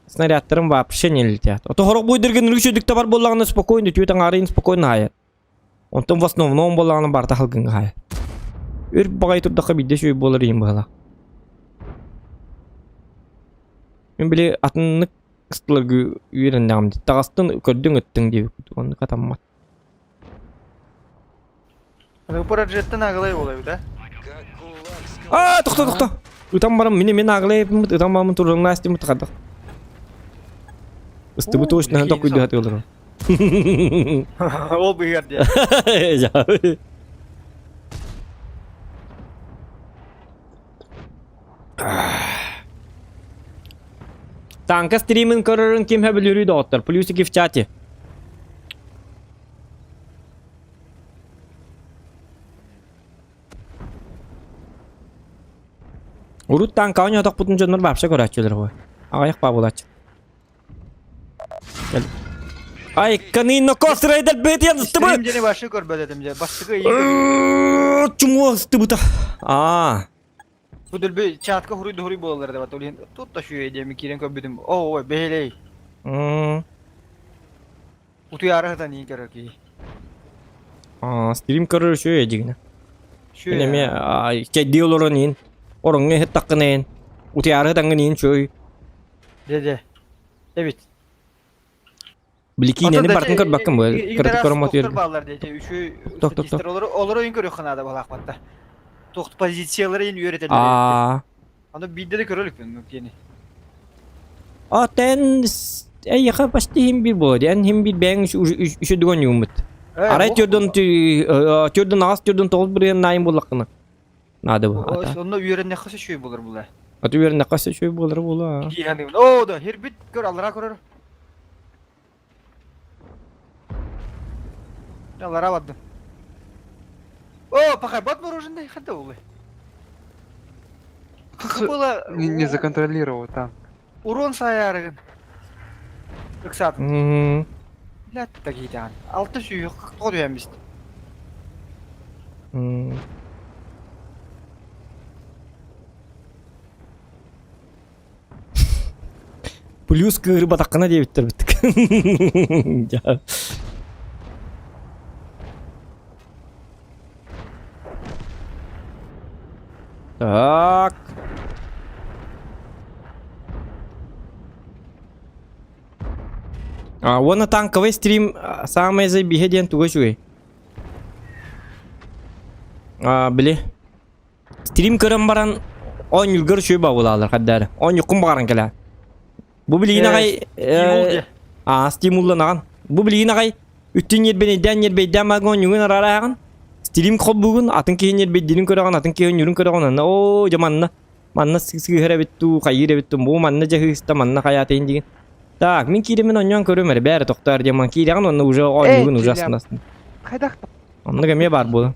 Снарядтарым вообще не летят. А то хорох буйдыргын үчүдүк табар буоллаҕына спокойно түөт аҥаарыйын спокойно хаайар. Онтон в основном буоллаҕына барыта халгыҥҥа хаайар. Өр баҕайы турдахха биирдэ үчүгэй буолар иһин быһалаах. Мин били атыннык ыстыларгы үөрэннэҕим дии. Таҕастын көрдүҥ ыттыҥ диэбит. Оннук атаммат. Параджеттан агалай буолабыт а? Аа, тохто, тохто. Ытан баран мини мен аглайбыммыт, ытан бараммын турарымна астыммыт хадах. Ыстыбыт точно токуйду хатыыларым. Ол быһыар диэн. Танка стримин көрөрүн ким хөбүлүүрүй доҕоттор? Плюсики в чате. Урут танка оонньоотохпутун дьоннор вообще көрөөччүлэр буо. Аҕыйах баа буолааччы. Ай, канин косрайдер бетен ыстыбы. Стрим диэни башы көрбөт этим дьэ. Бастакы ыйы Чумуа ыстыбыта. Аа. Бу дөлбү чатка хуруй дуруй буолалар да бат. Тут та шуе диэми киирэн көрбүтүм. Оо, ой, бэһэлэй. Утуйаары сытан иин көрөр киһи. Аа, стрим көрөр үчүгэй дьигинэ. Мин эмиэ чэйдии олорон иин, ороҥҥо иһиттаххына иин, утуйаары сытаҥҥын иин үчүгэй. Дьэ дьэ. Эбит. Били киинэни барытын көрбөккүн бу. Кыратык көрөн мотуйар. бааллар диэти үчүгэй статистар олору олору иин көрүөххэ наада буолаахпатта. Туох позициялары иин үөрэтэллэр. Аа. Аны биирдэ да көрө иликпин киэни. А тэн эйиэхэ почти иһин биир буолар. Эн иһин биир бэйэҥ үчүдүк оонньууммут. Арай төрдөн төрдөн аҕас төрдөн тоҕус бырыһыан наайын буоллаххына. Наада бу. Онно үөрэннэххэ үчүгэй буолар була. Аты үөрэннэххэ үчүгэй буолар була. Оо да, хирбит көр аллара көрөр. Аллара бардым. О, пахай бат мороженое ханта буолуй. Было Не, не законтролировал танк. Урон саярыгын. Ыксаатын. Мгм. Блядь, такие Алты сүйі қырық дүйәміз. М. Плюс кыырбатаххына диэбиттэр бүттүк. Дьа. Так. А, уонна танковый стрим а, самое заебиһэ диэн туга үчүгэй. А, били. Стрим көрөн баран оонньуургар үчүгэй баҕалаалар хаддаары. Оонньуккун баҕаран кэлээ. Бу билигин аҕай Стимул а стимулланаҕын. Бу билигин аҕай үттүн ньиэрбэнэйдээн ньиэрбэйдээн маага оонньуугун араараһаҕын. Стрим холбуугун, атын киһи ньиэрбэйдиирин көрөҕүн, атын киһи оонньуурун көрөҕүн, онно оо дьэ манна манна сыыһар эбит дуу, хайыыр эбит дуу, бу манна дьэ ыыста, манна хайаатайын диген. Так, мин кииримин оонньоон көрүм эрэ, бээрэ тохтоор диэн ман киирэҕин онно уже оонньуугун уже астынасың. Хайдах Оннук эмиэ баар буолан.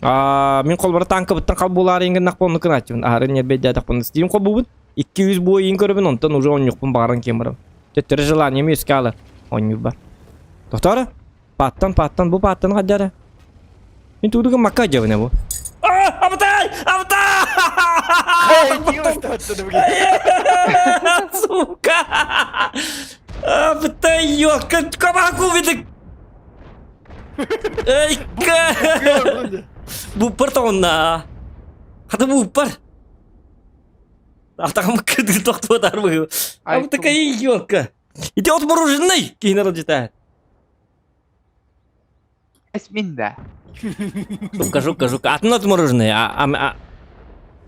Аа, мин холбора танкабыттан хал буолаары гыннахпын оннук гынааччыбын. Аһары ньиэрбэйдээтэхпин Steam холбуубун. 200 буойун көрөбүн, онтон уже оонньуохпун баҕаран киэн барабын. Төттөрү желанием үөскэ аалар. Оонньуурбар. Тохторо. Пааттан, пааттан, бу пааттан хаддара. Мин тууду гыммакка дьабына бу. Аа, абытай! Абытай! Сука! Абытай, ёлка, кабаку видик! Эй, Буппар тоҕунна. Хата буппар. Атаҕым кырдыы тохтуотар быһыы. А вот такая елка. Ити отмороженный киһини аралдьытаа. Эсминда. Жука, жука, жука. Атын отмороженный.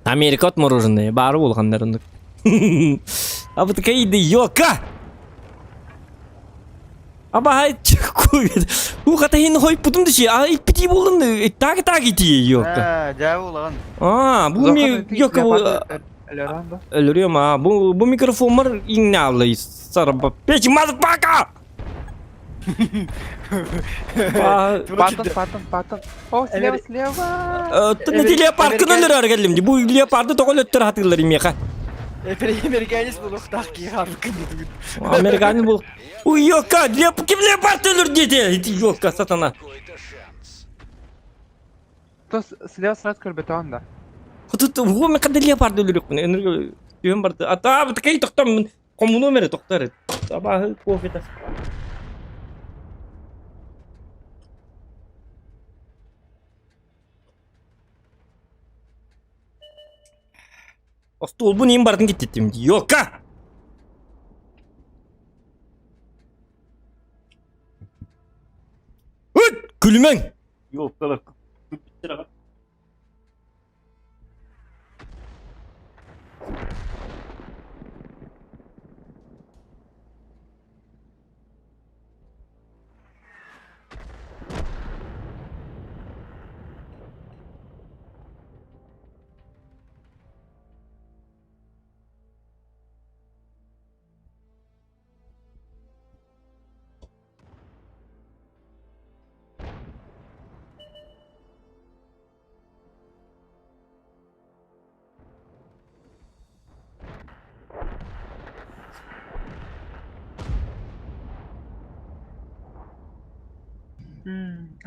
Америка отмороженный. Бары улаханнар оннук. А вот такая елка. Абаһай У хатаһин хойпутум диши. А иппити болдун. Так так ити ёлка. Дьэ улахан. А, бу ми ёлка бу өлөрүөм а. Бу бу микрофонмар иҥнааллай сарба. Печь мазпака! Паттон, паттон, паттон. О, слева, слева. Түнэ леопардкын өлөрөр кэллим ди. Бу леопарды тоҕо өлөттөр хатыыллар имиэхэ. Американец буолуохтаах киһи хаалбыккын дии Американец был. Ой, ёлка, леп... ким леопард өлөр диэтэ? Ити ёлка, сатана. То слева сразу көрбөтөҕүн да. Тут угу мен қандай леопард өлөрөкпүн. Өнөргө түһэн барды. Ата, бытыкай тоқтам. Хомунуом эрэ тохтор. Абааһы кофета. Остуолбун иин барытын киттиттим. Ёлка! Ыт! Күлүмэҥ! Ёлкалар.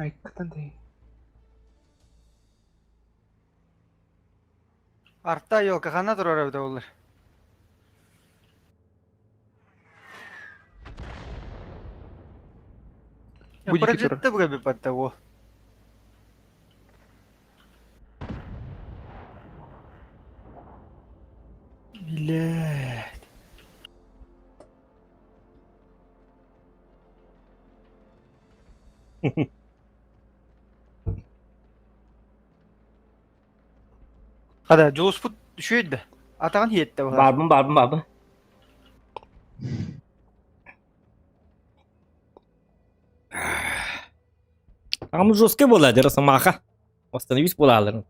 Айкытан дии. Арта елка хана турар эбитэ буоллар. Будет Прожитты буга бипатта во. Блядь. Хада, Дьулуспут үчүгэй да. Атаҕын иһиэттэ баҕар. Баарбын, баарбын, баарбын. Аҕам жесткай буолла, дьэ, Росомаха. Остановись буолааларын.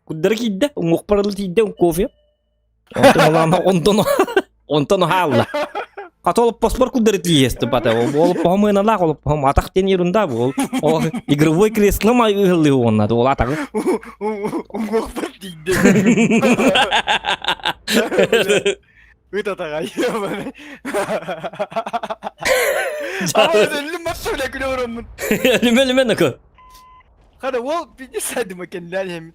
Куддара киирдэ, уҥуохпар ыла тиийдэ кофе. Онтон улаана, онтон онтон хаалла. Хата олоппоспор курдары тиийэстим бата. Олоппоһум ыаналаах олоппоһум атах диэн ерунда бу. Ол игровой креслом ыһыллыы уонна ол атаҕы. Уҥуохпар тиийдэ. Ыт атаҕа. Ама өллүм матта бile күлэ ороммун. Өлүмэ өлүмэ нако. Хара ол пиздец сайдыма кэннилээн иһэммин.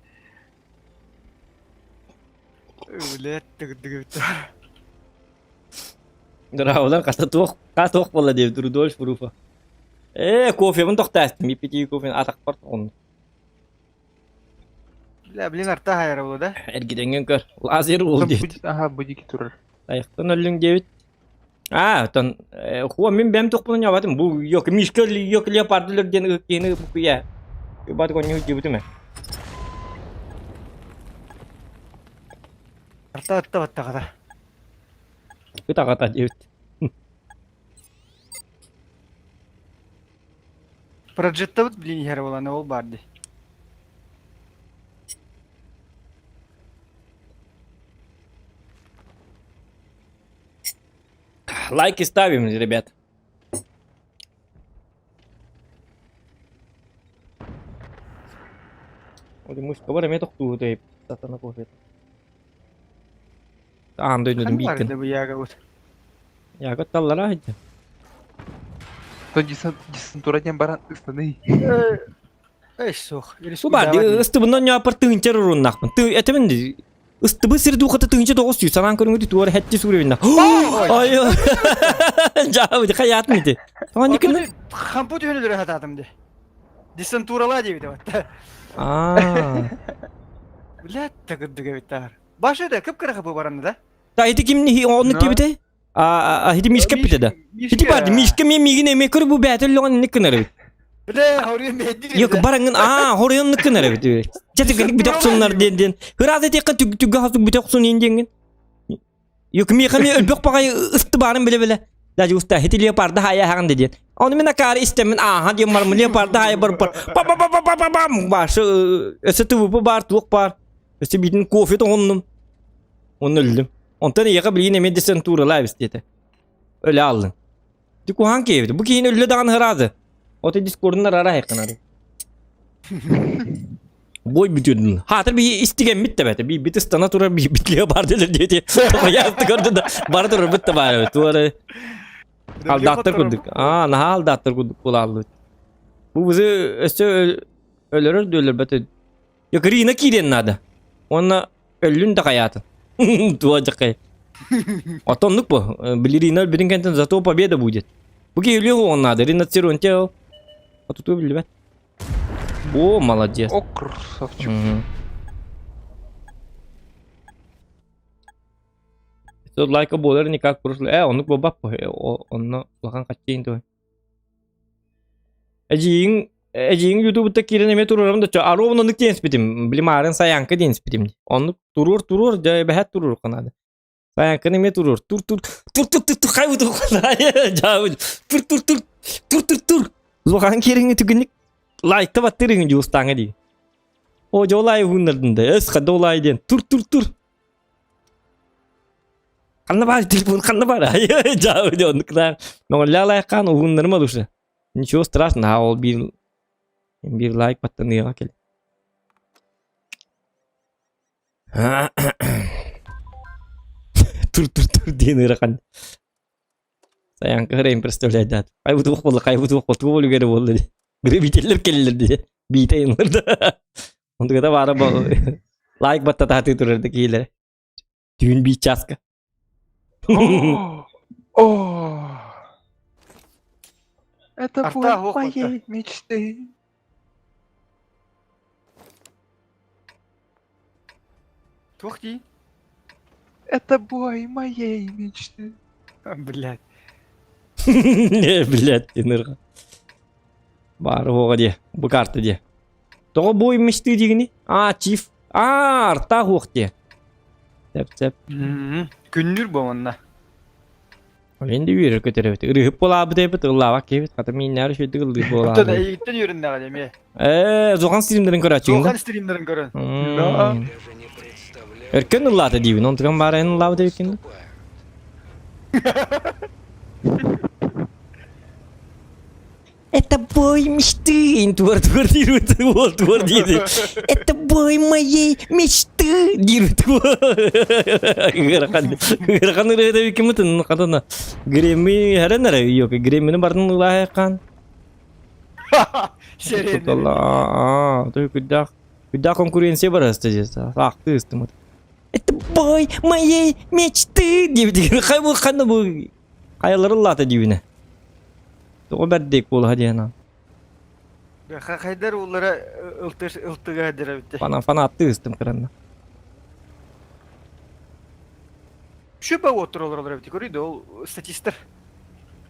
Үлэ тыгырдыгыбыт. Драулар хата туох ха туох буолла диэбит Рудольф Руфа. Ээ, кофебын тохтоостум, иппитии кофен атахпар тоҕунну. Бля, блин, арта хайара була да? Эргидэҥҥин көр. Лазер уол диэбит. Ага, будики турар. Тайахтан өллүҥ диэбит. Аа, оттон хуа мин бэм тохпунун ньабатым. Бу йок мишка йок леопардылар диэн ыккиһини букуя. Бат конню дьибитим ээ. Арта арта баттаҕата. Ыт аҕата диэбит. Проджеттабыт блин иһэр буолан ол баар дии. Лайки ставим, ребят. Ой, мышка бар эмиэ тохтуу дэйп сатана кофе. Аан дойдутун бииккин. Бу ягабыт. Ягот таллара айда. То десантура диэн баран ыстаный. Эй, суох. Бу бар ыстыбынан ньаапар тыынчар уруннахпын. Ты этебин ди. Ыстыбы сир дуухата тыынча тоҕус сүүс санаан көрүҥү туора хэтти сууребинна. Ай. Жаа, хаятын ити. Тоҕо никин? Хампу түһүнүлөрө хатаатым ди. Десантурала диэбитэ батта. Аа. Блядь, тагырдык эбит Башы да кып-кыра хапы баранна да? Та ити ким оннук кибите? А ити мишка бите да. Ити бар мишка мен мигин эме көр бу бәтел лоҕон ник кынар эбит. Бля, хоруйун бэйдир. Yok бараңын аа хоруйун ник кынар эбит. Чаты гыник бите оксуннар ден ден. Хыраас этиэххэ түг түггэ хасык бите оксун ин диэҥҥин. Yok миэхэ ми өлбөх баҕай ысты баарын биле биле. Даже уста хити леопарда хая хаҕан диэн. Ону мин акаары истэммин ааха диэн бармын леопарда хая бар бар. Па па па па па па бам башы өссө ТВП бар туох бар. Өссө биитин кофе тоҕуннум. Онно өллүм. Онтон эйиэхэ билигин эмиэ десантуралаабыс диэтэ. Өлө ааллыҥ. Ити куһаҕан киһи эбит. Бу киһини өллө даҕаны ыраады. Ото дискордун арара айыкканары. Бой бүтүрдүн. Хаатыр би истигэммит да бэт. Би бит ыстана турар би битлиге бар делер диэти. Тоҕуйаасты көрдү да бара турар бит да баар. Туары алдаттар курдук. Аа, наһаа алдаттар курдук буолааллыбыт. Бу бызы өссө өлөрөр да өлөрбөт. Рина киириэн наада. Уонна өллүн да хайаатын. Туа дьакай. Оттон оннук бу. Били Рина өлбүтүн кэнтэн зато победа будет. Бу киһи өлүөх уон наада. Рина Цирунте ол. Отутуу биллибэт. О, молодец. О, красавчик. Тут лайка буолар никак прошлый. Э, оннук буолбат бу. Онно улахан хаччыын туой. Эдьиийиҥ эдьиийиҥ ютубуттан киирэн эмиэ туруорабын да чо аруобун оннук диэн испитим. Били маарын сайааҥка диэн испитим. Оннук туруор туруор дьэ эбэһээт туруоруохха наада. Сайааҥканы эмиэ туруор. Тур тур тур тур тур тур хайбыт тур тур тур тур тур тур Улахан киириҥҥи түгэнник лайкта баттыыр иҥин дьулустааҥҥа дии. О дьэ ол аайы уһуннардын да эс хадда ол аайы диэн тур тур тур Ханна баар телефон ханна баар дьаабы дьэ оннук да мөҕүллээх лайкаан уһуннарыма душа ничего страшного ол биир биир лайк баттаныаҕа кэл тур тур тур диэн ыарахан Саяҥка хырайын представляйдаат хайбыт уох буолла хайбыт уох туох үлүгэрэ буолла дии грабителлэр кэллилэр дии биитэ иннар онтугата баара лайк баттатаатыы турар да киһилэрэ Түүн биир чааска. О, Это Арта, бой ох, моей мечты. Туох дии? Это бой моей мечты. Блядь. Не, блядь, тинырга. Баар уоҕа диэ, бу карта диэ. Тоҕо бой мечты диигини? А, чиф. А, арта уох диэ. Тэп-тэп. Күннүр бу манна. Олен да үөрэр көтөр эбит. Ырыһып буолаабыт эбит, ыллаабак киһибит. Хата мииннээр үчүгдүк ыллыыр Оттон буолаабыт. эйигиттэн үөрэннэҕэ дии эмиэ. Ээ, Зохан стримнэрин көрөөччүгүн да? Зохан стримнэрин көрөн. М. Өркөн ыллаата диибин, онтукан баара эн ыллаабыт эбиккин да? бой мечты. Туар туар диир уол туар диир. Это бой моей мечты диир. Ыарахан ыарахан ырыата викимытын хатана. Грэмми хэрэн эрэ йок Грэммини барын ылаайхан. Серия. Той күддах күддах конкуренция бар здесь. Ахты ыстымыт. Это бой моей мечты диэбитигэр хай бу ханна бу хайалары ыллаата диибинэ. Тоҕо бэрдик буолаха диэн Хайдар ууллара ылтыш ылтыга дирабитте. Фана фанаттыы ыстым кыранна. Шөпө оттур олоролор эбит көрүй да ол статистер.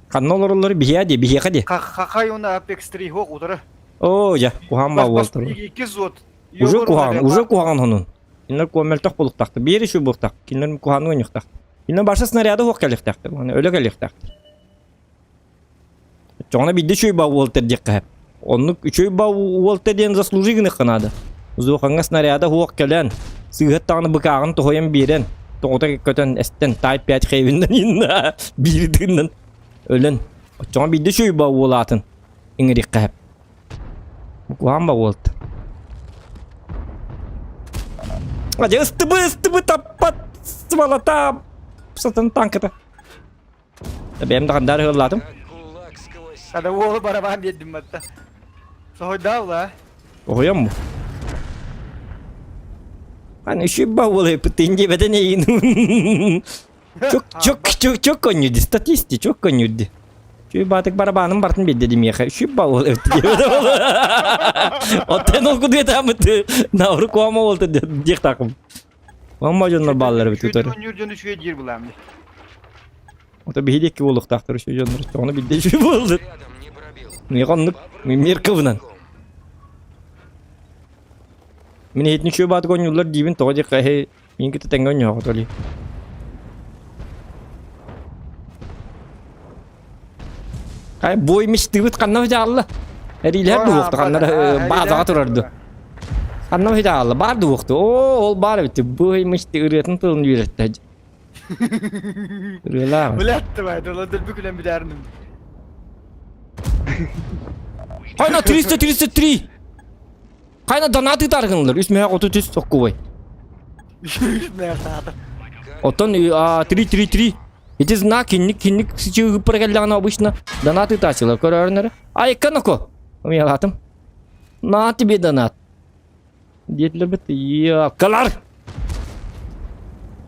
Ханна олороллор биһиэ ди биһиэхэ ди. Хахай уна Apex 3 хоқ утара. Оо я куһаан баа уолтар. Икки зот. Уже куһаан, уже куһаан хонун. Кинилэр куомелтөх булуктахты. Биир үчү булуктах. Кинилэр куһааны ойнуктах. Кинилэр барса снаряды хуох кэлиэхтээхтэр. Аны өлө кэлиэхтээхтэр. Чоҕуна биирдэ үчүгэй баа уолтар диэххэ сөп. Оннук үчүгэй баа уолта диэн заслужи гыныахха наада. Зуохаҥҥа снаряда хуох кэлэн, сыыһат даҕаны быкааҕын тоһуйан биэрэн, тоҕута көтөн эстэн, Type 5 хэвиннэн инна биир тыыннан өлөн. Оччоҕо биирдэ үчүгэй баа уол аатын иҥэриэххэ сөп. Куһаҕан ба уолт. Адьа ыстыбы ыстыбы таппат свалата сатан танката. Бэйэм да хандаары ыаллаатым. Хада уолу барабан биэрдим батта. Соһойдаа ула. Оһойом бу. Аны шибба уолу пытын диэбэтэн эйин. Чок чок чок чок коннюди статисти чок коннюди. Чүй баатык барабаным бартын биэрдэ димиэхэ шибба уол Оттен ол кудуетаамыт науру куама уолта диэх таакым. Мамма дьоннор бааллар эбит утары. Үчүгэй дьон үчүгэй диир булаам дии. Ото биһиги икки буолуохтаахтар үчүгэй дьоннор. Ону билде үчүгэй буолду. Миэхэ оннук меркабынан. Мин иһитин үчүгэй баатык оонньууллар диибин тоҕо диэххэ эһи мин кытта тэҥҥэ оонньооххут оли. Хай бой мечтыбыт ханна дьаалла? Эриилэр дуохта ханна баазаҕа турар ду. Ханна дьаалла баар дуохта. Оо, ол баар эбит. Бой мечты ырыатын тылын үөрэттэ. Ырыалаах. Блядь, бай, дөлбү күлэн бүтээрним. Хайна 333. Хайна донаты таргынылар. Үс мөһө 33 соккубай. Үс мөһө саата. Оттон 333 Ити знак кинник кинник сычыгыппар келлэҕинэ обычно донат ыытааччылар көрөөрүнэрэ. Айыкка ноко. Умиялаатым. На тебе донат. Диэтилэр бит. Яккалар!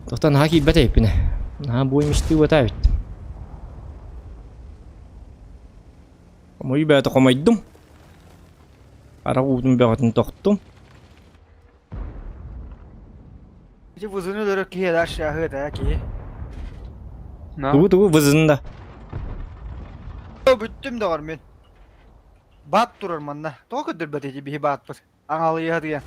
Тохтон наһаа киирбэт эйпинэ. Наһаа буой мечты бата эбит. Хомойуу бэйэтэ хомойдум. Арах уутун бөҕөтүн тохтум. Ити вызыны өлөрөр киһи дальше аһыат ээ киһи. Тугу тугу вызын да. Бүттүм доҕор мин. Баат турар манна. Тоҕо көрдөрбөт ити биһи баатпыт? Аҥалыйыһа диэн.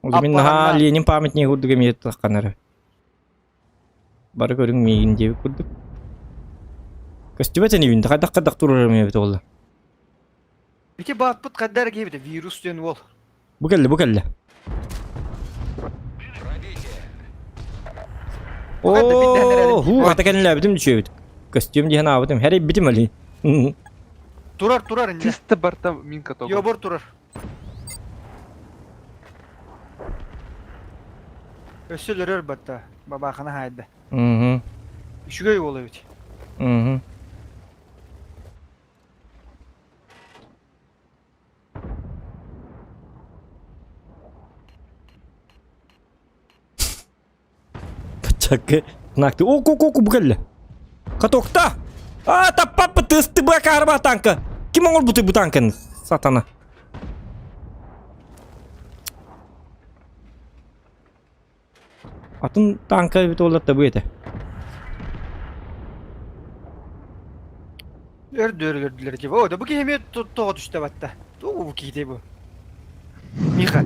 Ол мин наһаа Ленин памятник курдук эмиэ тахханара. Бары көрүҥ миигин диэбит курдук. Көстүбэт инибин хайдах хайдах турар эбит ол. Ити баатпыт хайда эрэ киһибит вирус диэн уол. Бу кэллэ, бу кэллэ. Оо, хуу, хата кэннилээбитим үчүөбүт. Көстүөм диэн аабытым, хэрийбитим али. Турар, турар инде. Чисто барта минка того. Йобор турар. Өссө өлөрөр батта. Бабахана хайда. Мгм. Үчүгэй уол эбит. Мгм. Чакы накты. О, ко ко бу кэллэ. Катокта! А, таппаппыт ыстыбыа каарба танка. Ким оҥорбутуй бу танканы? Сатана. Атын танка эбит буоллар табыа этэ. Өрдөр өлөрдүлэр дии. О, да бу киһи эмиэ тоҕо түстэ батта. Тугу бу киһи бу? Миха.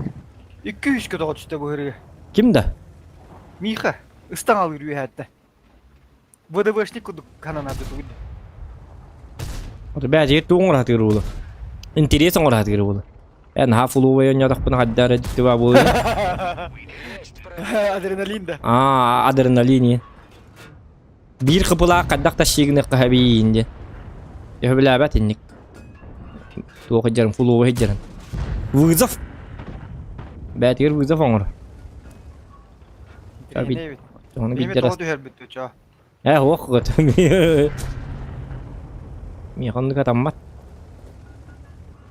Икки үскэ тоҕо түстэ бу ырыа. Ким да? Миха. Ыстаҥ алыыр үөһээттэ. ВДВшник курдук хананады тугу Ото бэдьигит тугу оҥоро буолу. Интерес оҥоро буолу. Эн наһаа фулуубай оонньоотохпуна хайда эрэ дьикти баа буолуо. Адреналин да. Аа, адреналин. Биир кыпылаах хайдах да сиигыныахха хэбиин диэн. Төһө билээбэт инник. Туох иһдьэрин, фулуоба иһдьэрин. Вызов! Бээтигэр вызов оҥор. Ону Биһиги тоҕо түһэрбит чо. Ээ, ох гыт. Миэхэ оннук атаммат.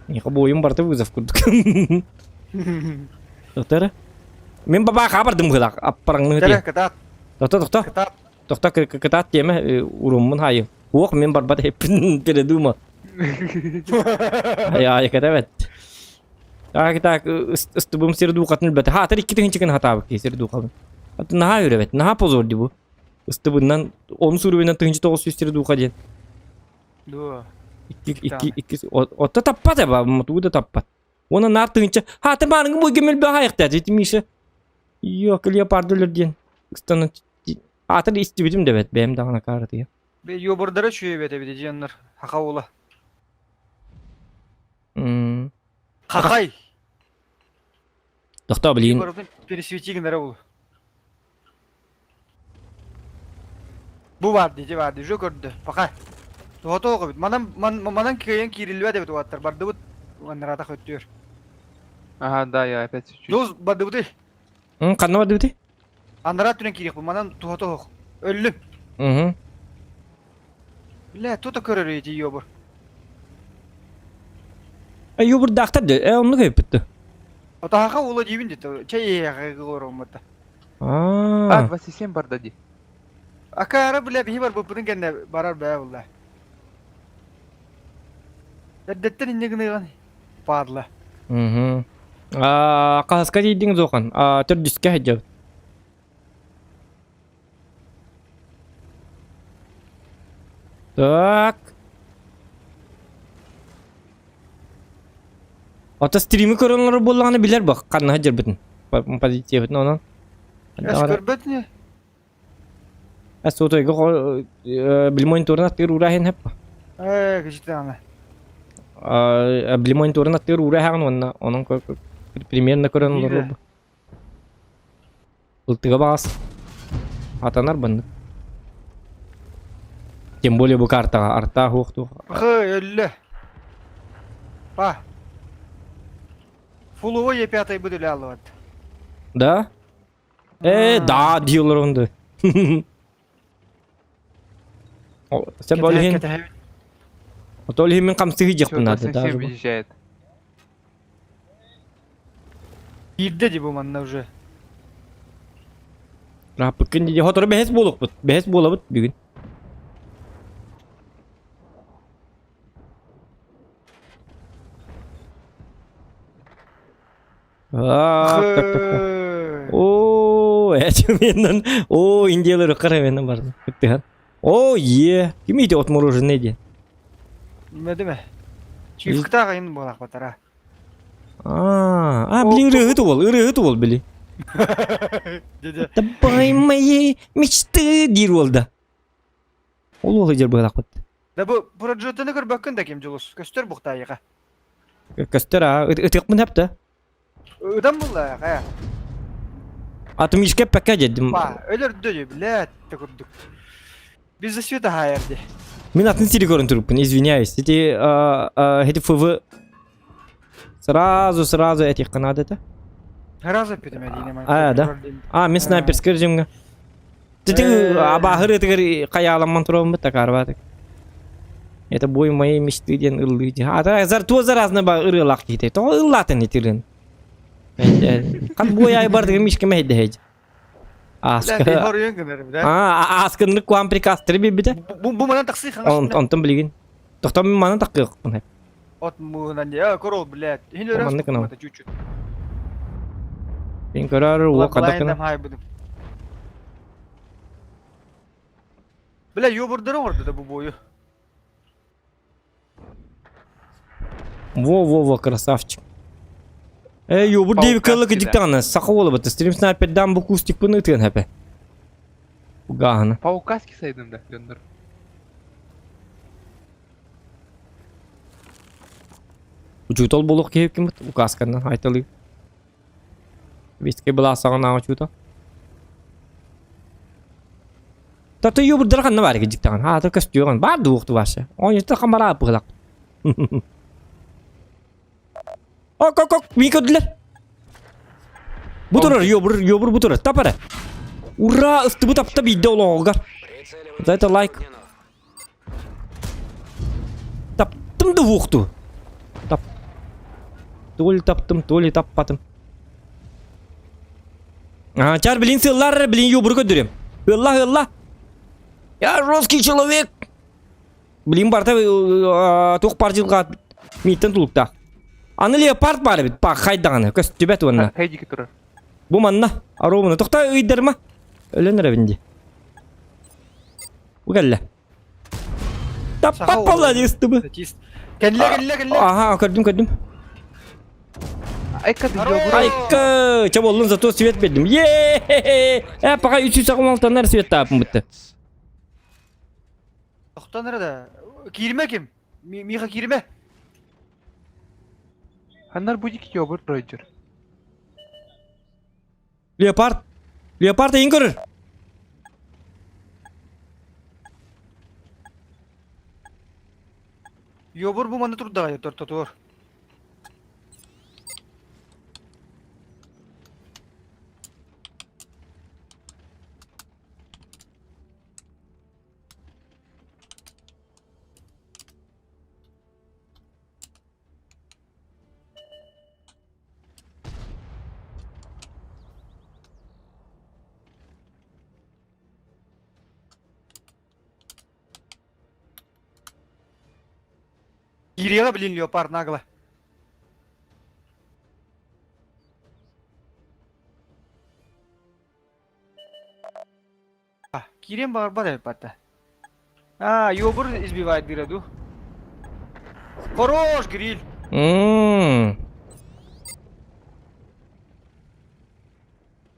Миэхэ буойум барыта вызов курдук. Тохтор. Мин бабаа хаабардым быһылаах. Аппараҥны Кэрэ, кытаат. Тохто, тохто. Кытаат. Тохто, кытаат диэмэ, уруммун хайы. Уох, мин барбат эппин передумал. Ай, ай, кэтэбэт. Так, так, ыстыбым сир дуукатын билбэтэ. Хаатар икки тыһыынча хатаабыт киһи сир дуукабын. Наһаа үрэбэт, наһаа позор ди бу. Ыстыбыннан, он суруйунан 1900 сир дуука диэн. Дуо. Икки, икки, икки, отто таппат эба, мотугу да таппат. Уонна наар тыһыынча, хаатар баарыҥы бойга мөлбө хаайыктаат, ити Миша. Йо, леопардылар диэн. Ыстанан, аатар истибитим да бэт, бэйэм даҕаны кааратыйа. Бе йобурдара үчүгэй эбит дьоннор. Хаха уола. Хахай. Тохтоо билигин. Барытын пересвети гынара бул. Бу бар дии, бар дии, уже көрдө. Пока. Тоҕо эбит. Манан манан кыайан киириллибэт эбит уолаттар. Бардыбыт. Аннараата хөттүөр. Ага, да, я опять чуть. Дос бардыбыты. Ханна бардыбыты? Анараа түнэн киириэхпин, манан туһата суох. Өллүм. Угу. Бля, тута көрөр ити ёбур. Э, ёбурдаахтар да, э, оннук өйпүттү. Отаха ула диибин дит, чай иһэҕэ ороммута. А, 27 барда ди. Акара, бля, биһи бар буппутун кэннэ барар бээ булла. Эрдэттэн инне гыныган падла. Угу. А, хаһыска тиийдиҥ Зохан? А, төрдүскэ сылдьабыт. Так. Ата стримы көрөн олорор буоллаҕына билэр бах ханна сылдьарбытын. Позициябытын онон. Эс көрбөт не? Эс сотойга били мониторун аттыгар уураһын хэппа. Ээ, кичитаана. Били мониторун аттыгар уураһаҕын уонна онон примерно көрөн олорор. Ылтыга баҕас атанар баннык. Тем более бу картаҕа артаах уохтуох. Хы, өллө. Па. Фуловой Е5 быдылы алыбат. Да? Э, да, дииллэр онду. Сен бол иһин. Отол иһин мин хамсыгы дьиэхпин наада. Всё, въезжает. Киирдэ ди бу манна уже. Раппыккын дии хотору бэһэс буолукпут. Бэһэс буолабыт бүгүн. Оо, эчеменнен, оо, индиялар ыккар барды. Кыттыхан. О, е, ким ити отмороженный диэн? Медеме. Чыыктаах айын буолах батара. А, блин, ырыһыт уол, ырыһыт уол, били. Давай моей мечты диир уол да. Ол уол ыдьар быһалаахпыт. Да бу проджеттаны көрбөккүн да ким Дьулус. Көстөр бухтаайыга. Көстөр а, ытыахпын хөп да. Ыдан булла э. Атым ишке пәкә дедим. Ба, өлөрдө дии, блядь, те курдук. Без засвета хайар ди. Мин атын сири көрөн туруппун, извиняюсь. Эти, эти ФВ сразу, сразу этих надо это. Сразу питеме А, да. А, мен снайперский режимге. Тити абааһыр ытыгар хайааламман тураммыт такаарбаатык. Это бой моей мечты диэн ыллыы дии. Ата зар туо заразна ба ырыалаах киһитэ. Тоҕо ыллаатын итирин. Хан бой ай бардыгы мишке мэйдэһэж. Аска. А, аскыннык куан приказ биэрбитэ. Бу бу манан тахсыы хаҥас. Онтон билигин. Тохтом манан таххыахпын. От муунан дии. Корол, блядь. Иһин өрө. Маннык гынабын. Чуть-чуть. Мин көрөр уо хадак гына. Бля, ёбурдары оҥорду да бу бою. Во-во-во, красавчик. Э, ёбур диэби кыллы кыдьыктаҕына, саха уола бата, стрим снайпердаан бу кустикпын ытыан хэпэ. Угааһына. По указке сайдым да, дьоннор. Учуутал буолуох киһи киммит указканан айталыы. Вискэй былаас саҕана учуутал. Тата юбурдара ханна баар кидьиктаҕын. Аата көстүөҕүн. Баар дуохту башы. Оонньута хамараа быһылак. Ок, ок, ок, мин көрдүлэр. Бу турар, ёбур, ёбур бу турар. Тап эрэ. Ура, ыстыбыт апта биирдэ олоҕугар. За это лайк. Таптым да уохту. Тап. То ли таптым, то ли таппатым. А, чар, блин, сыллар, блин, ёбуру көрдүрүм. Ылла, ылла. Я русский человек. Блин, барта туох бар дьылҕа мииттэн тулуктаах. Аны леопард баар эбит, паххай даҕаны, көстүбэт уонна. Хайдики турар. Бу манна, аруумуна. Тохтоо ыйдарма. Өлөн эрэбин дии. Бу кэллэ. Таппат буолла дии ыстыбы. Кэллэ, кэллэ, кэллэ. Аха, көрдүм, көрдүм. Айка Айка, чэ боллун зато свет бердим. Е! Э, пока 386 свет таапым бытты. Тохтон эрэ да. Киирмэ ким? Миха киирмэ. Ханнар будик йобур пройдер. Леопард. Леопард эйин көрөр. Йобур бу манна турдаҕа тортотуор. Кириэҕэ блин леопард нагло. Киириэн баҕарбат эбит батта. А, ёбур избивает дыра ду. Хорош, гриль! Ммм.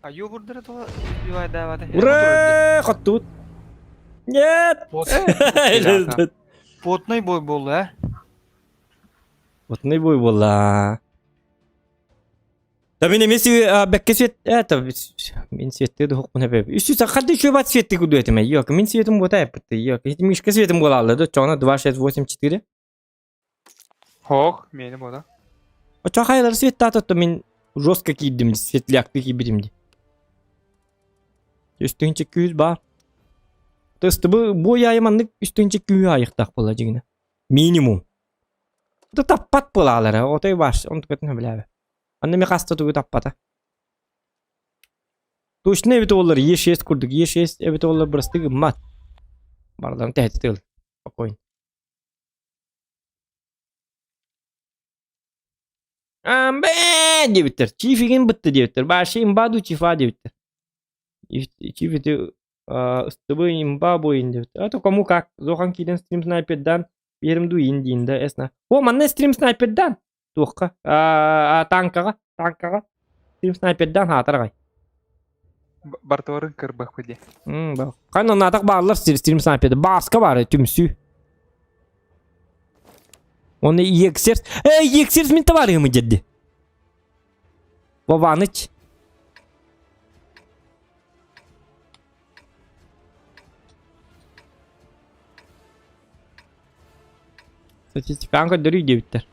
А ёбурдара тоҕо избивает даабата. Ура! Хоттубут. Нет! Потный бой буолла, э? Потный бой буолла. Да мин эмиэ бэккэ свет это мин светтыы духукпун эбэ. Үс хадды үчүгэй бат светтыы курдук этим. Йок, мин светим буота эппит. Йок, мишка светим буолаалла да, чоҕуна 2 6 8 4. Хох, мени буола. Очо хайлар светтаат отто мин жестко киирдим, светлякты киирбитим ди. Үстүнче күүс бар. Тыстыбы бу яйманнык үстүнче күү айыктак була дьигинэ. Минимум. Таппат буолаалара, отой баш, онтукатын билээбэ. Анна ми хаста тугу таппата. Точно эбит олар Е6 курдук. Е6 эбит олар бырасты гыммат. Бардан тэһэти тыл. Спокойно. Амбэ диэбиттэр. Чифигин бытты диэбиттэр. Баши имба ду чифа диэбиттэр. Чиф ити ыстыбы имба буйын диэбиттэр. А то кому как. Зохан киирэн стрим снайпердан берим ду ин диин да эсна. О, манна стрим снайпердан. Туохха? Танкаҕа, танкаҕа. Стрим снайпердаан хаатар аҕай. Бартуарын кырбах диye. Ханна наатах бааллар стрим снайперда. Бааска баар түмсүү. Оны Ексерс... Эй, Ексерс мин товарыһым дедди. Вованыч. Статистикаан көрдөрүү диэбиттэр.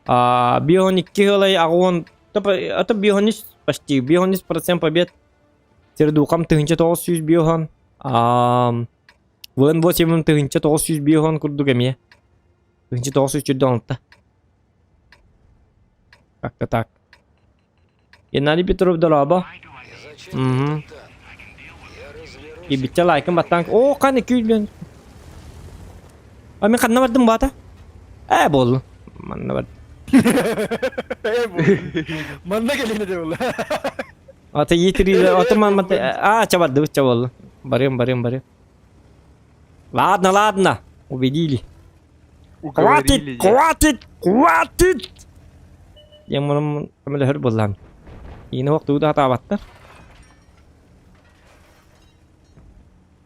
А, 52 ылай аҕуон это 53 почти 53% побед Сердукам 1900 биохон ВН 8 1900 биохон курдук эмиэ 1900 чүрдэ Как-то так. Геннадий Петров дорообо. Угу. Кибитчэ лайкын баттаан. О, каны күүл А мен ханна бардым баата? Э, буоллун. Манна бардым. Э, буоллун. Манна кэлин этэ буолла. Ата етири, ата ман А, ча бардыбыт, ча буоллун. Барыам, барыам, барыам. Ладно, ладно. Убедили. Хватит, хватит, хватит! Диэн мунум көмөлөһөр буоллаҕым. Иини ох тугу да сатаабаттар.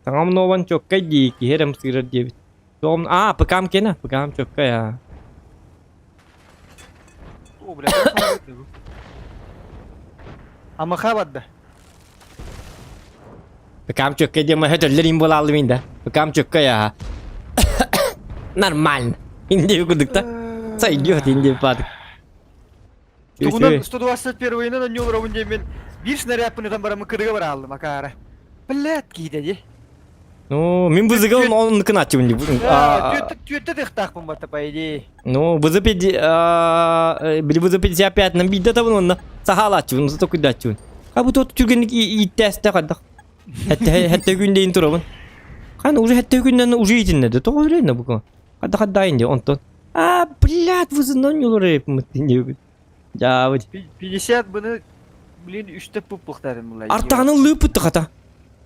Саҥам нуобан чоккай дии, киһи эрэ ымсыырар диэбит. Тоҕом аа, ПК-м киэнэ, ПК-м чоккай аа. О, бля, Амаха барда. ПК-м чоккай диэн маһа төллөр им буолааллым да. ПК-м чоккай аа. Нормально. Инди курдук та. Сойдет инди падык. Тугунан 121-ынан онньуолоробун диэммин биир снарядпын ытан бараммын кырыга барааллым акаара. Блядь, киһитэ дии. Ну, мин бызыга он кыначчыбын дии. Түөттэ тыахтаахпын батта, по идее. Ну, ВЗ били ВЗ 55 нам биирдэ табын онно сахалааччыбын, зато күйдааччыбын. А бу тот түргэнник ииттээстэ хайдах. Хэтте күн дейин турабын. Хан уже хэтте күннен уже итиннеди. Тоҕо үрэнне бу. Хайдах хайдайын ди онтон. А, блядь, вызынан юлар мыттын Дьаабыт. 50 быны, блин, үстэ пуппухтарын була. Артаанын лыыппытты хата.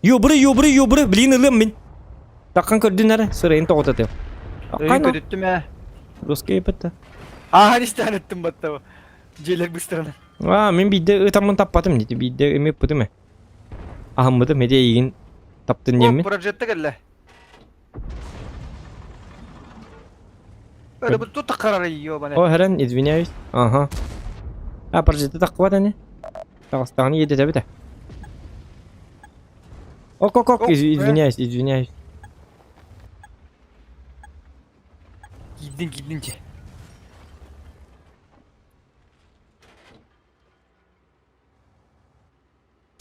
Ёбры, ёбры, ёбры, блин ылым мин. Таккан көрдүн эрэ, сырайын тоҕотатым. Өйүн көтүттүм ээ. Русский бытта. Ааһан истээн ыттым батта. Дьиэлэр быстарынан. А, мин биирдэ ытаммын таппатым дии, биирдэ эми ыппытым ээ. Аһыммытым, эти эйигин таптын диэммин. Прожетта кэллэ. Это bu тут карары ёбаный. О, хэрэн, извиняюсь. Ага. А, прожетта таххыбат ини. Таҕыстаҕына иэдэтэбит ээ. Ок, ок, ок, извиняюсь, извиняюсь. Киирдин, киирдин че.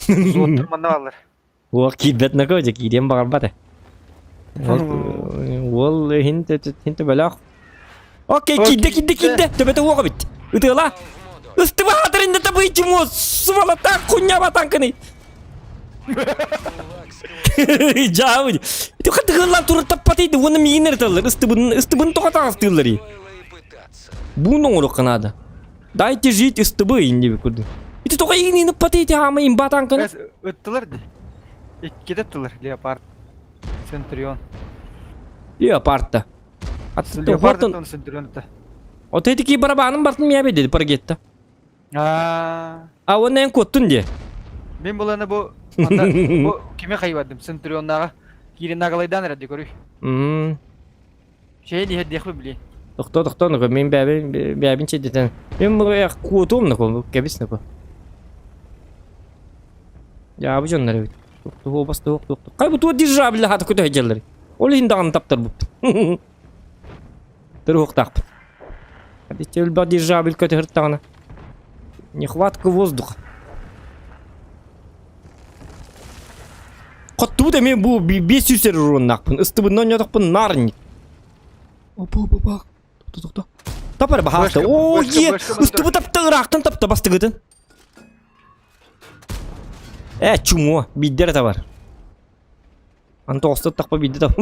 Суоттар манна бааллар. Уол киирбэт нако дьэ киириэн баҕарбат ээ. Уол хинт хинт бөлөх. Окей, киирдэ, киирдэ, киирдэ. Төбөтө уоҕа бит. Ытыала. Ыстыба хатырында табыйчы муос. Субалата хуйня танканы. Жаабы. Ити хатыгыллан турар таппатыйды, уонна миигин ырыталлар. Ыстыбын, ыстыбын тоҕо таҕастыыллар. Буун оҥоруохха наада. Дайте жить ыстыбы инди курдук. Ити тоҕо игини ыппаты ити хаама имба танканы. Ыттылар ди. Иккитэ ыттылар Леопард. Центурион. Леопард-та. Леопард Центурион-та. Ото ити ки барабаным бартын мия беди паргетта. Аа. А уонна эн куоттун дии. Мин буланы бу бу кими хайбардым Центурионнааҕа киирин нагалайдаан эрэ ди көрүй. Мм. Чэйин иһэрдиэхпин билиэн. Тохтоо, тохтоо, ну мин бэйэбин бэйэбин чэйдэтэн. Мин бу куотуом ну кэбис ну Дьаабы дьоннор эбит. Туох туох туох Хай бу туох дирижабль хата көтө сылдьаллар. Ол иһин даҕаны таптарбыт. Туруохтаахпыт. Иччэ өлбөх дирижабль көтө сырыттаҕына. Нехватка воздуха. Хоттубут эмиэ бу 500 уруоннаахпын. Ыстыбынна онньотохпун наар Опа, опа, опа. Тохто, тохто. Тапар баһаалта. Оо, е! Ыстыбы тапта, ыраахтан тапта бастыгытын. Э, чумо, биирдэ эрэ табар. Ан тоҕуста тахпа биирдэ тап.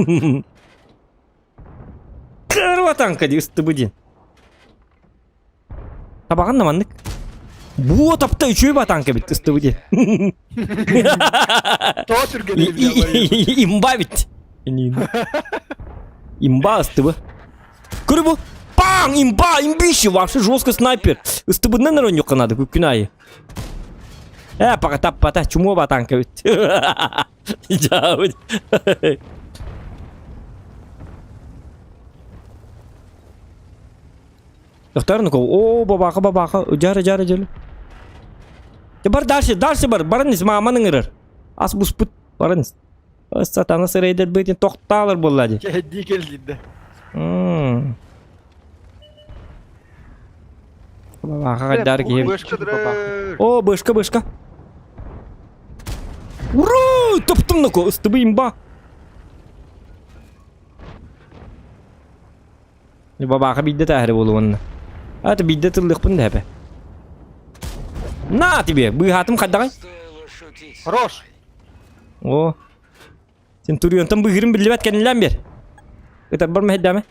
Кырва танка дии ыстыбы диэн. Табаҕын да маннык. Буо тапта үчүгэй батаанка эбит ыстыбы диэн. Тоҕо түргэнэ Имба эбит. Имба ыстыбы. Көрү бу. Паң! Имба! Имбище! Вообще жестко снайпер. Ыстыбыннан эрэ ойнуохха наада күн аайы. Э, пока таппата, чумуо батаанка эбит. Дьаабыт. Дохтор ну о бабаха бабаха жары жары жары. Бар дальше дальше бар баран ис мааман ыҥырар. Ас буспут баран ис. Сатана сырайдар бытын тохтаалар буолла дии. Кэһэдии кэллиирдэ. Бабаха кайдар киһи. О, бышка бышка. Ура! Топтум нако, ыстыбы имба. Бабааха биирдэ тааһыры буолуонна. А, ты биирдэ тыллыахпын да эбэ. На тебе, быыһаатым хайдаҕай? Хорош! О. Центурионтан быыһырым биллибэт кэннилээн бер. Ытарбар мэһэйдээмэ.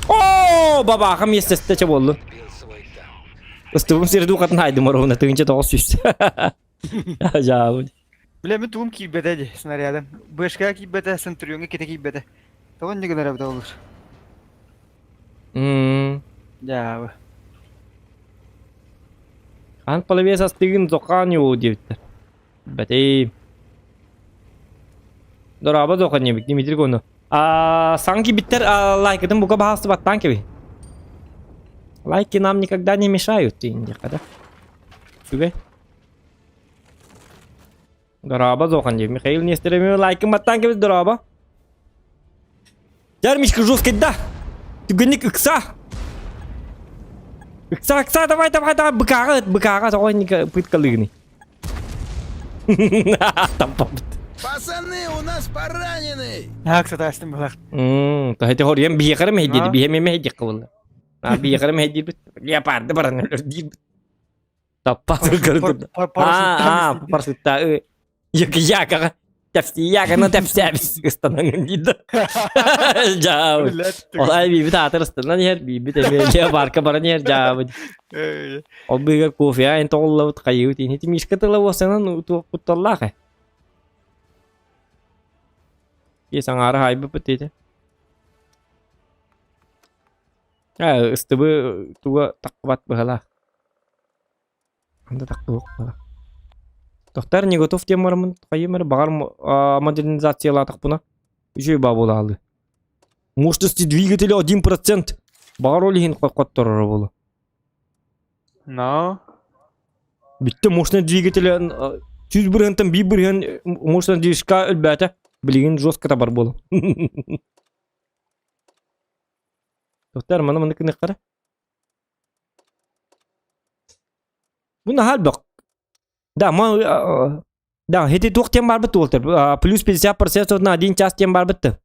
О, бабааха миэстэстэ чэ буоллун. Ыстыбым сири духатын хайдым оруна тыынча 900. Дьаабы. Бля, мин тугум киирбэтэ дии, снарядым. БШК киирбэтэ, Центурионҥа китэ киирбэтэ. Тоҕо инньэ гынар эбитэ олус. Дьаабы. Хаан половец астыгын зохан его диэбиттэр. Бэтей. Дорообо зохан диэбит Дмитрий Коно. А саҥа киирбиттэр лайкытын бука баһаастыбаттаан кэби. Лайки нам никогда не мешают, диэххэ да. Үчүгэй. Дорообо Зохан диэн. Михаил Нестерович лайкын баттаан кэбис дорообо. Дьэр Мишка жесткий да. Түгэнник ыкса. Ыкса, ыкса, давай, давай, давай, быкааҕа ыт, быкааҕа тоҕо инники пыткалыыгыный? Тампаппыт. Пацаны, у нас пораненный! Наак сатаастым былах. Таһити хоруйан биһиэхэ мэһэйдиир, биһиэ эмиэ мэһэйдиэх кыбылла. А биһиэхэ мэһэйдиирбит. Леопарды баран өлөр диирбит. Таппат көрдүм. А, парашютта Якаҕа тэпсийяканы тэпсээбис ыстанаҥын диир дьаабыт. Ол ай биибит аатыр ыстанан иһэр, биибит эмиэ дьэ барка баран иһэр дьаабыт. Ол быыгар кофе эн тоҕуллабыт хайыыбыт ини мишка тыла уосанан туох кутталлаах э. Ие саҥаара хаайбыппыт диэтэ. Аа ыстыбы туга таххыбат быһалаах. Анда тахтыбыт Тохтар не готов тем барамын хайым эрэ баҕар модернизациялаатахпына үчүгэй баа буолаалы. Мощности двигателя 1%. Баҕар ол иһин хоттороро буолу. Но. Бүттэ мощный двигателя 100 бырыһынтан 1 бырыһын мощный движка өлбөөтө. Билигин жестко табар буолу. Тохтар маны маны кыныхтара. Бу наһаа элбэх. Да, ма, да, ити туох диэн барбыт уолтар. Плюс 50% на один час диэн барбыт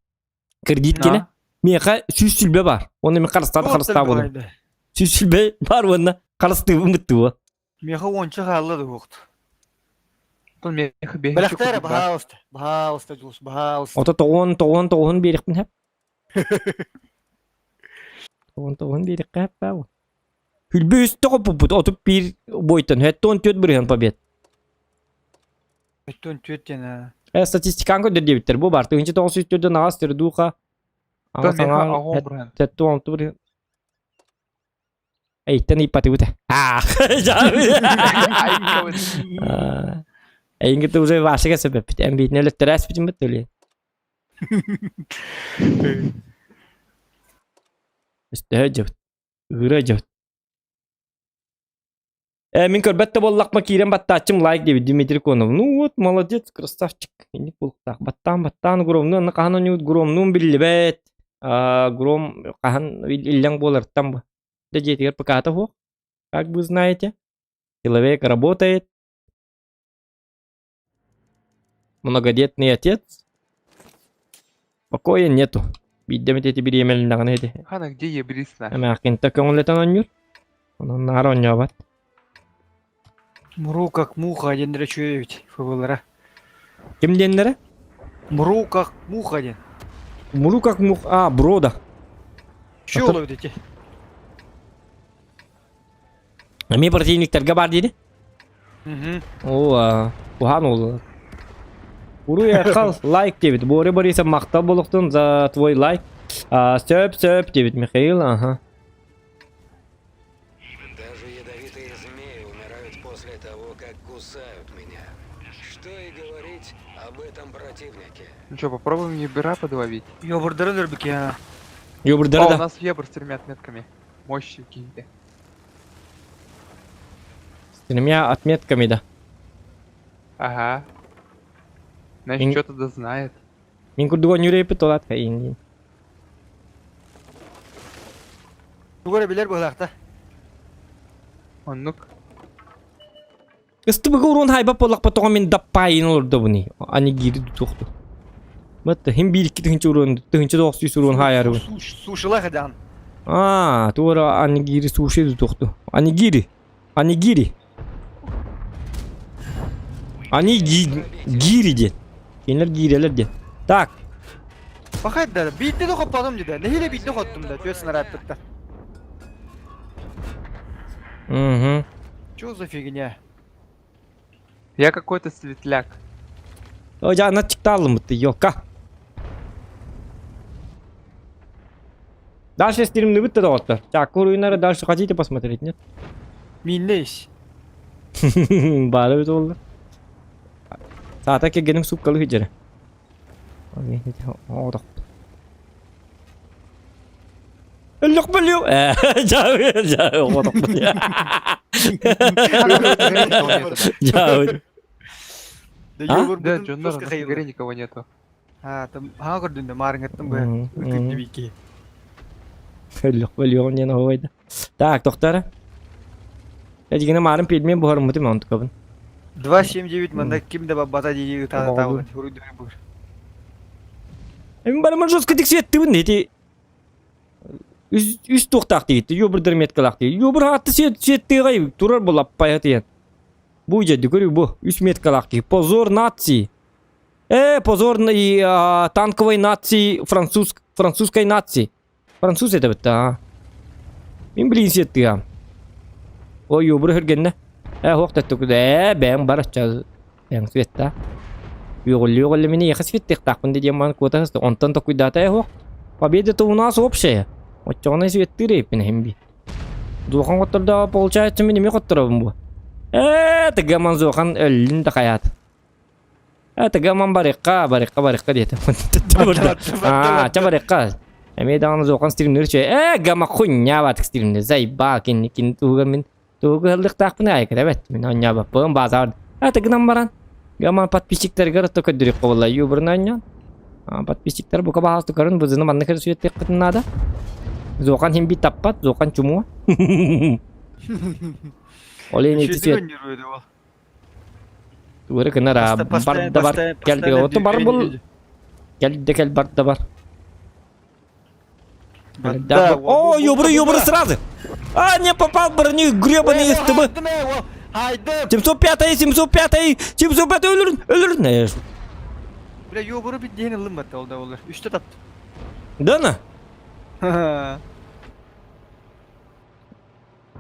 Кредит кene. Миэхэ сүүс сүлбэ бар. Оны мен харыстаады харыстаа болом. Сүүс сүлбэ бар уонна харыстыыбын быттыба. Миэхэ уонча хаалла да уохт. Миэхэ бэһи Бэлэхтээр, баһаалыста. Баһаалыста, Дьулус, баһаалыста. Ото тоҕуон тоҕуон тоҕуһун биэриэхпин хэп. Тоҕуон тоҕуһун биэриэххэ хэп баа. Хүлбү үс тоҕоппуппут 31 бойтон 74 бырыһан побед. 74 диэн аа. Э статистикаан көрдөр диэбиттэр. Бу бар 1904 аҕас төрдууха аҕас аҥаар 76 бырыһан. Эйтэн ыйпатыбыт. Аах. Эйингит уже вашига сөбөппүт. Эн биитин өлөттөрөөспүтүн бит төлүөн. Өстөһө дьыбыт. Ыыра дьыбыт. Э, мин көрбөт да буоллахпа киирэн баттааччым лайк диэбит Дмитрий Конов. Ну вот, молодец, красавчик. Инник буолуктаах. Баттаан, баттаан Громну, анна хаһан оонньуут Громнуун биллибэт. А, Гром хаһан иллэҥ буолартан бу. Да дьиэтигэр ПК-та суох. Как вы знаете, человек работает. Многодетный отец. Покоя нету. Биирдэ эмит эти бириэмэлиннэҕинэ ити. Хана, где ебрис нахуй? Эмээххинтэ көҥүллэтэн оонньуур. Онон наар оонньообот. Муру как муха диэннэрэ үчүгэй эбит ФБ-лара. Ким диэннэрэ? Муру как муха диэн. Муру как мух... А, брода. Үчүгэй ол эбит ити. Эмиэ противниктарга баар диэри. Оо, куһаан уолу. Уруй айхал лайк диэбит. Боря Борисов махтал буолуохтун за твой лайк. А, сөп сөп диэбит Михаил, ага. Даже ядовитые змеи умирают после того, как кусают меня. Что и говорить об этом противнике. Ну что, попробуем ебера подловить? Йобурдарын өлбүк я. Йобурдары О, у да. нас ебр с тремя отметками. Мощи какие-то. С тремя отметками, да. Ага. Значит, что-то да знает. Мин курдук оонньуур толат хайын Тугу эрэ билэр быһылаахта. Оннук. Ыстыбыга уруон хайба буоллахпа тоҕо мин даппаайын олордобуний? Ани гири тутуохту. Батта хим биир икки тыһынча уруон тыһынча тоҕус сүүс уруон хаайарыбын. Сушила хадаан. Аа, туора анигири суши тутуохту. Анигири. Анигири. Ани гири диэн. Кинилэр гиирэлэр диэн. Так. Пахай да, биирдэ да хоппотум дии да. Нэһиилэ биирдэ хоттум да, түөс нарааттыктар. Угу. Чё за фигня? Я какой-то светляк. О, я на читал ты, ёлка. Дальше стримны выт доҕоттор. Так, уруйнары дальше хотите посмотреть, нет? Миннейс. Баары бит олла. Саата кэргэним сууккалы сылдьара. Өллөх бөлүө. Жаа. Да, Да, Джоннор, на горе никого нету. А, там хаҥа көрдүн да маарыҥҥаттан быһа ытык дибики. Өллөх бөлүөҕүн диэн оһуойда. Так, тохтара. Эдигинэ маарын пельмень буһарыммытым онтукабын. 2.79 манна ким да баббата дии ытаатаабыт. Уруйдуһай бур. Эми барыман жестко тиксиэттибин ити үс үс туохтаах диэбит юбурдар меткалаах диэбит юбур аатты сиэттиэҕэй турар бу лаппайа тиэн бу дьэ көрүү бу үс меткалаах киһи позор нации э позор и танковой нации француз французской нации Француз этэбит да. Мин билигин сиэттиһам. Ой, юбур үргэннэ. Э, хуох тэттүк ээ, бэйэҥ бар оччо бэйэҥ светта. Үөҕүллү-үөҕүллү мин эйиэхэ светтиэхтаахпын диэн маан куота сыста. Онтон токуйдаата ээ хуох. Победа-то у нас общая. Оччоҕуна светтыыр эбиппин иһин би. Зуохан хоттордоо получается мин эмиэ хотторобун бу. Ээ, тыгаман Зуохан өллүн да хайаат. Тыгаман барыахха, барыахха, барыахха диэтэ. Аа, ча барыахха. Эмиэ даҕаны зохан стримнир чэ. Ээ, гама хуйня стримнир. Зайба, кин кин туга мин тугу кыһаллыктаахпын аайы эбэт. Мин оонньообоппун баазар. Ээ, тыгынан баран. Гама подписчиктаргар то көрдөрүк буолла. Юбрын оонньоон. Подписчиктар бука баҕас тукарын бузыны манна көр сүөттеххитин наада. Зохан хим би таппат, зохан чумуа. Ол ини Үчүгэй Тугары кынар бар да бар кел ото бар бул кел да кел бар да бар. О, ёбры, ёбры сразу. А, не попал броню, гребаный СТБ. 705 705 705 өлөрүн, өлөрүн. Бля, ёбры бит диэн ылым батта ол да олар. Үстэ тапты. Да на?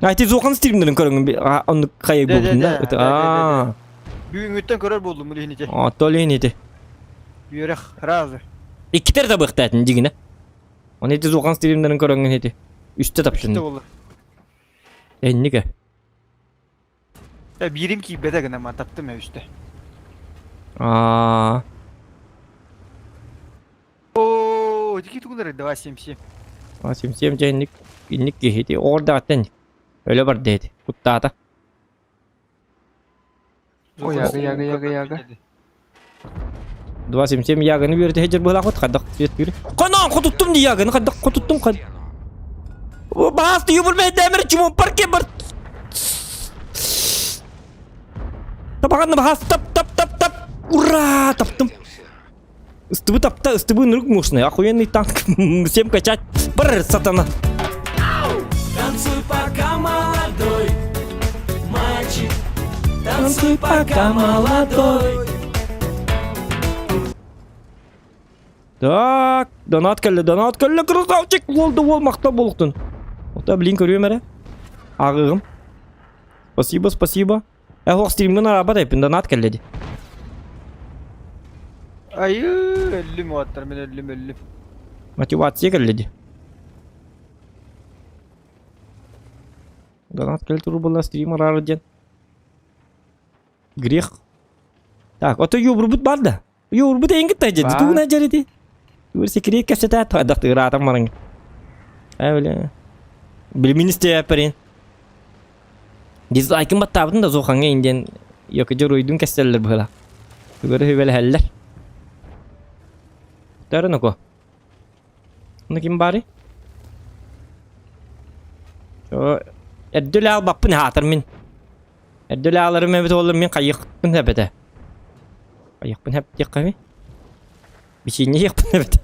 А ти зохан стримнерин көрөҥүн оннук хайа буолбутун да? Аа. Бүгүҥҥүттэн көрөр буоллум билиһинити. Ото лиһинити. Үөрэх разы. Иккитер табыахтаатын дигинэ. Оны ити зохан стримнерин көрөҥүн ити. Үстэ таптын. Үстэ болла. Эннике. Э биирим киирбэтэ гына ма таптым э үстэ. Аа. Оо, ити тугунар 2.77. 2.77 дьэ инник инник киһити оҕордаҕыттан өлө барда ити куттаата. Ой, яга, яга, яга, яга. 2.77 яганы үөрэтэ сылдьар быһалаахпыт хайдах светтүүр. Ханаан хотуттум ди яганы хайдах хотуттум хад. Баас түйүбүр мэйдээмэр чумун парке бар. Табаҕанна баас тап тап тап тап. Ура таптым. Ыстыбы тапта, ыстыбы нырык мощный, охуенный танк. Всем качать. Бар, сатана. Танцуй пока молодой, мальчик, танцуй пока молодой. Так, донат кэллэ, донат кэллэ, красавчик! Уолду уол махта буолуктун. Ота, блин, көрүөм эрэ. Ааҕыгым. Спасибо, спасибо. Э, стримҥын араабат эппин, донат кэллэ дии. Айыы, өллүм уоттар, мин өллүм, өллүм. Мотивация кэллэ дии. Донат кэлэ туруу буолла стрим араара диэн. Грех. Так, ото юбурбут бар да. Юбурбут эйин кытта дьэ, тугуна дьэрити. Тугур секрет кэпсэтэ тадах ыраатан баран. Э, бля. Билминистерия Дизлайкын баттаабытын да суохаҥҥа индиэн йоки дьоруойдуун кэстэллэр быһыылаах. Тугары хүбэлэһэллэр. Төрөн око. Ону ким баарый? Эрдэ үлэ албаппын хаатар мин. Эрдэ үлэ аларым эбит буоллар мин хайыахпын эбэтэ. Хайыахпын хэп диэххэ Бичиинньэ иһиэхпин эбит.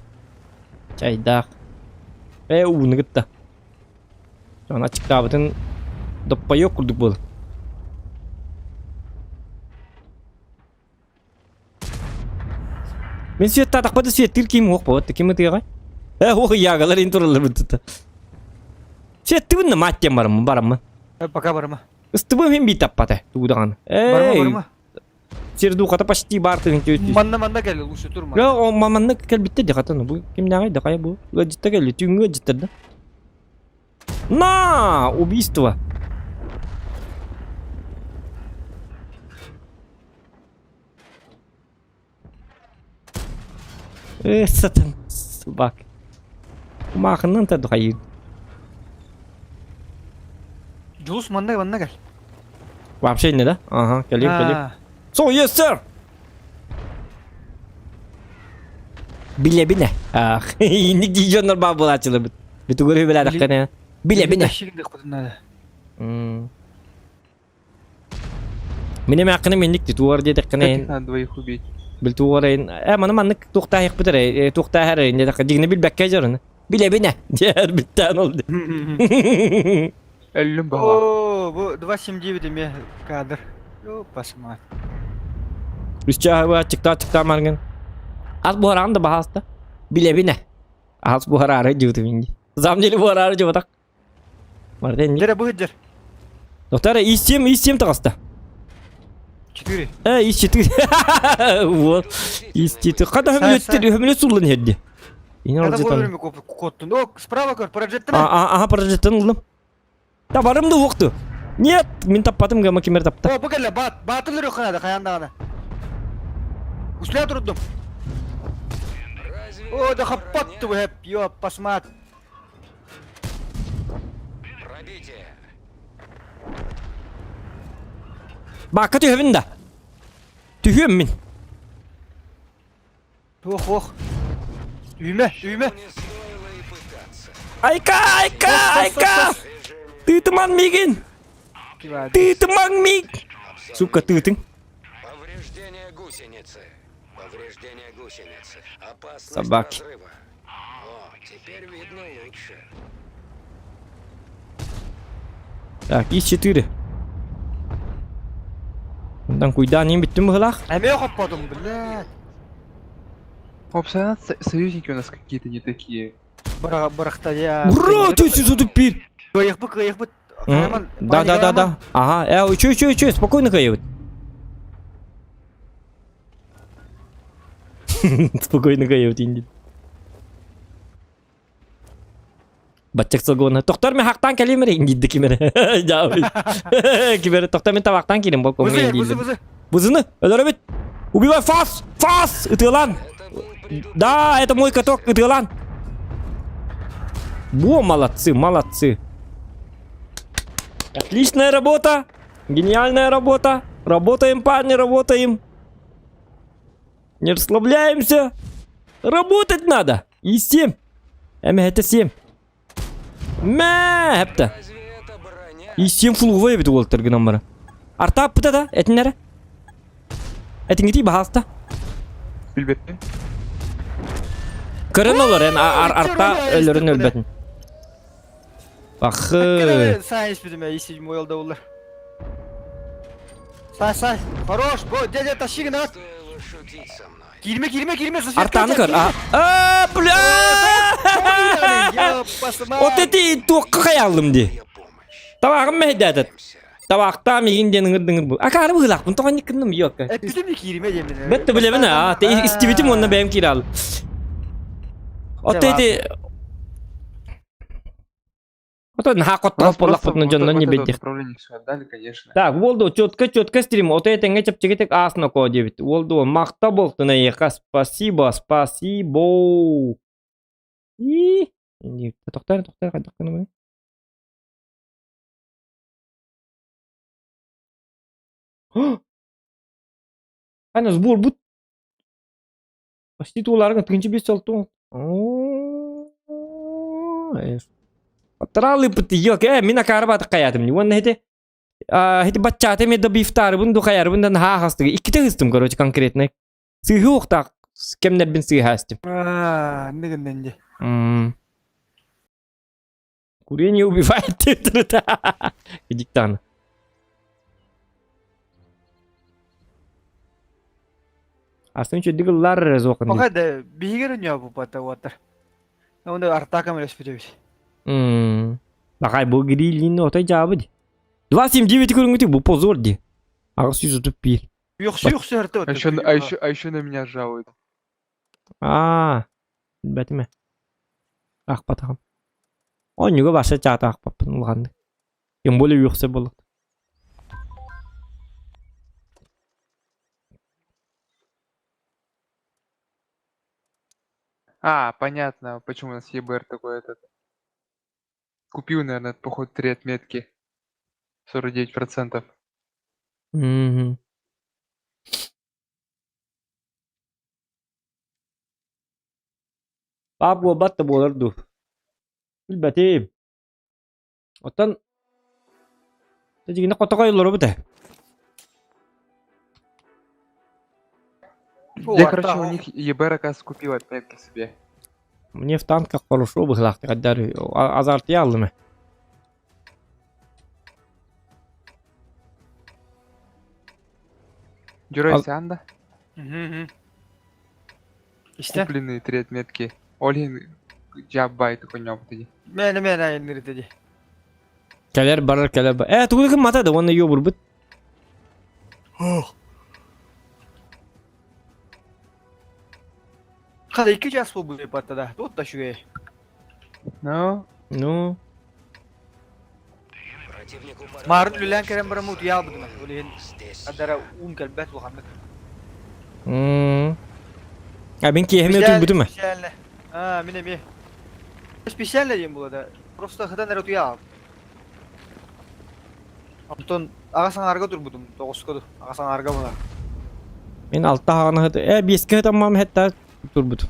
Чайдаах. Ээ ууну кытта. Дьон аччыктаабытын доппойуох курдук буолар. Мин светтаатахпа да светтиир киим уох буолат ким ытыаҕай? Ээ уох ыйаагалар ин тураллар бутта. Светтибин да мать диэн бараммын бараммын. Пока барыма. Ыстыбым хин бии таппата тугу даҕаны. Барыма Эй, барыма. Сердухата почти баар тыһын түс. Манна манна кэл лучше тур Га манна. о манна кэлбиттэр дии хатан бу кимнээҕий да хайа бу ыалдьытта кэлли түүҥҥү ыалдьыттар да. На! Убийство! Э, сатан, собак. Кумаахыннан та хайыр. Дьулус манна манна кэл. Вообще не да? Ага, кэлиэм, кэлиэм. Аа. So, yes, sir! Билэ-билэ. Ах, инник дии дьоннор баар буолааччыларбыт. Бүтүгүрү билээдэххинэ. Билэ-билэ. Билэ. М. Мин эмээххинэ минник туор диэтэххинэ Как их надо двоих убить? Бил туорайын э маны маннык туохтааһыхпыт эрэ туохтааһар эрэ диэтэххэ дьиҥнэ билбэккэ дьорун билэбинэ диэр бүттээн ол Өллүм баҕа. О, бу 2.79 эмиэ кадр. О, пасмат. Үс чааһы чыктаа чыктаа маргын. Ас буһараан да баһааста. Билэбинэ. Ас буһараары дьыбытым инди. Самом деле буһараары дьыбатах. Мартын Дere бу сылдьар. Доктор, ИС-7, ИС-7 таҕыста. 4. Э, ИС-4. Вот. ИС-4. Хата хөмөлөттөр, хөмөлөт суллан иһэрди. Ини Когда алжытан. вовремя коттун. О, справа көр, прожектор. Ага, прожектор ыллым. Табарым да уоқту. Нет, мин таппатым гама кимер тапта. О, бу кэллэ, бат, батыл өрө ханада, хайан даҕаны. Усля турдум. О, да хаппат ту хэп, ё, пасмат. Пробитие. Баакка түһэбин да. Түһүөм мин. Ох, ох. Үймэ, үймэ. Не стоило и пытаться. Айка, айка, айка! Тыытыман миигин! Тыытымаҥ мииг! Сука, тыытыҥ. Повреждение гусеницы. Повреждение гусеницы. Опасность Собаки. разрыва. О, теперь видно лучше. Так, ИС-4. Онтон куйдаан иин бүттүм быһылаах. Эмиэ хоппотум, блядь. Вообще, союзники у нас какие-то не такие. Бырахта я. Ура, ты сюда тупир. Кыайыхпыт, кыайыхпыт. Да, да, да, да. Ага, э, чё, чё, чё, спокойно кыайыбыт. Спокойно кыайыбыт инди. Баччак сылгыны. Тохтор мен хактан кэлим эрэ индидди кимере. Жаабый. Кимере тохтор мен табактан кирим бол Бузы, бузы, бузы. Бузыны, өлөрөбүт. Убивай фас! Фас! Ытыалан! Да, это мой каток, ытыалан! Во, молодцы, молодцы. Отличная работа! Гениальная работа! Работаем, парни, работаем! Не расслабляемся! Работать надо! И семь! Эм, это семь! Мә, әпті. И семь фулговой эбит уолтар гынан бара. Артаппыта да, этиннere. Этиңити баһаста. Билбеппин. Көрөн олор эн арта өлөрүн өлбөтүн. Бахы. Сай испитим, я седьмой олда Сай, сай, хорош, бо, дядя, тащи гына. Кирме, кирме, кирме, Артаны көр. А, бля! Вот эти туохха хаяллым ди. Табағым мэһдәтет. Табахта мигин диэн ыҥырдыҥыр бу. Акаары быһыылаахпын тоҕо никкынным йокка. Эппитим не киирме диэмин. Бетте билэбин аа, истибитим уонна бэйэм киирал. Отто ити Ото наһаа хоттоҕо буоллахпытына дьоннор не билдих. Так, уолду четко четко стрим, ото этэҥҥэ чэпчэкитик ааснакоо диэбит. Уолду махта буолтун эйиэхэ, спасибо, спасибо. И тохтоор тохтоор хайдах гынабый? Ана сбор бут. Почти тууларга тыынчы бес солтуон. Оттаралыпыт йок, э, мин акаарбатык хайаатым. Уонна хити хити баччаата мен да бифтаарыбын ду хайарбын да наһаа хастыгы. Икките хыстым, короче, конкретно. Сыыһы уохтаах кэмнэрбин сыыһаастым. Аа, нигиннен ди. Курение убивает Диктан. Астын чөдүк ыллар зоқын. Пока да биһигер үнө бу бата уотар. Онда артака мөлөспүтөбүт. Бакай бу грилин отой жабы ди. 279 көрүнгүтү бу позор ди. Агыс 131. Юксу юксу эрте А еще, а еще, а еще на меня жалуют. Аа. Билбэтим ээ. Аахпатаҕым. Оонньууга баша чаата аахпаппын улаханнык. Тем более үөхсэ буолла. А, понятно, почему у нас ЕБР такой этот. Купил, наверное, походу, три отметки. 49%. Мгм. Баар буолбат да буолар дуу. Билбэтим. Оттон дьиҥинэ хотоҕой олоробут ээ. Я, короче, у них ЕБРК скупил опять себе. Мне в танках хорошо быһылаахтык аддар азартыйа аллым. Дюрой Санда. Истэ. Купленные три отметки. Олин жаббай такой нёб Мэне мэне айынныр ди. Кэлэр барар кэлэр бар. Э тугу гыммата да уонна йобурбут. Хата 2 час буолбут баттада. Тут да үчүгэй. Ну, Ну, Противнику пора Марын понять, үлэлээн что кэлэн баран змеи утуйаабытым. Ол иһин здесь. адара уум кэлбэт улаханнык. м. А мин киэһэми утуйбутум. Специально. А, мин эмиэ. Специально диэн буолла да. Просто хытан эрэ утуйаабыт. Онтон аҕа саҥарга турбутум, тоҕуска ду, аҕа саҥарга буолар. Мин алта хаҕана хыт э биэскэ хытаммам хэтта турбутум.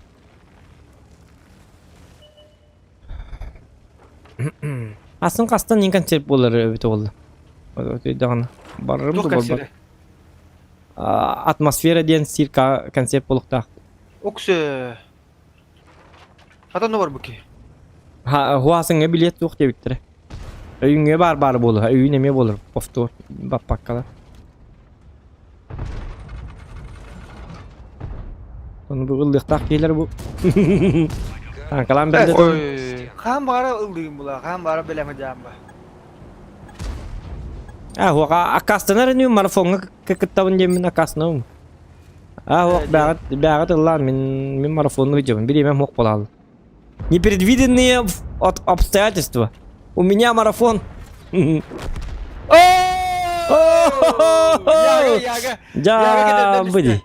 Асын хастан нин концерт буолар эбит буолла. Өйдөҕүнэ барарым Туох да буолбат. концерт? Атмосфера диэн цирка концерт буолуохтаах. Оксө. Хатан бар бу ки. Хуасыҥҥа билиэт суох диэбиттэрэ. Өйүҥҥэ баар баар буолуо, өйүн эмиэ буолар, повтор баппаккалар. Ону бу ыллыахтаах киһилэр бу. Таҥкалаан бэрдэ. Ой. Хаан баара ыллыгым була, хаан баара бэлэм дьаамба. А, хуака аккаастанар ини марафоҥҥа кыттабын диэммин аккаастанабын. А, хуак бэҕэт бэҕэт ыллаан мин мин марафонну ыдьабын бириэмэм хуох буолаалла. Непредвиденные от обстоятельства. У меня марафон. Яга, яга. Да, были.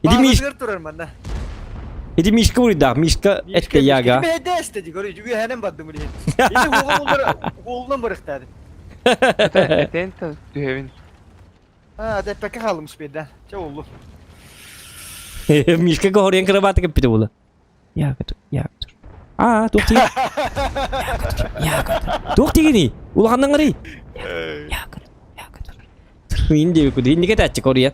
Иди Мишка. турар манна. Иди Мишка уйда. Мишка это яга. Мишка деді, говорю, үһэнэн бардым билин. Ити уолунан барыктады. Это это түһэбин. А, деппекке хаалым успейдан. Чэ оллу. Мишка говорен кроватка кеппите була. Яга, яга. А, туох тиги. Яга, туох тигини? Улаханнан гары. Яга, яга. Инди куди инди кетаччы кория.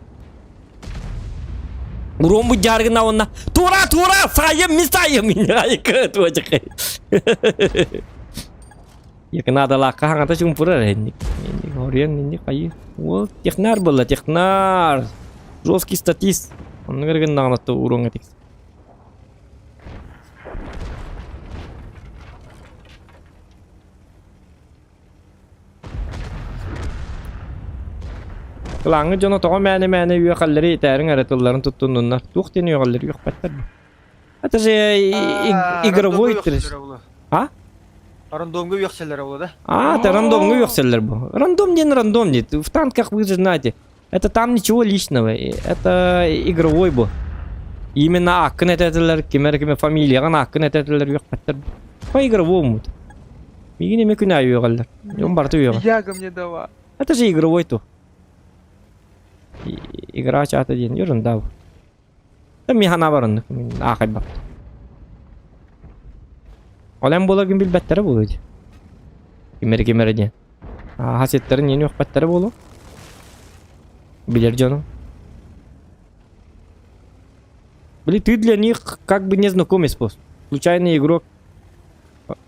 Урон бу жаргына онна. Тура, тура, сайым, ми сайым. Айка, туачакай. Якынадалаахха хаҥата чуҥпурар инник. Инник хоруйан инник хайыы. Уол технар буолла, технар. Жесткий статист. Оннук эрэ гыннаҕына уруоҥҥа тиксэр. Кылааҥҥыт дьоно тоҕо мээнэ-мээнэ үөхэллэри этээриҥ эрэ тылларын туттуннуннар. Туох диэн үөҕэллэри үөхпэттэр бу. Это же игровой А? Рандомга үөхсэллэр була да? А, это рандомга үөхсэллэр бу. Рандом диэн рандом диет. В танках вы же знаете. Это там ничего личного. Это игровой бу. Именно аккын этэтилер, кимер киме фамилияҕын аккын этэтилер үөхпэттэр. По игровому. Мигин эме күн аайы үөҕэллэр. Он барыта үөҕэ. Яга мне дала. Это же игровой то. Игра чата диэн ерунда. Мин санаабар оннук мин аахайбаппын. Ол эн буоларгын билбэттэрэ буолуо дии. Ким эрэ ким эрэ диэн. Ааһа ситтэрин иэн үөхпэттэрэ буолуо. Билэр дьону. Блин, ты для них как бы не знакомец просто. Случайный игрок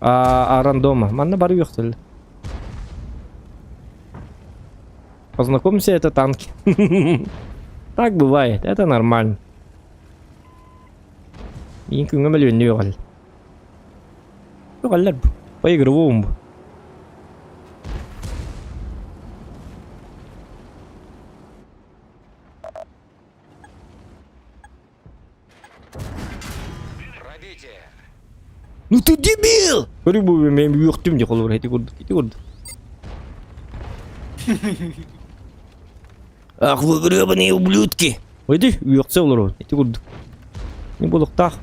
а, а рандома. Манна бары үөхтэллэр. Познакомься, это танки. Так бывает, это нормально. Мин күҥҥэ мөлүйүөннүү үөҕэл. Үөҕэллэр бу. По-игровому бу. Пробитие. Ну ты дебил! Көрү бу мен үөхтүм дии холобур ити курдук ити курдук. Ах вы гребаные ублюдки! Выйди, үөхсэ олорор ити курдук. Не буолуохтаах.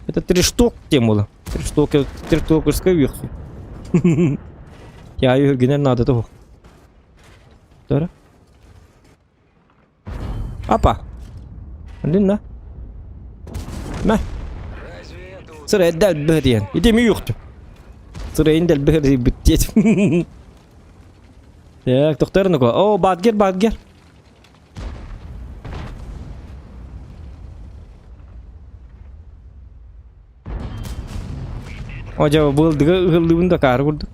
Это трешток тем буола. Трешток, трештокерская үөхсүү. Я үһүргүнэн наада того. Тора. Апа. Аннына. Мэ. Сыра дэлбэһэ диэн. Ити ми юхту. Сырайын дэлбэһэ бүттиэт. Так, тохторнуко. О, бадгер, бадгер. О, дьэ, быылдыга ыһыллыбын да каары курдук.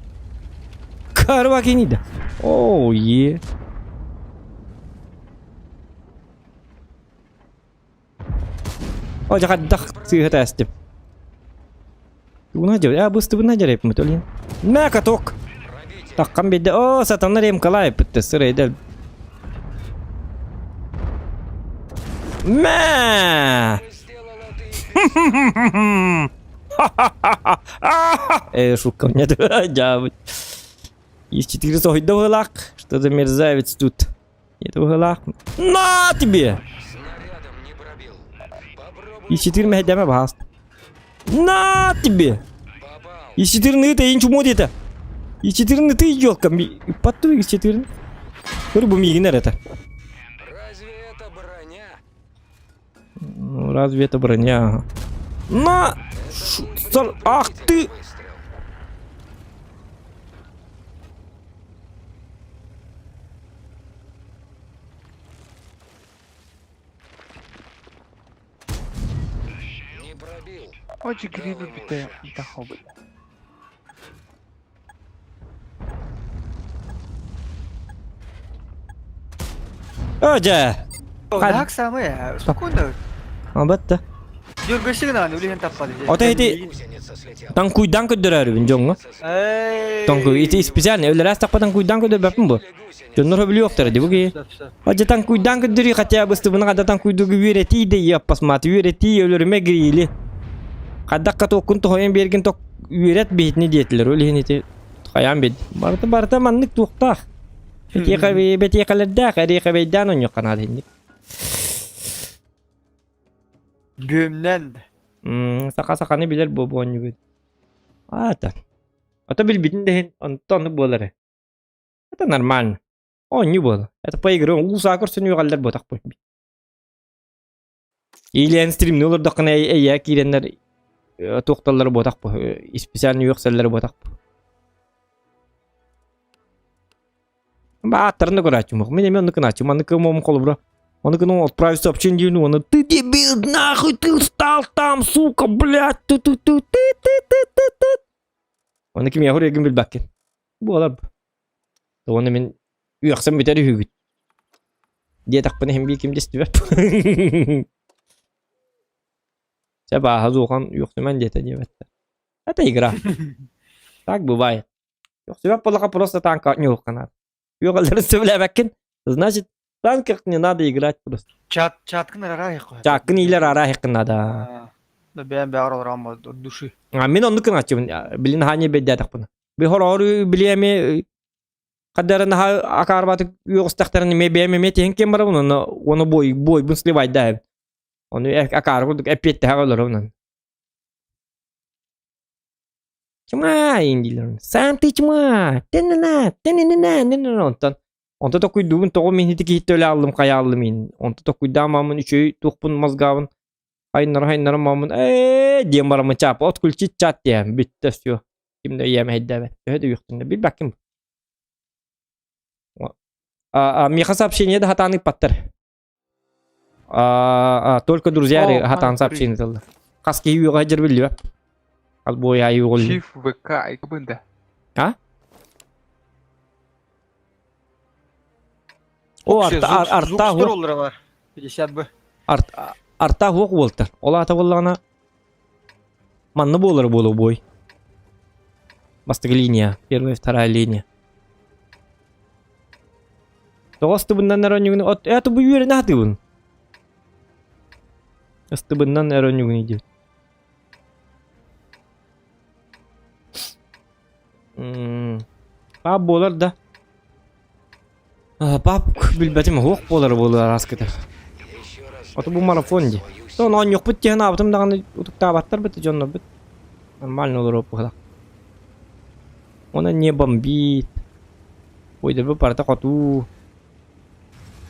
Каары бакини да. Оо, е. О, дьэ, хайдах сыыһа тээстим. Тугуна дьэ, а быстыбына дьэрэпмит олин. Мэ каток. Таххан бидде. О, сатана ремкалай пытты сырайда. Мэ! Э, шутка у меня дьаабыт. Есть четыре сойда вылак. Что за мерзавец тут? Нет вылак. На тебе! И четыре мэхэдэме баас. На тебе! И четыре ты инчу модита. И четыре ты елка. Патту и четыре. Көрү бу миигин эрэ Разве это броня? Ну, разве это броня? На! Ах ты! Не пробил. Очень грибы питаю. Тахобы. Оо дьэ! Так самое, спокойно. Албатта. Дергайся на, үлэһин таппады. Ото ити Гусеница слетела. таҥкуйдаан көрдөрөөрүбүн дьоҥҥо. Таҥкуй ити специально өлөрөөс тахпа таҥкуйдаан көрдөрбөппүн бу. Дьоннор өбүлүөхтэрэ дии бу киһи. Адьа таҥкуйдаан көрдөрүү хотя бы ыстыбына хада таҥкуйдугу үөрэтии да иаппасмааты үөрэтии өлөрүмэ гириили. Хаддакка туоккун тоһойон биэргин ток үөрэт биһитини диэтилэр. Ол иһин ити хайаан бид. Барыта барыта маннык туохтаах. Бэтиэхэ бэтиэхэлэрдээх эриэхэбэйдээн онньуохха наада инник. Бүөмнэн. Саха саханы билэр буо оонньугут. Аата. Ото билбитин да иһин онто оннук буолар ээ. Это нормально. Оонньуу буолар. Это по игре уу саа көрсөн үөҕэллэр буотахпын. Или стримни олордоххуна эйээ киирэннэр туохталлар буотахпы специально үөхсэллэр буотахпы. Бааттарын да көрөөччүм. Мин эмиэ оннук гынааччым. Маннык кымом холобура. Ону гына отправить сообщение диэн уонна ты дебил нахуй ты устал там сука блядь ты ты ты ты ты ты ты ты Оны ким яхур егин билбэккин. Буолар. Уонна мин үөхсэн бүтэр үһүгүт. Диэтэхпинэ иһин бии ким дистибэт. Чэ бааһа зуохан үөхсүмэн диэтэ диэбэттэр. Это игра. Так бывает. Үөхсүбэт буоллахха просто танка ньуухханаат. Үөҕэллэрин сөбүлээбэккин. Значит, танках не надо играть просто. Чат, чаткын араа Чааккын иилэр араа надо. Да бэйэм бэҕэр олорон от души. А мин оннук гынааччыбын. Билин хааньа бэйдээтэхпин. Би хороор билиэми хаддарын наһаа акаарбатык үөҕүстэхтэрин эмиэ бэйэм эмиэ тиһин кем барабын онно оны бой бойбун сливайдаа Ону акаары курдук эппиэттэһэ олоробун. Тьма дииллэр. Сам ты тьма. Тэннэнэ, тэннэнэ, нэннэнэ онтон. Онто токуйдуубун тоҕо мин ити киһиттэ өлө ааллым хайааллым мин. Онто токуйдаамаммын үчүгэй туохпун мозгаабын хайыннара хайыннара мааммын ээ диэн бараммын чаапа отключить чат диэн бүттэ все. Ким да ийэм эһэйдээбэт. Төһө да үөхтүннэ билбэккин. А, миэхэ сообщение да хатаан ыыппаттар. А, только друзья О, хатаан сообщение тылла. Хас киһи үөҕэ сылдьар биллибэт. Хас буой аайы үөҕүллү. Чиф ВК айгыбында. А? О, арта арта Зук бар. 50 б. Арт арта хуох буолтар. Ол аата буоллаҕына манна буолар буолуо буой. Бастакы линия, первая, вторая линия. Тоҕо ыстыбыннан эрэ онньугун от это бу үөрэнэ сатыыбын. Ыстыбыннан эрэ онньугун диэбит. Пап буолар да. Пап билбэтим уһуох буолар буолуо араскыта. Ото бу марафон дии. Тоон оонньуохпут диэн аабытым даҕаны утуктаабаттар бит дьоннорбут. Нормально олоруох быһыылаах. Она не бомбит. Ой, да барыта хотуу.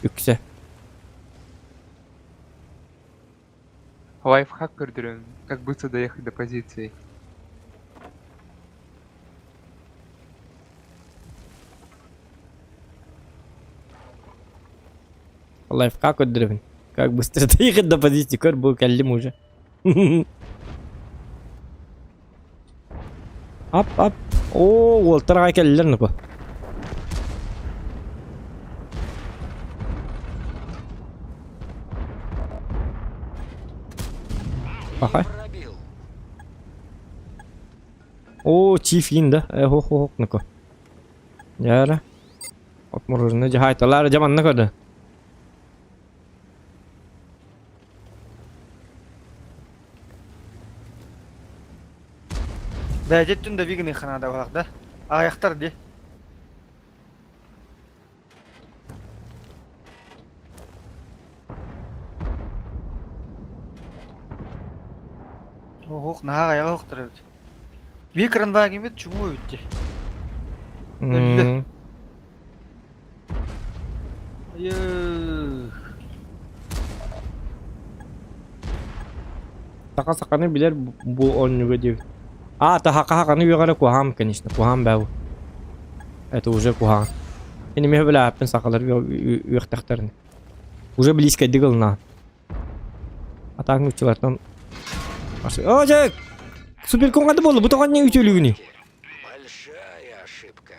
Үксэ. Лайфхак көрдөрөн, как быстро доехать до позиции. Лайфхак көрдөрөбүн. Как быстро доехать до позиции, көр бу кэллим уже. Ап ап. Оо, уолтар аҕай кэллилэр нуку. Пахай. Пробил. Оо, чиф иин да. Э, хох хох нуку. Яра. От мороженое жахайталар жаманна көрдө. Бэйэтиттэн да виганы ханаада балах да. Аҕыйахтар ди. Оһох, наһаа аҕыйаҕа оһохтор эбит. Биир кранвагимит чумуу эбит дии. Өллө. Саха саханы билэр бу оонньууга диэбит. А, таһака хаканы үөҕэрэ куһаам, конечно, куһаам бээ бу. Это уже куһаҕан. Ини миһэ билээппин сахалар үөхтэхтэрин. Уже близко дигылна. А так нуччалартан О, дьэ! Суперконга да буолла, бу тоҕо не үтүөлүгүнүй? Большая ошибка.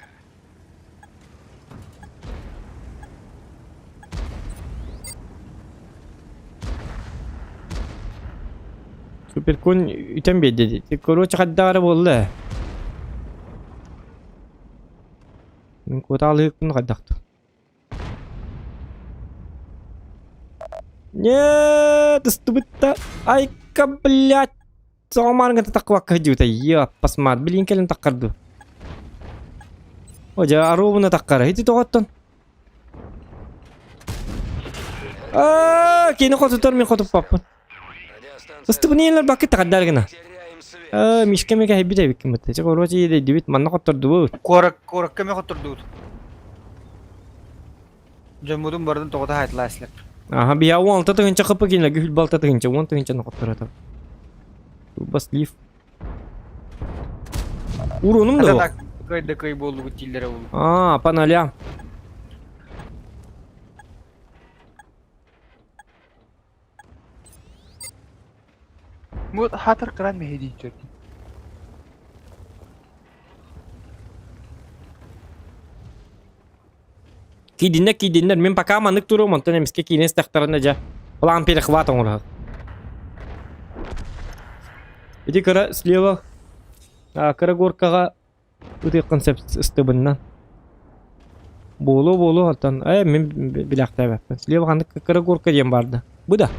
Суперкон үтэн биэрдэ дии. Короче, хайдах эрэ буолла ээ. Мин куотаалыыкпын хайдахтыы. Нет, ыстыбытта. Айка, блядь. Соҕомаарга таххыбакка сылдьыбыта. Йа, блин, кэлин таххарду. О, дьэ, аруобуна таххара. Ити тоҕоттон. Аа, кини хотутар мин хотуппаппын. Ыстыбын бакы тахардар гына. Аа, мишка мека хэббит эбиккин бытта. Чэ, короче, едейдибит, манна хоттордубут. Куорак, куоракка ме хоттордубут. Дьоммутун бардын тоҕото хаайтылаа Аха, бия 16 тыһыынча хп кинилэргэ хүл балта тыһыынча, 10 тыһыынчаны хотторото. Бас лифт. Уронум да Так, кый да кый буоллубут дииллэрэ буолу. Аа, паналя. Вот хатыр кыран мэһэйдииччэр. Киидиннэр киидиннэр мин пока маннык туруом онтон эмискэ киинэ истэхтэринэ дьэ план перехват оҥоруох. Ити кыра слева кыра горкаҕа ытыаххын сөп ыстыбынна. Буолуо буолуо оттон э мин билэхтээбэппин. Слева ханнык кыра горка диэн баар да. Бу да.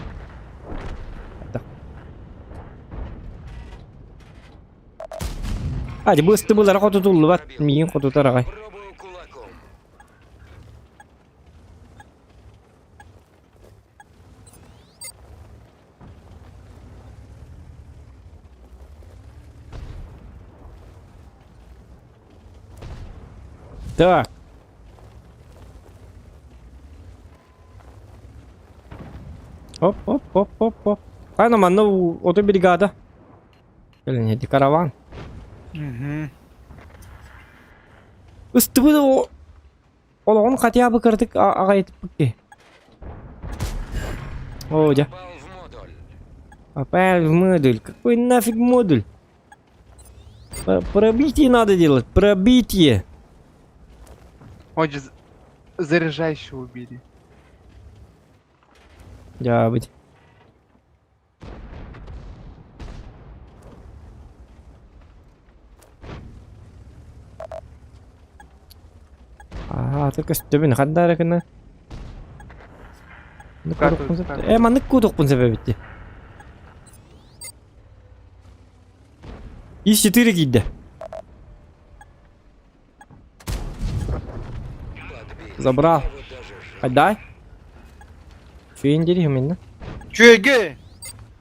Adi бу ыстыбылара хотутуллубат. Миигин хотутар аҕай. Пробую кулаком. Так. Оп, оп, оп, оп, оп. Хайна манна ото бригада. Блин, эти караван. Угу. Ыстыбыт олоҕун хотя бы кырдык аҕай О, дьэ. Попал в модуль. Попал в модуль. Какой нафиг модуль? Пробитие надо делать, пробитие. Ой, заряжающего убили. Да, быть. Аа, ты көстөбүн ханна эрэ гына. Э, маннык куутукпун сөбөбүтти. Ис-4 киирдэ. Забрал. Отдай. Финдери именно. Чүөгэ!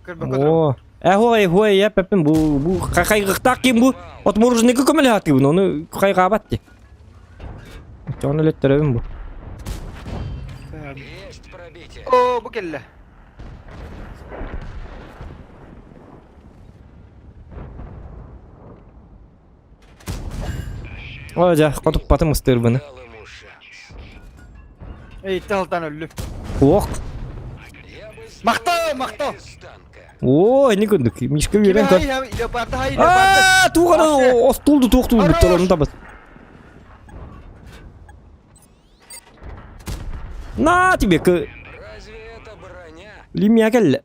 О, э хой, я пеппин бу бу хайгыктаах ким бу? От мороженыйга көмөлөһө ону хайгаабат ди. Очону өлөттөрөбүн бу. Есть пробитие. О, бу кэллэ. О, дьэ, хотуппатым ыстыырбыны. Дал ему шанс. Эй, талтан өллү. Ох, Я бы Махтал, махтал! из танка. Оо, ини курдук. Мишка үөрэн көр. Леопарда хай, леопарда. Аа, туох эрэ остуолду туох туурбуттар ону табыс. На тебе к Разве это броня? Лимия кэллэ.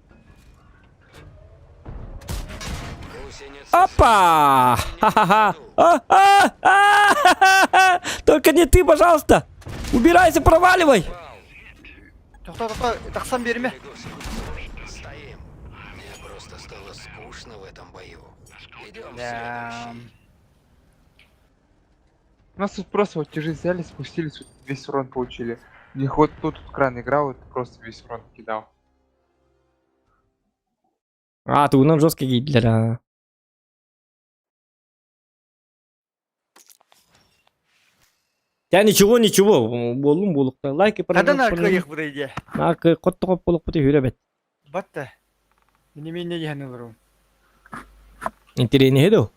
Гусеница Опа! Ха-ха-ха! А, а, а! Только не ты, пожалуйста! Убирайся, проваливай! Тохто, тохто, тахсан биэримэ. Стоим. Мне просто стало скучно в этом бою. Идем в Да. следующий. У нас тут просто вот тяжи взяли, спустились, вот весь урон получили. У них вот тут, тут кран играл, вот просто весь урон кидал. А, тугунан жестко киирдилэр а. Я ничего, ничего, буоллум буолукта. Лайки Хада наркыйых бу идея. Наркы хоттоҕоп буолукпут үһүрэ бэт. Батта. Мини минне диһэн ыларым. Интэриэһинэй доо.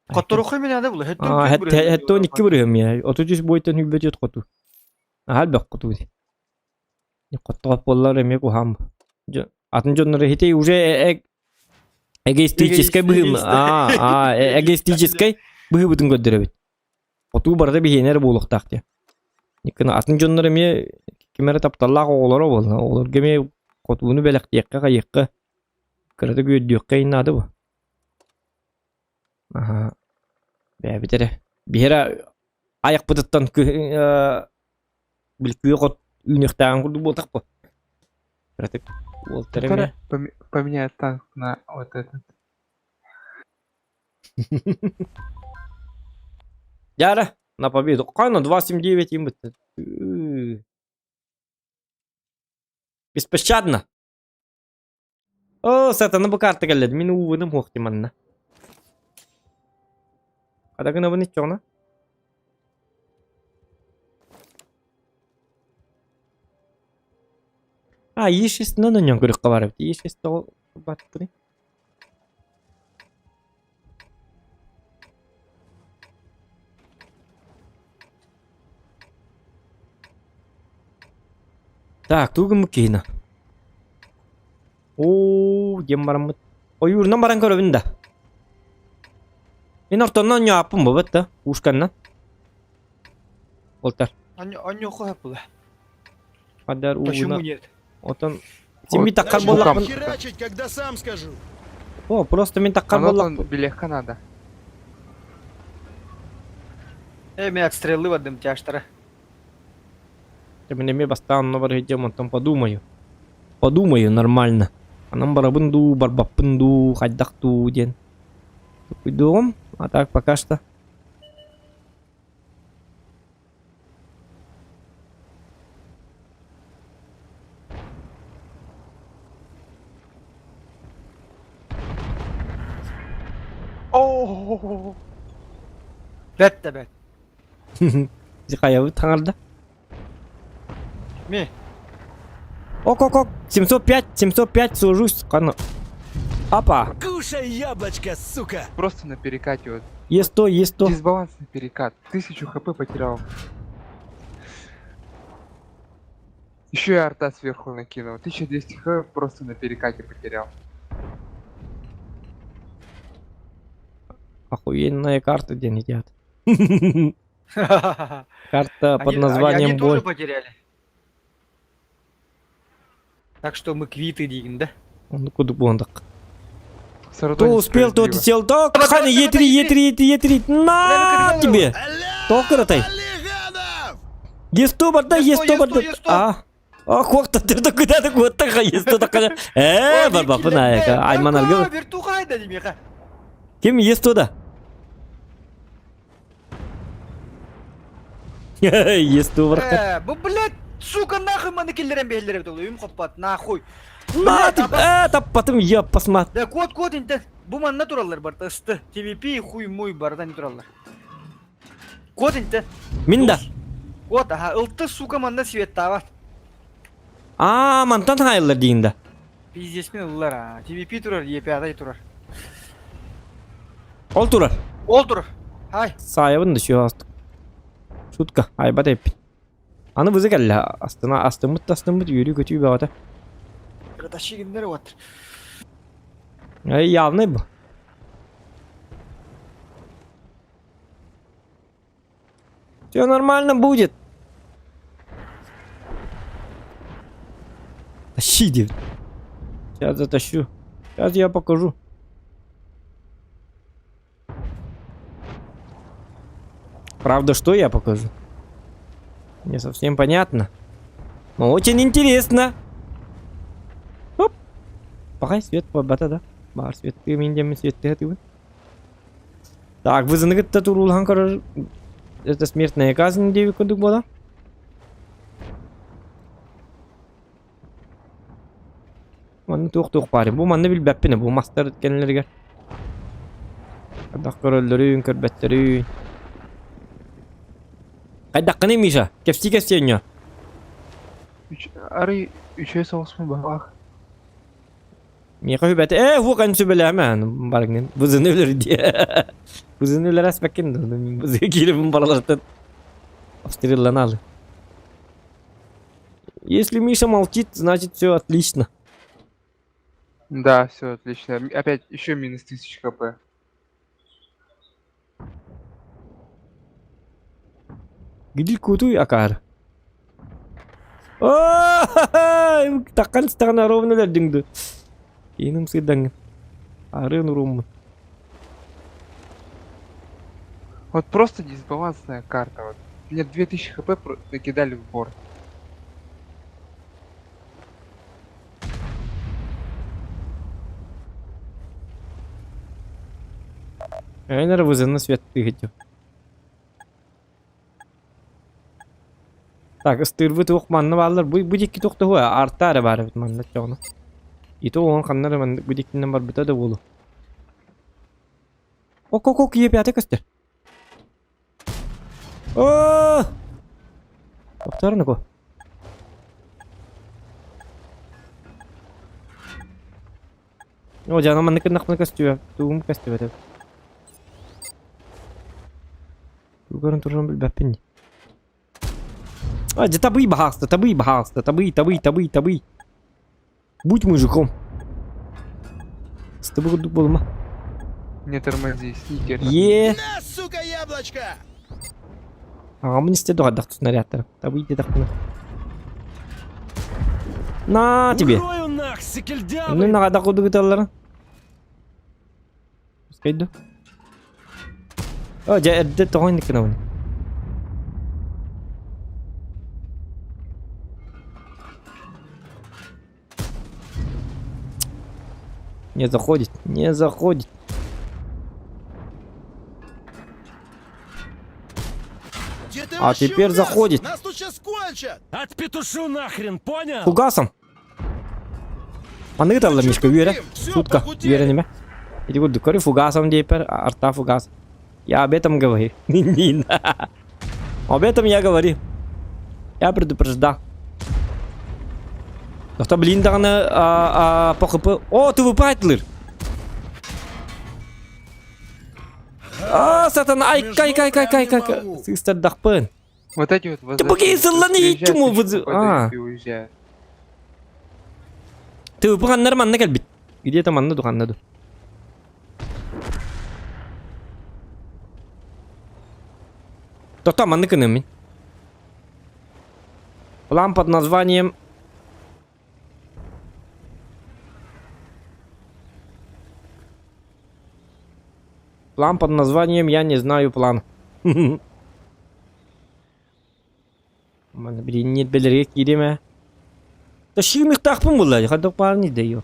Хотторуху мин ада була. Аа, хэттон икки бырыһым я. 33 бойтон хүлбөтүөт хоту. Аһал бөх хоту. Хоттоҕоп буоллар эмиэ куһаам. Атын дьоннор ити уже эгоистическай быһыым. Аа, аа, эгоистическай быһыыбытын көрдөрөбүт. Хотуу барыта биһиэнэ эрэ буолуохтаах диye. Иккини атын дьоннор эмиэ ким эрэ тапталлаах оҕолоро буолла. Оҕолорго эмиэ хотууну бэлэхтиэххэ, хайыахха, кыратык үөрдүөххэ наада бу. Аһаа. Бэйэбит эрэ. Биһи эрэ айахпытыттан били күөх от үүнүөхтээҕин курдук буолтах буо. Кыратык уолтар эмиэ. Поменяй танк на вот этот. Дьара, на победу. Хана 2.79 им Беспощадно. О, сатана бу карта кэллэ. Мин ууным хуохти манна. Адагынабын иччоҕуна. А, Е6 нон көрүөххэ баар эбит. Е6 тоҕо баттыный? Так, тугу гыммыт киһини? Оо, диэн бараммыт. Ойуурунан баран көрөбүн да. Мин ортоннон оонньооппун буолбат да, ушканнан. Олтар. Онньуохха сөп була. Хадар Почему ууна. нет? Отон син таккар Начни буоллахпын. херачить, когда сам скажу. О, просто мин таккар Онон буоллахпын. билиэххэ наада. Э, мен от стрелы бардым тяжтара. Мин эмиэ бастаан онно барыһыдьам, онтон подумаю. Подумаю нормально. Анан барабын дуу, барбаппын дуу, хайдах дуу диэн. Тупуйдуоҕум, а так пока что. Оо! Бэт да бэт. Хайабыт таҥарда. Ми. Ок, ок, ок. 705, 705 сложусь. Кана. Апа. Кушай яблочко, сука! Просто на перекате вот. Е100, Е100. Дисбаланс на перекат. 1000 хп потерял. Еще и арта сверху накинул. 1200 хп просто на перекате потерял. Охуенная карта, где они едят. Карта под Они- названием Они тоже Бой. потеряли. Так что мы квиты диин, да? Он куда буондак. Сородо Кто успел, тот и несправедливо. сел. Так, Ханя, Е3, Е3, Е3, Е3. На тебе! Тоқыратай. Алиганов! Е100 барда, Е100, Е100 барда. Е100. А. А, хуакта, ты куда ты куда Е100 такая. Э, барбапын аяка. Айман алгы. Вертуха да демеха. Ким Е100 да? Е100 барда. Э, бу блядь, сука, нахуй маны киллерен бэһэллэр эбит ол, өйүм хоппат, нахуй. На тебе! Э, таппатым, я посмотри. Да код код интен. Бу манна тураллар барта ысты. TVP хуй муй бардан тураллар. Код интен. Мин да. Код, аха, ылты сука манна светтаабат. А, мантан хайыллар дейін да. Пиздец мин ыллар а. TVP турар, ЕПА турар. Ол турар. Ол турар. Хай. Саайабын да сүйө астык. Шутка, айбат эппит. Аны бызы кэллэ, астына астыммыт да астыммыт үөрүү көтүү бөҕөтө. Кратащигиннер вот. Явный был. Все нормально будет. Тащи, дед. Сейчас затащу. Сейчас я покажу. Правда, что я покажу? Не совсем понятно. Но очень интересно. Оп. Пока свет бата да. Бар свет ты миндем свет ты ты. Так, вызыны кытта туруулаһан көрөр это смертная казнь диэбит курдук буола. Манна туох-туох баар бу манна билбэппин бу мастар кэннилэригэр хайдах көрөллөрүн көрбөттөрүн хайдаххыный Миша кэпсии кэпсии онньо Арый үчүгэй соҕуспун баҕах. Миэхэ үбэтэ ээ уох эн сүбэлээмэ барыҥын бызыны өлөр диэ бызыны өлөр аспаккын бызы кииребин баралартан обстрелланалы если Миша молчит значит все отлично Да, все отлично. Опять еще минус 1000 хп. Гидил кутуй акаар. Таккан стана ровно дәрдиңді. Иным сыйдаң. Арын уруммун. Вот просто дисбалансная карта. Вот. Мне 2000 хп накидали в борт. Айнар вызыны свет тыгытю. Так, ыстыырбыт уох манна бааллар. Бу бу дикки туох туһуа арта эрэ баар эбит манна чоҕуна. Ито уон ханна эрэ маннык бу диккинэн барбыта да буолуо. Ок-ок-ок иэпээтэ көстөр. Оо! Тохтоор О, дьэ, маннык гыннахпына көстүө. Тугум көстүбэтэ. Тугу көрөн турарын билбэппин дии. А, дьэ табый баһаалыста, табый баһаалыста, табый, табый, табый, табый. Будь мужиком. Стыбы курдук буолума. Не тормози, сникер. Е. На, сука, яблочко! Аҕамын истэ доҕордох снарядтар. Табый диэтэхпинэ. На тебе. Урою нах, сикельдявый! Онно наҕада курдук ыталлара. Пускай О, дьэ эрдэ тоҕо инник гынабын. Не заходит, не заходит. Где ты А вообще теперь увяз? заходит. Нас тут сейчас кончат! Отпетушу нахрен, понял? Фугасом. Маннык ыталлар Мишка үөрэ. Всё, Сутка похудели. үөрэнимэ. Ити курдук көрү фугасом диэппэр арта фугас. Я об этом говорю. Об этом я говорю. Я предупреждал. Тохто блин даҕаны по ХП. О, ты выпатлыр. А, сатана, ай, кай, кай, кай, кай, кай, кай. Сыстардахпын. Вот эти вот Ты поки возвращаются, сыллан приезжают, ииччим тысячу хп А. дают и уезжают. Ты выпаганнар манна кэлбит. Где-то манна ду ханна ду. Тохто манны кыныммин. План под названием План под названием «Я не знаю план». Манна билинниит бэлэргэ киириэм ээ. Тащыыныктаахпын буолла дии, хайдах баарын идэйио.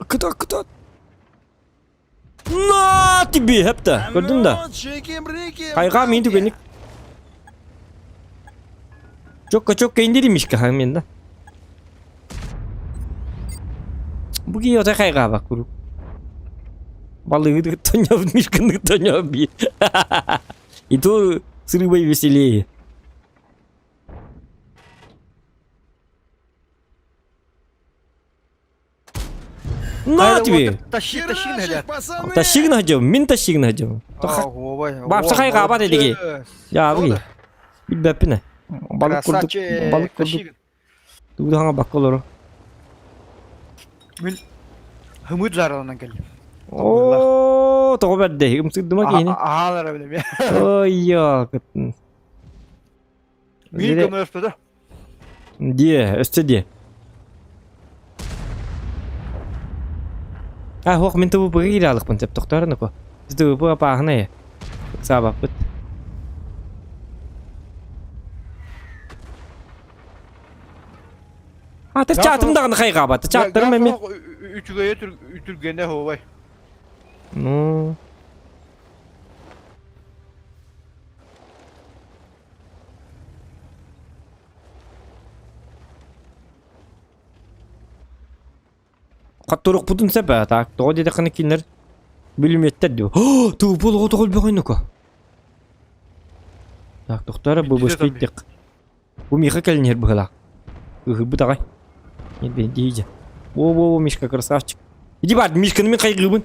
Кытат, кытат. На тебе, хепта. Көрдүн да? Ну, чики-брики, Хайҕаа мин түгэнник. Чокка чокка индири мишка мен да. Бу киһи отой хайҕаабак куруук. Балыгы тонёв мишканы тонёв би. И то с рыбой веселее. На тебе! Тащи, тащи Херачь их, нагляд. пацаны! Тащи гына мин тащи гына Бапса хайҕаабат эдиги. Дьаабы. Билбэппин ээ. Балык курдук, Красавчик, балык курдук. тащи. Тугу да хаҥабакка олорор. Мин хымыт жараланан кэллим. Оо, тоҕо бэрдэй, ымсыырдыма киһини. Аһаалара билэми. Ой, ёкытын. Мин көмөлөспөтө. Дие, өстө дие. А, хуох, мин ТВП-га киирэ алыкпын сөп тохтоор ныко. ТВП апааһынай. Ыксаабаппыт. Аты чаатым даҕаны хайҕаабат. Чааттарым эми. Үчүгэйэ үтүргэнэ хообай. Ну. Хотторукпутун сөп ээ, так, тоҕо диэтэххинэ кинилэр бүлүмүөттэр дио. Туупул оҕо тоҕо өлбөҕөйнуко. Так, тохтоор бу бышкыйдык. Бу Миха кэлин иһэр быһыылаах. Ыһыйбыт аҕай. Иди Во-во-во, Мишка, красавчик. Иди бар, Мишканы мин хайгыыбын.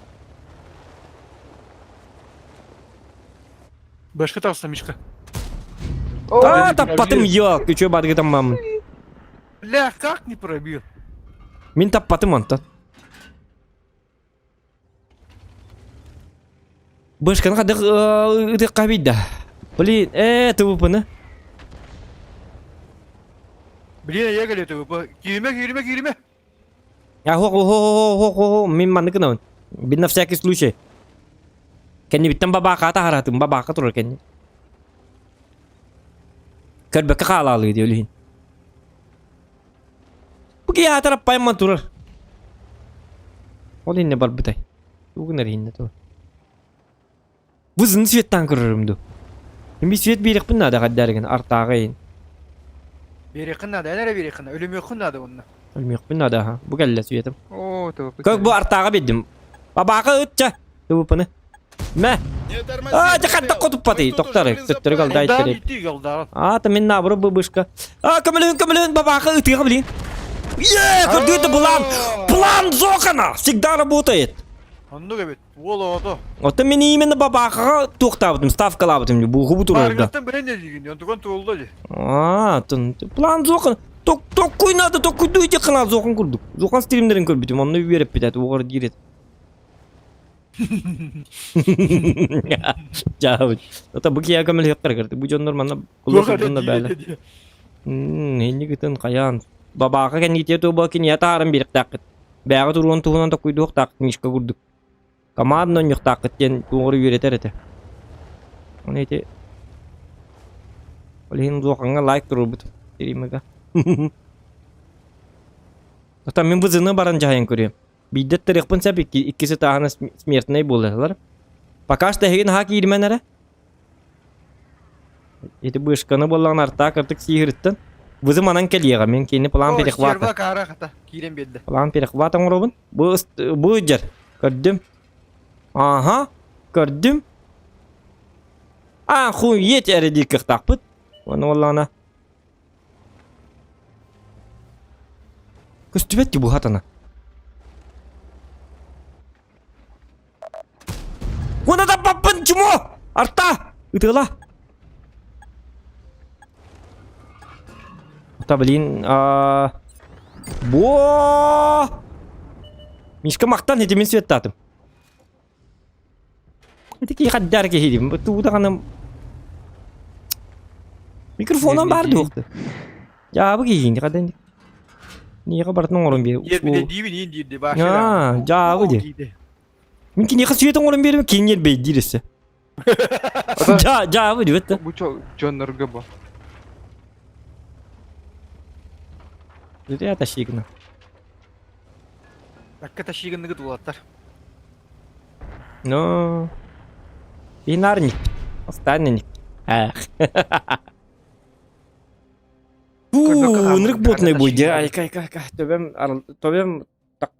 Башка тахса Мишка. А, таппатым, ёк, үчү бадыгытам мамын. Бля, как не пробил? Мин таппатым онтон. Бышканы хадых ытыкка бийда. Блин, ТВП-ны. Блин, я говорю, ТВП. Кириме, кириме, кириме. А, хо хо хо хо хо мин маннык гынабын. Бин на всякий случай. Кэннибиттэн бабаакаата харатым, бабаака турар кэнни. Көрбөккө хаалаалыы диye өлүһүн. Бу киһи аатар аппайымман турар. Ол инне барбытай. Тугун эрийинне тур. Бу зын светтан көрөрүм ду. Мен свет биэриэхпин наада хаддарыгын артааҕа иһин. Биэриэххин наада, эн эрэ биэриэххин наада, өлүмүөххүн наада уонна. Өлүмүөхпүн наада аха. Бу кэллэ светым. Оо, ТВП. Как бу артааҕа биэрдим. Бабаака ытча. ТВПны. Мэ. А, дьэ хантан хотуппатый? Токтары, төттөрү галдай Голдаан итти голдаан. А, та мин наоборот быбышка. А, көмөлөһүн, көмөлөһүн, бабаака ытыаҕа блин. Е, көрдүгүт да план. План Зохана всегда работает. Оннук эбит. Уол оҕото. Оттон мин именно бабаахаҕа туохтаабытым, ставкалаабытым буухубу турарга. Барыгыттан билэн дии онтуган туолла дии. А, тон план Зохан. Ток токкуй надо, токкуйдуу ити канал Зохан курдук. Зохан стримнерин көрбүтүм, онно үөрэппит этэ, уҕар диир этэ. Дьаабыт. Ата бу киһи көмөлөһүөхтэрэ кырты. Бу дьоннор манна кулук дьоннор бээлэр. Иннигитин хайаан. Бабааха кэннигитиэ туоба киниэ тааран биэриэхтээххит. Бээҕэ туруон туһунан токуйдуохтааххыт Мишка курдук. Командно онньуохтааххыт диэн туоҕу үөрэтэр этэ. Оны ити Ол иһин улахаҥҥа лайк туруорбут стримыга. Оттон мин бызыны баран дьаһайан көрүөм. Биирдэ аттарыахпын сөп, иккис этааһына смертнэй буолалар. Пока что эһигин аһаа кииримэн эрэ. Ити бышканы буоллаҕына артаак артык сииһириттэн. Вызы манан кэлиэҕэ, мин кини план перехвата. Стерва кара хата киирэн биэрдэ. План перехвата оҥоробун. Бу бу ыдьар. Көрдүм. Ага, көрдүм. А, хуй, эрэ диир кыахтаахпыт. Уонна буоллаҕына Көстүбэт дии буһатана. Уонна таппаппын чмо! Арта! Ытыала! Та блин, а... Бо! Мишка махтан итимин светтаатым. Ити киһи хаддар киһи дим. Туу даҕаны Микрофонан баар дуохты. Дьаабы киһиин хадан. Ниэхэ барытын оҥорон биэр. Диэбитэ диибин иин диирди Аа, дьаабы ди. Мин киниэхэ сүөт оҥорон биэрим киниэр бэйдиир өссө. Дьаа дьаабы дибит да. Бу дьоннорго бу. Зря тащигна. Такка тащигынныгыт уолаттар. Ну, бинарник. Останник. Эх. Фу, ынырык ботный будет. Ай, кай, кай, кай. Төбөм, төбөм так.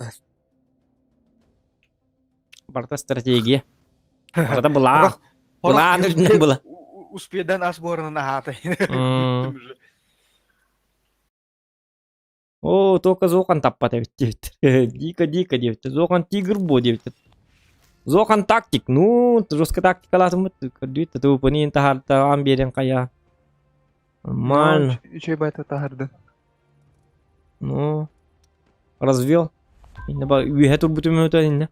Барта стратегия. Барта была. Была, үрдүнэн была. Успедан ас буоранын аһаата. Оо, только Зохан таппат эбит диэбиттэр. Дико дико диэбиттэр. Зохан тигр буо диэбиттэр. Зохан тактик. Ну, жестко тактикалаатыммыт. Көрдүүт, тупанин таһаарта, аан биэрэн хайа. Нормально. Үчүгэй байта таһырдын. Ну, развел. Инне ба үөһэ турбутум өтө инне.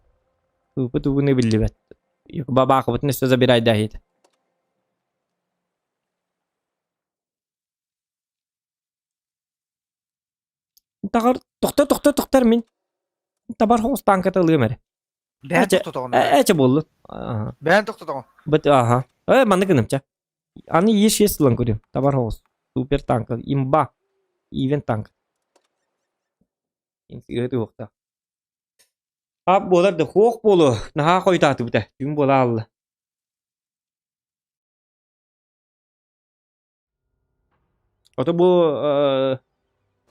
Тупы тугуны биллибэт. Бабаакыбытын өссө забирай даһит. Тахар тохтор тохтор тохтор мин. Табар хоҕус тааҥката ылыам эрэ. Бэйэн Эчэ тохтотоҕун. эчэ буоллун. Аха. Бэйэн тохтотоҕун. Быт аха. Э маннык гынымча. Аны еш еш ылан көрүм. Табар хоҕус. Супер танк. Имба. Ивент танк. Инсигэ туохта. Ап буолар да хуох буолу. Наһаа хойутаатыбыта. Түүн буола аалла. Ото бу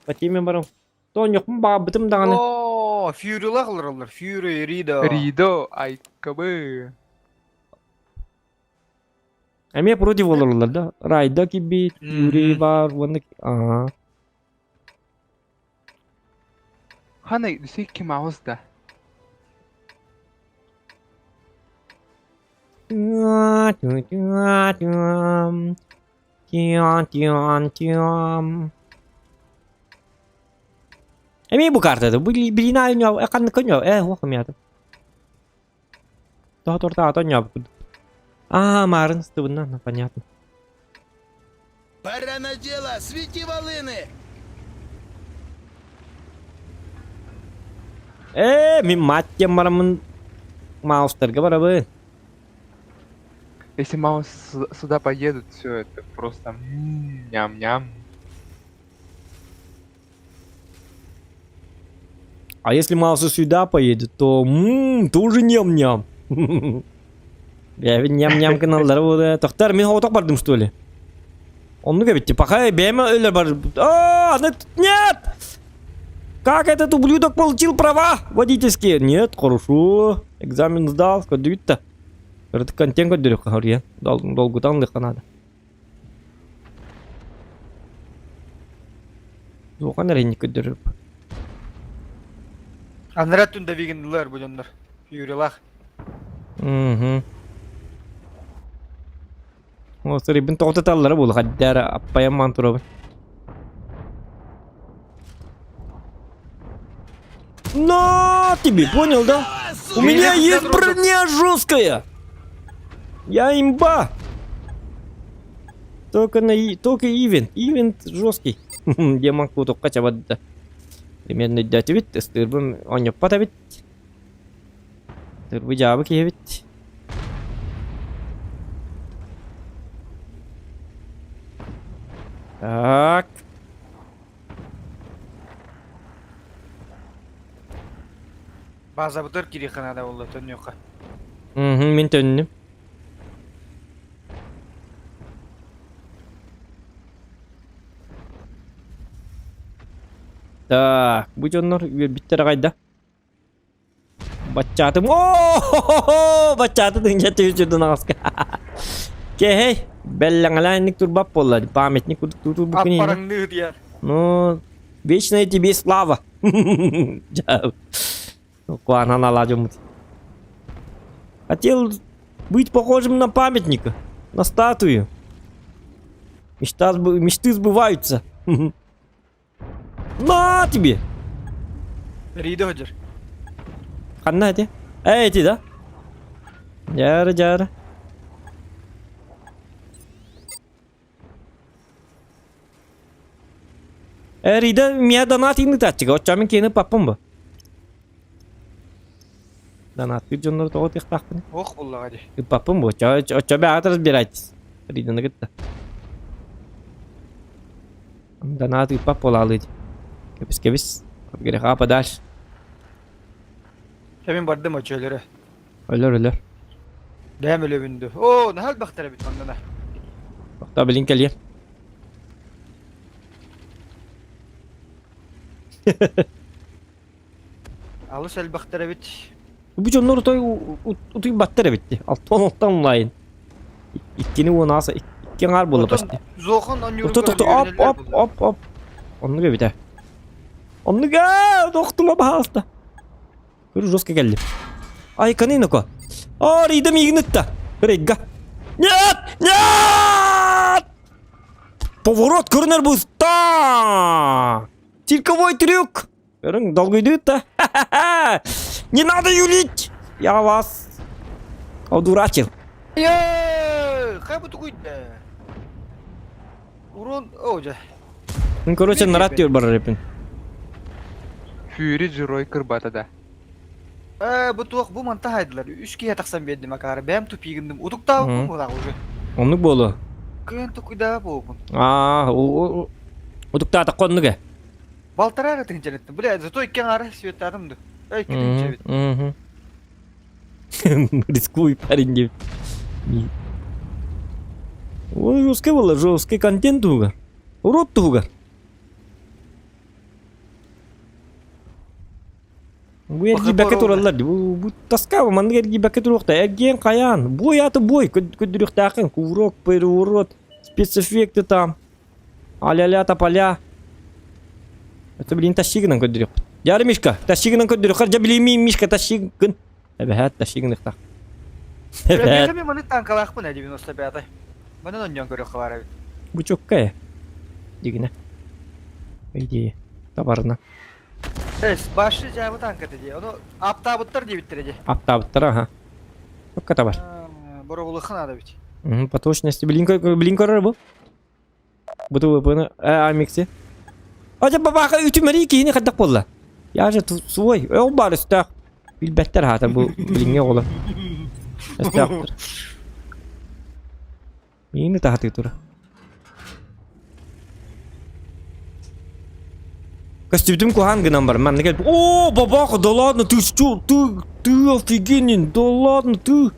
Фатиме барым. Тоонньохпун баабытым даҕаны. Оо, Фьюрилах олороллор. Фьюри, Ридо. Ридо, Айкабы. Эмиэ против олороллор да. Райда кибит, Фьюри бар, уонна аа. Хана десек ким аҕыс да? Эмиэ бу картада бу билина ойноо ханнык ойноо э уох миятым тоһоторто ойнообуккун аа маарын ыстыбынна понятно Пора на дело, свети волыны! Ээ, мин мать диэн бараммын маустарга барабын. Если маус сюда поедут, все это просто ням-ням. А если Маусы сюда поедет, то ммм, тоже ням-ням. Я ведь ням-ням каналлары буолла. Тохтар, мин хоҕотох бардым, что ли? Оннук эбит, пока бэйэм өлөр бар. А, нет! Как этот ублюдок получил права водительские? Нет, хорошо. Экзамен сдал, көрдүгүт-то. Көрдүк контент көрдүрүк харуйан. Долгутан лыха надо. Туохан эрэ инник көрдөрөр. Анараа түн давигиннылар бу дьоннор. Фьюрилах. Мгм. О, сырыбын тоҕотуталлара буолуо хаддара аппайан маан турабын. На тебе, понял, да? У меня есть броня жесткая! Я имба! Только на только ивент. Ивент жесткий. Демон кутукка чабадда. Примерно өйдөөтүбүт, ыстыырбын оонньоппот эбит. Тырбы дьаабы киһи эбит. Так. Базабытыр кириэххэ наада буолла төннүөххэ. Мгм, мин төннүм. Так, бу дьоннор үөрбүттэрэ хайда? Баччаатым. О, баччааты тыынча түһүчүрдүн аҕаска. Кэһэй, бэллэҥэлээнник турбат буолла. Памятник курдук тутурбуккун иһинэ. Аппараҥныы диэн. Ну, вечная тебе слава. Куанан аладьыммыт. Хотел быть похожим на памятника, на статую. Мечта, мечты сбываются. На тебе! Риде сылдьар. Ханна эти? Эй, эти, да? Дьара, дьара. Э, Рида, меня донат ыытааччыга, оччо мин киэни паппын бу. Донаттыыр дьоннору тоҕо тыахтаахпын? Ох буллаҕа дии. Ыппаппын бу, оччо оччо бэҕэт разбирайтесь. Риданы кытта. Донат ыыппат буолаалыы дии. Кэбис кэбис. От греха подальше. Чэ мин бардым оччо өлөрө. Өлөр өлөр. Бэйэм өлөбүн дуу. Оо, наһаа элбэхтэр эбит манна. Тохтоо билин кэлиэм. Алыс элбэхтэр эбит. Бу дьоннор утой утуйбаттар эбит дии. Алтан алтан онлайн. Иккини уон аас икки аҥаар буолла почти. Зохан онньууру Тохто тохто оп оп оп оп. Оннук эбит ээ. Оннук ээ тохтума баһаалыста. Көрү жестко кэллим. Ай, каниноко. А, Рида миигин ытта. Рейга. Нет! Нет! Поворот көрүнэр буста! Цирковой трюк! Көрүҥ, долгуйдуут да. Не надо юлить! Я вас одурачил. Хай бу тугуйда? Урон, о, дьэ. Ну, короче, нарад диир барар эпин. Фьюри Джерой кырбата да. Э, бу туох бу манта хайдылар. Үс киһи тахсан биэрдим акаары. Бэйэм тупигындым. Утуктаабыппын буолаах уже. Оннук буолуо. Кыайан тукуйдаабап буолбун. Аа, утуктаатахха оннук ээ. Балтараа эрэ тыһыынчаныттым. Бля, зато икки аҥаара светтаатым ду. Эй, икки тыһыынча эбит. Рискуй, парень диэбит. Ой, жесткий буолла, жесткий контент туһугар. Урод туһугар. Бу эргийбэккэ тураллар дии. Бу, бу тоска маннык эргийбэккэ туруохта. Эргиэн хайаан. Бой ааты бой. Көддүрүөхтээххин. Кувырок, переворот, спецэффекты там. Аля-ля тополя. Это, блин, тащи гынан көрдүрүөхпүт. Дьары Мишка, тащи гынан көрдүрүөх. Дьэ, блин, Мишка, тащи гын. Эбэһээт, тащи гыныхтаах. Эбэһээт. Мин маны танкалаахпын ээ 95-й. Манан онньон көрүөххэ баар эбит. Бу чокка ээ. Дигинэ. Идея. Табарына. Эс, башы дьаабы танката дии. Ону аптаабыттар диэбиттэрэ дии. Аптаабыттар, аха. Чокка табар. Боробулуха надо ведь. По точности. Блин, блин көрөр бу. Бу ТВП-ны амикси. А дьэ бабаха үтүмэри киһини хайдах буолла? Я же свой, ол баар өстөөх. Билбэттэр хаата бу билиҥҥи оҕолор. Өстөөхтөр. Миини таһатыы тура. Көстүбүтүм куһаан гынан бар. Манна кэлбит. О, бабаха, да ладно, ты что, ты, ты офигенен, да ладно, ты.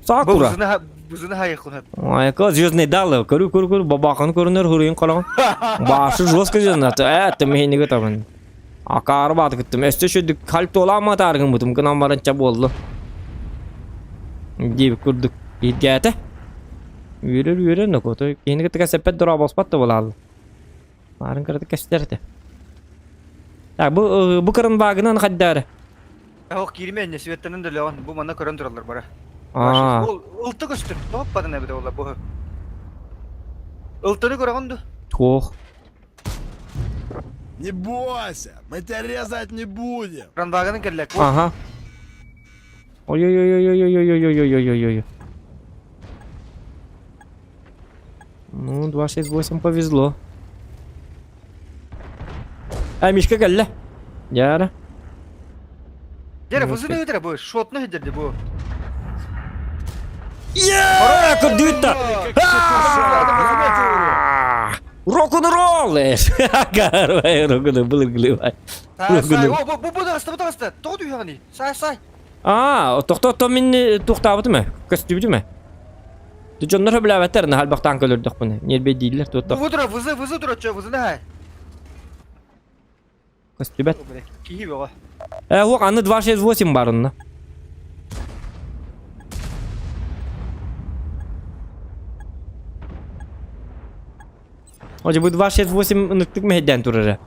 Сакура. Бузуна хайыххун. Айка звездный далы. Көрү көрү көрү бабаханы көрүнөр хуруйун қалағын. Башы жестко звездный. Э, тымыхинниге табын. Акары баты күттүм. Өстө шүдүк кальп тола тааргын бутум гынан баранча болду. Дип курдук. Иргәте. Үөрөр үөрөр нокото. Киһини кытта кэсэппэт дора боспат да болаалла. Марын кыраты кэстерте. Так, бу бу кырын багынан хаддары. Ох, киирмэ инне светтанын да леон бу манна көрөн тураллар бара. Аа. Ол ылты көстөр. Топ батын эбит ола бу. Ылтыны көрөҕүн ду? Туох. Не бойся, мы тебя резать не будем. Ранваганы кэллэк. Ага. Ой-ой-ой-ой-ой-ой-ой-ой-ой-ой-ой. Ну, 268 повезло. А, Мишка кэллэ. Дьара. Дьэрэ, бузуну өтөрө бу, шотну өтөрдө бу. Е, көрдүбүт Рок-н-ролл! Карвай, рок-н-ролл, былыргылыбай. Сай, о, бу бу бу таҕыста, бу таҕыста. Тоҕо түһэҕиний? Сай, сай. Аа, тохтоо мин туохтаабытым ээ, көстүбүтүм ээ. Дьоннор сөбүлээбэттэр, наһаа элбэхтээн көлөрдөхпүнэ. Ньиэрбэйдииллэр туоттах. Бу тура, вызы, вызы тура, чё, вызы наһаа. Көстүбэт. Киһи бөҕө. Э, уох, аны 268 бар онно. Отже, бу 268 ыныктык мэһэйдээн турара.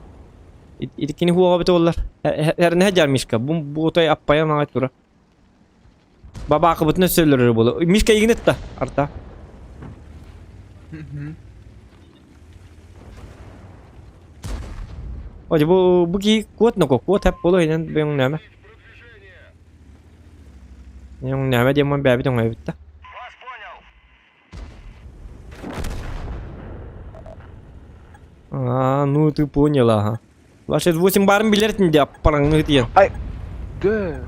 Итиккини хуоҕа бит оллар. Эрнэһэ дьар Мишка, бу бу отой аппайан аҕай тура. Бабаакыбытын өссө өлөрөр буолуо. Мишка игин ытта, арта. Отже, бу бу киһи куот ноко, куот хэп буолуо инэн бэйэҥ нөмэ. Нөмэ диэммин бэйэбит оҥойбут да. А, ну ты понял, ага. 268 барын билэртин дии аппараҥны тиийэн. Ай, да.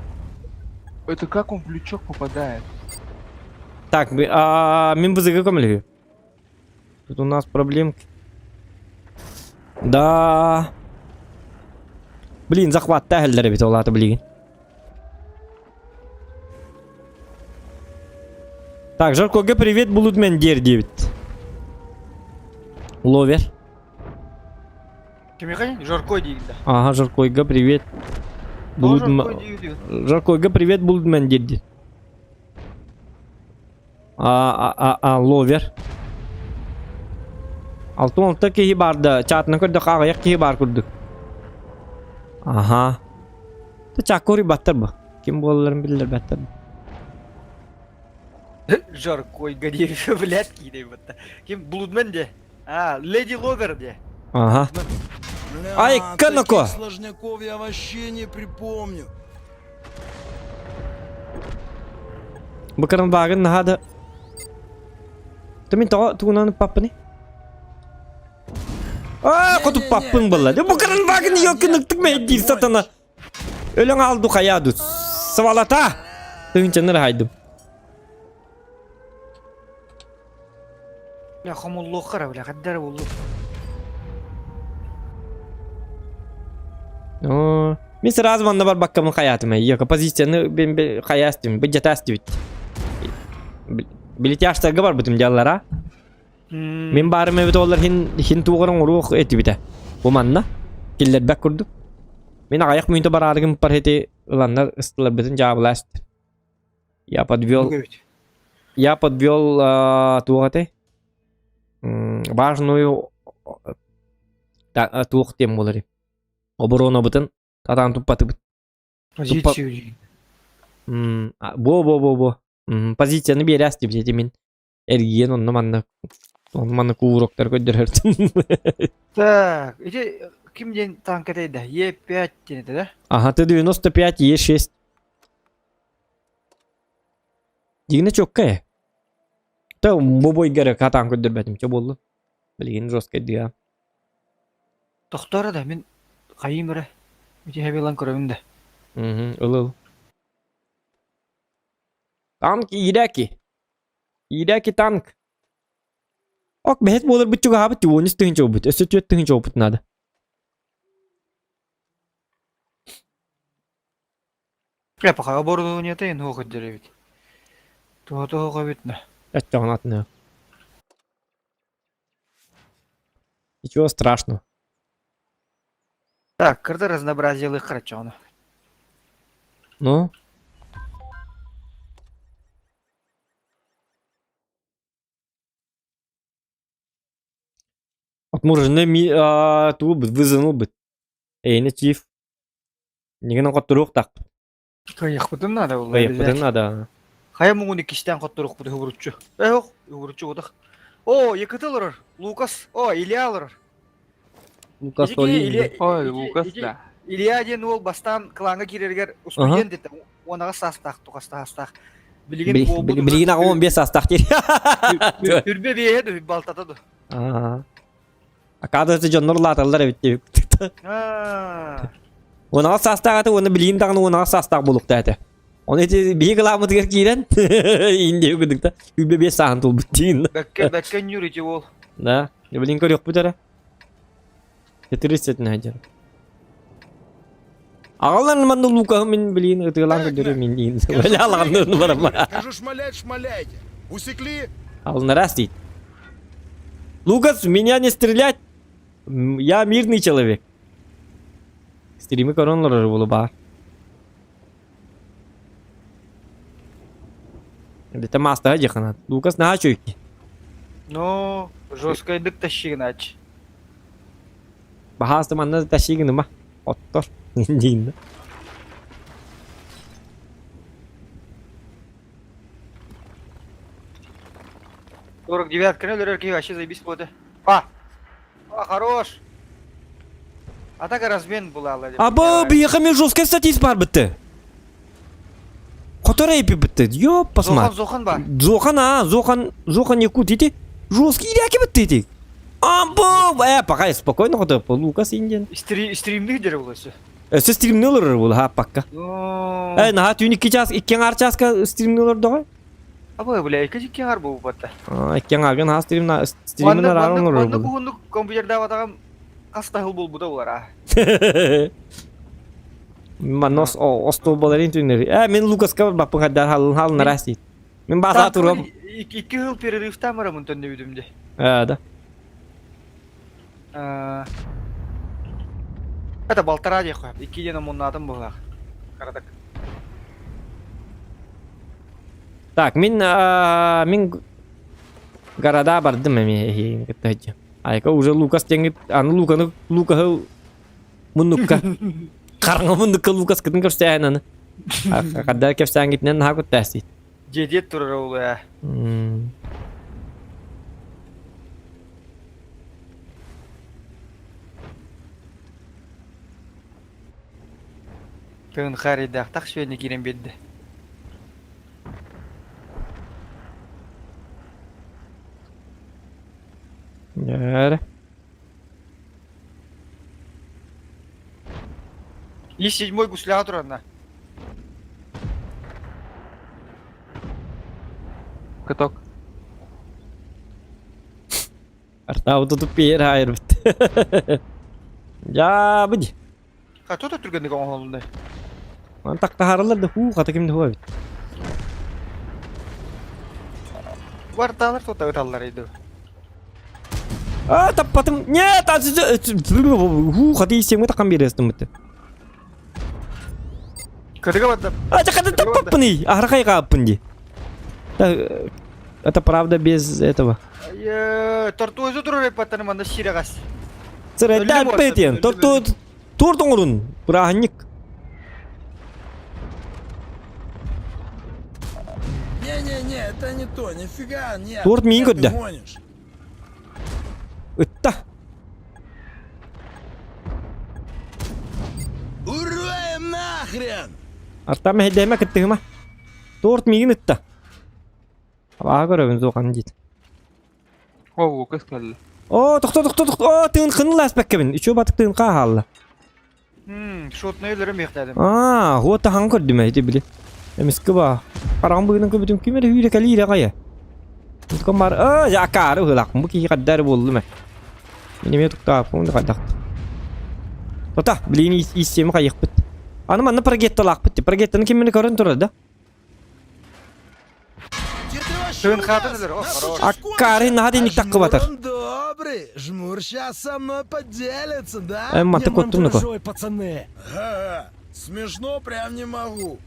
Это как он в лючок попадает? Так, а, мин бызыгы көмөлөһү. Тут у нас проблемки. Да. Блин, захватта эһэллэр эбит ол аата билигин. Так, Жаркоге привет, Булудмен диэр диэбит. Ловер. Кимиэхэ? Жаркой диигин да. Ага, Жаркойга привет. Булудмен. Жаркойга привет, Булудмен диэр диир. А, а, а, ловер. Алтын алта киһи баар да, чаатынан көрдөххө аҕыйах киһи баар курдук. Аха. Чаакка уруйбаттар бу. Ким буолалларын биллэрбэттэр. Жаркой Гадеев, блядь, киинэй батта. Ким Блудмен де? А, Леди Ловер де. Ага. Бля, Ай, Канако! таких сложняков я вообще не припомню. Бу карамбаагын наһаа да... Ты мин тоҕо тугунан паппыный? Аа, хоту паппын была. Бу карамбаагын ёккыныктык мэйдиир сатана. Өлөң алду хайаду. Свалата! Тыһынчаннар хайдым. Бля, хомуллуохха бля, хаддара буллу. Оо, Мин сразу манна барбаккамын хайаатым Йока позицияны бен хайаастым, быдьатаастыбит. Билетяштарга барбытым дьаллара. Мин баарым эбит олар хин хин туоҕаран уруох этибитэ. Бу манна киллэрбэк курдук. Мин аҕайах мүнтэ бараарыгым пархети ыланнар ыстыларбытын дьаабылааст. Я подвел я подвел туох этэй? Важную туох диэн буолар оборонабытын татаан туппатыбыт. Позицию. Бо бо бо бо. Позицияны биэрээс диэбит мин эргийэн онно манна онно манна кууроктар көрдөрөртүм. Так, ити ким диэн танк этэй да? Е5 диэн этэ да? Ага, Т-95, Е6. Дигинэ чокка Та бу бойгара катаан көрдөрбөтүм чэ буоллун. Билигин жесткайдыга. Тохтоор да мин хайыым эрэ. Ити хэбилан көрөбүн да. Мгм, ыл ыл. Танк иирээки. Иирээки танк. Ок, бэһэт буоларбыт чугаһаабыт 13 тыһыынча буолбут. Өссө 4 тыһыынча буолбут наада. Э, пока оборудованиета ин хуох эбит. Туһа туһуох эбит на. Өттөҕүн атыныа. Ничего страшного. Так, кырда разнообразие харачону. Ну? Отмороженный ми тугу быт вызаныл быт. Эйне чиф. Нигинен хотторуохтаахпыт. Кыайыахпытын наада буолла. Кыайыахпытын наада. Хайа муҥун иккистээн хотторуохпут уһугуруччу. Э, ох, уһугуруччу утах. О, Якыты олорор. Лукас. О, Илья олорор. Лукас Илья, Ой, Лукас, да. Илья диэн уол бастаан клаҥҥа киирэригэр устудьуон дэтэ 10 саастаах тухастаах. Билигин Билигин аҕа 15 саастаах диир. Түрбэ биэһэ ду балтата ду. Акаадасы дьоннор улааталлар эбит диэбит. 16 саастаах этэ уонна билигин даҕаны 16 саастаах буолуохтаах этэ. Оны ити биһи кылааммытыгар киирэн индия кыдыкта үбэ биэс сааһын туолбут диин. Бэккэ бэккэ ньүр ити уол. Да, билин көрүөхпүт эрэ. Тетрис этин дьэн. Аҕалан манна Лукаһы мин билин ытыалаан көрдөрө мин диин. Бля алаҕаннарын барама. Скажу шмалять, шмаляйте. Усекли? Алынарас дейт. Лукас, меня не стрелять! Я мирный человек. Стримы көрөн олорор буолу баар. Бите маастаһа дьаханат. Лукас наһаа үчүгэй. Ну, жесткайдык тащигынач. Баһааста манна тащигыныма. Оттор. Диин. Сорок девятка өлөрөр киһи вообще заебись болды. А! А, хорош! Атака размен была. Аба, биһиэхэ мен жесткай статист бар бітті. Хотор эпи бітті. Ёп, посмотри. Зохан, Зохан бар. Зохан, а, Зохан, Зохан Якут, ити. Жесткий иряки бітті ити. Або, э, пока спокойно хотор, Лукас Индиан. Стримных дere буласы. Өссө стримни олорор була, ха, пакка. Э, наха түүн 2 час, 2 аңар часка стримни олор доҕой. Абы, бля, икки икки аңар буолбут батта. Икки аңаргын ха стримна, стримин араар олорор Маннык була. уһуннук компьютердаах атаҕым хас да сыл буолбута буолар аа. Манна остуолбаларын түннэри. Э, мин Лукаска баппын хаддар халын халын арас дейт. Мин бааса турам. Икки сыл перерывтаан барамын төннүбүтүм де. Э, да. Это балтараа диэх хоп. Икки диэн омуннаатым быһылаах. Каратак. Так, мин мин города бардым эми эһиги кытта сылдьан. Айка уже Лукас диэҥҥит аны Луканы Лукаһы муннукка хараҥа муннукка Лукас кытын көрсөөһүн аны. Хаддар кэпсээҥҥитинэн наһаа куттаастыйт. Дьиэтиэт турар ол ээ. Тыын хаарыйдаахтах сүөнэ киирэн биэрдэ. Эрэ. И седьмой гусляға туранна. Каток. Артаабыт туппиэр хаайырбыт. Дьаабы А то түргэнник оҥоһулунна. Ман тахтаһаралар да хуу хата ким да хуа эбит. Варталар тута ыталлар иду. А таппатым. Нет, хуу хата истиэмҥэ таххан биэрэстиммит. Кырыга барда. А хата таппаппыный. Аһара хайҕааппын дии. Это правда без этого. Тортуозу турар эппаттаны манна сирэҕэс. Сырэдда аппетиэн. Торту Туорт оҥорун, бырааһынньык. Не-не-не, это не то, нифига, нет. Туорт миин Нет, ты көрдө. гонишь. Ытта. Ура им нахрен! Артам мэһэйдээмэ кыттыһыма. Торт миигин ытта. Абааһы көрөбүн суохан диит. О, Лукас кэллэ. Оо, тохто, тохто, тохто. Оо, тыын хыныл ааспаккабын. Үчүгэй батык тыын хаалла. Шотнай өлөрө миэхтээдим. Аа, вот тахан көрдүм эти били. Эмискэ ба. Хараҕым быгынан көрбүтүм ким эрэ үүрэ кэлиирэ хайа. Тукам бар. Аа, я акаары ыһылаахпын бу киһи хаддар буоллум ээ. Мин эмиэ туктааппын да хайдах. Тота, билигин ииссиэми хайыахпыт. Аны манна прогетталаахпыт. Прогеттаны ким мени көрөн турар да? Тыын хаатын өлөр, о, хорош. Аккаары наһаа динник таккыбатар. Он добрый, жмур сейчас со мной поделится, да? Э, маты Не коттум nuko. мандражой, пацаны. Ага, смешно прям не могу.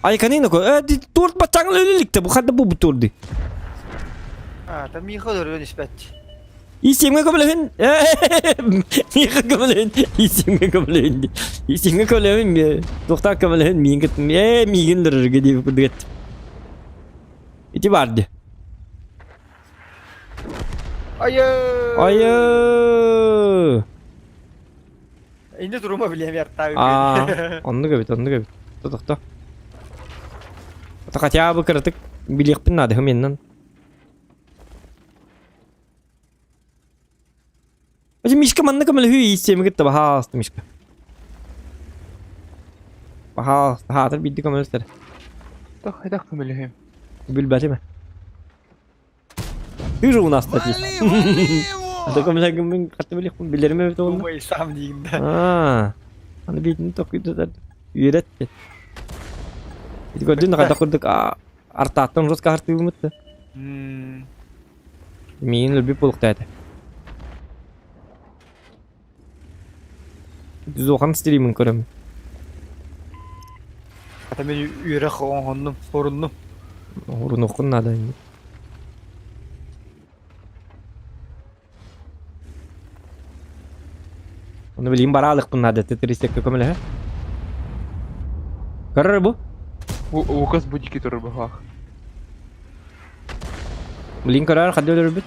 Айканы nuko. Э, торт бачаң өлөлүктэ бу хадда бу бу турды. А, там Миха өлөрөн испэт. Исиңе көмөлөһүн. Миха көмөлөһүн. Исиңе көмөлөһүн. Исиңе көмөлөһүн. Туохтаах көмөлөһүн миин кыттым. Ээ, миигин өлөрөргө диэбит курдук эттим. Ити баар дии. Айы! Айы! Инде турума билиэм яртаабы. Аа, оннук эбит, оннук эбит. Тохто. Хотя бы кыратык билиэхпин наада хыменнан. Ачы Мишка манна көмөлөһүү ииссиэми кытта баһааласта Мишка. Баһааласта хаатыр биирдэ көмөлөстөр. Тох хайдах көмөлөһүм. Билбэтим. Ты же у нас статист. Вали, вали его! А то көмөлөһүм хатты билиэхпин билэрим эбит уолла. Думай сам диигин да. Аа. Аны биитин токуйдутар үөрэтти. Ити көрдүн хайдах курдук артааттан жестко хартыыбымыт да. Миигин өлбүт буолуохтаа этэ. Зохан стримин көрөм. Ата мен үөрэх оҥоһуннум, хоруннум. Урунуоххун наада. Ону билигин бараалыкпын наада тетрисекке көмөлөһө. Көрөр бу. Лукас будики турар быһаах. Билигин көрөр хадды өлөрбүт.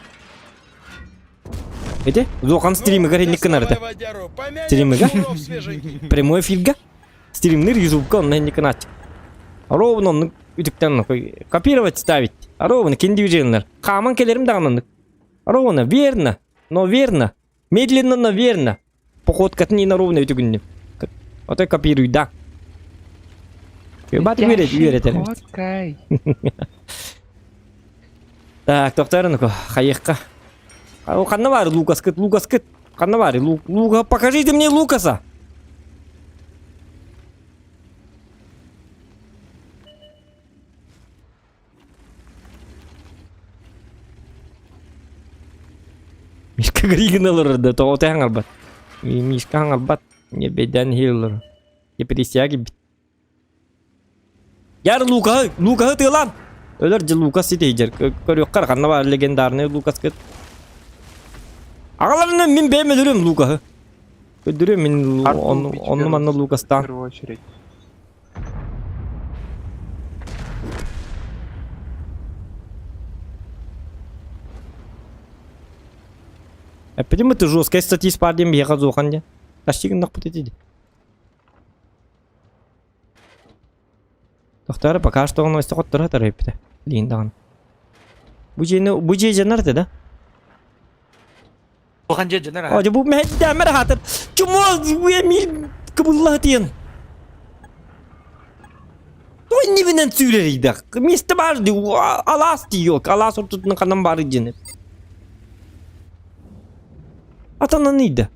Эти? Зохан стримигер инник гынар этэ. Стримига? Прямой эфирга? Стримныр ютубка онно инник гынааччы. Ровно оннук үтүктэн копировать ставить. Ровно кин движениялар. Хааман кэлэрим даҕаны оннук. Ровно, верно, но верно. Медленно, но верно. Походкатын и на ровно үтүгүннүм. Отой копируй, да. Бат үөрет, үөрэтэр. Походкай. Так, тохтор хайыққа. Ханна бар Лукас кыт, Лукас кыт. Ханна бар, Лука, покажите мне Лукаса. Мишка Григин олорор да, тоҕо хаҥарбат. Мишка хаҥарбат, небеден хиллер. Депрессия кэлбит. Яр Лукаһы, Лукаһы тыалаан! Өлөр дьэ Лукас ситиһдьэр. Көрүөххэ ханна баар легендарный Лукас кыт. Аҕаларынан мин бэйэм өлөрүм Лукаһы. Өдөрүм мин онну манна В Лукастаан. первую очередь. Эппитим ты жесткая статист пардем биһиэхэ зохан диэн. Тащи гыннахпыт ити. Тохторо пока что он өстө хотторо тарайпыта. Лин даҕаны. Бу дьиэни бу дьиэ дьанар этэ да? Улахан дьиэ дьанар О, дьэ бу мэһэйдээмэр аһаатар. Чумуол эмил кыбыллаһытыйан. Той нибинэн сүүрэрийдэх. Место бар ди алаас тиийок. Алаас ортотунан ханан бары дьиэни. Атанан ыйда.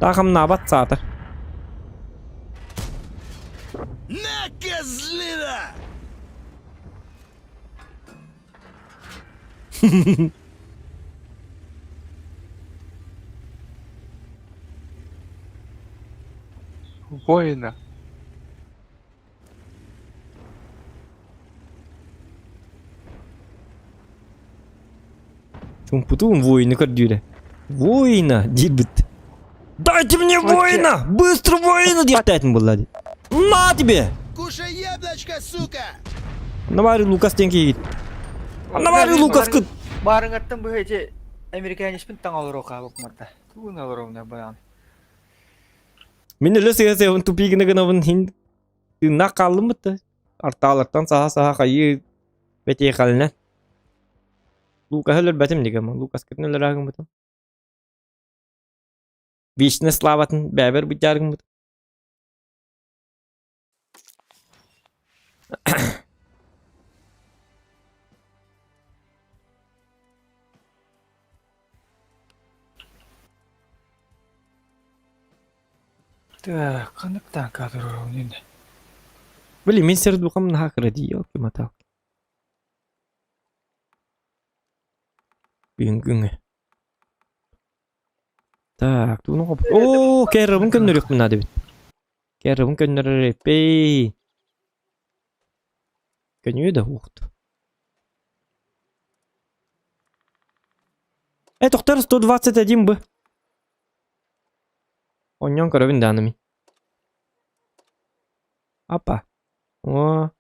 Таах хамнаабат саатар. На, козлина! Воина. Чумпутуун воины көрдүүрэ. Воина диирбит. Дайте мне воина! Быстро воина диэхтээтин буолла дии. На тебе! Кушай яблочко, сука! Навари Лукас диэн киһигит. Навари Лукаскыт! Баарыҥаттан быһа ити американецпин таҥа олоруох хаалбыт Тугун олоруумна баян. Мин өлө сыһа сыһабын тупик гына гынабын хин тыыннаах хааллым бытта. Артаалартан саһа-саһа хайыы бэтиэхэлинэн. Лукаһы өлөрбөтүм дигэммин, Лукаскытын өлөрө гыммытым. Вечная славатын бэйэбэр быдьаар гыммытым. Так, ханнык тааҥка туруорабын иннэ? Блин, мин сердухам наһаа кыра дии, ёлки-моталки. Бүгүҥҥү. Так, тугун оҕо Оо, кэррабын көннөрүөхпүн наада эбит. Кэррабын көннөрөр эппэй. Көнүө да уохт. Э, тохтор 121 бы. Онньон көрөбүн дааны мин. Апа. О.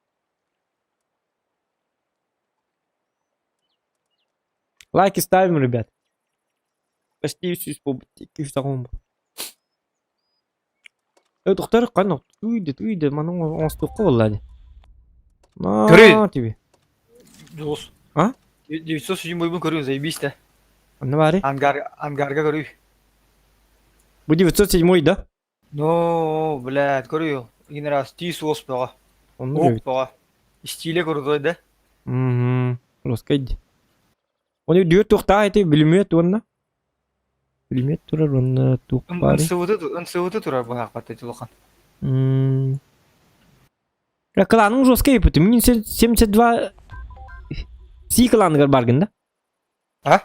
Лайки ставим, ребят. Почти үс буолбут, 200 Э, тохтор ханна түйді, түйді, маны оҥостуохха буолла дии. Көрүй. На тебе. Дос. А? 907 бойбун көрүн заебись да. Онно баары. Ангар, ангарга көрүй. Бу 907 да? Ну, блядь, көрүй. Иген раз тиис уос бөҕө. Оннук Ук эбит. бөҕө. Стиле крутой да. Мм, русскай дии. Оны дүөт туохтаах эти бүлүмүөт уонна бүлүмүөт турар уонна туох баарый? НСВТ турар быһаахпат эти улахан. М. Кланың жесткий эпит. Мин 72 Си кланыгар баргын да? А?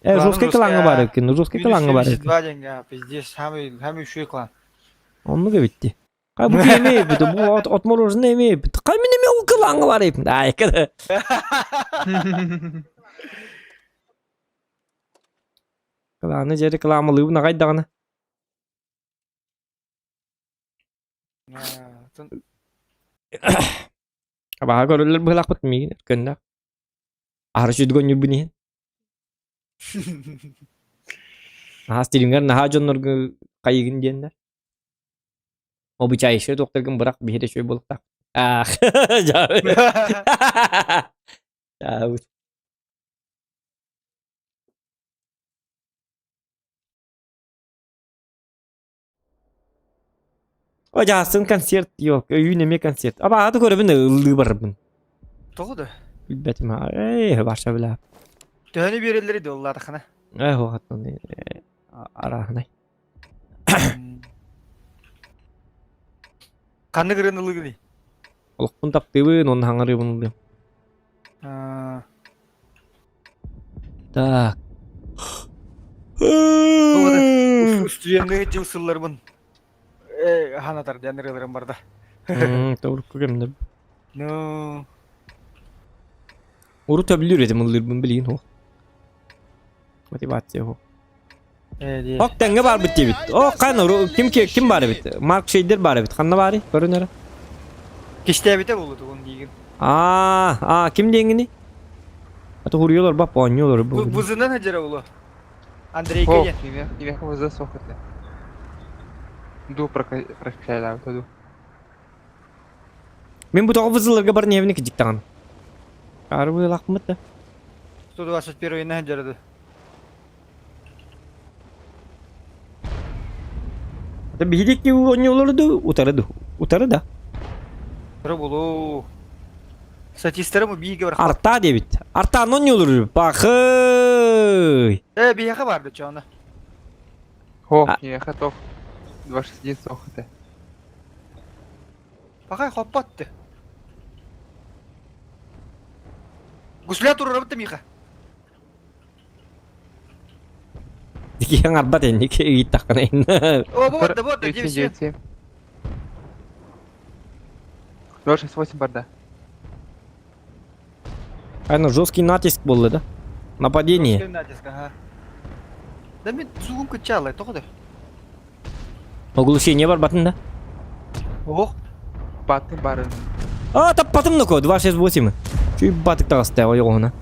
Э, жесткий клаҥҥа баар эбиккин, жесткий клаҥҥа баар эбиккин. 72 деньга, пиздец, самый, самый үчүгэй клан. Оннук эбит дии. Хай бу киһи эбит, бу от отмороженное эмиэ эбит. Хай мин эмиэ ол клаҥҥа бар эбиппин. Айка Кланы дьэ рекламалыыбын аҕай даҕаны. Абаһа көрөллөр быһылаахпыт миигин көннөх. Аһары сүдгөн ньурбун иһин. Наһаа стилиҥҥэр наһаа дьоннорго хайыгын диэннэр. Обучающий туохтаргын бырах биһиги да үчүгэй буолуохтаах. Аах, дьаабы. О, дьаһасын концерт, ёк, өйүүн эмиэ концерт. Абааты көрөбүн ыллыы барарбын. Тоҕо да? Билбэтим аа, барша билээ. Төһөнү биэрэллэри доллаатахына? Э, хуохаттан арааһынай. Ханнык ырыаны ылыгыный? Олохпун таптыыбын, уонна хаҥарыыбын ылыам. Так. Устудьуонныы дьыл сылларбын ханатар диэн ырыаларым барда. Урукку кэмнэр. Ну. Урут өбүлүүр этим ыллыырбын билигин суох. Мотивация суох. Ок тэҥҥэ баарбыт диэбит. О, ханна ким ким баар эбит? Марк Шейдер баар эбит. Ханна баарый? Көрүн эрэ. Кистээбитэ буолу тугун диигин. Аа, аа, ким диэҥҥиний? А то хуруйалар бап оонньуулар бу. Бузынан хадьара улу. Андрейка О, диэн. кимиэхэ ВЗ суох этэ. Ду прокачалаабыта ду. Мин бу тоҕо вызыларга бар ньиэбини кидьиктаҕын. Арбыылахмыт да. 121 хадьара ду. Это биһиги оонньуулары ду утары ду. Утары да. Утары булуу. Статистары бу бииргэ бар. Арта диэбит. Артаан оонньуулары Пахый! Э, биһиэхэ бар да чоно. О, киниэхэ тох 261 суох этэ. Пахай хоппот. Гусля турарабыт миха. Дикиһэн арбат инник ыйыттаххына О, вот, да, вот, да, 9 9 068 барда. Аны жесткий натиск буолла да? Нападение. Жесткий натиск, ага. Да мен сугум кычалай, тоҕо да. Оглушение барбатын да? Ох. Батын барын. А, таппатым ноко, 268. Чүй батык таҕыста ойоҕуна.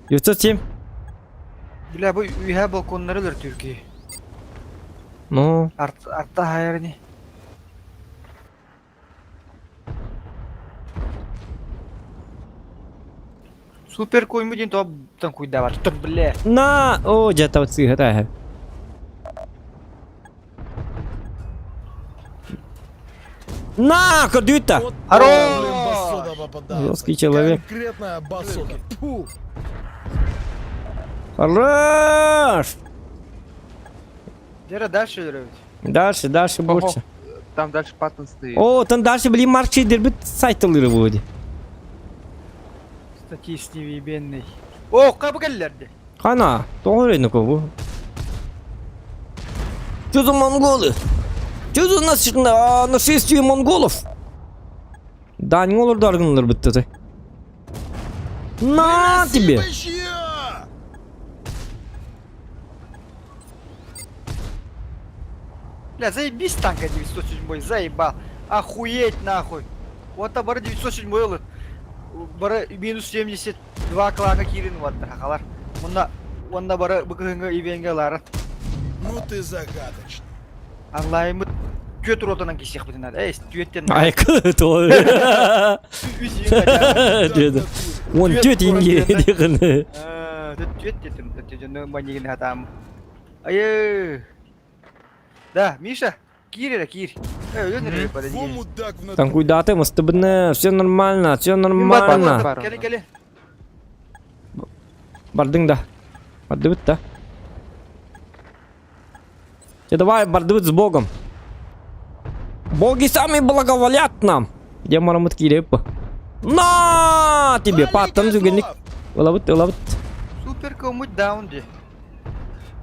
907. Бля, бу үһэ балконнары өлөр Түркия. Ну. Арт, арта хайарни. Супер койму диэн тоҕо таҥкуйдаабат бля. На, о, дьэ сыыһа На, көрдүүт Хорош! Жесткий человек. Конкретная басота. Фу. Хорош! Дьэ дальше өлөрөбүт. Дальше, дальше больше. Там дальше паттон стоит. О, там дальше, блин, марши дербит сайтылыры будет. Статист невъебенный. О, кабы кэллэрди. Хана, тоҕо бу? Что за монголы? Что за нас, а, нашествие монголов? Да, не олар даргынлар бітті. На тебе! Спасибо! Бля, заебись танка 907, заебал. Охуеть нахуй. Вот бары 907 ылыт. Бары минус 72 клана кирин ваттар хахалар. Мунна онна бары быкыһыңы ивенге ларын. Ну ты загадочный. Аңлаймыт түөт ротанан кисех битин Эй, түөттен. Айкы то. Деді. Он түөт инге дегені. Түөт дедим. Түөт манигин хатам. Айы. Да, Миша, киир эрэ киир. Э, өлөн эрэ подойди. Во мудак в натуре. Там куйдаты мыстыбыны, все нормально, все нормально. Кели кели. Бардың да. Бардыбыт да. Те давай, бардыбыт с Богом. Боги сами благоволят нам. Где марамыт киреп? На тебе, паттан зүгенник. Ылабыт, ылабыт. Супер комут даун ди.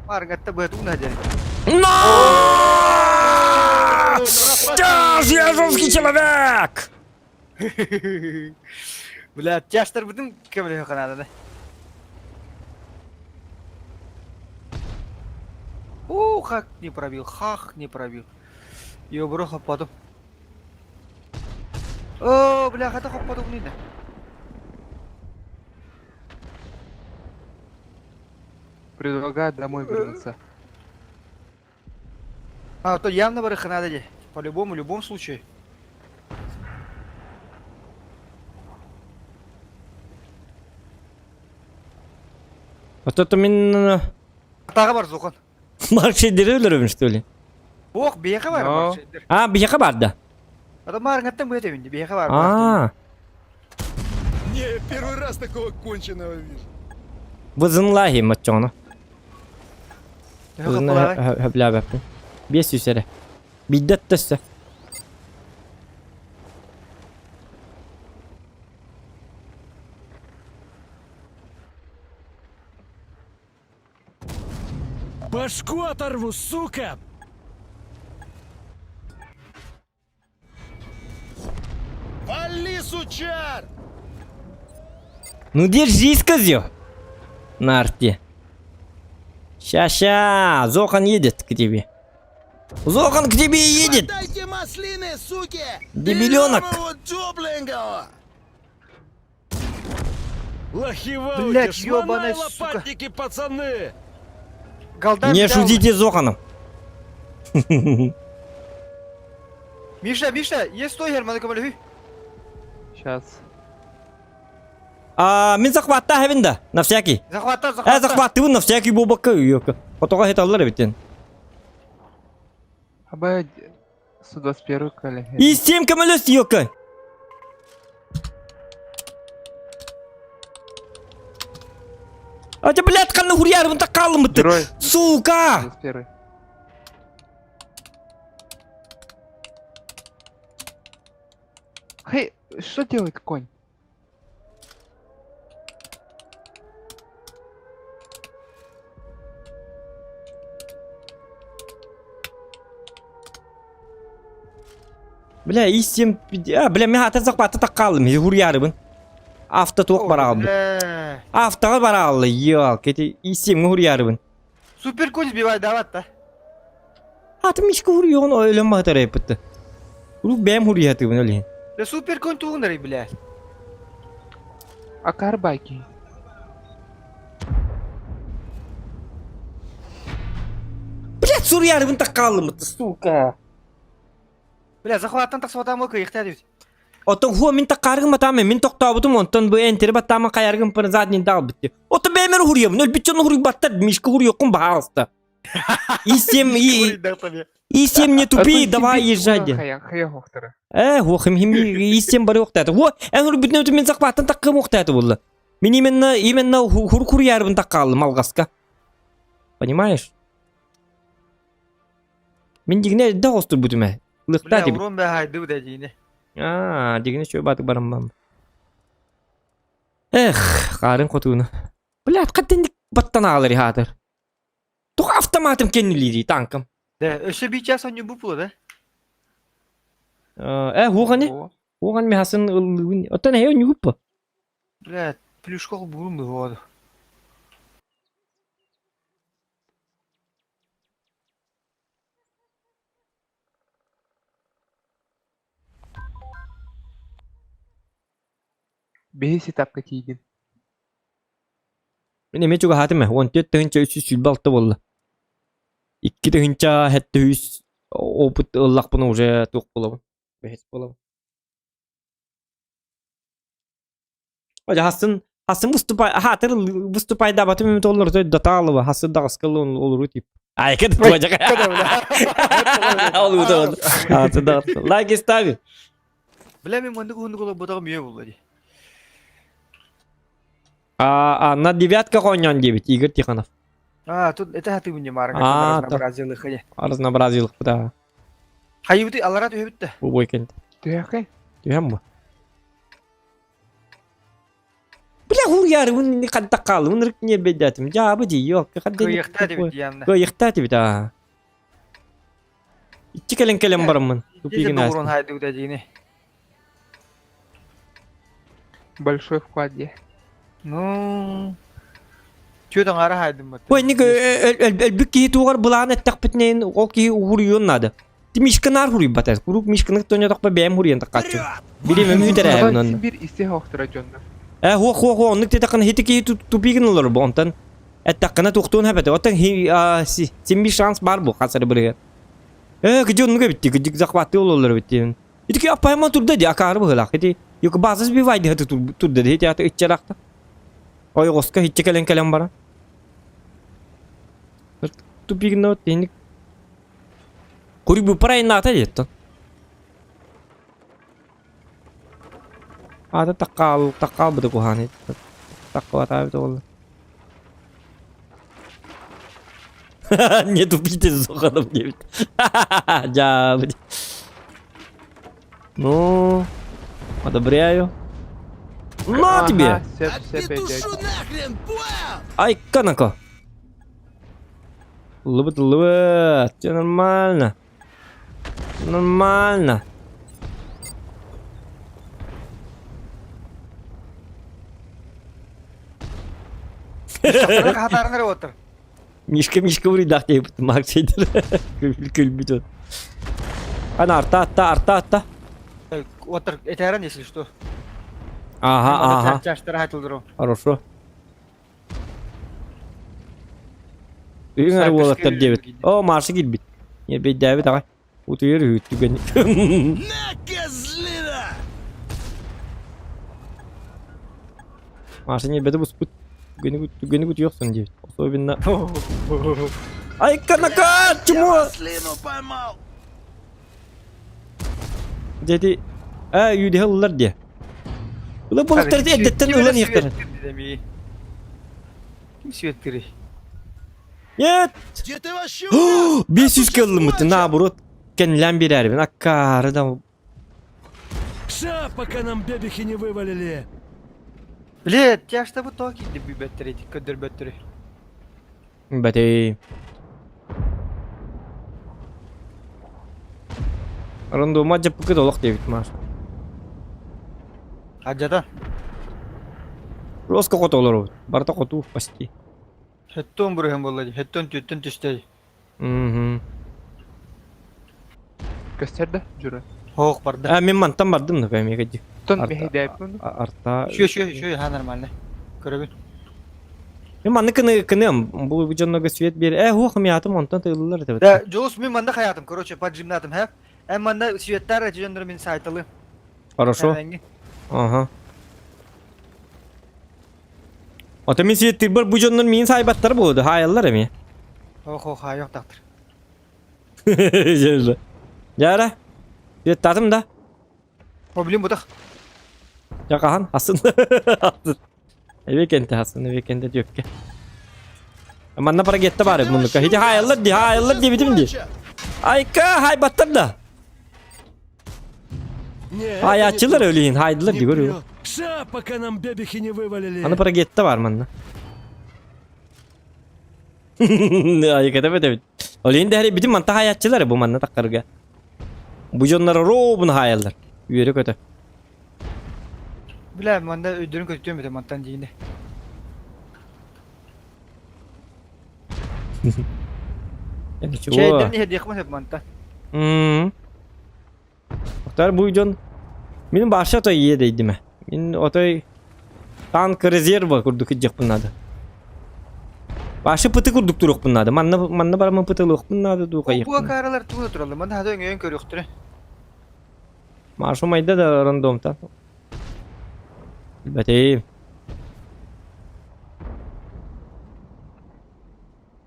Маргатта бэтуна ди. На! Тяж, я жесткий человек! Бля, тяжтар бүтүн көмөлө канада да. О, как не пробил, хах не пробил. Ёбро хаппадым. О, бля, хата хаппадым не. Предлагаю домой вернуться. А, то явно барыха надо де. По-любому, в любом случае. Вот это мен Тағы бар Зохан. маршидері өлөрөбүн что ли? Ох, бияха бар. Но. маршидер. А, бияка бар да. Ата марыңаттан бөтө бинди, бияха бар. А, Не, первый раз такого конченого вижу. вызынлахи мачоно. Төһө хаппалаҕай? Хөбләбәппин. Бес үсәрә. Биддәт төссә. Башку оторву, сука! Вали, сучар! Ну держись, козел. На арте. Ща-ща, Зохан едет к тебе. Зохан к тебе едет. Дайте маслины, суки! Дебиленок. Берем его тепленького! Лохи Блядь, шмонай ёбаная сука. лопатники, пацаны! Голда Не взял. шутите с Зоханом. Миша, Миша, есть стой, Герман, көмөлөһүй. Сейчас. А, мин захватта хэбин да, на всякий. Захватта, Э, захватта. захваттыбын на всякий буолбакка ёка. Хотоҕо хеталлар эбиттен. АБ 121 коллеги. И 7 көмөлөс ёка. А ты, блядь, ханна хурьярбын так қалым Герой. Сука! 121. Хей, что делает конь? Бля, и 7... А, бля, мен ата захватта так қалым, хурьярбын. Авто туох баралды. Бля. Автоға баралды, ёлки, эти и 7 хурьярбын. Супер конь сбивай, давай та. Аты мишка хурьён өлөн махтар эппитти. Урук бэм хурьятыбын өлен. Да супер конь тугунары, блядь. А карбайки? Блядь, сурьярбын так қалым, сука. Бля, захваттан тахсыбатам кыйыхта диэбит. Оттон хуа мин таккаргым атамен, мин тохтообутум, онтон бу энтери баттааман хайаргым пыр задний дал битти. Ото бэмер хурьябын, өлбүт дьону хуруйбаттар, мишка хуруйоккун баһаалыста. И всем, и, и всем не тупи, давай езжай. Хая хохтара. Э, хим хим и всем бары охтата. Хо, эн хур бүтнө мин захваттан таккым охтата булла. Мин именно именно хур курьярбын таккалым алгаска. Понимаешь? Мин дигне да остур бүтүмэ. Лыкта Бля, дип. урон бә хайды да дине. А, дигне чөй батык барам Эх, қарын хотуна. Блядь, қаттен баттан ағалар хатыр. Тух автоматым кеннилири танкым. Да, өссө бир час онньу бу да. Э, хуғаны? Хуған ми хасын ыллыгын. Оттан әйе нюгуппа. Бля, плюшка бурун бу воду. Бейси тапка тиидин. Мен эме чуга хатым, 14 тыгынча 326 болду. 2 тыгынча 700 опыт ыллакпын уже тук болобун. Бехес болобун. Ожа хасын хасын выступай, хатыр выступай да батым эме толлор той даталыба, хасын дагыскалы олуру тип. Ай, кет туажак. Ол утон. Хасын дагыскалы. Лайк стави. Бля, мен мындык хундук оло ботагым үйе болду ди. А, а на девятка коньян дебит Игорь Тихонов. А, тут это хаты мне марка А, разнообразие лыхани. Разнообразил, да. Хайыбыты алара түһөбүт да. Бу бойкент. Түһэхэй? Түһәм бу. Бля, хуяр, un не каддакал, un рык не бедятым. Жабы ди, yok, кадды. Кыйыкта диэбит диямна. Кыйыкта дип да. Ичи келен келен барамын. Тупигин урон хайды да дине. Большой вклад де. Ну, Чё там ара хайдым бат. Ой, ник өлбүк киһи тугар былаан эттэх битнен ол киһи хуруйун нады. Ти мишканар хуруй батар. Курук мишканы тоня токпа бэм хуруйан таккачу. Бири мөмү терәһәбин онны. Сибир исте хохтара дьонно. Э, хо хо хо, оннук тетакын хити киһи тупигин олор бу онтан. Эттаккына тухтуун хэбэт. Оттан хи си симби шанс бар бу хасары бирге. Э, кыжы оннуга битти, кыжы захваты олор битти. Ити апайма турда ди акары бу хылак. Ити юк базас бивайды хаты турда ди хити аты итчаракта. Ой, госка хитче келен келен бара. Тупигин от теник. Кури бу парай ната деттон. Ата таккал таккал бу куханы. Таккал ата бит ол. Не тупите с Зоханом 9. Жа, Ну, одобряю. На тебе! Петушу нахрен, понял? Ай, канако. Лыбыт, лыбыт. Все нормально. Нормально. Хатарынар отыр. Мишка, Мишка уридах деп Марк сейдер. Күлбүт он. Ана арта, атта, арта, атта. Отыр, этәрен если что. Ага, ага. Чаштара хатылдыру. Хорошо. Үйүҥ уолаттар диэбит. О, Маша киирбит. Ньэрбэйдээбит аҕай. Утуйар үһү түгэн. На, козлина! Маша ньэрбэти буспут. Түгэни түгэни утуйохсун диэбит. Особенно. Айка-нака, чмо! Слину поймал! Дьэ ээ үүдэһэ ыллар диэ. Ыла буолуктар эрдэттэн ылан иһиэхтэрин. Ким светтирий? Нет! Где ты вообще? 500 ыллыммыт, наоборот, кэннилээн биэрээрибин, аккаары да. Ша, пока нам бебехи не вывалили. Бля, тяжто бу токи дебүбэттери, көдөрбөттери. Бэтей. Рандома дьаппыкыт олох диэбит Маша. Адьата. Роска хоту олоробут. Барыта хоту почти. Хэттон бырыһын буолла дии. Хэттон түөттэн түстэ. Мгм. Көстөр да, Жура? Хоох барда. А, мен мантан бардым да пәмеге ди. Тон Арта- мэһэйдээппин. Арта. Шүө шүө шүө ха нормально. Көрөбүн. Мен манны кыны кыным бу дьоннорго свет биэр. Э, хуох миатым онтон тыыллар этэ. Да, Дьулус мин манна хаятым, короче, поджимнатым, хэ? Эн манна светтар эти дьоннор мин сайталы. Хорошо. Ага. Ото мин светтирбар бу дьоннор миин сайбаттар буолду, хаайаллар эми. Ох, ох, хайок тахтыр. Жара. Светтатым да. Проблем бутах. Я хаһан асын. Эбекенте хасын, эбекенте түөккэ. Манна парагетта бар муннука. Хити хаайаллар ди, хаайаллар диэбитим ди. Айка, хайбаттар да. Хаайааччылар өлүйін, хайдылар ди көрү. Ша, пока нам бебехи не вывалили. Аны парагетта бар манна. Айката бетебит. Ол енді хәри битим манта хаайааччылар бу манна таккарга. Бу дьоннор рообун хаайаллар. Үөрэ көтө. Бля, манда өйдөрүн көтүтүөм этэ мантан диини. Ничего. Чэйдэрин иһэрдиэхпин сөп мантан. М. Оттар бу дьон мин баша отой ийэ дейдиме. Мин отой танк резерва курдук идиэхпин надо. Башы пыты курдук туруохпун надо. Манна манна барамын пытылыахпын надо дуу Бу хайыахпын. акааралар тугу тураллар? Манна хата өҥөйөн көрүөхтэрэ. Маша майда да рандомтан. Билбэтим.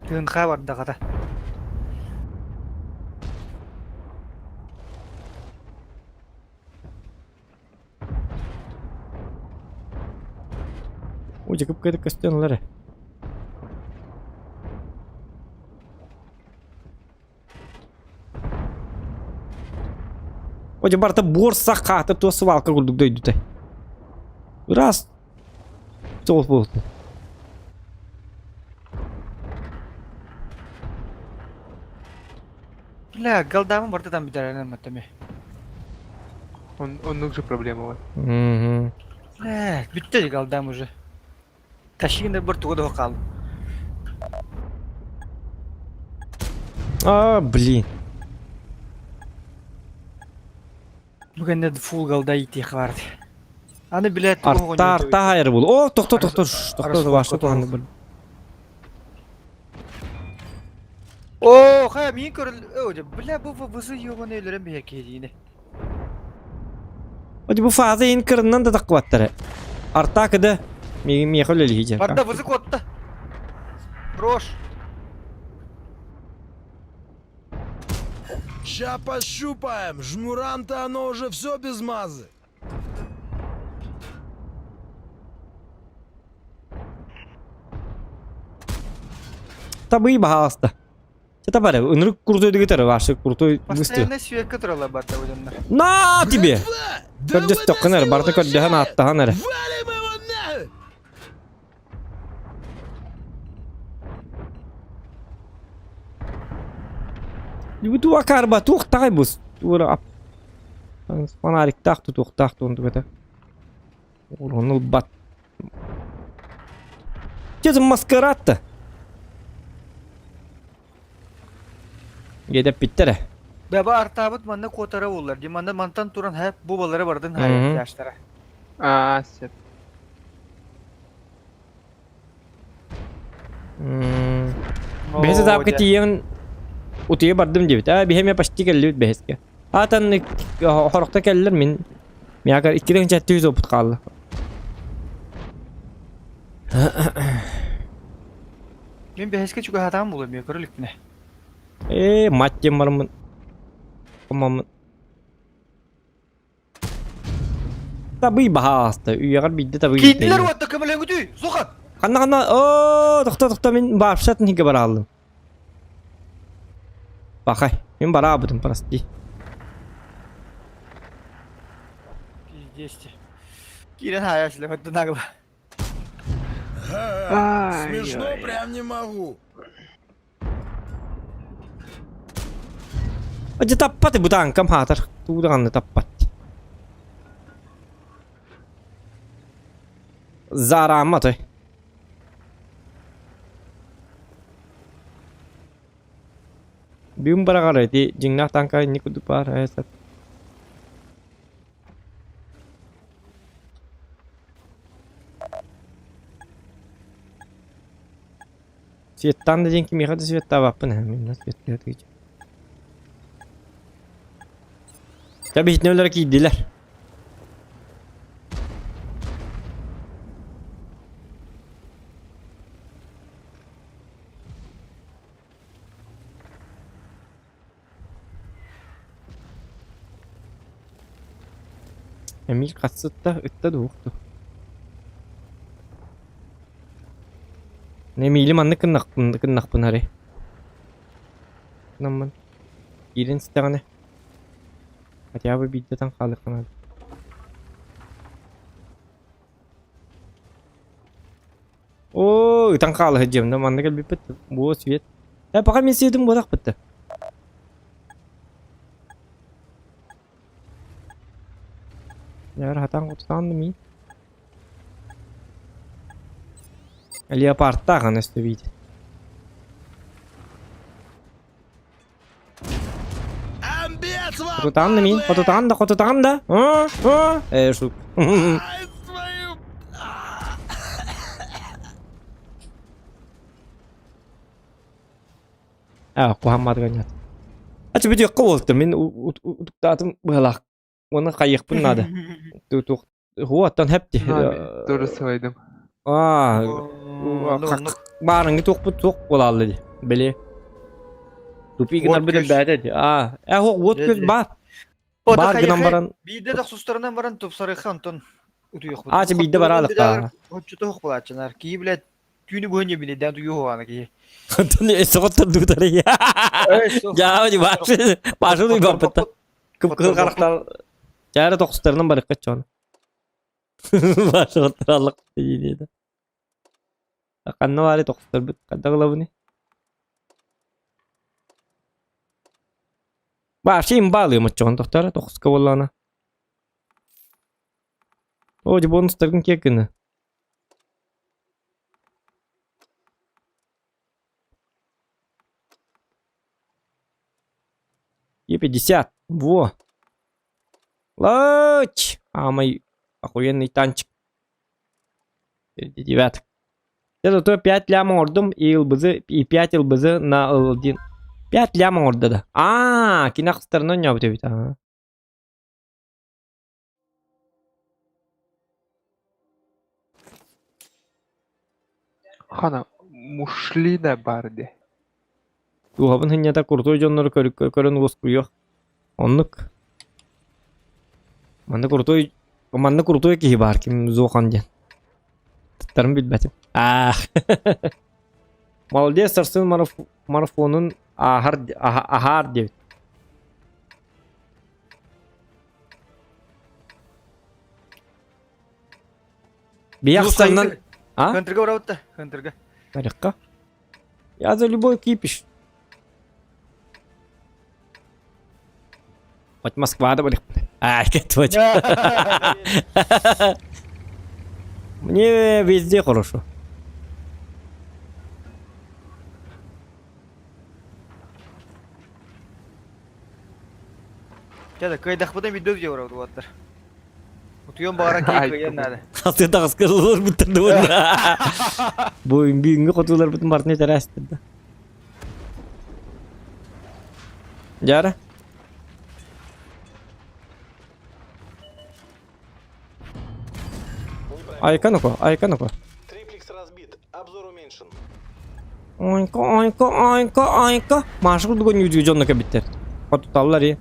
Тыынхаа бардаҕата. Ой, кып көстөн ылар. Ой, барта буор сах хаата туос свалка курдук дойдута. Раз. Соус болтун. Бля, голдамы барда там бүтэрэн маттами. Он, оннук же проблема бар. Мгм. Бля, бүттэ голдам уже. Тащигин бар тугу да хаалым. А, блин. Бүгүн фул голда итиэх барды. Аны билет Арта арта хайыр бул. О, тохто тохто тохто башта туһанды бул. О, хая мин көрүл. О, бля, бу бу ёбаный өлөрөн бэйэ киһиини. Оди бу фаза ин кырынан да таккыбаттары. Арта кыда миги миэхэ үлэлиһи Барда бызык отта. Рош. Ща пощупаем. Жмурам-то оно уже все без мазы. Табы баһааласта. Чата бары, ынырык крутой дигитер, ваши крутой выстрел. Постоянно сүйекке туралар барда буденнар. На тебе! Да Көрдөс вы тоққын нас әрі, не барты көрдөһөн уважаете! аттахан әрі. Валим его нахуй! Бу акарба туохтаҕай бус. Тура ап. Фонариктаах тутуохтаах туонтугата. Уронул бат. Че за маскарад-то? Едеп питтере. Баба артабыт манна куотара буллар. Ди манна мантан туран хэп бу балары бардын хайа яштара. Аа, сөп. Бэһис этапка тиийэн утуйа бардым диэбит. Аа, биһи эмиэ почти кэллибит бэһискэ. Аатан хорохто кэллэр мин. Миакар 2700 опыт хаалла. Мин бэһискэ чугаһатаҕым буолуо эмиэ көрө иликпинэ. Ээ, мать диэн бараммын. Маммын. Табый баһаалыста, үйэҕэр биирдэ табый. Киирдилэр уотта көмөлөҥүтүй, суха! Ханна ханна, оо, тохто тохто мин баапшатын иһигэ барааллым. Бахай, мин бараабытым, прости. Пиздец. Киирэн хаайа силэ өттүн агла. Смешно прям не могу. Дьэ таппат бу тааҥкам хаатар. Туу даҕаны таппат. Зараама той. Бүгүн бараҕар ити дьиҥнээх тааҥка инник курдук баар ээ сап. Светтаан да диэн кимиэхэ да светтаабаппын ээ, мин светтыыр Дьэ биһитинэ өлөрө киирдилэр. Эмиэ хасытта ытта дуохту. Эмиили маннык гыннахпын гыннахпын арай. Гынаммын. Киирэн истэҕинэ. Хотя бы биирдэ таҥ хаалыахха наада. Оо, ытан хаала сылдьыам да манна кэлбиппит буо свет. Э, пока мин сиэтим буотахпыт да. Яр хатан кутутаан да мин. Леопардтаах аны өстө Амбец вам, Хотутаан да мин, падлы! хотутаан да, хотутаан да. А, а. Э, шут. Ай, твою... А, куһамматыгар нет. Ачы бүтүөххэ буолтум. Мин утуктаатым быһалаах. Уонна хайыахпын наада. Туох Хуаттан хэпти. Тоже сылайдым. Аа, баарыҥҥы туохпут туох буолаалла дии. Били. Тупик гынарбыт элбээтэ дии. Аа, э уот көс баар. Баар гынан баран. Биирдэ да сустарынан баран тупсарыха онтон утуйуохпут. Аа, биирдэ бараалыкка. Оччото суох буолааччынар. Киһи блядь түүнү быһын ебини дээн туйуоҕаана киһи. Онтон өссө хоттордуутары. Жаа, башы, башы уйбаппыта. Кып-кыһыл харахтар Чаара тохсустарынан барыкка чон. Башыгыттараллык диэдэ. Ханна баары тохсустарбыт ханна кылабыны? Вообще имбалыым оччоҕун тохтор тохсуска буоллаҕына. Оо, дьэ бонустаргын киэр гына. И 50. Во. Лач! Самый охуенный танчик. Девяток. Я зато 5 лям оҥордум и ылбызы и 5 ылбызы на ыл1. 5 лям оҥордо да. Аа, кини ахстарынан оонньообут эбит. Аа. Хана, мушли да бар дии. Дууһабын сынньата крутой дьоннору көрөн уоскуйуох. Оннук. Манна крутой манна крутой киһи баар ким Зохан диэн. Тыттарын билбэтим. Аах. Молодец сарсын марафонун ааһар аһаар диэбит. Бияксаннан А? Хантырга барабыт Хантырга. Барыхха. Я за любой кипиш. Хоть Москва да барыхпын. А, точно. Мне везде хорошо. Дьэ, кыайдахпытын видео видео барабыт уолаттар. Утуйан баҕара киһи кыайан наада. Хасыа таҕыска олорбуттар да уонна. Бу бүгүҥҥү хотууларбытын барытын этэрээстэр да. Дьара. Айка ну-ка, айка ну-ка. Триплекс разбит, обзор уменьшен. Ойка, ойка, ойка, ойка. Маша курдук ньүүдүү дьонно кэбиттэр. Хотуталлар и.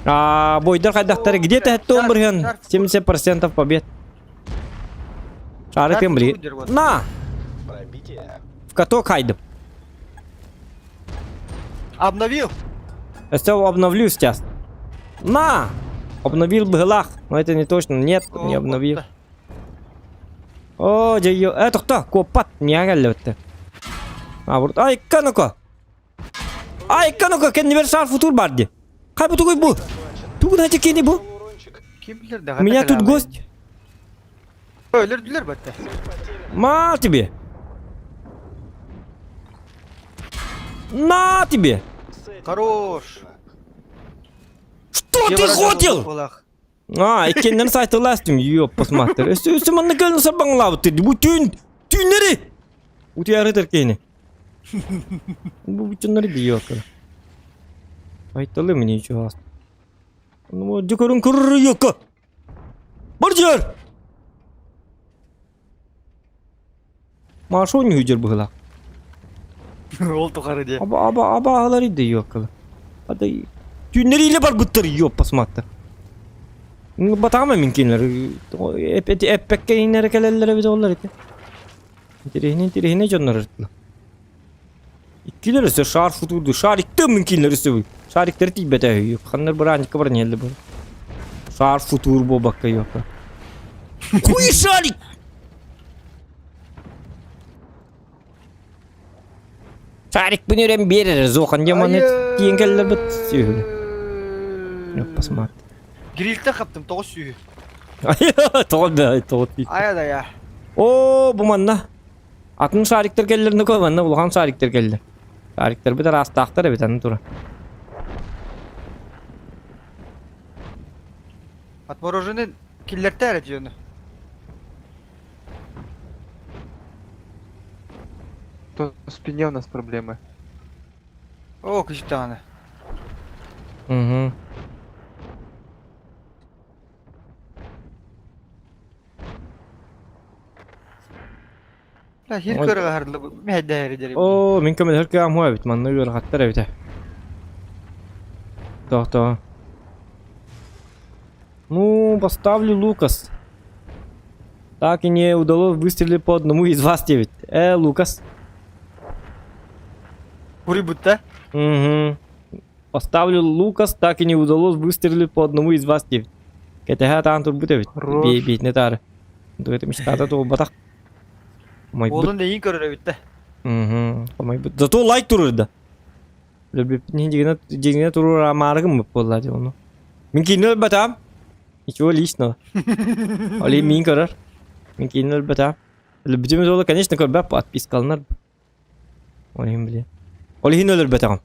А, бойдар хайдахтар где-то это он бырыһын 70% побед. Шары кем бри. На! В каток хайдым. Обновил. Все обновлю сейчас. На! Обновил быһылах. Но это не точно. Нет, не обновил. О, дьэ, э, тохто, куоппат, миэхэ кэллэбиттэ. А, вот, ай, ну-ка! Айка ну-ка, кэннибэр шар футур бар ди. Хай бу тугуй бу? Тугун хати кини бу? Ким билэр да. У меня тут гость. Өлөрдүлэр батта. Ма тебе. На тебе. Хорош. Что ты хотел? А, иккиэннэрин сайтылаастым, ёп, посмотри. Өссө өссө манна кэлэн сарбаҥалаабыт бу түүн түүннэри утуйаары тэркиэни. Бу бүтүннэри биёк. Айталы мне ничего. Ну, дикорун куррыёка. Баржар! Маша не үдер быһыла. Ол тухары дии. Аба аба аба иди ёкала. Ада түүннэри илэ барбыттар ёп посмотри. Батаама мин кинилэр эппэккэ иннere кэлэллэр эбит оллар ити. Интириһинэ интириһинэ дьоннор ырытла. Иккилер өссө шар футурду. Шарикты мин кинилэр өссө Шариктары тиийбэтэ үһү. Ханнар быраанньыкка баран иһэллэр бу. Шар футур буолбакка ёпа. Хуй шарик! Шарик бун үрэн биэрэр зохан дьаманы тиийэн кэллэрбит сүһүлэ. Ёппасмаат. Грильтэ хаптым тоҕус сүүһү. Тоҕо да тоҕо Айа да я. Оо, бу манна. Атын шариктар кэллэр ну манна улахан шариктар кэллэр. Шариктарбыт араастаахтар эбит аны тура. Отмороженный киллэртэ эрэ дьиэни. То в спине у нас проблемы. О, кычтааны. Угу. Бля, хир көрө мэһэйдэһэри дери. Оо, мин көмөлөһөр кыаҕым хуа эбит, манна ыарахаттар эбитэ. Тохтоо. Ну, поставлю Лукас. Так и не удалось выстрелить по одному из вас 9. Лукас. Курибут да? Угу. Поставлю Лукас, так и не удалось выстрелить по одному из вас 9. Кэтэһэ таан турбут эбит. Хорош. Биитне таары. Дуэт мечтата туолбатах. Хомойбут. Уолун эйин көрөр эбит да. Угу. Хомойбут. Зато лайк турар да. Дьиҥинэ дьиҥинэ туруор амаарыгым буолла дии ону. Мин киинэ өлбөтөм. Ничего личного. Оли мин көрөр. Мин киинэ өлбөтөм. Өлбүтүм уолу, конечно, көрбөп, отпискаланар. Ол иһин блин. Ол иһин өлөрбөтөҕүм.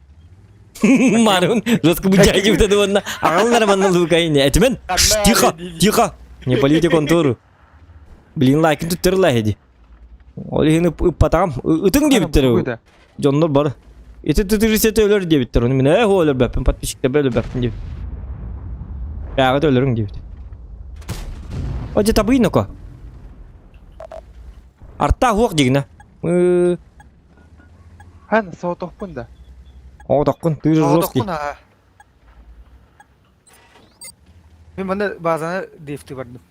Марун жестко быдьаайдыбыта уонна аҕаллара манна луукайын этимэн. Тихо, тихо. Не палите контору. Блин, лайкын туттар лайди. Ол иһин ыппатаҕым. Ытыҥ диэбиттэр. Дьоннор бары. Ити тытырысете өлөр диэбиттэр. Оны мин ээ өлөрбөппүн, подписчиктарбар өлөрбөппүн диэбит. Бэҕэт өлөрүҥ диэбит. О, табый ноко. Арта хуох дигинэ. Хан, соотохпун да. Оҕотоххун, ты же жесткий. Соҕотоххун аа. Мин манна базаны дефти бардым.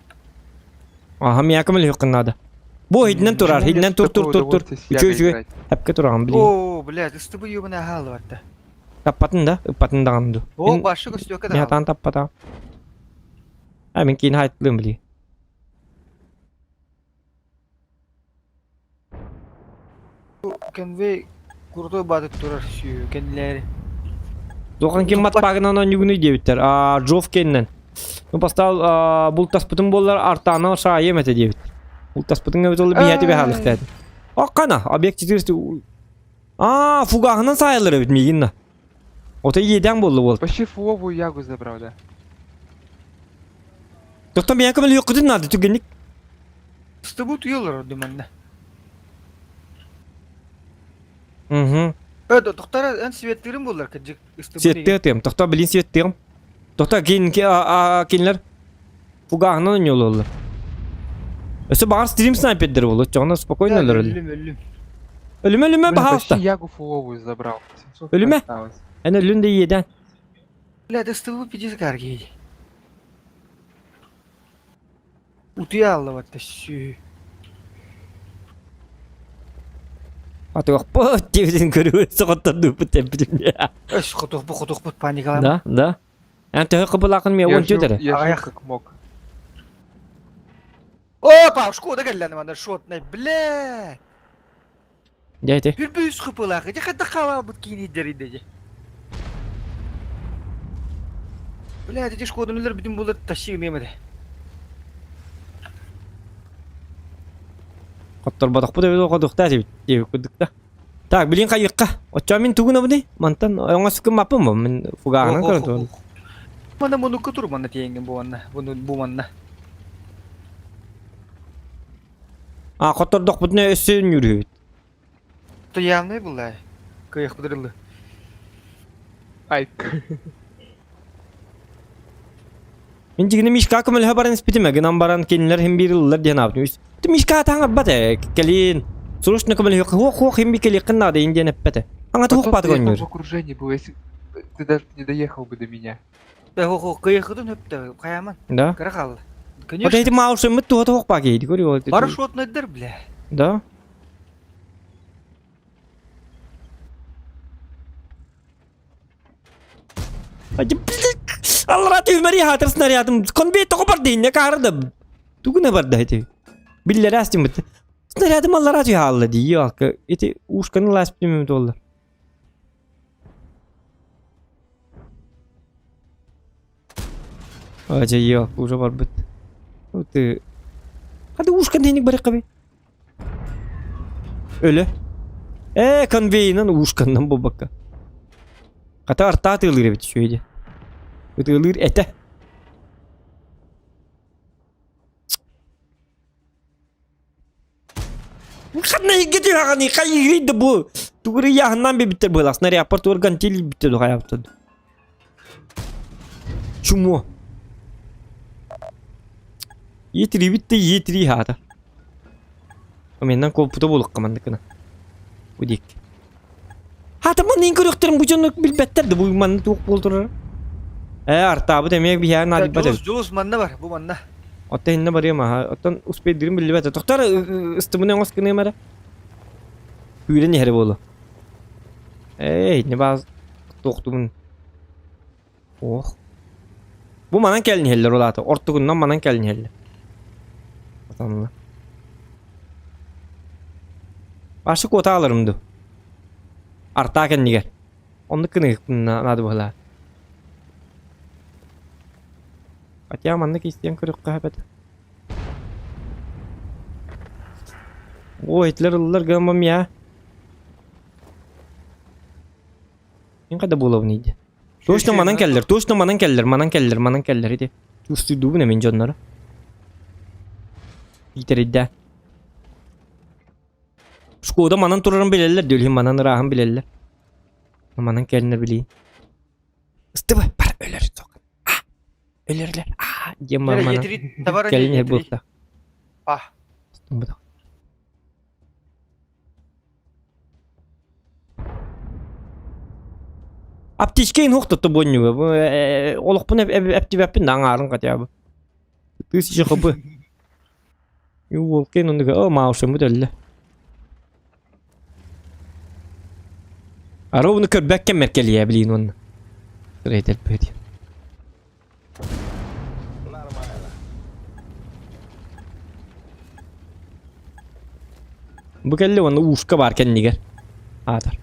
Аха, миэхэ мөлүөххүн наада. Бу иһитинэн турар, иһитинэн тур тур тур тур. Үчүгэй үчүгэй. Эпкэ тураҕын билигин. Оо, блядь, ыстыбы ёбана хаалла барда. Таппатын да, ыппатын даҕаны ду. Оо, башы көстүөккэ Мин да. хатаан таппатаҕым. А, мин киин хайтлыым билигин. Конвей крутой баатык турар сүүһү кэннилээри. Дуохан ким матпаагынан оонньуугунуй диэбиттэр. Аа, Джоф кэннинэн. Ну, поставил аа, бултаспытым буоллар артаанал шаайым этэ диэбит. Бултаспытыҥ эбит ол биһиэти бэһаалыхтаат. Оккана, объект 400... Аа, фугаһынан саайалар эбит миигин на. Ото иэдээн буолла буол. Почти фуловую ягу забрал, да. Тохтон бэйэ көмөлөһүөххүтүн наада түргэнник. Ыстыбыт уйалар орду манна. Угу. Э, тохтор эн светтыырын буллар кырдьык ыстыбыт. Светтыа тыам. Тохтоо билин светтыам. Тохтоо кин кинилэр фугаһынан ойнололлор. Өссө баҕар стрим снайпердер болот, чоҕуна спокойно өлөр. Өлүм, өлүм. Өлүмэ өлүмэ Блин, баһаалыста. почти Ягу фуловую забрал. 700 Өлүмэ. осталось. Эн өлүн да иеден. Бля, да ыстыбыт пиздец каргей. Утуйа аллабатта сү. Атыахпыт диэбитин көрүө соҕоттордууппут тэппитим. Өс хотуохпут хотуохпут паникалаама. Да, да. Эн төһө кыбылаахын миэ Я он жил, түөтэрэ. я жил Ах. как мог. Опа, шкода кэллэ манна шотнай, бля. Дьэ ити. Хүрбүс хыпылаах, ити хата халаабыт киинидер идэжи. Бля, ити шкодан өлөр бүтүн булар тащи гынемеде. Хотторботохпут эбит ходухта эбит диэбит курдук да. Так, билин хайыахха. Оччоо мин тугун абыный? Мантан оҥос гыммаппын бу. Мин фугаһынан көрөн турабын. Мана мунукка тур манна тиэҥҥин бу манна, буну бу манна. А, хоттордохпутуна өссө үннүүрүбүт. То явный булла. Кыйахпыдырылы. Ай, Мин дьигини Мишка көмөлөһө баран испитим, гынан баран кинилэр хим биир ыллар диэн аабытым. Ты Мишка таҥарбат ээ, кэлин. Срочно көмөлөһүөх, хуох-хуох хим би кэлиэххин наада ин диэн эппэтэ. Аҥата Потом хуох баатык ты там оонньуур. в окружении был, если ты даже не доехал бы до меня. Хо кыйахытын хөптө, хаяман. Да. Кыра хаалла. Вот Конечно. эти маушыммыт туһа туох баа киһи, говорю. Бары шотнайдар, бля. Да. Аллара түмэри хаатыр снарядым. Конвей тоҕо барда инне каарда. Тугуна барда ити. Биллere астымыт. Снарядым аллара түһаалла дии алка. Ити ушканы ласпитим туолла. Ажа йо, уже барбыт. Ты. Hadi ушкан дейник барыккаби. Өлө. Э, конвейнан ушканнан буолбакка. Хата артаа тыалыыр эбит үчүгэй Ытыалыыр этэ. Ханна иһгэ түһэҕиний хайыый да бу тугур ыйааһыннаан биэрбиттэр быһыылаах снарядпар тугар гантель илбиттэр дуо хайаабыттар Чумо. Е3 битте Е3 хаата. Менен куоппута буолукка манныкына. Бу диэки. Хаата манныйын көрүөхтэрин бу дьону билбэттэр да бу манна туох буол турар. Ээ артаабыт эмиэ биһиэхэ наадыйбат Дьулус, эбит. Дьулус манна бар, бу манна. Оттон иннэ барыам аха. Оттон успейдыырым биллибэт. Тохтор ыстыбыны оҥос гыныам эрэ. Күүрэн иһэрэ буолуо. Ээ, не баас туохтубун. Ох. Бу манан кэлин иһэллэр ол аата. Ортугуннан манан кэлин иһэллэр. Атанна. Ашы куота аларым ду. Артаа кэннигэр. Оннук гыныгыкпын наада быһылаа. Хотя маннык истиэн көрүөххэ сөп этэ. Ой, итилэр ыллар гыммам я. Мин хайда буолабын диэн. Точно манан кэллэр, точно манан кэллэр, манан кэллэр, манан кэллэр ити. Чувствуйдуубун эмин дьонноро. Иитэрийдэ. Шкода манан турарын билэллэр, дөлүһүн манан ырааһын билэллэр. Манан кэлинэ билии. Ыстыба, бар өлөр сок. А, өлөрлөр. А, диэн манан. Кэлин иһэр буолта. А. Аптечка иһин тотто буонньуга. Олохпун эптибэппин да аҥаарын хотя бы. Тысяча хп. Уолкин оннуга о маушаммыт өллө. Ровно көрбөккө меркелие билин онно. Рейтер бөти. Бу кэллэ уонна ушка баар кэннигэр. Аатар.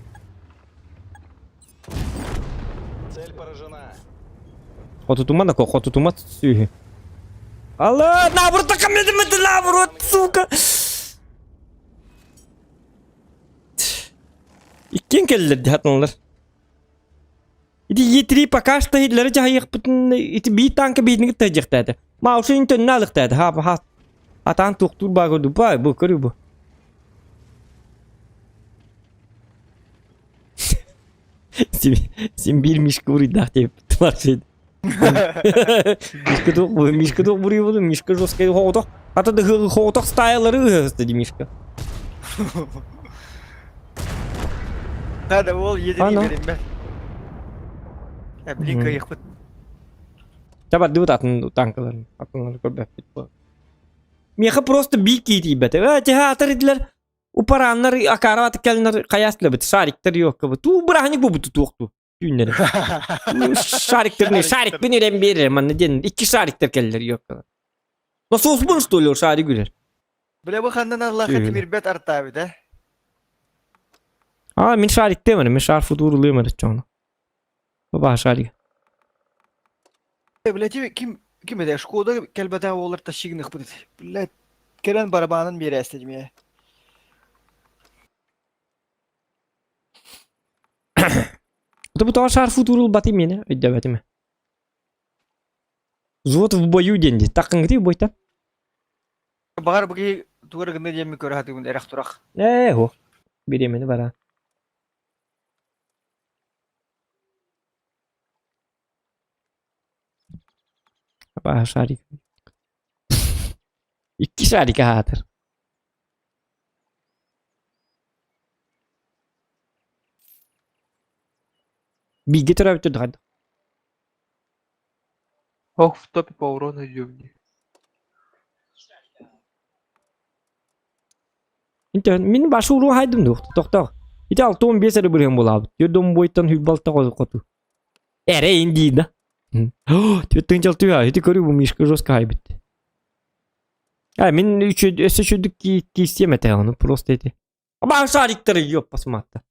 Цель поражена. Хотутума да хотутума сүүһү. Алла, наоборот, наоборот, сука. Иккиэн кэллэр дии хатыналар. Ити Е3 пока что иһиллэри дьаһайыахпытын ити биир танка биирин кытта дьиэхтээтэ. Маушин төннө алыхтаата. Ха ха атаан туохтуур баа көрдү. Бай бу көрүү бу. Син биир Мишка буруйдаах диэбит Маршин. Мишка туох бу Мишка туох буруйу буолу Мишка жесткай хоҕотох ата да хоҕотох стайлары ыһыста ди Мишка. Да, да, ол едини Ана. беринбэт. Э, блин, кыайыахпыт. Табардыбыт атын танкаларын. Атынлары көрбөппүт бу. Миэхэ просто биир кии тиийбэтэ. Э, театр идилэр. Упараннар акаара кэлнэр хайаас лэбит шариктар юоккабыт. Туу быраханьык буобуту туохту. Түүннэри. Шариктар шарик бин ирен берер манна диэн икки шариктар келлер юокка. Насос что ли шарик үрер. Бля, бу ханнан Аллахха тимирбэт артаабыт, э? А, мин шарик демер, мин шар футурулуймар чоно. Баба шарик. Э, бля, ким ким этэ шкода кэлбэтэх уоллар тащигыныхпыт. Бля, кэлэн барабанын биэрээстэ димэ. Это бу шар футурул бати мені, өйдөбөтүм. Взвод в бою денди. Таккыңгы бойта. Баҕар бу киһи тугу эрэ гынна диэммин көрө сатыыбын эрэх турах. Ээ, хо. Бириэмэни бара. Ба шарик. Икки шарик аатыр. Бииргэ төрөөбүттэр да Ох, в топе по урону идем. Инте мин башы уруу хайдым дух тохтоо. Ити 65 эрэ бырыһын булаабыт. Түөрт бойтан хүлбалта хоту. Эрэ инди да. Түөттүн жалтыа, ити көрүү бу Мишка жестко хайбит. А мин өссө үчүдүк киистиэм этэ ону просто эти. Аба шариктары ёппа сматта.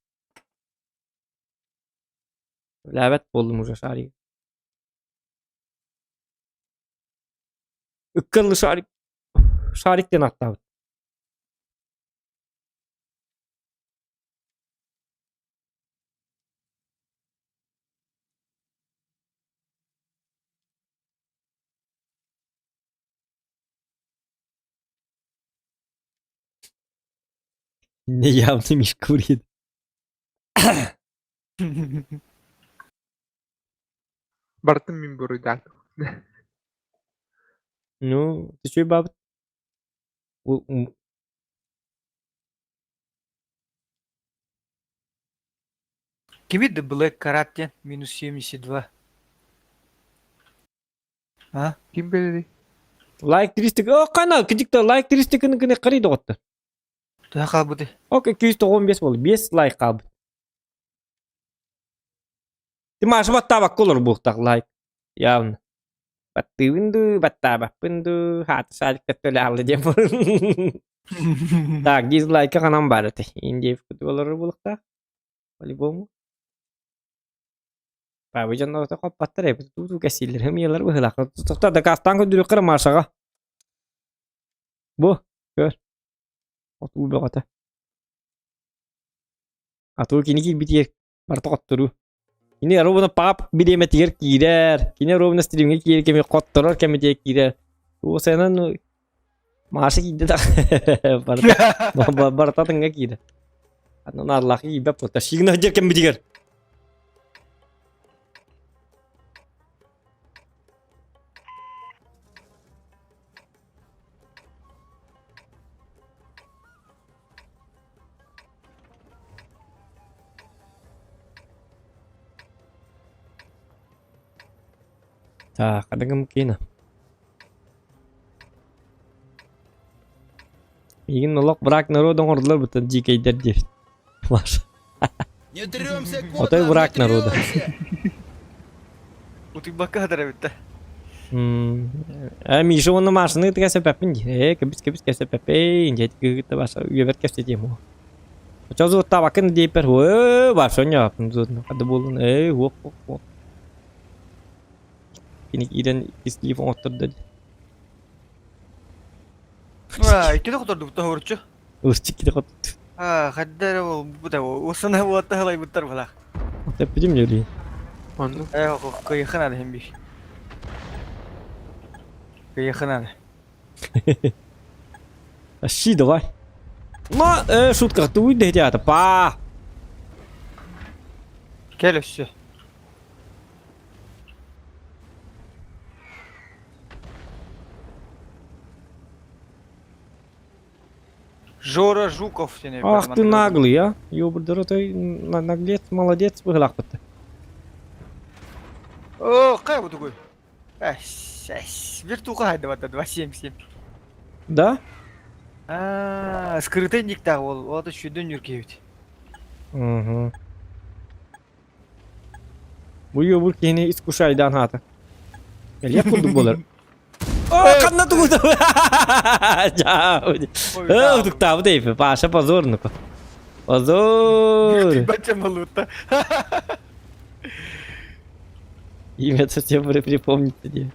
Ләбәт болдум уже шарик. Ыккаллы шарик. Шарик диэн ааттаабыт. Не явно Мишка вред. Бартым мин буруйдаатым. Ну, ты чё, баб? Кими The Black Karat диэн минус 72. А? Ким билэрий? Лайк 300. О, канал, кидикта лайк 300 кыны кыны карый доҕоттор. Төһө хаалбыты? Ок, 295 буолла. 5 лайк хаалбыт. Ты Маша баттаабакка олор буолтах лайк. Явно. Баттыыбын дуу, баттаабаппын дуу, хаата садикка төлө диэн Так, дизлайка ханан баар этэ. Индиев кутук олорор буолуохтаах. По-любому. Баабы дьоннор хоппаттар эбит. Туу-туу кэсииллэр, хымыйалар быһыылаах. Тохтоо, дакаастаан көрдүрүөххэ эрэ Машаҕа. Бу, көр. Отуу бөҕөтө. Атуу кини киирбитигэр барыта хотторуу. Кини ровно пап бириэмэтигэр киирэр. Кини ровно стримҥэ киирэр кэми хотторор кэмитигэр киирэр. Уосайынан Маша киирдэ да барыта барыта атыҥҥа киирэр. Анан Аллах киирбэт буолта. Сигнал дьэр кэммитигэр. Так, адыгым киина. Миигин олох враг народа оҥордулар бутан дьиикэйдэр диэбит. Маша. Не трёмся, Отой Котлов, враг не народа. трёмся! Утуйбакка сытар эбит да. Э, Миша уонна Машаны ытыга сөпөппүн дии. Э, кэбис кэбис кэсэпэппин диэт кыгытта баша үйэбэр кэпсэтиэм уо. Очо зуоттаабаккын диэппэр э баша онньооппун зуотна хада буолун э уоп уоп уоп. Кини киирэн иккис телефон оҥоттордо дии. А, иккитэ хотордубут тоһуурчу. Ырчык кити хотут. А, хайда эрэ буолбут ээ, усана уотта халайбыттар былаах. Тэппитим дьэ. Оннук. Э, кыйыхын ады хим бир. Кыйыхын ады. Ащи, давай. Ма, э, шутка, ты уйди где-то, па. Кел өссө. Жора Жуков диэн Ах ты наглый, а. Ёбр, ты наглец, молодец, быһылаахпыт. О, кай бу тугуй? Эс, вертуха хайдабата 277. Да? А, скрытый никтах ол, ол да шүдөн юркебит. Угу. Бу ёбур киһини искушайдаан хаата. Элиэх курдук буолар. О, ханна тугута? Э, утуктаабыт эйфе. Паша позор ну-ка. Позор. Бача малута. Имя совсем припомнить тебе.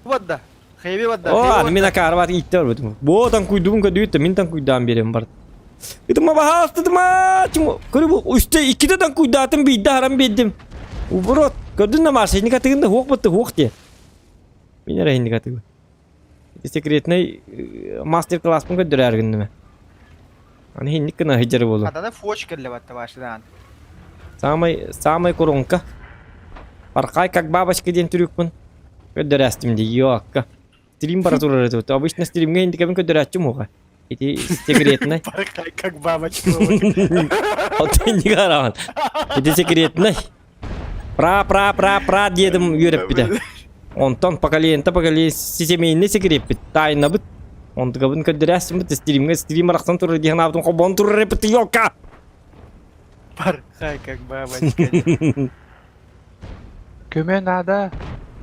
Вот да. Хайби вот да. О, аны мин акаарбат ииттэ барбытым. Бу танкуйдуун көдүүттэ мин танкуйдаан биэрем барт. Ытыма баһаалыста ытыма! Көрү бу үстэ иккитэ танкуйдаатым биирдэ харан биэрдим. Убурот, көрдүн да маршрутник атыгын да хуох бытты хуох диэ. Мин эрэ иһинник атыгын. Секретный мастер-класспын көрдөрөөр гынным. Аны иһинник гына сылдьар буолуо. Атана фоч кэллэ батта башыдаан. Самый, самый курунка. Паркай как бабочка диэн трюкпун. Көрдөрөөстүм дии, йоакка. Стрим бара турар этэ. Обычно стримҥэ индикэбин көрдөрөөччүм уоҕа. Ити секретный. Паркай как бабочка. Оттон инник араҕан. Ити секретный. Пра пра пра пра диэдим үөрэппитэ. Онтон поколение поколение семейный секреппит. Тайнабыт. Онтугабын көрдөрөөстүмүт стримҥэ стрим арахсан турар диэн аабытын хобон турар эппит йока. Паркай как бабочка. Көмө наада.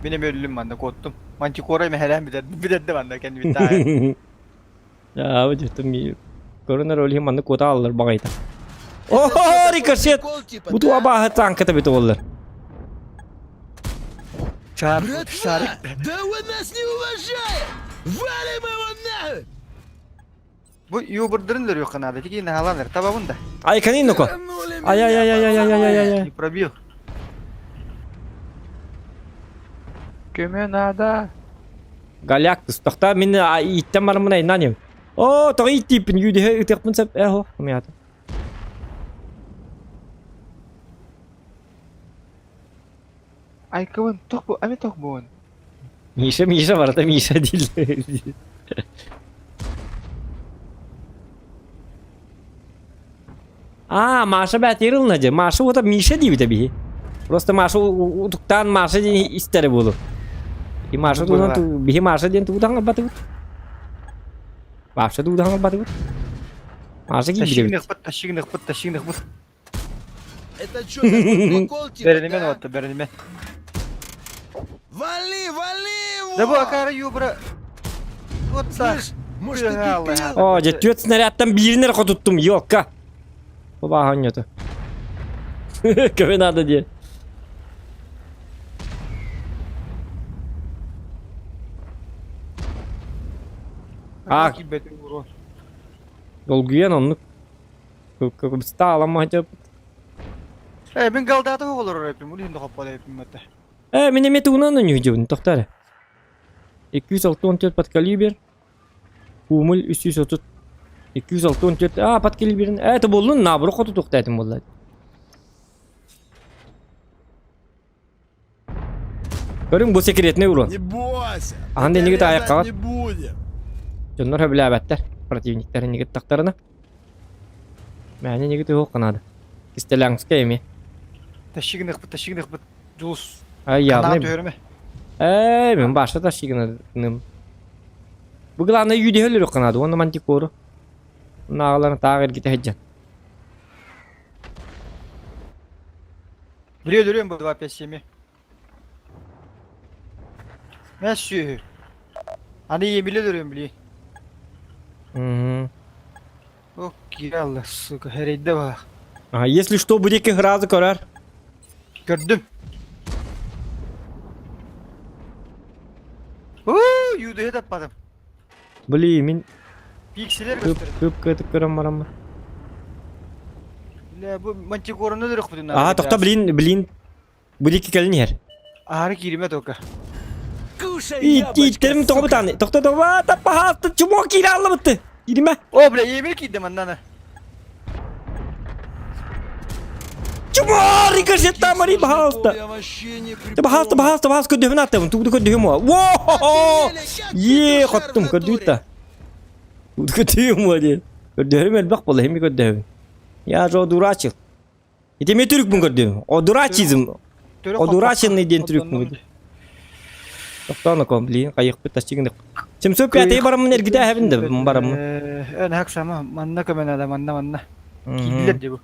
Мин эми өллүм манна куоттум. Мантикора мэһэлээн бүтэрдэ манна кэннибит таайа. Аа, дьэ, ми көрөнөр ол иһин маннык куота аллар баҕайыта. О, рикошет! Типа, Бу туа бааһы танката бит оллар. Шар, Братва, шарик. да он нас не уважает! Валим его нахуй! Бу юбырдырын лөрүөххэ наада. Тики наһаланыр. Табабын да. Ай, канин ну-ка. Тянули Ай, ай, ай, ай, ай, ай, ай, ай, ай. Не пробил. Көмө наада. Голяк тустахта мин ииттен бараммын айнан ем. О, тоҕо ииттииппин юдиһэ ытыахпын сөп. Эхо, умята. Айкыбын тох бу, ами тох буун. Миша, Миша, барыта Миша дииллэр. А, Маша бээтигэр ылына дьэ. Маша уота Миша диэбитэ биһи. Просто Маша утуктаан Маша диэн истэрэ буолуо. И Маша туһунан биһи Маша диэн тугу таҥарбатыбыт? Маша тугу таҥарбатыбыт? Маша киирбит эбит. Тащигныхпыт, тащигныхпыт, тащигныхпыт. Это что, такой прикол, типа, Бэринимен да? уотта, бэринимен. Вали, вали его! Да бу акара юбра. Вот так. Слышь, может, ты Бля, дебил? О, дьэ, түөрт снарядтан биирин эрэ хотуттум, ёлка. Бабааһын ньото. Көмө наада диэн. А, долгуйан оннук. Стаалам Э, мин галдааты оҕолорор эппин, бу иһин хоппол эппин мэтэ. Э, мин эмиэ тугунан ойньуйдубун, тохтоо эрэ. 264 подкалибер. Кумуль 330. 264. А, подкалиберин. Э, это буоллун, наоборот хоту туохтаатым буолла. Көрүҥ бу секретный урон. Не бойся! Ахан мы дэнигит тебя аайыккаҕыт. резать не будем! Дьоннор сөбүлээбэттэр. Противниктар иннигит тахтарына. Мээнэ иннигит уһуохха наада. Кистэлэҥскэй эмиэ. Тащигыныхпыт, тащигыныхпыт. Дьулус. Ай, Канаҕа явный. түһөрүмэ. Ээ, мин баша тащигыным. Бу главное юдиһэ өлөрүөххэ наада уонна мантикору. Нааҕаларын таах эргитэ сылдьан. Били өлөрүөм бу 257. Мэ сүөһү. Аны Емиле өлөрүөм били. Мгм. О, киалла, сука, эрэйдэ баах. А, если что, бу диэки сразу көрөр. Көрдүм. Уу, юдуһу таппатым. Блин, мин Пикселер кып көстөр. кып кытык көрөн бараммын. Бля, бу мантикораны өлөрүөхпүтүн Аа, тохто, блин, блин. Бу диэки кэлин иһэр. Аһары кииримэ только. Кушай Ииттерим тоҕо бытааны. Тохто тоҕо таппаһаатты чумуо киирэ аллабытты. Кииримэ. О, бля, Емель киирдэ маннаны. Чумуо рикошет мари баһаалта. Я вообще не Баһаалта баһаалта баһаалта көрдөһүн аттабын. Тугу көрдөһүм уа. Во! Е, хоттум көрдүүтта. Тугу көрдөһүм уа диэн. Көрдөһүм элбэх буолла, хими көрдөһүм. Я же дурачил. Ити эмиэ түрүкпүн көрдүм. Одурачизм. Одураченный диэн түрүкпүн көрдүм. Тохтоон оком, блин, хайыхпыт тасчыгын. 705 бараммын эргитэ эһэбин да бараммын. Эн хак сама манна көмөнө да манна манна. Киирдилер дии бу.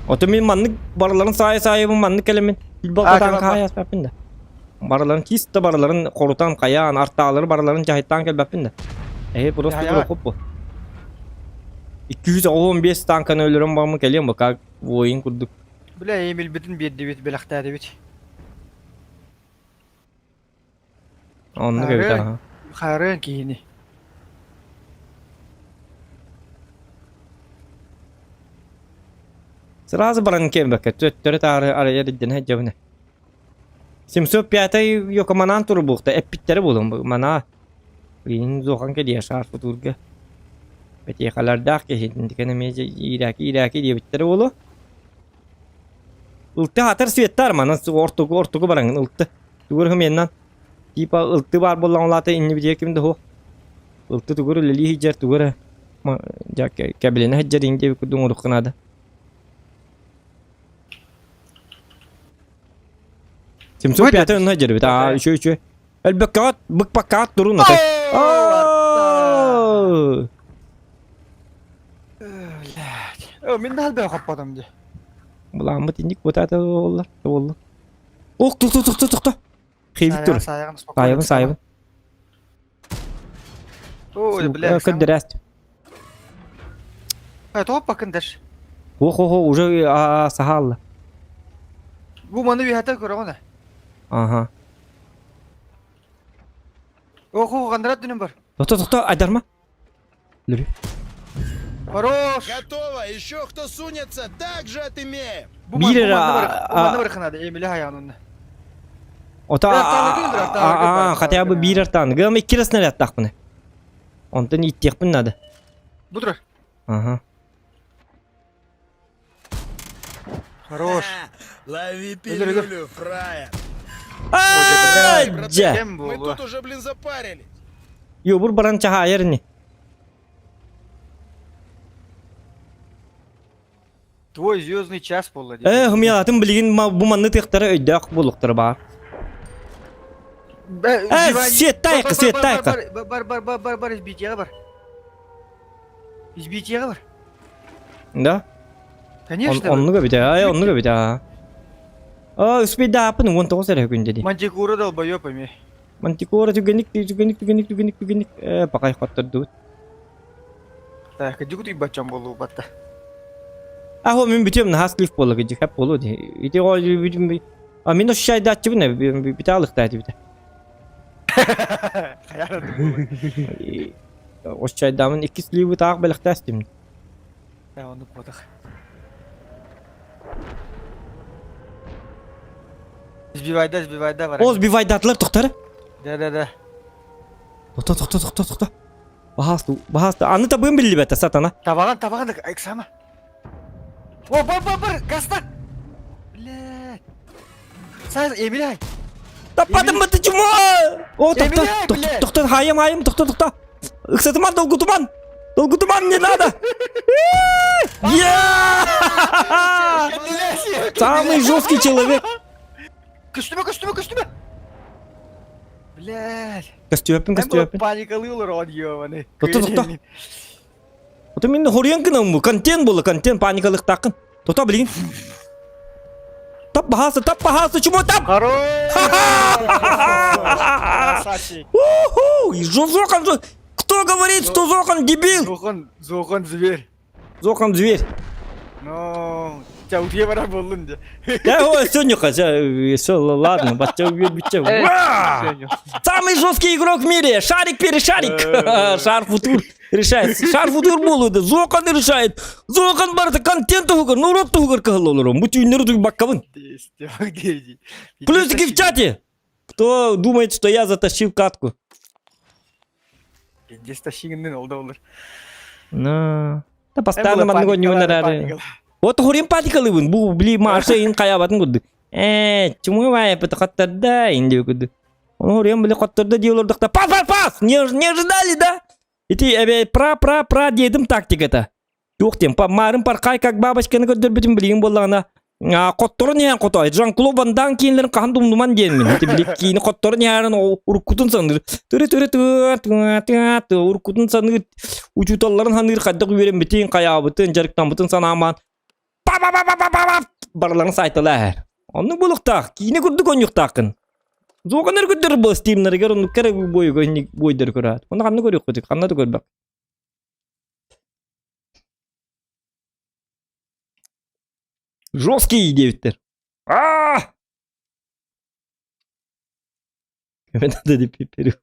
Ото мин маннык барыларын саайы-саайыбын маннык кэлэммин билбалкатаан хаайаспаппын да. Барыларын чисто барыларын хорутан хайаан артаалары барыларын дьаһайтаан кэлбэппин да. Эһи просто прокоп бу. 215 танканы өлөрөн бараммын кэлиэм бу как воин курдук. Бля, Эмилбитин биэрдибит, бэлэхтээтибит. Оннук эбит аха. Хаарыан киһини. Сразу баран кэлбэккэ төттөрү таары арыйар ирдэнэ сылдьабын. 705 йоко манаан турбухта эппиттэрэ буолан манаа Блин, зохан кэлиэ шаар футурга. Бэтиэхэлэрдээх киһи интикен эмиэ иирээки иирээки диэбиттэрэ буолуо. Ылты хатар светтар манан ортугу ортугу бараҥын ылты. Тугур хымиэннан. Типа ылты баар буоллаҕына улаата инни битиэ ким да суох. Ылты тугур үлэлии сылдьар тугур кэбилэнэ сылдьар иҥ диэбит курдук оҥоруохха наада. 705 онно сылдьар эбит. Аа үчү үчү. Өлбөккөҕөт быкпаккаҕыт турун аты. Блядь. О, мин да албай хоппотом дии. Буламмыт инник бутата буолла. Буолла. Ох, тохто, тохто, тохто. Хейбит тур. Саайабын, саайабын. Ой, бля. Көддөрөөст. Топ бакын даш. Ох, ох, уже сахалла. Бу маны үһәтә көрөҕүнэ. Ага. Ох, хандрат дүнүм бар. Тохто, тохто, айдарма. Лүрү. Хорош! Готово! Еще кто сунется, так же отымеем! Биир Ота хотя бы биир артан. Гам икки снарядтаахпын. Онтон иттиэхпин надо. Бутура. Ага. Хорош. Лови пилюлю, фраер. Дьэ. Мы тут уже, блин, запарились. Йобур баран чаһаайар ини. Твой звездный час буолла дии. Э, хымыялатын билигин бу манны тыахтара өйдөөх буолуохтара баар. Э, свет тайка, свет тайка. Бар, бар, бар, бар, бар, избитияҕа бар. Избитияҕа бар. Да? Конечно. Оннук эбит, ай, оннук эбит, аа. Аа, успейдааппын 19 эрэ күндэ дии. Мантикура долбоёб эмиэ. Мантикора түгэнник түгэнник түгэнник түгэнник түгэнник э пакай хоттордубут. Так, дьүгүт уйбаччан буолуу батта. Ахо мин бүтүөм наһаа слив буолла кыдьык хэп буолуо дии. Ити го бүтүм А мин ощущайдааччыбын бүтэ алыхтаа этибитэ. Ощущайдаамын икки сливы таах бэлэхтээстим. Э, оннук буотах. Сбивайда, сбивайда бар. О, сбивайдатылар тохтары. Да, да, да. Тохто, тохто, тохто, тохто. Баһаасту, баһаасту. Аны табыын биллибэтэ сатана. Табаҕан, табаҕан, Эксама. О, бар, бар, бар, гаста. Блядь. Сай, Эмиляй. Таппатым быты чумо! О, тохто, тохто, тохто, хайым, хайым, тохто, тохто. Ыксатыман, долгутуман. Долгутуман не надо. Самый жесткий человек. Көстүмэ, көстүмэ, көстүмэ. Блядь. Көстүөппүн, көстүөппүн. Паникалыылар он ёбаный. Тохто, тохто. Ото мин хоруйан гынаммы? Контент буолла, контент паникалыктааххын. Тото билигин. Тап баһаасы, тап баһаасы, чумо тап! Хорош! Красавчик! Уху! Зохан, кто говорит, что Зохан дебил? Зохан, Зохан зверь. Зохан зверь. Ну, тебя утье бара боллун де. Да, ой, все, нюха, все, все, ладно, бача убьет, Самый жесткий игрок в мире! Шарик-перешарик! Шар футур. Решает. Шар футур буолууда. Зохан решает. Зохан барыта контент туһугар, норуот туһугар кыһалла олорон. Бу түүннэри туйбаккабын. Плюсики в чате. Кто думает, что я затащил катку? Здесь тащигиннин ол да olur. На. Да постоянно маннык ойнуун эрээри. Вот хорин паникалыбын. Бу били Маша ин хайабатын курдук. Э, чуму бай это хоттарда ин диye курдук. Оны хорин били хотторда дии олордохта пас пас пас! Не, не ожидали, да? Ити эбэ пра пра пра диэдим тактиката. Туох диэн, марын паркай как бабочканы көрдөрбүтүм билигин буоллаҕына хотторон иһэн хотой. Жан-Клод Ван Дам киинлэрин хаһан да умнуман диэн мин. Ити били киини хотторон иһэрин уруккутун саныыр. Түрү түрү тыа тыа тыа тыа уруккутун саныыр. Учууталларын саныыр хайдах үөрэммитин, хайаабытын, дьарыктаммытын санаамаан па па па па па па барыларын сайтала эһэр. Оннук буолуохтаах, киинэ курдук оонньуохтааххын. Зоҕанар көрдөр бу стримнарыгар оннук эрэ бойго бойдор көрөөт. Онно ханна көрүөххүтүй? Ханна да көрбөк. Жесткий диэбиттэр. Аа! Көмө надо деп пиперю.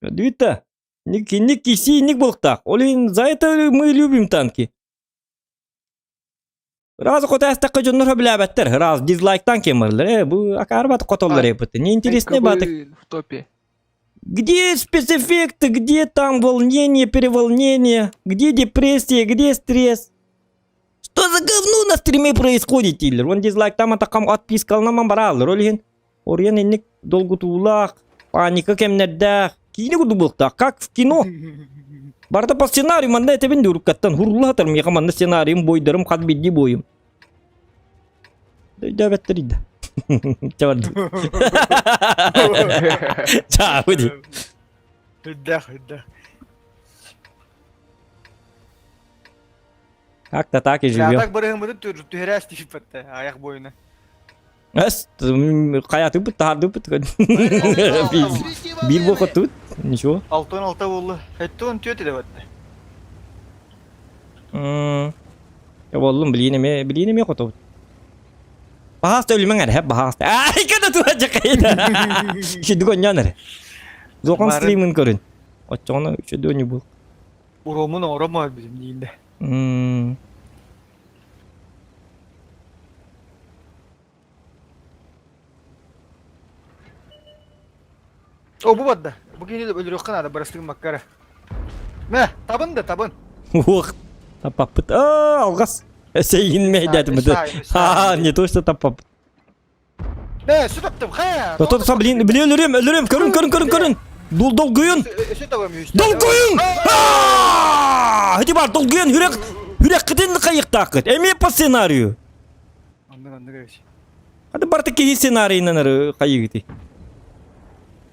Дүйта. Ник ник киси ник буолуохтаах. Ол иһин за это мы любим танки. Раз хотаастакка дьоннор сөбүлээбэттэр. Раз дизлайктан кемерлер. Э, бу акаарбат хотоллор эппит. Неинтересный батык. В топе. Где спецэффекты, где там волнение, переволнение, где депрессия, где стресс? Что за говно на стриме происходит, дииллэр. Он дизлайктаан атакам отпискаланаман барааллар. Ол иһин оруйан инник долгутуулаах, паника кэмнэрдээх, киинэ курдук буолуохтаах. Как в кино. Барыта по сценарию манна этэбин дуруккаттан хурула сатар миэхэ манна сценарийым бойдарым хас биирдии буойум. Өйдөөбөттөр да. Чабарды. Чаабы дии. Үрдээх, үрдээх. Как-то так и живем. Так барыһыммытын түһэрээс тиийбэттэ аяқ бойуна. Эс, хайатыппыт, таһардыппыт. Биир буохоттубут, ничего. Алтын алта буолла. Хэттон түөт эле батты. Боллум, билиин эмиэ, билиин эмиэ хотобут. Баһааста өлүмэҥ эрэ, баһааста. Ай, када туа жакайда. Шүдүк онньоон эрэ. Зохан стримин көрүн. Оччоҕуна үчүдү онньу бул. Уромун оромо билим диинде. О, бу барда. Бу кини өлөрүөххэ наада, бырастыгыммакка эрэ. Мэ, табын да, табын. Уох, таппаппыт. Аа, алҕас. Эсэйин мэйдээтим быты. Аа, не то что таппаппыт. Мэ, сүт таптым, ха. То то блин, блин, өлөрүм, өлөрүм, көрүн, көрүн, көрүн, көрүн. Дул долгуйун. Өсө табам үстэ. Долгуйун! Аа! Ити бар долгуйун, хүрэх, хүрэх кайыктаакыт. Эмиэ по сценарию. Оннук, оннук эбит. Хата барыта киһи сценарийынан эрэ хайыгыты.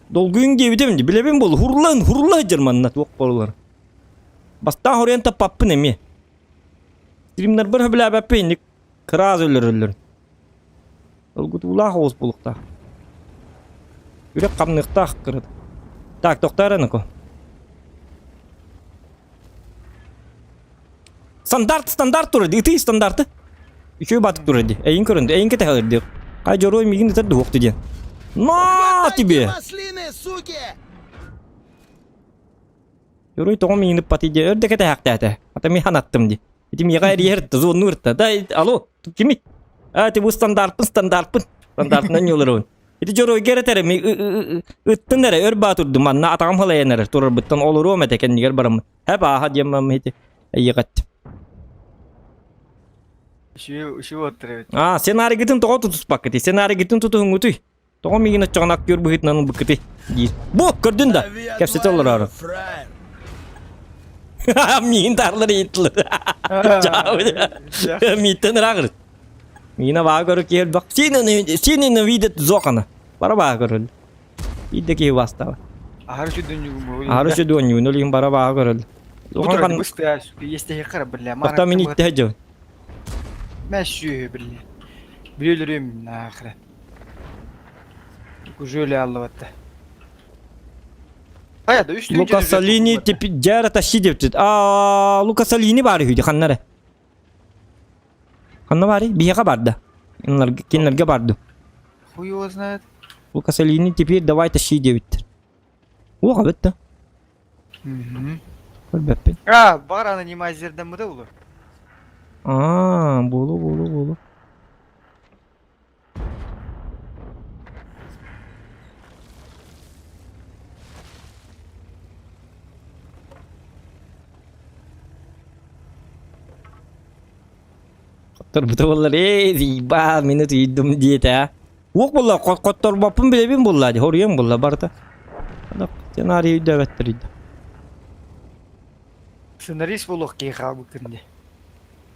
Долгуйун диэбитим дии, билэбин буолу, хурлаан, хурла сылдьар манна туох буолар. Бастаан хоруйан таппаппын эмиэ. Стримнарбар сөбүлээбэппин инник кыраас өлөрөллөр. Долгутуулаах оҕус буолуохтаах. Үрэх хамныахтаах кырат. Так, тохтоо эрэ Ноко. Стандарт, стандарт турар дии. Ытый стандарты. Үчүгэй баатык турар дии. Эйин көрөн, эйин кэтэһэлэр дии. Хай дьоруой миигин ытар дуһуохту диэн. На тебе! Маслины, суки! Дьоруой тоҕо миигин ыппатый диэ. Өр да кэтэһээхтээтэ. Ата мин ханаттым дии. Ити миэхэ эрийэр зоннуур Да, алло, кими? А, ты бу стандартпын, стандартпын. Стандартынан ньуларабын. Ити дьоруойга эрэ этэрим, ыттын эрэ, өр баатырдым, манна атаҕым халайан эрэр, турарбыттан олоруом этэ кэннигэр бараммын. Хэп ааха диэн мам ити эйиэхэ Үчүгэй оттор эбит. Аа, сценарийгытын тоҕо тутуспаккытый? Сценарийгытын тутуһуҥҥутуй? Тоҕо миигин оччоҕуна актер быһыытынан ылбыккытый? диир. Бу, көрдүн да, кэпсэтэ олороору. Миигин таарлар ыйыттылар. Мииттэн ыраах Миина баа көрө киһи элбэх. Сиэнин видит зохана. Бара баа көрөл. Биирдэ киһи бастаба. Аһары сүдүнньүгүм. Аһары сүдүнньүгүн олин бара баа көрөл. Зохан кан... Естеһи биллэ. Тоқта мин иттэ жо. Мә сүйе биллэ. Билелерим нахрен. Кужөли аллыбатта. Лука Салини теперь дьара тащи деп А Лука Салини бар үһү ханнары. Ханна баарый? Биһиэхэ барда. Кинилэргэ барды. Хуй его знает. Лука Салини теперь давай тащи диэбиттэр. Уох эбит да. Көрбөппүн. А, бар анонимайзердаммыта булur. Аа, буолу буолу буолу. Хотторбута буоллар, эй, заебал, мин утуйдум диэтэ. а. Уох буолла, хотторбоппун билэбин буолла, хоруйан буолла барыта. Сценарий өйдөөбөттөр үйдө. Сценарист буолуох киһи хаалбыккын дии.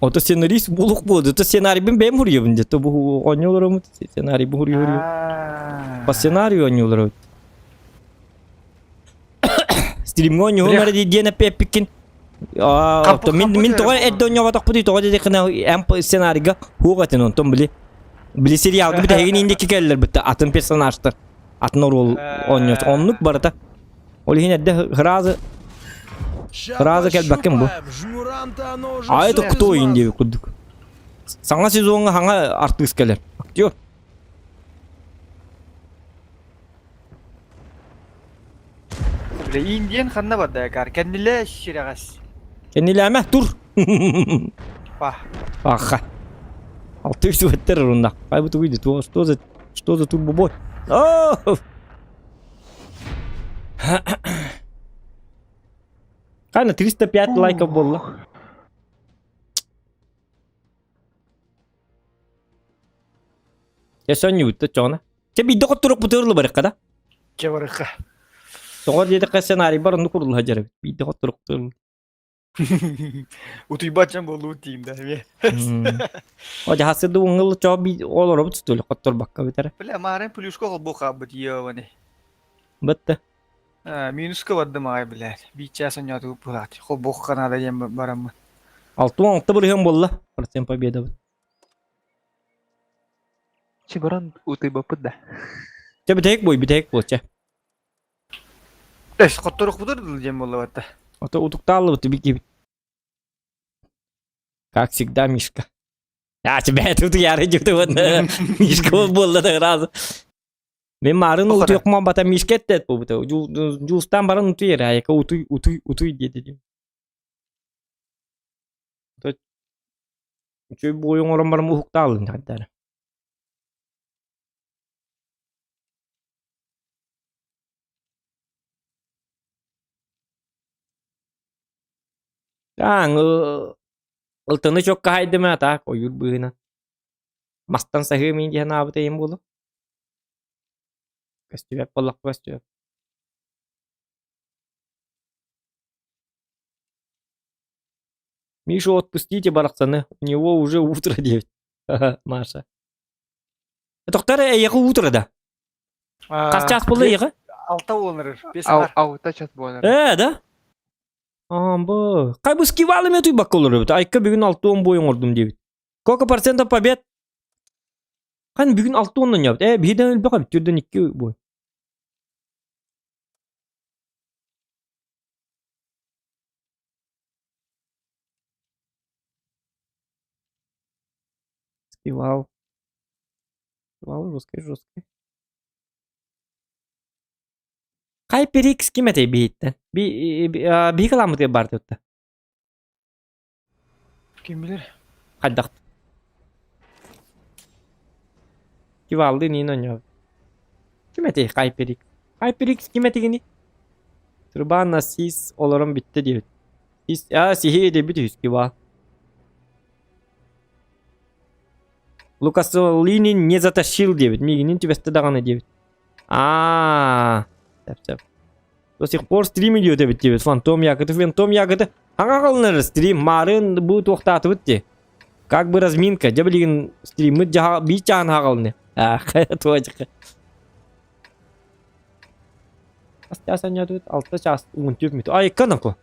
Ото сценарист буолуох буолду. То сценарийбын бэйэм хуруйабын дии. То бу оонньууларым сценарийбын хуруйа По сценарию оонньууларым. Стримҥэ оонньуһум эрэ дии диэн эппиккин. То мин мин тоҕо эрдэ оонньооботохпутуй тоҕо диэтэххинэ эн сценарийга хуох этин онтон били били сериалга бүтэһигин индики кэллэр бытта атын персонажтар атын оруол оонньоот оннук барыта Ол иһин эрдэ сразу сразу кэлбэккин бу. А это кто иин диэбит курдук. Саҥа сезоҥҥа саҥа артыыс кэлэр. Актер. Бля, Индиан ханна барда кар? Кэннилэ сирэҕэс. Кэннилээмэ тур. Па. Аха. Алты үс өттер урунна. Ай бу тугуй что за что за турбобой? О! Қане 305 лайков болды. Я сонньуутта чоҕуна. Чэ биирдэ хотторукпутугар барыкка да. Чэ барыкка. Тоҕор диэтэххэ сценарий бар оннук курулла дьарыбыт. Биирдэ хотторукпутугар. Утуйбат дьон буолуут диим да эмиэ. О дьаһасыды уҥыл чоо би олоробут столь хотторбакка бүтэр. Бля, маарын плюшка холбуу хаалбыт ёбаный. Бытты. Минуска бардым аҕай, блядь. Биир чаас онньоотугу пылаат. Холбуохха наада диэн бараммын. 66 бырыһыан буолла. Процент победабыт. Чи баран утуйбаппыт да. Чэ бүтэһик буй, бүтэһик буол чэ. Эс, хотторукпутур диэн буолла батта. Ото утуктааллыбыт бикибит. Как всегда, Мишка. А тебя тут я вот Мишка буолла да сразу. Мен марын утуйукма бата Мишка эттет буолбута. Жуустан баран утуй эрэ, айка утуй, утуй, утуй диэти. Үчүгэй буойун оҥорон баран уһуктаалын хайдары. Тааҥ ылтыны чокка хайдым ээ таак ойуур быыһынан. Мастан саһыы мин диэн аабыт эйим буолуо. Көстүбэт буоллахха көстүбэт. Мишу отпустите барахсаны, у него уже утро диэбит. Маша. Тохтор эйиэхэ утро да? Хас чаас буолла эйиэхэ? Алта буолан бес Алта час буолан Ээ, да? Амбы. Кай бу скивалы мен туйбакка олорбут. Айка бүгүн алты он бой оҥордум диэбит. Сколько процентов побед? Хан бүгүн алты оннан ябыт. Ээ, биһиден өлбөх эбит. Түрден икки бой. Скивал. Скивал жесткий, жесткий. HyperX ким этэй биһиттэн? Биһи кыламмытыгар баар тутта. Ким билэр? Хайдах? Кивалды нин оонньообут. Ким этэй HyperX? HyperX ким этигини? Трубана сис олорон бүттэ диэбит. Сис, а, сиһи диэбит үһүс кивал. Лукасолини не затащил диэбит. Миигинин түбэстэ даҕаны диэбит. Аа, сөп сөп. До сих пор стрим идет эбит диэбит. Фантом ягоды, фантом ягоды. Хаҥа халынар стрим марын бу туохтаатыбыт дии. Как бы разминка. Дьэ билигин стриммит дьаһа биир чаһын хаҕалыны. Аах, туочка. Хас чаас анньаатыбыт? Алта чаас уон түөрт мүнүүт. Айыкка наку.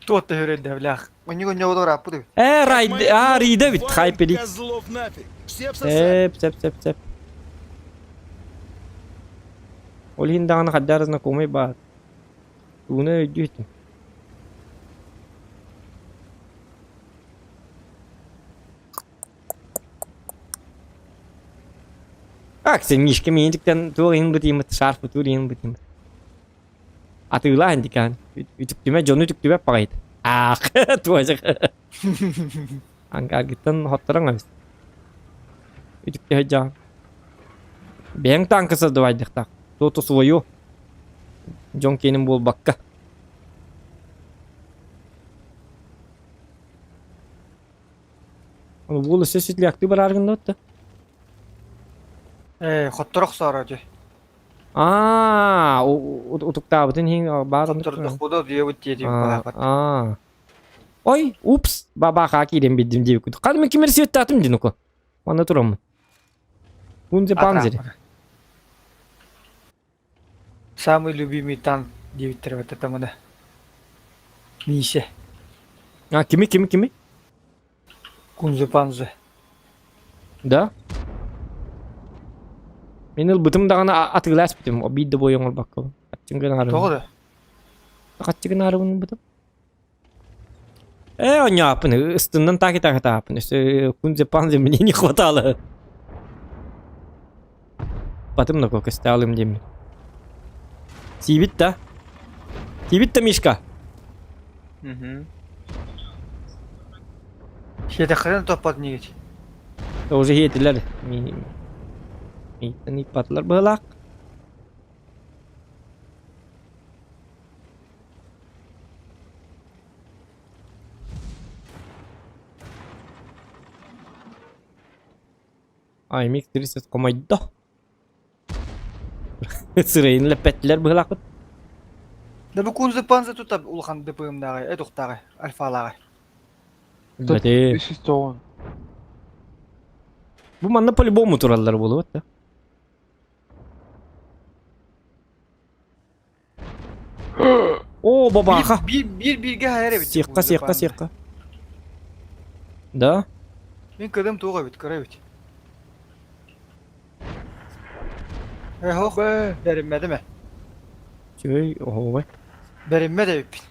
Туот төһөрөйдө блях. Мунньук онньоҕу ырааппыт Э, райд, а, Рида бит, хайпери. Козлов нафиг. Все всосали. Сеп, сеп, сеп, сеп. Ол иһин даҕаны хайдах знакомый баар. Тууна өйдүү Как сен Мишка миинтиктен туох иһин бытыймыт, шарф бутуур иһин бытыймыт. Атыылаан дикаан. Үтүктүмэ дьону үтүктүбэт баҕайыт. Аах, туожах. Ангаргыттан хотторон эбит. Үтүктэ дьаан. Бэйэҥ танка создавайдыхтаах. То-то свою. Дьон киэнин буолбакка. Уол өссө светляктыы бараар гынна да. Ээ, хотторох охсоро дии. Аа, утуктаабытын иһин баар оннук. Хоттордохпуду диэбит диэтим баабат. Аа. Ой, упс, бабаха киирэн биддим диэбит. Ханы мен кимер светтаатым дин уку. Манна тураммын. Кунзе панзери. Самый любимый танк диэбиттэрэ баттатамына. Миисэ. А, кими, кими, кими? Кунзе панзе. Да? Мин ылбытым даҕаны атыылаа испитим, биир да буойа оҥорбокко. Хаччын гынаарыбын. Тоҕо да? Хаччы гынаарыбын ылбытым. Э, онньооппун, ыстыннан так и так атааппын. Өссө кунзе панзе мне не хватало. Батым да көстө диэммин. Сиибит да? Сиибит да, Мишка? Угу. Сиэтэххинэ топпот инигит. Уже хиэтилэр. Мииттэн ыыппатылар быһылаах. Аймик 30 хомойдо. Сырайын лэппэттилэр быһылаахпыт. Да бу кунзы панзы тута улахан ДПМ-дааҕы, э тухтааҕы, альфалааҕы. Билбэтим. 310. Бу манна по-любому тураллар буолуот да. О, бабаха. Биир биир бииргэ хайар эбит. Сиэххэ, сиэххэ, сиэххэ. Да? Мин кыдым туох эбит, кыра эбит. Эхох, бэриммэтим ээ. Чөй, оһуобай. Бэриммэт эбиппин.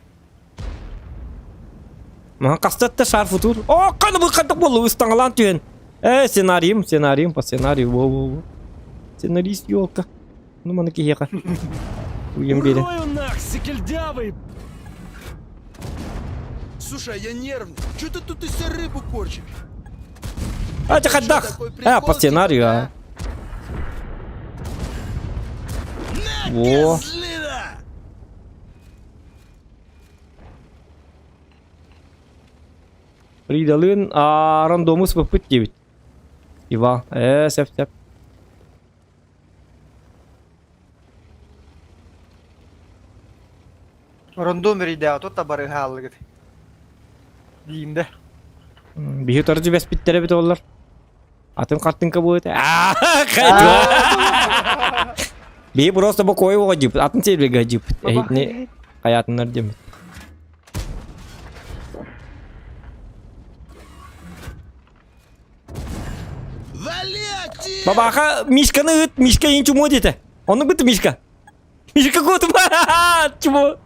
Маха хастатта шар футур. О, қаны бұл қандық болды, ыстаңалан түен. Э, сценарием, сценарием, по сценарию, во, во, во. Сценарист елка. Ну, маны киһиэхэ. Уйан биэрэ. Урою нах, сикельдявый! Слушай, я нервный. Че ты тут из себя рыбу корчишь? А, это хаддах! А, по сценарию, а. На, Во. козлина! Ридалын рандомус выпыт 9. Ива. Э, сеп, сеп. Рондом рейдэ тут табары хааллыгыт. Диим да. Биһи торжу бэспиттэрэ бит оллар. Атын хартыҥка буолуо Аа, хайдуа. Биһи просто бу кой оҕо дьип, атын сервергэ дьип. Эһитини хайаатыннар диэммит. Вали, актив! Бабаха Мишканы ыт, Мишка иин чумуо диэтэ. Оннук быт Мишка. Мишка куотум. Чумо.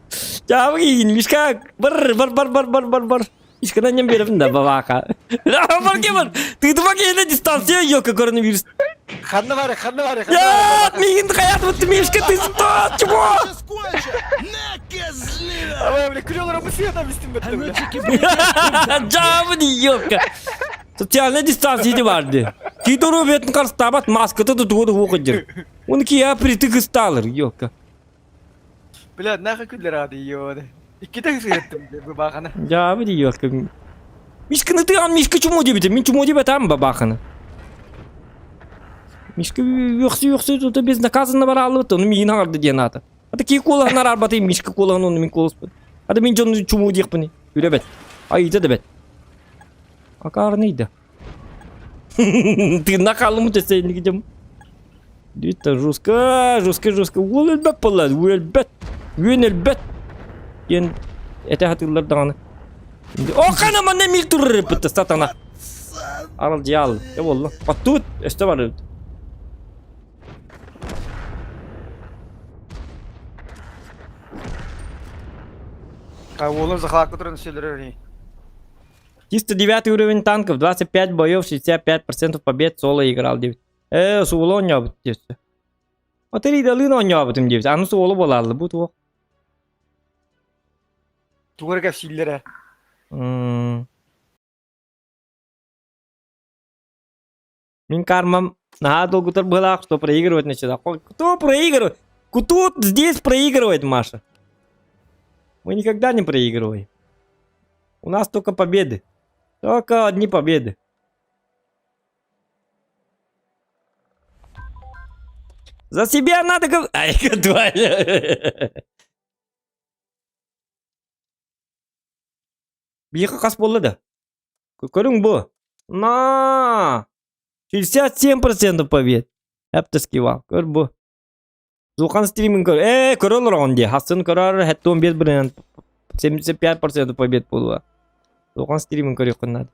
Чаабы иин, Мишка бар бар бар бар бар бар бар. Мишканы анньан биэрэбин да бабаха. Бар ке бар. Тыытыма киһинэ дистанция ёлка коронавирус. Ханна бары, ханна бары, ханна Я, бары. миигин хайаат Мишка ты что? Чумо? Сейчас кончу! На, козлина! Давай, бля, күле бу света бистим А бітті, ну бля. чики брики, Жабы ёлка. Социальная дистанция барды. Кидору бетин карстабат маската да тугу да дир. Он кия притык сталыр, ёлка. Бля, нахуй күллер ады, ёды. Икките сыйыттым, бу баханы. Жабы ёлка. Мишканы ты ан Мишка чумо дебите, мин чумо деп атам бабаханы. Мишка ёксы ёксы тут безнаказанно бара алып, оны миин аңарды диэн ата. Ата ки кулаһын арбаты Мишка кулаһын оны мин куласпын. Ата мин жонну чуму диэхпини. Үлэбэт. Айыта да бэт. Акаарныйда. Ты нахалым десейин Это жестко, жестко, жестко. Уол элбэт буолла, уэлбэт. Үөн элбэт. Диэн этэ хатыыллар даҕаны. О, хана манна мил турар эппит сатана. Арал дьяал. Э буолла. Оттуут өстө бар эбит. А уолун захалакка туран сөйлөрөр 309 уровень танков, 25 боев, 65% побед, соло играл 9. Ээ, суола оонньообут диэччи. Отелидалыын оонньообутум диэбит. Аны суола буолааллы бу туох. Тугу эрэ кэпсииллэрэ. М. Мин кармам наһаа долгутар быһалаах, что проигрывать начала. Кто проигрывает? Кто здесь проигрывает, Маша? Мы никогда не проигрываем. У нас только победы. Только одни победы. За себя надо говорить. Ай, тварь. Биһиэхэ хас буолла да? Көрүҥ бу. На! 67% побед. Эптескивал. Көр бу. Зухан стримин көр. Э, көрө олороҕун дии. Хассын көрөр, 75 бырыһыан 75% побед буолуо. Зухан стримин көрүөххүн наада.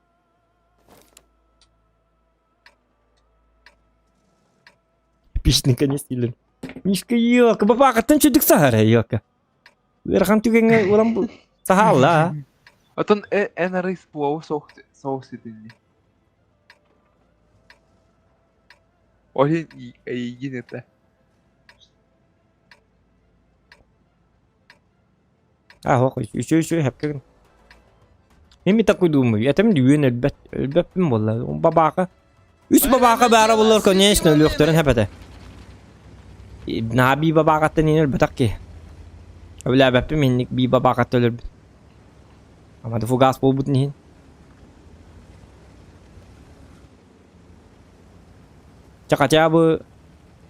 Эпичный конец дииллэр. Мишка елка, бабаакаттан чүдүк саһар елка. Ыарахан түгэҥҥэ улам саһаалла. Отон эн арый буолу соус ситинни. Ол иһин эйигин этэ. А, ох, үчү үчү хэпкэ. Мин такой думаю, это мен үйөн өлбөт, өлбөппүн буолла. Бабака. Үс бабака баара боллар, конечно, өлүөхтөрүн хэпэтэ. Наһаа бии бабаакаттан иин өлбөтөх киһи. Өлөөбөппүн минник бии бабаакатта өлөрбүт. Ама да фугас буолбутун иһин. Чэ хотя бы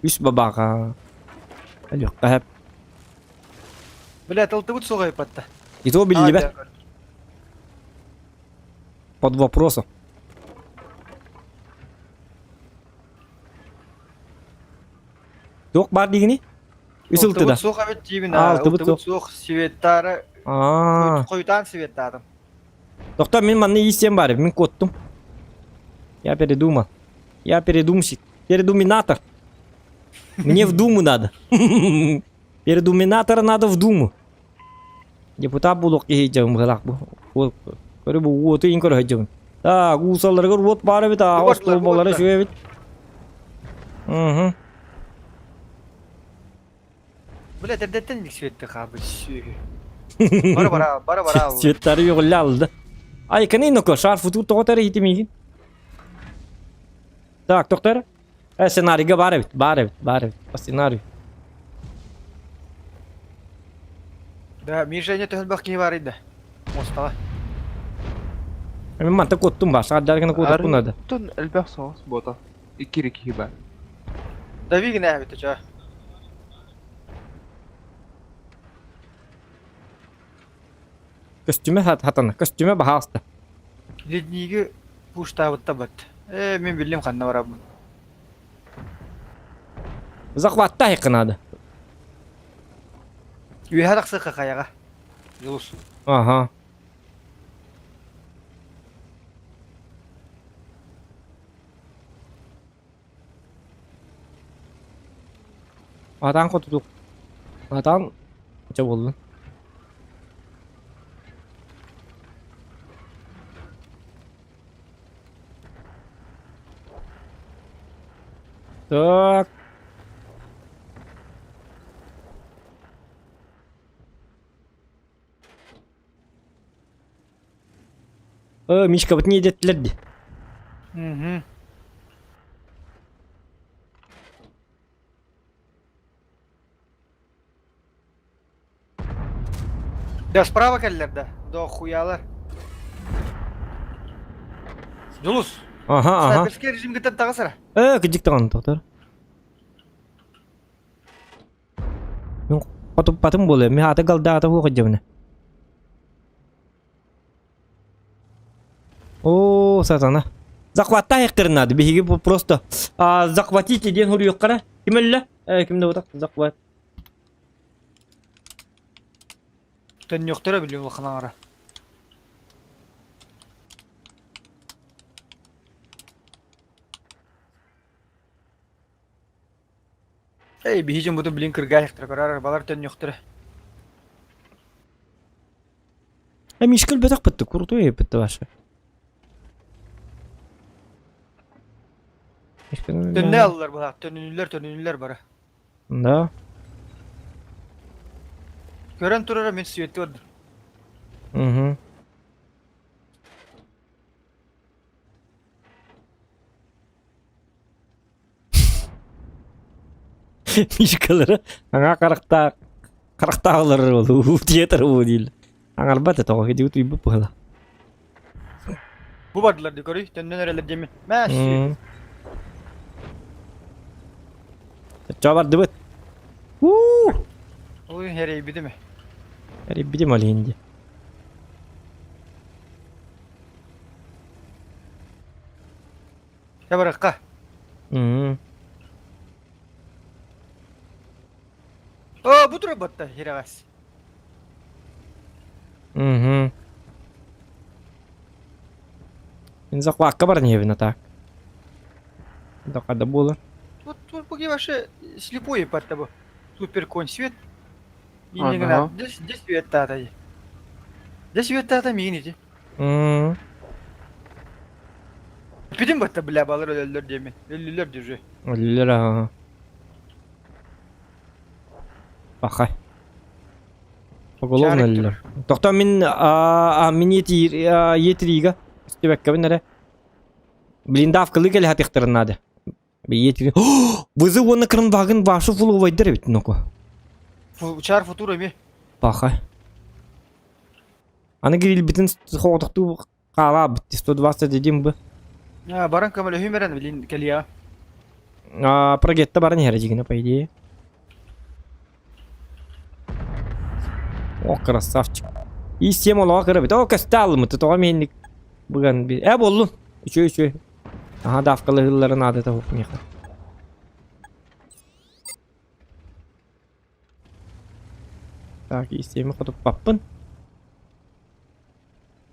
үс бабака өлүөххэ сөп. Бля, тылтыбыт суох айпатта. И то биллибэт. Под вопросом. Туох баар дигини? Үс ылтыда. Ылтыбыт суох эбит диибин. Аа, ылтыбыт Ылтыбыт суох светтаары Аа. хойутаан светтаатым. Доктор, мин манна иистиэм баар, мин куоттум. Я передумал. Я передумщик. Передуминатор. Мне в Думу надо. Передуминатора надо в Думу. Депутат буолуох киһи дьаҕым быһалаах бу. Көрү бу уоту иин көрө сылдьабын. Так, уусаларыгар уот баар эбит, аа, остуолбалара үчүгэй эбит. Угу. Бля, эрдэттэн илик светті хаабыт сүөһү. Бара бара, бара бара. Светтары йоҕулла алды. Ай, кani ноко, шар футур тоҕо тары хитимигин. Так, доктор. Э, сценарийга бар эбит, бар эбит, бар эбит. По сценарию. Да, Миша не төһөлбөх киһи бар иде. Мостаға. Мен манта куоттум ба, саардаргына куотуппун надо. Тон элбэх соҕус буота. Икки киһи бар. Дави гына эбит ча. Көстүмэ хатана, көстүмэ баһааста. Ледниги пуштаабытта бат. Э, мен билим ханна барабын. Захватта надо. Үөһэ тахсыахха хайаҕа. Дьулус. Ага. Атаан хотутук. Атаан чэ буоллун. Так. Э, Мишкабыт не деттилер ди. Угу. Да, справа кэллэр да. До хуялар. Дьулус. Ага, ага. Снайперский режимгиттэн таҕыс эрэ. Э, кыдьык даҕаны доктор. Мин хотуппатым буолуо, мин аата галдаата суох дьэбинэ. О, сатана. Захваттаахтарын надо. Биһиги бу просто а, захватите диэн суруйуоххара. Ким өллө? Э, ким да бутах захват. Төннүөхтөрө билим улахан аҥара. Эй, биһи дьоммутун билин кыргаайахтара көрөр, балар төннүөхтөрө. Э, Мишка өлбөтөх бытты, крутой бытты ваша. Төннө аллар быһа, төнүнүлэр, төнүнүлэр бары. Да. Көрөн турара мин светти бардым. Угу. Мишкалары аңа харахтаах харахтаахлар ол театр уу диил. Аңарбат это тоҕо кидиут уйбут быһыла. Бу бардылар ди көрүй, төннөн эрэлэр диэмин. Мэ свет. Чо бардыбыт. Уу! Ой, эрейбитим. Эрейбитим ол иһин Чэ барыахха. Мм. Оо, бу турар батта хирэҕэс. Мгм. Мин захватка баран иһэбин а так. Дакада буолар. Тут тут буги вообще слепой батта бу. Супер конь свет. Ага. Здесь здесь свет тата. Здесь свет тата миин ити. Мм. Бүтүн батта бля балар өлөллөр диэмин. Өллүлөр дюжи. Өллөр аха. Пахай. Поголовно Шарик өллөр. Тохто мин а мин етирига истибэккэбин эрэ. Блиндавкалыы кэлэ хатыахтарын наада. Етири. Вызы уонна кранвагын вашу фулувайдар эбит ноко. Чар футура ми. Пахай. Аны кирилбитин хоҕотохтуу хаалаабыт 121 б. Баран көмөлөһүүм эрэн билин кэлиэ. А, прогетта баран иһэр дьигинэ по идее. О, красавчик. И сем олоҕо кыра бит. О, көстө алымыты тоҕо миэнник быган би. Э, боллун. Үчү үчү. Аха давкалыһылларын аадата хук миэхэ. Так, истиэми хотуппаппын.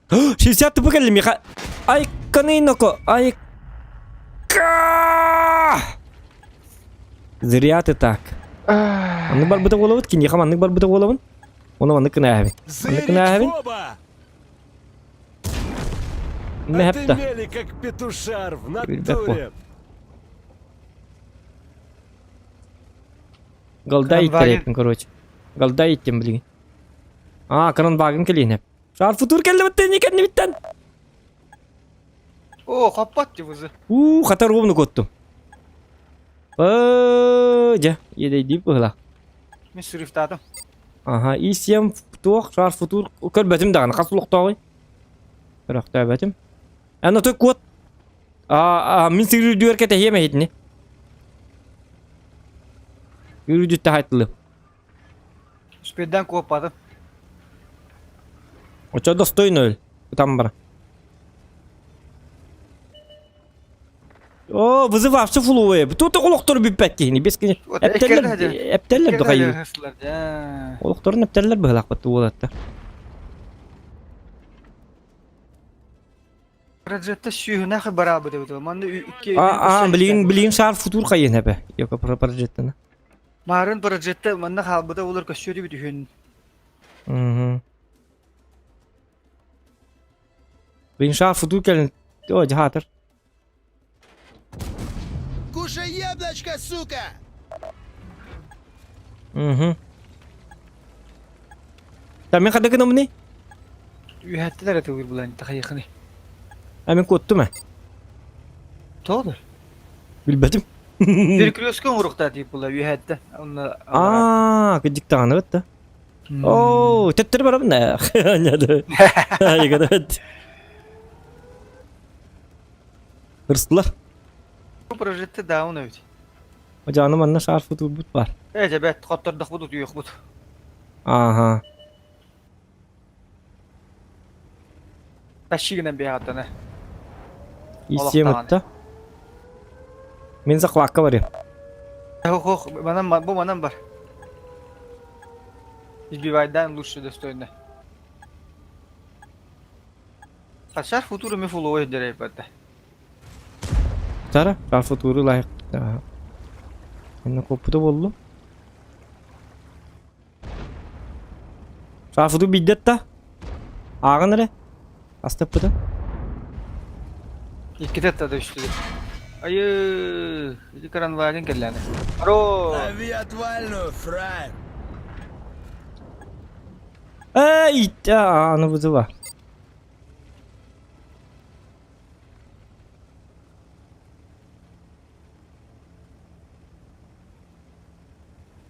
60 тупу кэллим миэхэ. Ай, каныйноко, ай. Зря ты так. Маннык барбыта буолабыт, киниэхэ маннык барбыта буолабын. Оны маннык кынааһабын. Маннык кынааһабын. Нэһэптэ. Отымели, как петушар в натуре. Голда иттэреппин, короче. Голда иттим билигин. Аа, кранвагын кэлиинэ. Шар футур кэллибиттэн кэннибиттэн. О, хаппат дивызы. Уу, хата ровно коттум. Э, дьэ, иэдэйдиип быһыла. Мин срифтаатым. Аха, ИСМ туох шар футур көрбөтүм даҕаны хас олохтооҕуй? Көрөхтөөбөтүм. Эн отой куот. А, мин сырыырдүгэр кэтэһиэм эһитини. Үрдүттэ хайтылы. Успейдан куоппатым. Очо достойно өл. Ытан бара. О, вызыв вообще фуловые. Тут олохтор бүппэт киһини. Бес кини. Эптеллер, эптеллер дохайы. Олохторун эптеллер быһылаахпат уолатта. Проджетта сүүһүнэх бараабыт эбит. Манна икки А, билигин билигин шар футур хайын эбэ. Йока проджеттана. Марын проджетта манна хаалбыта олор көссүөрү бүтүһүн. Мгм. Билигин шар футур кэлин. О, жаатыр. Кушай яблочко, сука! Мгм. Та мен хада гынамыны? Үһәттилэр этигир булан тахайыхыны. А мен куоттум э. Тоҕо? Билбэтим. Перекрестка оҥоруохтаа дип була үһәттэ. Онно Аа, кыдьыктаҕаны бытта. Оо, төттөрү барабын да. Анньады. Айгадат. Ырыстылар. Прожитты даун эбит. Жаны манна шарф турбут бар. Э, жабет, хоттордохпут утуйуохпут. Ага. Тащи гынан бэйэҕиттэн Истиэмэтта. Мин захватка барыам. Ох, манан бу манан бар. Избивайдан лучше достойно. Шар футуру ми фуловой дерей бата. Тара, шар футуру лайык. Энне коппута боллу. Шар футур биддет та. Ааҕын эрэ. Астаппыта. Иккитэ да үстүдэ. Айыы, ити Кранваген кэллээнэ. Аро! Лови отвальную, фраер. Эй, аны вызыва.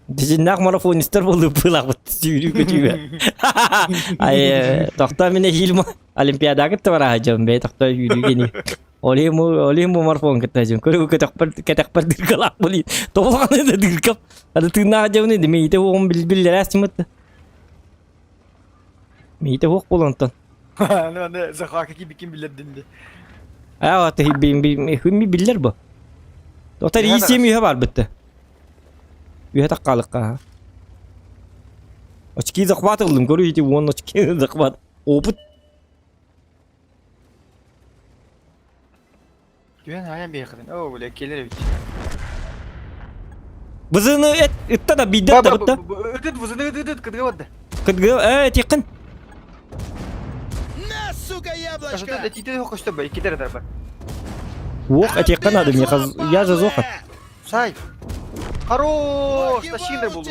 Дьиҥнээх марафонистар буолууппулаахпыт сүүрүү көтүүгэ. Ай, тохтоо мин эһиил Олимпиадаҕа кытта бараһа дьон бэй тохтоо сүүрүү кини. Олим олим бу марафон кытта дьон көрү көтөхпөр кэтэхпэр дыркалаах були. Тоҕолоҕону да дыркап. Ады тыыннаах дьону ди миите уоҕум бил биллэрээс чымытты. Миите уох буолан Аны аны захвака кибикин билэрдин ди. Аа, ты би би биллэр бу. Отар иисиэм үһэ бар битте. Үһэ таккалыкка. Очки захват ыллым, көрү ити уон очки захват. Опыт. Түһэн айан биэхин. Оо, бля, келер эбит. Бызыны эт ытта да бидде да бытта. Ытыт бызыны ытыт ытыт кытыга барда. Кытгы э тиккин. На, сука, яблочко! Этите көстө ба, иккитер этер бар. Ох, этиккин надо мне, я же зоха. Сай. Хорош, тащинер болду.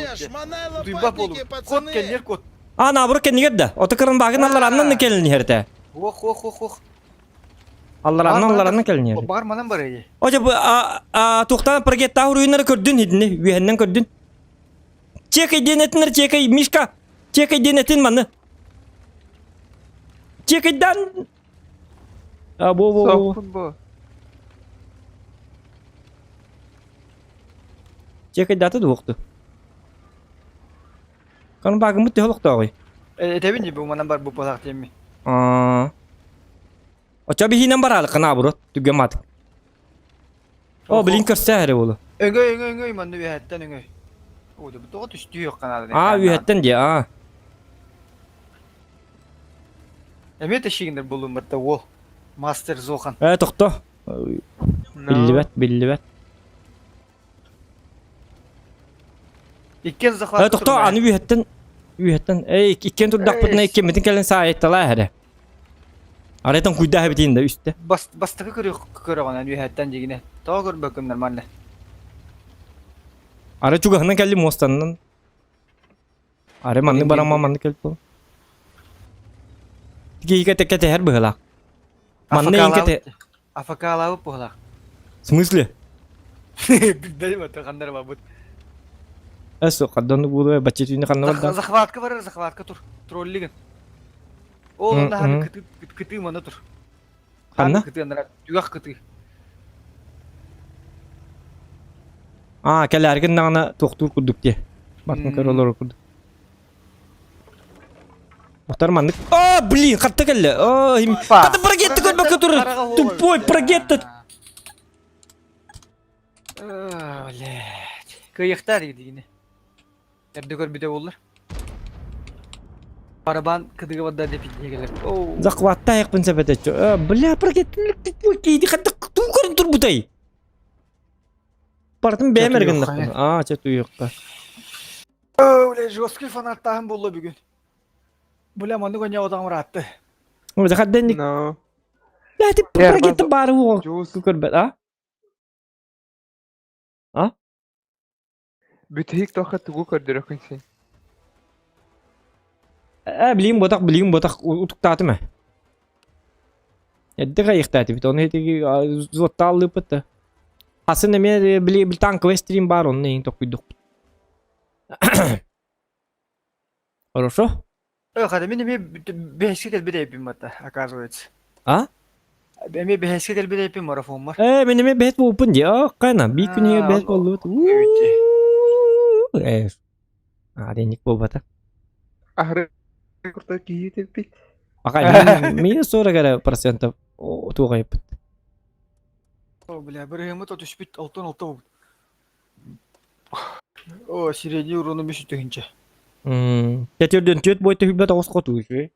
Дуйба болду. Кот келер кот. А, наоборот кеннигер да. Ото кырын багын аллар аннан келин херте. Ох, ох, ох, ох. Аллараннан аллараннан келин херте. Бар манан бар эди. Ожа бу а тухтан прогетта уруйнары көрдүн хидини, үһеннен көрдүн. Чекай денетинер чекай, Мишка. Чекай денетин маны. Чекайдан. А бо бо. Соқпын бу. Чекай даты дуохту. Кан багымыт төһөлөктөөгүй. Этэбин ди бу манан бар бу болак дейми. Аа. Оча биһинен баралык наоборот, түгэн матык. О, блин, көрсө эрэ болу. Өҥөй, өҥөй, өҥөй, манна үөһэттэн өҥөй. О, да тоҕо түстүү канаада. Аа, үөһэттэн дии, аа. Эмиэ тэшигинер булум барта уол. Мастер Зохан. Э, тохто. Биллибэт, биллибэт. Иккиэн захват. Э, тохто, аны үөһэттэн үөһэттэн. Эй, иккиэн турдахпытына иккиэммитин кэлэн саайытталаа эрэ. Арайтан куйдаа эбитин да үстэ. Бас бастакы көрү көрөҕүнэн үөһэттэн дигине. Тоҕо көрбөккүн нормально. Ара чугаһынан кэлли муостаннан. Ары маннык барама маннык кэлбит. Киһигэ тэкке тэһэр быһылаах. Манна иҥкэ те... АФК-лаабыт быһылаах. В смысле? Билбэтим аты ханнары барбыт. Эс хаддан буолуо баччытыны ханна барда. Захватка барар, захватка тур. Троллигин. Ол онна ханы кыты кыты мана тур. Ханна? Кыты анара түгэх кыты. Аа, кэлээргин наҕана туохтуур курдук дии. Батын көр олорор курдук. Отар маннык. А, блин, хатта кэллэ. О, хата прогетты көрбөккө тур. Тупой прогетты. Блядь. Кыйыктар дигини. Эрдэ көрбүтэ буоллар. Барабан кыдыга барда деп келер. Захватта аяқпын сәбәтәччү. Бля, прогетты тупой кейди хатта туу көрүн турбутай. Бартын бэйэм эргиннэхпин. Аа, чэ туйуохха. Бля, жесткий фанаттааһын буолла бүгүн. Бля, маннык оня отаҕым ыраатты. Захадденник. No. Бля, ты прогетты баары уол көрбөт, а? А? Бүтэһик тоха тугу көрдөрөкүн син. Э, билигин ботах, билигин ботах утуктаатым ээ. Эрдэ хайыхтаатыбыт, ону этиги зуоттааллыыппыт да. Хасын эмиэ били били танковый стрим баар, онно иһин токуйдукпут. Хорошо? Э, хата мин эмиэ бэһэскэ кэлбит эбиппин батта, оказывается. А? Эмиэ бэһэскэ кэлбит эбиппин марафоммар. Э, мин эмиэ бэһэс буолбуппун дии. Оо, хайна, биир күнүгэр бэһэс буоллубут. Э, а, денник буолбата. Аһары курта киһи теппит. Ака, минус 40 эрэ процентов туох айыппыт. О, бля, бырыһыммыт отүспүт алтан алта буолбут. О, средний урону үс тыһыынча. Тетирден түөрт бой түһүлбэт оҕус хоту үчүгэй.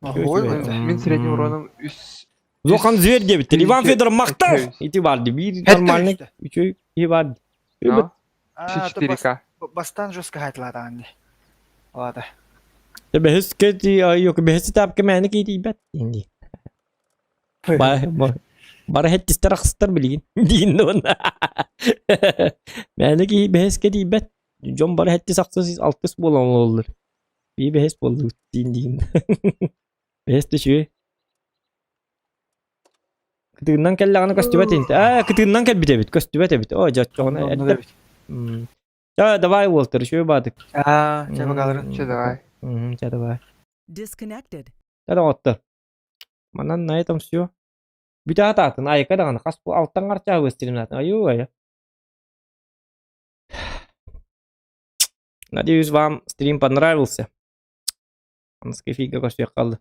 Ой, Мин средний уроном үс Зохан зверь диэбиттэр. Иван Федоров махтал! Ити бар ди. Биир нормальный үчүгэй киһи бар ди. Но. 4К. Бастан жестко хайтылаатаҕын дии. Ата. Бэһис кэти айок бэһис этапка мээнэ киитийбэт инди. Бары хэттистэр ахсыстар билигин диин уонна. Мээнэ киһи бэһэскэ тиийбэт. Дьон бары хэттис ахсыс алтыс буолан олороллор. Бии бэһэс буоллубут диин диин. Бэһэс да үчүгэй. Кытыыннан кэллэҕинэ көстүбэт инти. Аа, кытыыннан кэлбит эбит, көстүбэт эбит. Оо, дьэ, оччоҕуна Онно эрдэ. эбит. М. Ча, давай, Уолтер, үчүгэй баатык. Аа, чэ бакалары. Чэ давай. Мм, чэ, давай. Disconnected. Чэ, доҕоттор. Манан на этом все. Бүтэ атаатын, айка даҕаны хас бу алтан харчаһы быстырымнаатын. Айуу, айа. Надеюсь, вам стрим понравился. Анскай фига көрсүөх қалды.